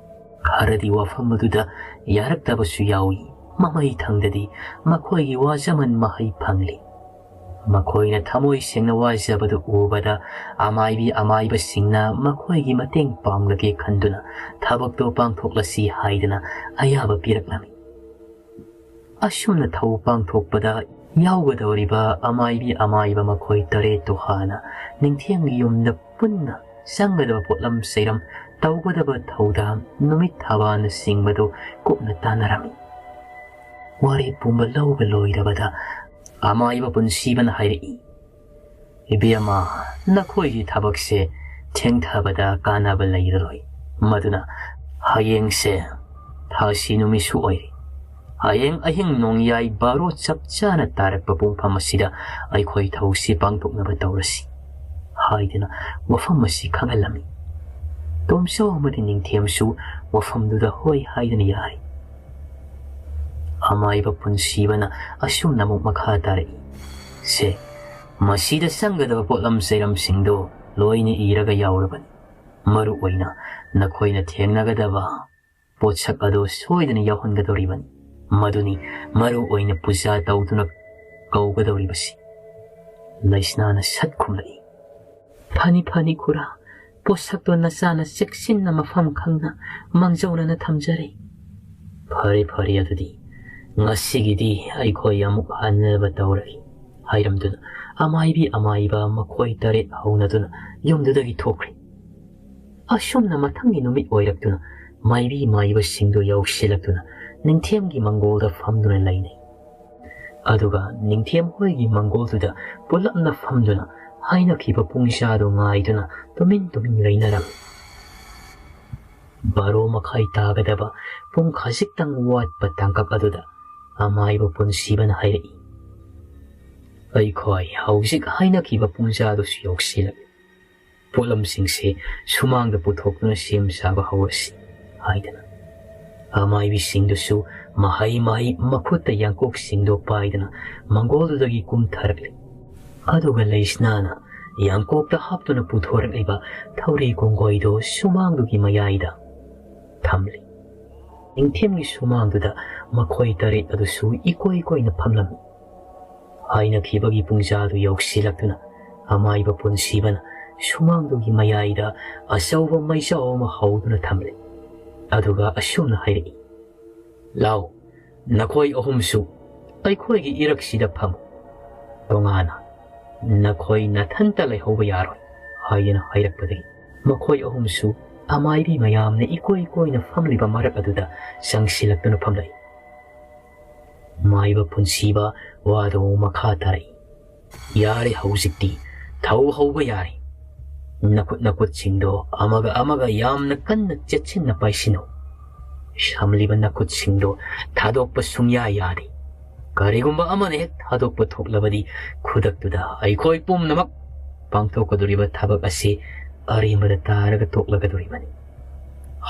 ꯈꯔꯗꯤ ꯋꯥꯐꯝ ꯑꯗꯨꯗ ꯌꯥꯔꯛꯇꯕꯁꯨ ꯌꯥꯎꯏ꯫ ꯃꯃꯩ ꯊꯪꯗꯗꯤ ꯃꯈꯣꯏꯒꯤ ꯋꯥꯖꯃꯟ ꯃꯍꯩ ꯐꯪꯂꯤ꯫ ꯃꯈꯣꯏꯅ ꯊꯃꯣꯏ ꯁꯦꯡꯅ ꯋꯥꯖꯕꯗꯨ ꯎꯕꯗ ꯑꯃꯥꯏꯕꯤ ꯑꯃꯥꯏꯕꯁꯤꯡꯅ ꯃꯈꯣꯏꯒꯤ ꯃꯇꯦꯡ ꯄꯥꯡꯂꯒꯦ ꯈꯟꯗꯨꯅ ꯊꯕꯛꯇꯣ ꯄꯥꯡꯊꯣꯛꯂꯁꯤ ꯍꯥꯏꯗꯨꯅ ꯑꯌꯥꯕ ꯄꯤꯔꯛꯂꯝꯃꯤ꯫ ꯑꯁꯨꯝꯅ ꯊꯧ ꯄꯥꯡꯊꯣꯛꯄꯗ ꯌꯥꯎꯒꯗꯧꯔꯤꯕ ꯑꯃꯥꯏꯕꯤ ꯑꯃꯥꯏꯕ ꯃꯈꯣꯏ ꯇꯔꯦꯠꯇꯨ ꯍꯥꯟꯅ ꯅꯤꯡꯊꯦꯝꯒꯤ ꯌꯨꯝꯗ ꯄꯨꯟꯅ ꯆꯪꯒꯗꯕ ꯄꯣꯠꯂꯝ ꯆꯩꯔꯝ ꯇꯧꯒꯗꯕ ꯊꯧꯗꯥꯡ ꯅꯨꯃꯤꯠ ꯊꯥꯕꯥꯜꯅꯆꯤꯡꯕꯗꯨ ꯀꯨꯞꯅ ꯇꯥꯟꯅꯔꯝꯃꯤ꯫ ꯋꯥꯔꯦꯞ ꯄꯨꯝꯕ ꯂꯧꯕ ꯂꯣꯏꯔꯕꯗ ꯑꯃꯥꯏꯕ ꯄꯨꯟꯁꯤꯕꯅ ꯍꯥꯏꯔꯛꯏ, "ꯏꯕꯦꯝꯃ, ꯅꯈꯣꯏꯒꯤ ꯊꯕꯛꯁꯦ ꯊꯦꯡꯊꯕꯗ ꯀꯥꯟꯅꯕ ꯂꯩꯔꯔꯣꯏ꯫ ꯃꯗꯨꯅ ꯍꯌꯦꯡꯁꯦ ꯊꯥꯁꯤ ꯅꯨꯃꯤꯠꯁꯨ ꯑꯣꯏꯔꯦ꯫ ꯍꯌꯦꯡ ꯑꯍꯤꯡ ꯅꯣꯡꯌꯥꯏ ꯕꯥꯔꯣ ꯆꯞ ꯆꯥꯅ ꯇꯥꯔꯛꯄ ꯄꯨꯡꯐꯝ ꯑꯁꯤꯗ ꯑꯩꯈꯣꯏ ꯊꯧꯁꯤ ꯄꯥꯡꯊꯣꯛꯅꯕ ꯇꯧꯔꯁꯤ," ꯍꯥꯏꯗꯨꯅ ꯋꯥꯐꯝ ꯑꯁꯤ ꯈꯪꯍꯜꯂꯝꯃꯤ꯫ ꯇꯣꯝꯆꯧ ꯑꯃꯗꯤ ꯅꯤꯡꯊꯦꯝꯁꯨ ꯋꯥꯐꯝꯗꯨꯗ ꯍꯣꯏ ꯍꯥꯏꯗꯨꯅ ꯌꯥꯔꯦ꯫ ꯑꯃꯥꯏꯕ ꯄꯨꯟꯁꯤꯕꯅ ꯑꯁꯨꯝꯅ ꯑꯃꯨꯛ ꯃꯈꯥ ꯇꯥꯔꯛꯏ, "ꯁꯦ, ꯃꯁꯤꯗ ꯆꯪꯒꯗꯕ ꯄꯣꯠꯂꯝ ꯆꯩꯔꯝꯁꯤꯡꯗꯣ ꯂꯣꯏꯅ ꯏꯔꯒ ꯌꯥꯎꯔꯕꯅꯤ꯫ ꯃꯔꯨ ꯑꯣꯏꯅ ꯅꯈꯣꯏꯅ ꯊꯦꯡꯅꯒꯗꯕ ꯄꯣꯠꯁꯛ ꯑꯗꯨ ꯁꯣꯏꯗꯅ ꯌꯥꯎꯍꯟꯒꯗꯧꯔꯤꯕꯅꯤ꯫ ꯃꯗꯨꯅꯤ ꯃꯔꯨ ꯑꯣꯏꯅ ꯄꯨꯖꯥ ꯇꯧꯗꯨꯅ ꯀꯧꯒꯗꯧꯔꯤꯕꯁꯤ꯫" ꯂꯩꯁꯅꯥꯅ ꯁꯠ ꯈꯨꯝꯂꯛꯏ, "ꯐꯅꯤ, ꯐꯅꯤ ꯈꯨꯔꯥ, ꯄꯣꯠꯁꯛꯇꯣ ꯅꯆꯥꯅ ꯆꯦꯛꯁꯤꯟꯅ ꯃꯐꯝ ꯈꯪꯅ ꯃꯥꯡꯖꯧꯅꯅ ꯊꯝꯖꯔꯦ꯫" "ꯐꯔꯦ, ꯐꯔꯦ, ꯑꯗꯨꯗꯤ ꯉꯁꯤꯒꯤꯗꯤ ꯑꯩꯈꯣꯏ ꯑꯃꯨꯛ ꯍꯟꯅꯕ ꯇꯧꯔꯒꯦ" ꯍꯥꯏꯔꯝꯗꯨꯅ ꯑꯃꯥꯏꯕꯤ ꯑꯃꯥꯏꯕ ꯃꯈꯣꯏ ꯇꯔꯦꯠ ꯍꯧꯅꯗꯨꯅ ꯌꯨꯝꯗꯨꯗꯒꯤ ꯊꯣꯛꯈ꯭ꯔꯦ꯫ ꯑꯁꯨꯝꯅ ꯃꯊꯪꯒꯤ ꯅꯨꯃꯤꯠ ꯑꯣꯏꯔꯛꯇꯨꯅ ꯃꯥꯏꯕꯤ ꯃꯥꯏꯕꯁꯤꯡꯗꯨ ꯌꯧꯁꯤꯜꯂꯛꯇꯨꯅ ꯅꯤꯡꯊꯦꯝꯒꯤ ꯃꯪꯒꯣꯜꯗ ꯐꯝꯗꯨꯅ ꯂꯩꯅꯩ꯫ ꯑꯗꯨꯒ ꯅꯤꯡꯊꯦꯝ ꯍꯣꯏꯒꯤ ꯃꯪꯒꯣꯜꯗꯨꯗ ꯄꯨꯂꯞꯅ ꯐꯝꯗꯨꯅ ꯍꯥꯏꯅꯈꯤꯕ ꯄꯨꯡꯖꯥꯗꯨ ꯉꯥꯏꯗꯨꯅ ꯇꯨꯃꯤꯟ ꯇꯨꯃꯤꯟ ꯂꯩꯅꯔꯝꯃꯤ꯫ ꯕꯥꯔꯣ ꯃꯈꯥꯏ ꯇꯥꯒꯗꯕ ꯄꯨꯡ ꯈꯖꯤꯛꯇꯪ ꯋꯥꯠꯄ ꯇꯥꯡꯀꯛ ꯑꯗꯨꯗ ꯑꯃꯥꯏꯕ ꯄꯨꯟꯁꯤꯕꯅ ꯍꯥꯏꯔꯛꯏ, "ꯑꯩꯈꯣꯏ ꯍꯧꯖꯤꯛ ꯍꯥꯏꯅꯈꯤꯕ ꯄꯨꯡꯖꯥꯗꯨꯁꯨ ꯌꯧꯁꯤꯜꯂꯛꯂꯦ꯫ ꯄꯣꯠꯂꯝꯁꯤꯡꯁꯦ ꯁꯨꯃꯥꯡꯗ ꯄꯨꯊꯣꯛꯇꯨꯅ ꯁꯦꯝ ꯁꯥꯕ ꯍꯧꯔꯁꯤ" ꯍꯥꯏꯗꯅ ꯑꯃꯥꯏꯕꯤꯁꯤꯡꯗꯨꯁꯨ ꯃꯍꯩ ꯃꯍꯩ ꯃꯈꯨꯠꯇ ꯌꯥꯡꯀꯣꯛꯁꯤꯡꯗꯣ ꯄꯥꯏꯗꯨꯅ ꯃꯪꯒꯣꯜꯗꯨꯗꯒꯤ ꯀꯨꯝꯊꯔꯛꯂꯤ꯫ ꯑꯗꯨꯒ ꯂꯩꯁꯅꯥꯅ ꯌꯥꯡꯀꯣꯛꯇ ꯍꯥꯞꯇꯨꯅ ꯄꯨꯊꯣꯔꯛꯂꯤꯕ ꯊꯧꯔꯤ ꯀꯣꯡꯒꯣꯏꯗꯣ ꯁꯨꯃꯥꯡꯗꯨꯒꯤ ꯃꯌꯥꯏꯗ ꯊꯝꯂꯤ꯫ ꯅꯤꯡꯊꯦꯝꯒꯤ ꯁꯨꯃꯥꯡꯗꯨꯗ ꯃꯈꯣꯏ ꯇꯔꯦꯠ ꯑꯗꯨꯁꯨ ꯏꯀꯣꯏ ꯀꯣꯏꯅ ꯐꯝꯂꯝꯃꯤ꯫ ꯍꯥꯏꯅꯈꯤꯕꯒꯤ ꯄꯨꯡꯖꯥꯗꯨ ꯌꯧꯁꯤꯜꯂꯛꯇꯨꯅ ꯑꯃꯥꯏꯕ ꯄꯨꯟꯁꯤꯕꯅ ꯁꯨꯃꯥꯡꯗꯨꯒꯤ ꯃꯌꯥꯏꯗ ꯑꯆꯧꯕ ꯃꯩꯖꯥꯎ ꯑꯃ ꯍꯧꯗꯨꯅ ꯊꯝꯂꯦ꯫ ꯑꯗꯨꯒ ꯑꯁꯨꯝꯅ ꯍꯥꯏꯔꯛꯏ, "ꯂꯥꯎ, ꯅꯈꯣꯏ ꯑꯍꯨꯝꯁꯨ ꯑꯩꯈꯣꯏꯒꯤ ꯏꯔꯛꯁꯤꯗ ꯐꯝꯃꯨ꯫ ꯇꯣꯉꯥꯟꯅ ꯅꯈꯣꯏ ꯅꯊꯟꯇ ꯂꯩꯍꯧꯕ ꯌꯥꯔꯣꯏ" ꯍꯥꯏꯗꯨꯅ ꯍꯥꯏꯔꯛꯄꯗꯒꯤ ꯃꯈꯣꯏ ꯑꯍꯨꯝꯁꯨ ꯑꯃꯥꯏꯕꯤ ꯃꯌꯥꯝꯅ ꯏꯀꯣꯏ ꯀꯣꯏꯅ ꯐꯝꯂꯤꯕ ꯃꯔꯛ ꯑꯗꯨꯗ ꯆꯪꯁꯤꯜꯂꯛꯇꯨꯅ ꯐꯝꯂꯛꯏ꯫ ꯃꯥꯏꯕ ꯄꯨꯟꯁꯤꯕ ꯋꯥꯗꯨ ꯃꯈꯥ ꯇꯥꯔꯛꯏ, "ꯌꯥꯔꯦ, ꯍꯧꯖꯤꯛꯇꯤ ꯊꯧ ꯍꯧꯕ ꯌꯥꯔꯦ꯫ ꯅꯈꯨꯠ ꯅꯈꯨꯠꯁꯤꯡꯗꯣ ꯑꯃꯒ ꯑꯃꯒ ꯌꯥꯝꯅ ꯀꯟꯅ ꯆꯦꯠꯁꯤꯟꯅ ꯄꯥꯏꯁꯤꯟꯅꯧ꯫ ꯁꯝꯂꯤꯕ ꯅꯈꯨꯠꯁꯤꯡꯗꯣ ꯊꯥꯗꯣꯛꯄ ꯁꯨꯡꯌꯥ ꯌꯥꯗꯦ꯫ ꯀꯔꯤꯒꯨꯝꯕ ꯑꯃꯅ ꯍꯦꯛ ꯊꯥꯗꯣꯛꯄ ꯊꯣꯛꯂꯕꯗꯤ ꯈꯨꯗꯛꯇꯨꯗ ꯑꯩꯈꯣꯏ ꯄꯨꯝꯅꯃꯛ ꯄꯥꯡꯊꯣꯛꯀꯗꯧꯔꯤꯕ ꯊꯕꯛ ꯑꯁꯤ ꯑꯔꯦꯝꯕꯗ ꯇꯥꯔꯒ ꯇꯣꯛꯂꯒꯗꯧꯔꯤꯕꯅꯤ꯫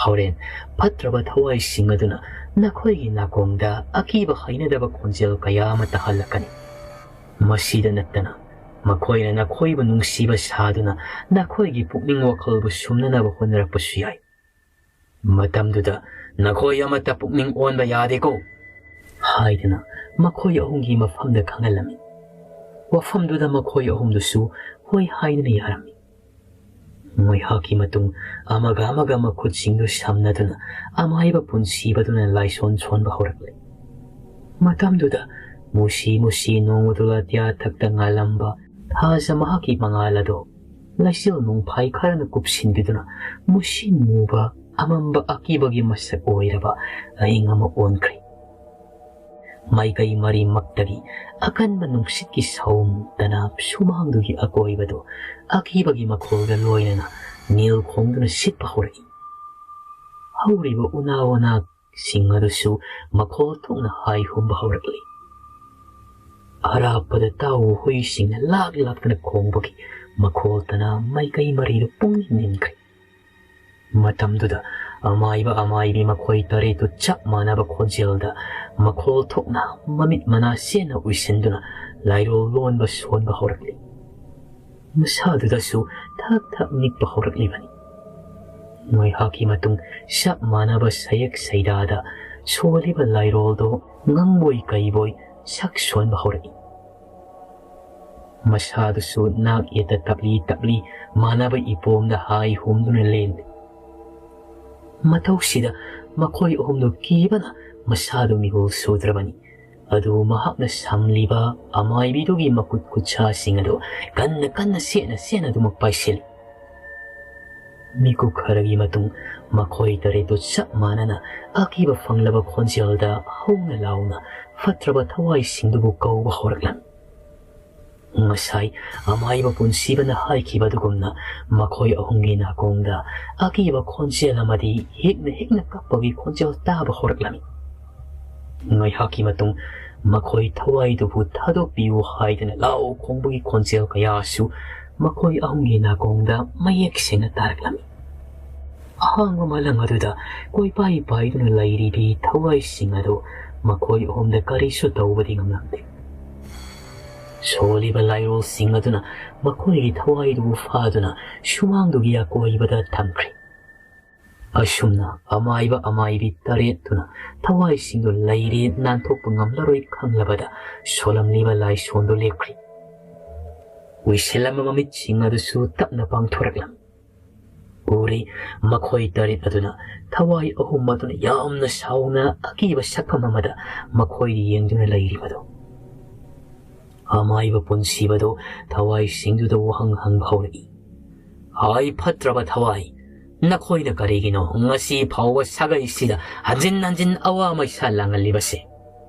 ꯍꯣꯔꯦꯟ ꯐꯠꯇ꯭ꯔꯕ ꯊꯋꯥꯏꯁꯤꯡ ꯑꯗꯨꯅ ꯅꯈꯣꯏꯒꯤ ꯅꯥꯀꯣꯡꯗ ꯑꯀꯤꯕ ꯍꯩꯅꯗꯕ ꯈꯣꯟꯖꯦꯜ ꯀꯌꯥ ꯑꯃ ꯇꯥꯍꯜꯂꯛꯀꯅꯤ꯫ ꯃꯁꯤꯗ ꯅꯠꯇꯅ ꯃꯈꯣꯏꯅ ꯅꯈꯣꯏꯕꯨ ꯅꯨꯡꯁꯤꯕ ꯁꯥꯗꯨꯅ ꯅꯈꯣꯏꯒꯤ ꯄꯨꯛꯅꯤꯡ ꯋꯥꯈꯜꯕꯨ ꯁꯨꯝꯅꯅꯕ ꯍꯣꯠꯅꯔꯛꯄꯁꯨ ꯌꯥꯏ꯫ ꯃꯇꯝꯗꯨꯗ "ꯅꯈꯣꯏ ꯑꯃꯠꯇ ꯄꯨꯛꯅꯤꯡ ꯑꯣꯟꯕ ꯌꯥꯗꯦꯀꯣ" ꯍꯥꯏꯗꯨꯅ ꯃꯈꯣꯏ ꯑꯍꯨꯝꯒꯤ ꯃꯐꯝꯗ ꯈꯪꯍꯜꯂꯝꯃꯤ꯫ ꯋꯥꯐꯝꯗꯨꯗ ꯃꯈꯣꯏ ꯑꯍꯨꯝꯗꯨꯁꯨ ꯍꯣꯏ ꯍꯥꯏꯗꯨꯅ ꯌꯥꯔꯝꯃꯤ꯫ ꯉꯥꯏꯍꯥꯛꯀꯤ ꯃꯇꯨꯡ ꯑꯃꯒ ꯑꯃꯒ ꯃꯈꯨꯠꯁꯤꯡꯗꯨ ꯁꯝꯅꯗꯨꯅ ꯑꯃꯥꯏꯕ ꯄꯨꯟꯁꯤꯕꯗꯨꯅ ꯂꯥꯏꯁꯣꯟ ꯁꯣꯟꯕ ꯍꯧꯔꯛꯂꯦ꯫ ꯃꯇꯝꯗꯨꯗ ꯃꯨꯁꯤ ꯃꯨꯁꯤ ꯅꯣꯡꯃꯗꯨ ꯑꯇꯤꯌꯥ ꯊꯛꯇ ꯉꯥꯜꯂꯝꯕ ꯊꯥꯖ ꯃꯍꯥꯛꯀꯤ ꯃꯉꯥꯜ ꯑꯗꯨ ꯂꯩꯆꯤꯜ ꯅꯣꯡꯐꯥꯏ ꯈꯔꯅ ꯀꯨꯞꯁꯤꯟꯕꯤꯗꯨꯅ ꯃꯨꯁꯤ ꯃꯨꯕ ꯑꯃꯝꯕ ꯑꯀꯤꯕꯒꯤ ꯃꯁꯛ ꯑꯣꯏꯔꯕ ꯑꯍꯤꯡ ꯑꯃ ꯑꯣꯟꯈ꯭ꯔꯦ꯫ ꯃꯥꯏꯀꯩ ꯃꯔꯤꯃꯛꯇꯒꯤ ꯑꯀꯟꯕ ꯅꯨꯡꯁꯤꯠꯀꯤ ꯁꯥꯎꯝ ꯇꯅꯥꯞ ꯁꯨꯃꯥꯡꯗꯨꯒꯤ ꯑꯀꯣꯏꯕꯗꯨ ꯑꯀꯤꯕꯒꯤ ꯃꯈꯣꯜꯒ ꯂꯣꯏꯅꯅ ꯅꯤꯜ ꯈꯣꯡꯗꯨꯅ ꯁꯤꯠꯄ ꯍꯧꯔꯛꯏ꯫ ꯍꯧꯔꯤꯕ ꯎꯅꯥ ꯋꯥꯅꯥꯁꯤꯡ ꯑꯗꯨꯁꯨ ꯃꯈꯣꯜ ꯊꯣꯛꯅ ꯍꯥꯏ ꯍꯨꯝꯕ ꯍꯧꯔꯛꯂꯤ꯫ ꯑꯔꯥꯞꯄꯗ ꯇꯥꯎꯕ ꯍꯨꯏꯁꯤꯡꯅ ꯂꯥꯛ ꯂꯥꯛꯇꯅ ꯈꯣꯡꯕꯒꯤ ꯃꯈꯣꯜ ꯇꯅꯥ ꯃꯥꯏꯀꯩ ꯃꯔꯤꯗꯨ ꯄꯨꯡꯅꯤꯡ ꯅꯤꯟꯈ꯭ꯔꯦ꯫ ꯃꯇꯝꯗꯨꯗ ꯑꯃꯥꯏꯕ ꯑꯃꯥꯏꯕꯤ ꯃꯈꯣꯏ ꯇꯔꯦꯠꯇꯨ ꯆꯞ ꯃꯥꯟꯅꯕ ꯈꯣꯟꯖꯦꯜꯗ ꯃꯈꯣꯜ ꯊꯣꯛꯅ ꯃꯃꯤꯠ ꯃꯅꯥ ꯁꯦꯟꯅ ꯎꯏꯁꯤꯟꯗꯨꯅ ꯂꯥꯏꯔꯣꯜ ꯂꯣꯟꯕ ꯁꯣꯟꯕ ꯍꯧꯔꯛꯂꯤ꯫ ꯃꯁꯥꯗꯨꯗꯁꯨ ꯊꯛ ꯊꯛ ꯅꯤꯛꯄ ꯍꯧꯔꯛꯂꯤꯕꯅꯤ꯫ ꯉꯥꯏꯍꯥꯛꯀꯤ ꯃꯇꯨꯡ ꯆꯞ ꯃꯥꯟꯅꯕ ꯁꯌꯦꯛ ꯁꯩꯗꯥꯗ ꯁꯣꯜꯂꯤꯕ ꯂꯥꯏꯔꯣꯜꯗꯣ ꯉꯪꯕꯣꯏ ꯀꯩꯕꯣꯏ ꯁꯛ ꯁꯣꯟꯕ ꯍꯧꯔꯛꯏ꯫ ꯃꯁꯥꯗꯨꯁꯨ ꯅꯥꯛ ꯌꯦꯠꯇ ꯇꯞꯂꯤ ꯇꯞꯂꯤ ꯃꯥꯟꯅꯕ ꯏꯄꯣꯝꯗ ꯍꯥꯏ ꯍꯨꯝꯗꯨꯅ ꯂꯦꯟꯂꯤ꯫ ꯃꯇꯧꯁꯤꯗ ꯃꯈꯣꯏ ꯑꯍꯨꯝꯗꯨ ꯀꯤꯕꯅ ꯃꯁꯥꯗꯨ ꯃꯤꯍꯨꯜ ꯁꯨꯗ꯭ꯔꯕꯅꯤ꯫ ꯑꯗꯨꯕꯨ ꯃꯍꯥꯛꯅ ꯁꯝꯂꯤꯕ ꯑꯃꯥꯏꯕꯤꯗꯨꯒꯤ ꯃꯈꯨꯠ ꯈꯨꯠꯁꯥꯁꯤꯡ ꯑꯗꯨ ꯀꯟꯅ ꯀꯟꯅ ꯁꯦꯠꯅ ꯁꯦꯠꯅ ꯑꯗꯨꯃꯛ ꯄꯥꯏꯁꯤꯜꯂꯤ꯫ ꯃꯤꯀꯨꯞ ꯈꯔꯒꯤ ꯃꯇꯨꯡ ꯃꯈꯣꯏ ꯇꯔꯦꯠꯇꯨ ꯆꯞ ꯃꯥꯟꯅꯅ ꯑꯀꯤꯕ ꯐꯪꯂꯕ ꯈꯣꯟꯖꯦꯜꯗ ꯍꯧꯅ ꯂꯥꯎꯅ ꯐꯠꯇ꯭ꯔꯕ ꯊꯋꯥꯏꯁꯤꯡꯗꯨꯕꯨ ꯀꯧꯕ ꯍꯧꯔꯛꯂꯝꯃꯤ꯫ ꯉꯁꯥꯏ ꯑꯃꯥꯏꯕ ꯄꯨꯟꯁꯤꯕꯅ ꯍꯥꯏꯈꯤꯕ ꯑꯗꯨꯒꯨꯝꯅ ꯃꯈꯣꯏ ꯑꯍꯨꯝꯒꯤ ꯅꯥꯀꯣꯡꯗ ꯑꯀꯤꯕ ꯈꯣꯟꯖꯦꯜ ꯑꯃꯗꯤ ꯍꯤꯛꯅ ꯍꯤꯛꯅ ꯀꯞꯄꯒꯤ ꯈꯣꯟꯖꯦꯜ ꯇꯥꯕ ꯍꯧꯔꯛꯂꯝꯃꯤ꯫ ꯉꯥꯏꯍꯥꯛꯀꯤ ꯃꯇꯨꯡ ꯃꯈꯣꯏ ꯊꯋꯥꯏꯗꯨꯕꯨ ꯊꯥꯗꯣꯛꯄꯤꯌꯨ ꯍꯥꯏꯗꯅ ꯂꯥꯎ ꯈꯣꯡꯕꯒꯤ ꯈꯣꯟꯖꯦꯜ ꯀꯌꯥꯁꯨ ꯃꯈꯣꯏ ꯑꯍꯨꯝꯒꯤ ꯅꯥꯀꯣꯡꯗ ꯃꯌꯦꯛ ꯁꯦꯡꯅ ꯇꯥꯔꯛꯂꯝꯃꯤ꯫ ꯑꯍꯥꯡꯕ ꯃꯂꯪ ꯑꯗꯨꯗ ꯀꯣꯏꯄꯥꯏ ꯄꯥꯏꯗꯨꯅ ꯂꯩꯔꯤꯕꯤ ꯊꯋꯥꯏꯁꯤꯡ ꯑꯗꯨ ꯃꯈꯣꯏ ꯑꯍꯨꯝꯗ ꯀꯔꯤꯁꯨ ꯇꯧꯕꯗꯤ ꯉꯝꯂꯝꯗꯦ꯫ ꯁꯣꯜꯂꯤꯕ ꯂꯥꯏꯔꯣꯜꯁꯤꯡ ꯑꯗꯨꯅ ꯃꯈꯣꯏꯒꯤ ꯊꯋꯥꯏꯗꯨꯕꯨ ꯐꯥꯗꯨꯅ ꯁꯨꯃꯥꯡꯗꯨꯒꯤ ꯑꯀꯣꯏꯕꯗ ꯊꯝꯈ꯭ꯔꯦ꯫ ꯑꯁꯨꯝꯅ ꯑꯃꯥꯏꯕ ꯑꯃꯥꯏꯕꯤ ꯇꯔꯦꯠꯇꯨꯅ ꯊꯋꯥꯏꯁꯤꯡꯗꯨ ꯂꯩꯔꯦ ꯅꯥꯟꯊꯣꯛꯄ ꯉꯝꯂꯔꯣꯏ ꯈꯪꯂꯕꯗ ꯁꯣꯜꯂꯝꯂꯤꯕ ꯂꯥꯏꯁꯣꯟꯗꯨ ꯂꯦꯞꯈ꯭ꯔꯦ꯫ ꯎꯏꯁꯤꯜꯂꯝꯕ ꯃꯃꯤꯠꯁꯤꯡ ꯑꯗꯨꯁꯨ ꯇꯞꯅ ꯄꯥꯡꯊꯣꯔꯛꯂꯝꯃꯤ꯫ ꯎꯔꯦ, ꯃꯈꯣꯏ ꯇꯔꯦꯠ ꯑꯗꯨꯅ ꯊꯋꯥꯏ ꯑꯍꯨꯝ ꯑꯗꯨꯅ ꯌꯥꯝꯅ ꯁꯥꯎꯅ ꯑꯀꯤꯕ ꯁꯛꯐꯝ ꯑꯃꯗ ꯃꯈꯣꯏꯗ ꯌꯦꯡꯗꯨꯅ ꯂꯩꯔꯤꯕꯗꯨ꯫ ꯑꯃꯥꯏꯕ ꯄꯨꯟꯁꯤꯕꯗꯨ ꯊꯋꯥꯏꯁꯤꯡꯗꯨꯗ ꯋꯥꯍꯪ ꯍꯪꯕ ꯍꯧꯔꯛꯏ꯫ "ꯍꯥꯏ ꯐꯠꯇ꯭ꯔꯕ ꯊꯋꯥꯏ, ꯅꯈꯣꯏꯅ ꯀꯔꯤꯒꯤꯅꯣ ꯉꯁꯤ ꯐꯥꯎꯕ ꯁꯥꯒꯩꯁꯤꯗ ꯍꯟꯖꯤꯟ ꯍꯟꯖꯤꯟ ꯑꯋꯥ ꯃꯩꯁꯥ ꯂꯥꯡꯍꯜꯂꯤꯕꯁꯦ?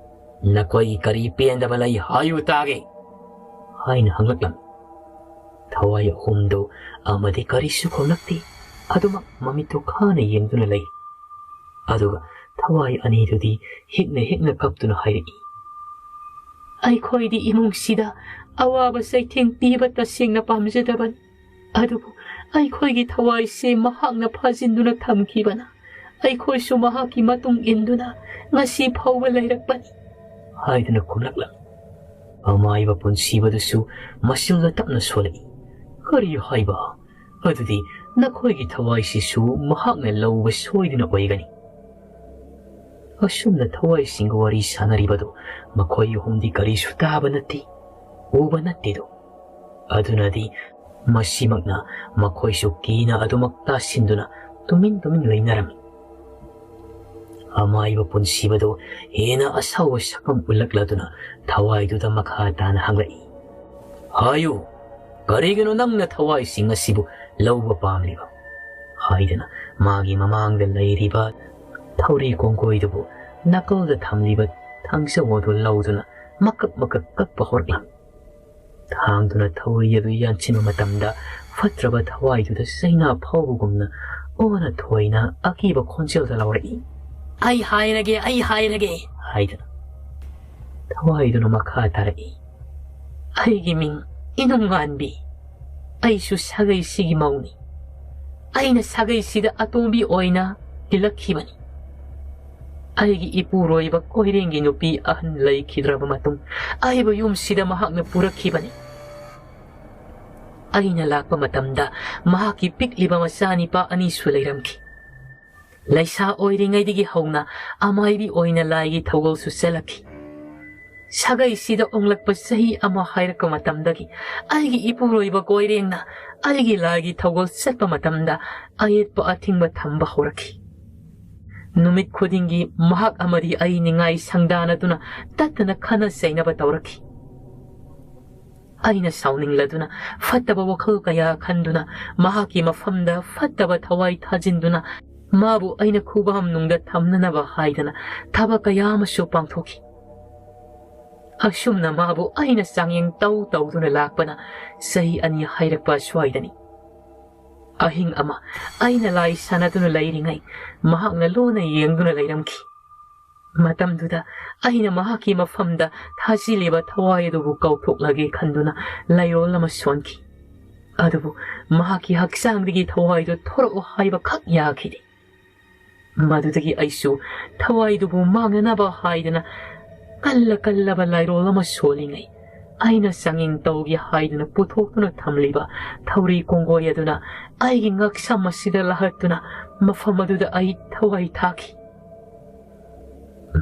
ꯅꯈꯣꯏꯒꯤ ꯀꯔꯤ ꯄꯦꯟꯗꯕ ꯂꯩ ꯍꯥꯏꯌꯨ ꯇꯥꯒꯦ?" ꯍꯥꯏꯅ ꯍꯪꯂꯛꯂꯝꯃꯤ꯫ ꯊꯋꯥꯏ ꯑꯍꯨꯝꯗꯨ ꯑꯃꯗꯤ ꯀꯔꯤꯁꯨ ꯈꯨꯝꯂꯛꯇꯦ꯫ ꯑꯗꯨꯃꯛ ꯃꯃꯤꯠꯇꯨ ꯈꯥꯅ ꯌꯦꯡꯗꯨꯅ ꯂꯩ꯫ ꯑꯗꯨꯒ ꯊꯋꯥꯏ ꯑꯅꯤꯗꯨꯗꯤ ꯍꯤꯛꯅ ꯍꯤꯛꯅ ꯀꯞꯇꯨꯅ ꯍꯥꯏꯔꯛꯏ꯫ "ꯑꯩꯈꯣꯏꯗꯤ ꯏꯃꯨꯡꯁꯤꯗ ꯑꯋꯥꯕ ꯆꯩꯊꯦꯡ ꯄꯤꯕ ꯇꯁꯦꯡꯅ ꯄꯥꯝꯖꯗꯕꯅꯤ꯫ ꯑꯗꯨꯕꯨ ꯑꯩꯈꯣꯏꯒꯤ ꯊꯋꯥꯏꯁꯦ ꯃꯍꯥꯛꯅ ꯐꯥꯖꯤꯟꯗꯨꯅ ꯊꯝꯈꯤꯕꯅ ꯑꯩꯈꯣꯏꯁꯨ ꯃꯍꯥꯛꯀꯤ ꯃꯇꯨꯡ ꯏꯟꯗꯨꯅ ꯉꯁꯤ ꯐꯥꯎꯕ ꯂꯩꯔꯛꯄꯅꯤ" ꯍꯥꯏꯗꯨꯅ ꯈꯨꯝꯂꯛꯂꯝꯃꯤ꯫ ꯑꯃꯥꯏꯕ ꯄꯨꯟꯁꯤꯕꯗꯨꯁꯨ ꯃꯆꯤꯜꯗ ꯇꯞꯅ ꯁꯣꯜꯂꯛꯏ꯫ "ꯀꯔꯤ ꯍꯥꯏꯕ? ꯑꯗꯨꯗꯤ ꯅꯈꯣꯏꯒꯤ ꯊꯋꯥꯏꯁꯤꯁꯨ ꯃꯍꯥꯛꯅ ꯂꯧꯕ ꯁꯣꯏꯗꯅ ꯑꯣꯏꯒꯅꯤ?" ꯑꯁꯨꯝꯅ ꯊꯋꯥꯏꯁꯤꯡꯒ ꯋꯥꯔꯤ ꯁꯥꯟꯅꯔꯤꯕꯗꯨ ꯃꯈꯣꯏ ꯑꯍꯨꯝꯗꯤ ꯀꯔꯤꯁꯨ ꯇꯥꯕ ꯅꯠꯇꯦ, ꯎꯕ ꯅꯠꯇꯦꯗꯣ꯫ ꯑꯗꯨꯅꯗꯤ ꯃꯁꯤꯃꯛꯅ ꯃꯈꯣꯏꯁꯨ ꯀꯤꯅ ꯑꯗꯨꯃꯛ ꯇꯥꯁꯤꯟꯗꯨꯅ ꯇꯨꯃꯤꯟ ꯇꯨꯃꯤꯟ ꯂꯩꯅꯔꯝꯃꯤ꯫ ꯑꯃꯥꯏꯕ ꯄꯨꯟꯁꯤꯕꯗꯨ ꯍꯦꯟꯅ ꯑꯁꯥꯎꯕ ꯁꯛꯐꯝ ꯎꯠꯂꯛꯂꯗꯨꯅ ꯊꯋꯥꯏꯗꯨꯗ ꯃꯈꯥ ꯇꯥꯅ ꯍꯪꯂꯛꯏ꯫ "ꯍꯥꯏꯌꯨ, ꯀꯔꯤꯒꯤꯅꯣ ꯅꯪꯅ ꯊꯋꯥꯏꯁꯤꯡ ꯑꯁꯤꯕꯨ ꯂꯧꯕ ꯄꯥꯝꯂꯤꯕ?" ꯍꯥꯏꯗꯅ ꯃꯥꯒꯤ ꯃꯃꯥꯡꯗ ꯂꯩꯔꯤꯕ ꯊꯧꯔꯤ ꯀꯣꯡꯒꯣꯏꯗꯨꯕꯨ ꯅꯥꯀꯜꯗ ꯊꯝꯂꯤꯕ ꯊꯥꯡꯖꯧ ꯑꯗꯨ ꯂꯧꯗꯨꯅ ꯃꯀꯛ ꯃꯀꯛ ꯀꯛꯄ ꯍꯧꯔꯛꯂꯝꯃꯤ꯫ ꯊꯥꯡꯗꯨꯅ ꯊꯧꯔꯤ ꯑꯗꯨ ꯌꯥꯟꯁꯤꯟꯕ ꯃꯇꯝꯗ ꯐꯠꯇ꯭ꯔꯕ ꯊꯋꯥꯏꯗꯨꯗ ꯆꯩꯅꯥ ꯐꯥꯎꯕꯒꯨꯝꯅ ꯑꯣꯟꯅ ꯊꯣꯏꯅ ꯑꯀꯤꯕ ꯈꯣꯟꯖꯦꯜꯗ ꯂꯥꯎꯔꯛꯏ꯫ "ꯑꯩ ꯍꯥꯏꯔꯒꯦ, ꯑꯩ ꯍꯥꯏꯔꯒꯦ" ꯍꯥꯏꯗꯨꯅ꯫ ꯊꯋꯥꯏꯗꯨꯅ ꯃꯈꯥ ꯇꯥꯔꯛꯏ꯫ "ꯑꯩꯒꯤ ꯃꯤꯡ ꯏꯅꯨꯡꯉꯥꯟꯕꯤ꯫ ꯑꯩꯁꯨ ꯁꯥꯒꯩꯁꯤꯒꯤ ꯃꯧꯅꯤ꯫ ꯑꯩꯅ ꯁꯥꯒꯩꯁꯤꯗ ꯑꯇꯣꯝꯕꯤ ꯑꯣꯏꯅ ꯇꯤꯜꯂꯛꯈꯤꯕꯅꯤ꯫ ꯑꯩꯒꯤ ꯏꯄꯨꯔꯣꯏꯕ ꯀꯣꯏꯔꯦꯡꯒꯤ ꯅꯨꯄꯤ ꯑꯍꯟ ꯂꯩꯈꯤꯗ꯭ꯔꯕ ꯃꯇꯨꯡ, ꯑꯩꯕꯨ ꯌꯨꯝꯁꯤꯗ ꯃꯍꯥꯛꯅ ꯄꯨꯔꯛꯈꯤꯕꯅꯤ꯫ ꯑꯩꯅ ꯂꯥꯛꯄ ꯃꯇꯝꯗ ꯃꯍꯥꯛꯀꯤ ꯄꯤꯛꯂꯤꯕ ꯃꯆꯥꯅꯤꯄꯥ ꯑꯅꯤꯁꯨ ꯂꯩꯔꯝꯈꯤ꯫ ꯂꯩꯁꯥ ꯑꯣꯏꯔꯤꯉꯩꯗꯒꯤ ꯍꯧꯅ ꯑꯃꯥꯏꯕꯤ ꯑꯣꯏꯅ ꯂꯥꯏꯒꯤ ꯊꯧꯒꯜꯁꯨ ꯆꯠꯂꯛꯈꯤ꯫ ꯁꯥꯒꯩꯁꯤꯗ ꯑꯣꯡꯂꯛꯄ ꯆꯍꯤ ꯑꯃ ꯍꯥꯏꯔꯛꯄ ꯃꯇꯝꯗꯒꯤ ꯑꯩꯒꯤ ꯏꯄꯨꯔꯣꯏꯕ ꯀꯣꯏꯔꯦꯡꯅ ꯑꯩꯒꯤ ꯂꯥꯏꯒꯤ ꯊꯧꯒꯜ ꯆꯠꯄ ꯃꯇꯝꯗ ꯑꯌꯦꯠꯄ ꯑꯊꯤꯡꯕ ꯊꯝꯕ ꯍꯧꯔꯛꯈꯤ꯫ ꯅꯨꯃꯤꯠ ꯈꯨꯗꯤꯡꯒꯤ ꯃꯍꯥꯛ ꯑꯃꯗꯤ ꯑꯩ ꯅꯤꯡꯉꯥꯏ ꯁꯪꯗꯥꯅꯗꯨꯅ ꯇꯠꯇꯅ ꯈꯠꯅ ꯆꯩꯅꯕ ꯇꯧꯔꯛꯈꯤ꯫ ꯑꯩꯅ ꯁꯥꯎꯅꯤꯡꯂꯗꯨꯅ ꯐꯠꯇꯕ ꯋꯥꯈꯜ ꯀꯌꯥ ꯈꯟꯗꯨꯅ ꯃꯍꯥꯛꯀꯤ ꯃꯐꯝꯗ ꯐꯠꯇꯕ ꯊꯋꯥꯏ ꯊꯥꯖꯤꯟꯗꯨꯅ ꯃꯥꯕꯨ ꯑꯩꯅ ꯈꯨꯕꯥꯝꯅꯨꯡꯗ ꯊꯝꯅꯅꯕ ꯍꯥꯏꯗꯅ ꯊꯕꯛ ꯀꯌꯥ ꯑꯃꯁꯨ ꯄꯥꯡꯊꯣꯛꯈꯤ꯫ ꯑꯁꯨꯝꯅ ꯃꯥꯕꯨ ꯑꯩꯅ ꯆꯥꯡꯌꯦꯡ ꯇꯧ ꯇꯧꯗꯨꯅ ꯂꯥꯛꯄꯅ ꯆꯍꯤ ꯑꯅꯤ ꯍꯥꯏꯔꯛꯄ ꯑꯁ꯭ꯋꯥꯏꯗꯅꯤ꯫ ꯑꯍꯤꯡ ꯑꯃ ꯑꯩꯅ ꯂꯥꯏ ꯁꯥꯟꯅꯗꯨꯅ ꯂꯩꯔꯤꯉꯩ ꯃꯍꯥꯛꯅ ꯂꯣꯟꯅ ꯌꯦꯡꯗꯨꯅ ꯂꯩꯔꯝꯈꯤ꯫ ꯃꯇꯝꯗꯨꯗ ꯑꯩꯅ ꯃꯍꯥꯛꯀꯤ ꯃꯐꯝꯗ ꯊꯥꯖꯤꯜꯂꯤꯕ ꯊꯋꯥꯏ ꯑꯗꯨꯕꯨ ꯀꯧꯊꯣꯛꯂꯒꯦ ꯈꯟꯗꯨꯅ ꯂꯩꯔꯣꯜ ꯑꯃ ꯁꯣꯟꯈꯤ꯫ ꯑꯗꯨꯕꯨ ꯃꯍꯥꯛꯀꯤ ꯍꯛꯆꯥꯡꯗꯒꯤ ꯊꯋꯥꯏꯗꯨ ꯊꯣꯔꯛꯎ ꯍꯥꯏꯕꯈꯛ ꯌꯥꯈꯤꯗꯦ꯫ ꯃꯗꯨꯗꯒꯤ ꯑꯩꯁꯨ ꯊꯋꯥꯏꯗꯨꯕꯨ ꯃꯥꯡꯅꯅꯕ ꯍꯥꯏꯗꯅ ꯀꯜꯂ ꯀꯜꯂꯕ ꯂꯥꯏꯔꯣꯜ ꯑꯃ ꯁꯣꯜꯂꯤꯉꯩ ꯑꯩꯅ ꯆꯥꯡꯌꯦꯡ ꯇꯧꯒꯦ ꯍꯥꯏꯗꯨꯅ ꯄꯨꯊꯣꯛꯇꯨꯅ ꯊꯝꯂꯤꯕ ꯊꯧꯔꯤ ꯀꯣꯡꯒꯣꯏ ꯑꯗꯨꯅ ꯑꯩꯒꯤ ꯉꯛꯁꯝ ꯑꯁꯤꯗ ꯂꯥꯍꯠꯇꯨꯅ ꯃꯐꯝ ꯑꯗꯨꯗ ꯑꯩ ꯊꯋꯥꯏ ꯊꯥꯈꯤ꯫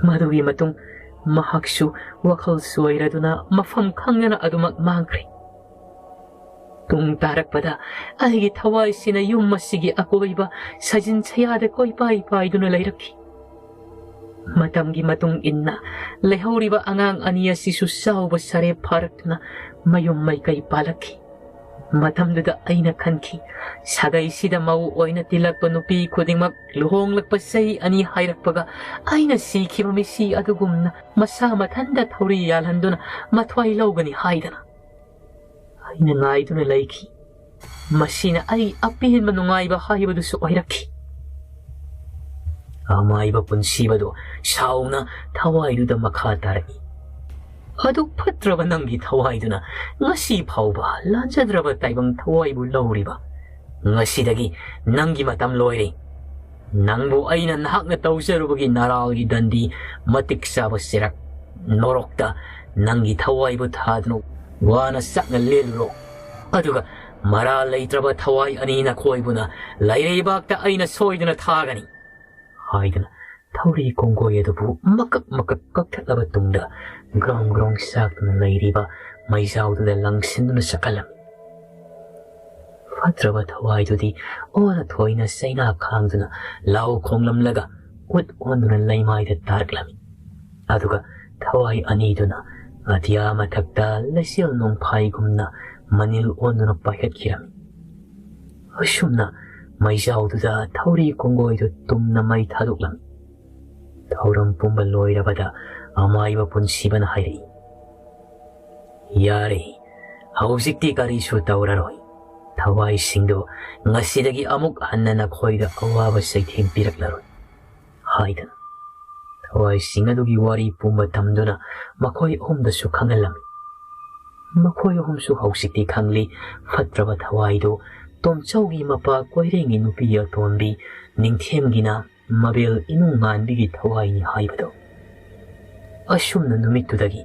ꯃꯗꯨꯒꯤ ꯃꯇꯨꯡ ꯃꯍꯥꯛꯁꯨ ꯋꯥꯈꯜ ꯆꯣꯏꯔꯗꯨꯅ ꯃꯐꯝ ꯈꯪꯗꯅ ꯑꯗꯨꯃꯛ ꯃꯥꯡꯈ꯭ꯔꯦ꯫ ꯄꯨꯡ ꯇꯥꯔꯛꯄꯗ ꯑꯩꯒꯤ ꯊꯋꯥꯏꯁꯤꯅ ꯌꯨꯝ ꯑꯁꯤꯒꯤ ꯑꯀꯣꯏꯕ ꯁꯥꯖꯤꯟ ꯁꯌꯥꯗ ꯀꯣꯏꯄꯥꯏ ꯄꯥꯏꯗꯨꯅ ꯂꯩꯔꯛꯈꯤ꯫ ꯃꯇꯝꯒꯤ ꯃꯇꯨꯡ ꯏꯟꯅ ꯂꯩꯍꯧꯔꯤꯕ ꯑꯉꯥꯡ ꯑꯅꯤ ꯑꯁꯤꯁꯨ ꯆꯥꯎꯕ ꯁꯥꯔꯦꯞ ꯐꯥꯔꯛꯇꯨꯅ ꯃꯌꯨꯝ ꯃꯥꯏꯀꯩ ꯄꯥꯜꯂꯛꯈꯤ꯫ ꯃꯇꯝꯗꯨꯗ ꯑꯩꯅ ꯈꯟꯈꯤ, ꯁꯥꯒꯩꯁꯤꯗ ꯃꯧ ꯑꯣꯏꯅ ꯇꯤꯜꯂꯛꯄ ꯅꯨꯄꯤ ꯈꯨꯗꯤꯡꯃꯛ ꯂꯨꯍꯣꯡꯂꯛꯄ ꯆꯍꯤ ꯑꯅꯤ ꯍꯥꯏꯔꯛꯄꯒ ꯑꯩꯅ ꯁꯤꯈꯤꯕ ꯃꯤꯁꯤ ꯑꯗꯨꯒꯨꯝꯅ ꯃꯁꯥ ꯃꯊꯟꯇ ꯊꯧꯔꯤ ꯌꯥꯜꯍꯟꯗꯨꯅ ꯃꯊ꯭ꯋꯥꯏ ꯂꯧꯒꯅꯤ ꯍꯥꯏꯗꯅ ꯑꯩꯅ ꯉꯥꯏꯗꯨꯅ ꯂꯩꯈꯤ꯫ ꯃꯁꯤꯅ ꯑꯩ ꯑꯄꯦꯟꯕ ꯅꯨꯡꯉꯥꯏꯕ ꯍꯥꯏꯕꯗꯨꯁꯨ ꯑꯣꯏꯔꯛꯈꯤ꯫ ꯑꯃꯥꯏꯕ ꯄꯨꯟꯁꯤꯕꯗꯨ ꯁꯥꯎꯅ ꯊꯋꯥꯏꯗꯨꯗ ꯃꯈꯥ ꯇꯥꯔꯛꯏ꯫ ꯑꯗꯨꯛ ꯐꯠꯇ꯭ꯔꯕ ꯅꯪꯒꯤ ꯊꯋꯥꯏꯗꯨꯅ ꯉꯁꯤ ꯐꯥꯎꯕ ꯂꯥꯟꯖꯗ꯭ꯔꯕ ꯇꯥꯏꯕꯪ ꯊꯋꯥꯏꯕꯨ ꯂꯧꯔꯤꯕ꯫ ꯉꯁꯤꯗꯒꯤ ꯅꯪꯒꯤ ꯃꯇꯝ ꯂꯣꯏꯔꯦ꯫ ꯅꯪꯕꯨ ꯑꯩꯅ ꯅꯍꯥꯛꯅ ꯇꯧꯖꯔꯨꯕꯒꯤ ꯅꯔꯥꯜꯒꯤ ꯗꯟꯗꯤ, ꯃꯇꯤꯛ ꯆꯥꯕ ꯆꯩꯔꯛ, ꯅꯣꯔꯣꯛꯇ ꯅꯪꯒꯤ ꯊꯋꯥꯏꯕꯨ ꯊꯥꯗꯨꯅ ꯋꯥꯅ ꯁꯛꯅ ꯂꯦꯜꯂꯨꯔꯣ꯫ ꯑꯗꯨꯒ ꯃꯔꯥꯜ ꯂꯩꯇ꯭ꯔꯕ ꯊꯋꯥꯏ ꯑꯅꯤ ꯅꯈꯣꯏꯕꯨꯅ ꯂꯩꯔꯩꯕꯥꯛꯇ ꯑꯩꯅ ꯁꯣꯏꯗꯅ ꯊꯥꯒꯅꯤ ꯍꯥꯏꯗꯨꯅ ꯊꯧꯔꯤ ꯀꯣꯡꯒꯣꯏ ꯑꯗꯨꯕꯨ ꯃꯀꯛ ꯃꯀꯛ ꯀꯛꯊꯠꯂꯕ ꯇꯨꯡꯗ ꯒ꯭ꯔꯣꯡ ꯒ꯭ꯔꯣꯡ ꯆꯥꯛꯇꯨꯅ ꯂꯩꯔꯤꯕ ꯃꯩꯖꯥꯎꯗꯨꯗ ꯂꯪꯁꯤꯟꯗꯨꯅ ꯆꯠꯍꯜꯂꯝꯃꯤ꯫ ꯐꯠꯇ꯭ꯔꯕ ꯊꯋꯥꯏꯗꯨꯗꯤ ꯑꯣꯟꯅ ꯊꯣꯏꯅ ꯆꯩꯅꯥ ꯈꯥꯡꯗꯨꯅ ꯂꯥꯎ ꯈꯣꯡꯂꯝꯂꯒ ꯎꯠ ꯑꯣꯟꯗꯨꯅ ꯂꯩꯃꯥꯏꯗ ꯇꯥꯔꯛꯂꯝꯃꯤ꯫ ꯑꯗꯨꯒ ꯊꯋꯥꯏ ꯑꯅꯤꯗꯨꯅ ꯑꯇꯤꯌꯥ ꯃꯊꯛꯇ ꯂꯩꯆꯤꯜ ꯅꯣꯡꯐꯥꯏꯒꯨꯝꯅ ꯃꯅꯤꯜ ꯑꯣꯟꯗꯨꯅ ꯄꯥꯏꯈꯠꯈꯤꯔꯝꯃꯤ꯫ ꯑꯁꯨꯝꯅ ꯃꯩꯖꯥꯎꯗꯨꯗ ꯊꯧꯔꯤ ꯀꯣꯡꯒꯣꯏꯗꯨ ꯇꯨꯝꯅ ꯃꯩ ꯊꯥꯗꯣꯛꯂꯝꯃꯤ꯫ ꯊꯧꯔꯝ ꯄꯨꯝꯕ ꯂꯣꯏꯔꯕꯗ ꯑꯃꯥꯏꯕ ꯄꯨꯟꯁꯤꯕꯅ ꯍꯥꯏꯔꯛꯏ, "ꯌꯥꯔꯦ, ꯍꯧꯖꯤꯛꯇꯤ ꯀꯔꯤꯁꯨ ꯇꯧꯔꯔꯣꯏ꯫ ꯊꯋꯥꯏꯁꯤꯡꯗꯨ ꯉꯁꯤꯗꯒꯤ ꯑꯃꯨꯛ ꯍꯟꯅ ꯅꯈꯣꯏꯗ ꯑꯋꯥꯕ ꯆꯩꯊꯦꯡ ꯄꯤꯔꯛꯂꯔꯣꯏ" ꯍꯥꯏꯗꯅ꯫ ꯊꯋꯥꯏꯁꯤꯡ ꯑꯗꯨꯒꯤ ꯋꯥꯔꯤ ꯄꯨꯝꯕ ꯇꯝꯗꯨꯅ ꯃꯈꯣꯏ ꯑꯍꯨꯝꯗꯁꯨ ꯈꯪꯍꯜꯂꯝꯃꯤ꯫ ꯃꯈꯣꯏ ꯑꯍꯨꯝꯁꯨ ꯍꯧꯖꯤꯛꯇꯤ ꯈꯪꯂꯤ, ꯐꯠꯇ꯭ꯔꯕ ꯊꯋꯥꯏꯗꯨ ꯇꯣꯝꯆꯧꯒꯤ ꯃꯄꯥ ꯀꯣꯏꯔꯦꯡꯒꯤ ꯅꯨꯄꯤ ꯑꯇꯣꯝꯕꯤ ꯅꯤꯡꯊꯦꯝꯒꯤꯅ ꯃꯕꯦꯜ ꯏꯅꯨꯡ ꯉꯥꯟꯕꯤꯒꯤ ꯊꯋꯥꯏꯅꯤ ꯍꯥꯏꯕꯗꯨ꯫ ꯑꯁꯨꯝꯅ ꯅꯨꯃꯤꯠꯇꯨꯗꯒꯤ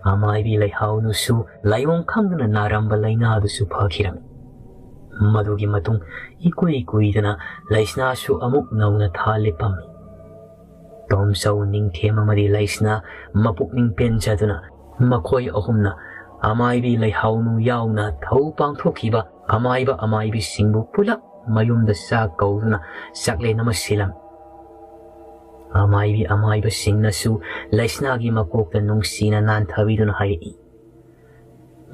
ꯑꯃꯥꯏꯕꯤ ꯂꯩꯍꯥꯎꯅꯨꯁꯨ ꯂꯥꯏꯑꯣꯡ ꯈꯪꯗꯅ ꯅꯥꯔꯝꯕ ꯂꯥꯏꯅꯥꯗꯨꯁꯨ ꯐꯈꯤꯔꯝꯃꯤ꯫ ꯃꯗꯨꯒꯤ ꯃꯇꯨꯡ ꯏꯀꯨꯏ ꯀꯨꯏꯗꯅ ꯂꯩꯁꯅꯥꯁꯨ ꯑꯃꯨꯛ ꯅꯧꯅ ꯊꯥ ꯂꯦꯞꯄꯝꯃꯤ꯫ ꯇꯣꯝꯆꯧ, ꯅꯤꯡꯊꯦꯝ ꯑꯃꯗꯤ ꯂꯩꯁꯅꯥ ꯃꯄꯨꯛꯅꯤꯡ ꯄꯦꯟꯖꯗꯨꯅ ꯃꯈꯣꯏ ꯑꯍꯨꯝꯅ ꯑꯃꯥꯏꯕꯤ ꯂꯩꯍꯥꯎꯅꯨ ꯌꯥꯎꯅ ꯊꯧ ꯄꯥꯡꯊꯣꯛꯈꯤꯕ ꯑꯃꯥꯏꯕ ꯑꯃꯥꯏꯕꯤꯁꯤꯡꯕꯨ ꯄꯨꯂꯞ ꯃꯌꯨꯝꯗ ꯆꯥꯛ ꯀꯧꯗꯨꯅ ꯆꯥꯛꯂꯦꯟ ꯑꯃ ꯁꯤꯜꯂꯝꯃꯤ꯫ ꯑꯃꯥꯏꯕꯤ ꯑꯃꯥꯏꯕꯁꯤꯡꯅꯁꯨ ꯂꯩꯁꯅꯥꯒꯤ ꯃꯀꯣꯛꯇ ꯅꯨꯡꯁꯤꯅ ꯅꯥꯟꯊꯕꯤꯗꯨꯅ ꯍꯥꯏꯔꯛꯏ,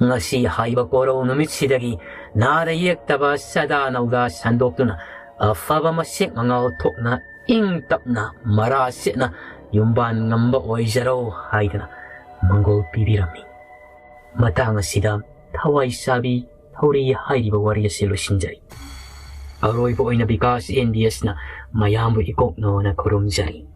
"ꯉꯁꯤ ꯍꯥꯏꯕ ꯀꯣꯔꯧ ꯅꯨꯃꯤꯠꯁꯤꯗꯒꯤ ꯅꯥꯗ ꯌꯦꯛꯇꯕ ꯆꯥꯗꯥ ꯅꯧꯗꯥ ꯁꯟꯗꯣꯛꯇꯨꯅ ꯑꯐꯕ ꯃꯁꯦꯛ ꯃꯉꯥꯜ ꯊꯣꯛꯅ ꯏꯪ ꯇꯞꯅ ꯃꯔꯥ ꯁꯦꯠꯅ ꯌꯨꯝꯕꯥꯟ ꯉꯝꯕ ꯑꯣꯏꯖꯔꯣ" ꯍꯥꯏꯗꯨꯅ ꯃꯪꯒꯣꯜ ꯄꯤꯕꯤꯔꯝꯃꯤ꯫ ꯃꯇꯥꯡ ꯑꯁꯤꯗ ꯊꯋꯥꯏ ꯆꯥꯕꯤ ꯊꯧꯔꯤ ꯍꯥꯏꯔꯤꯕ ꯋꯥꯔꯤ ꯑꯁꯤ ꯂꯣꯏꯁꯤꯟꯖꯔꯤ꯫ ꯑꯔꯣꯏꯕ ꯑꯣꯏꯅ ꯕꯤꯀꯥꯁ ꯑꯦꯟ ꯕꯤ ꯑꯦꯁꯅ ꯃꯌꯥꯝꯕꯨ ꯏꯀꯣꯛꯅꯣꯅ ꯈꯨꯔꯨꯝꯖꯔꯤ꯫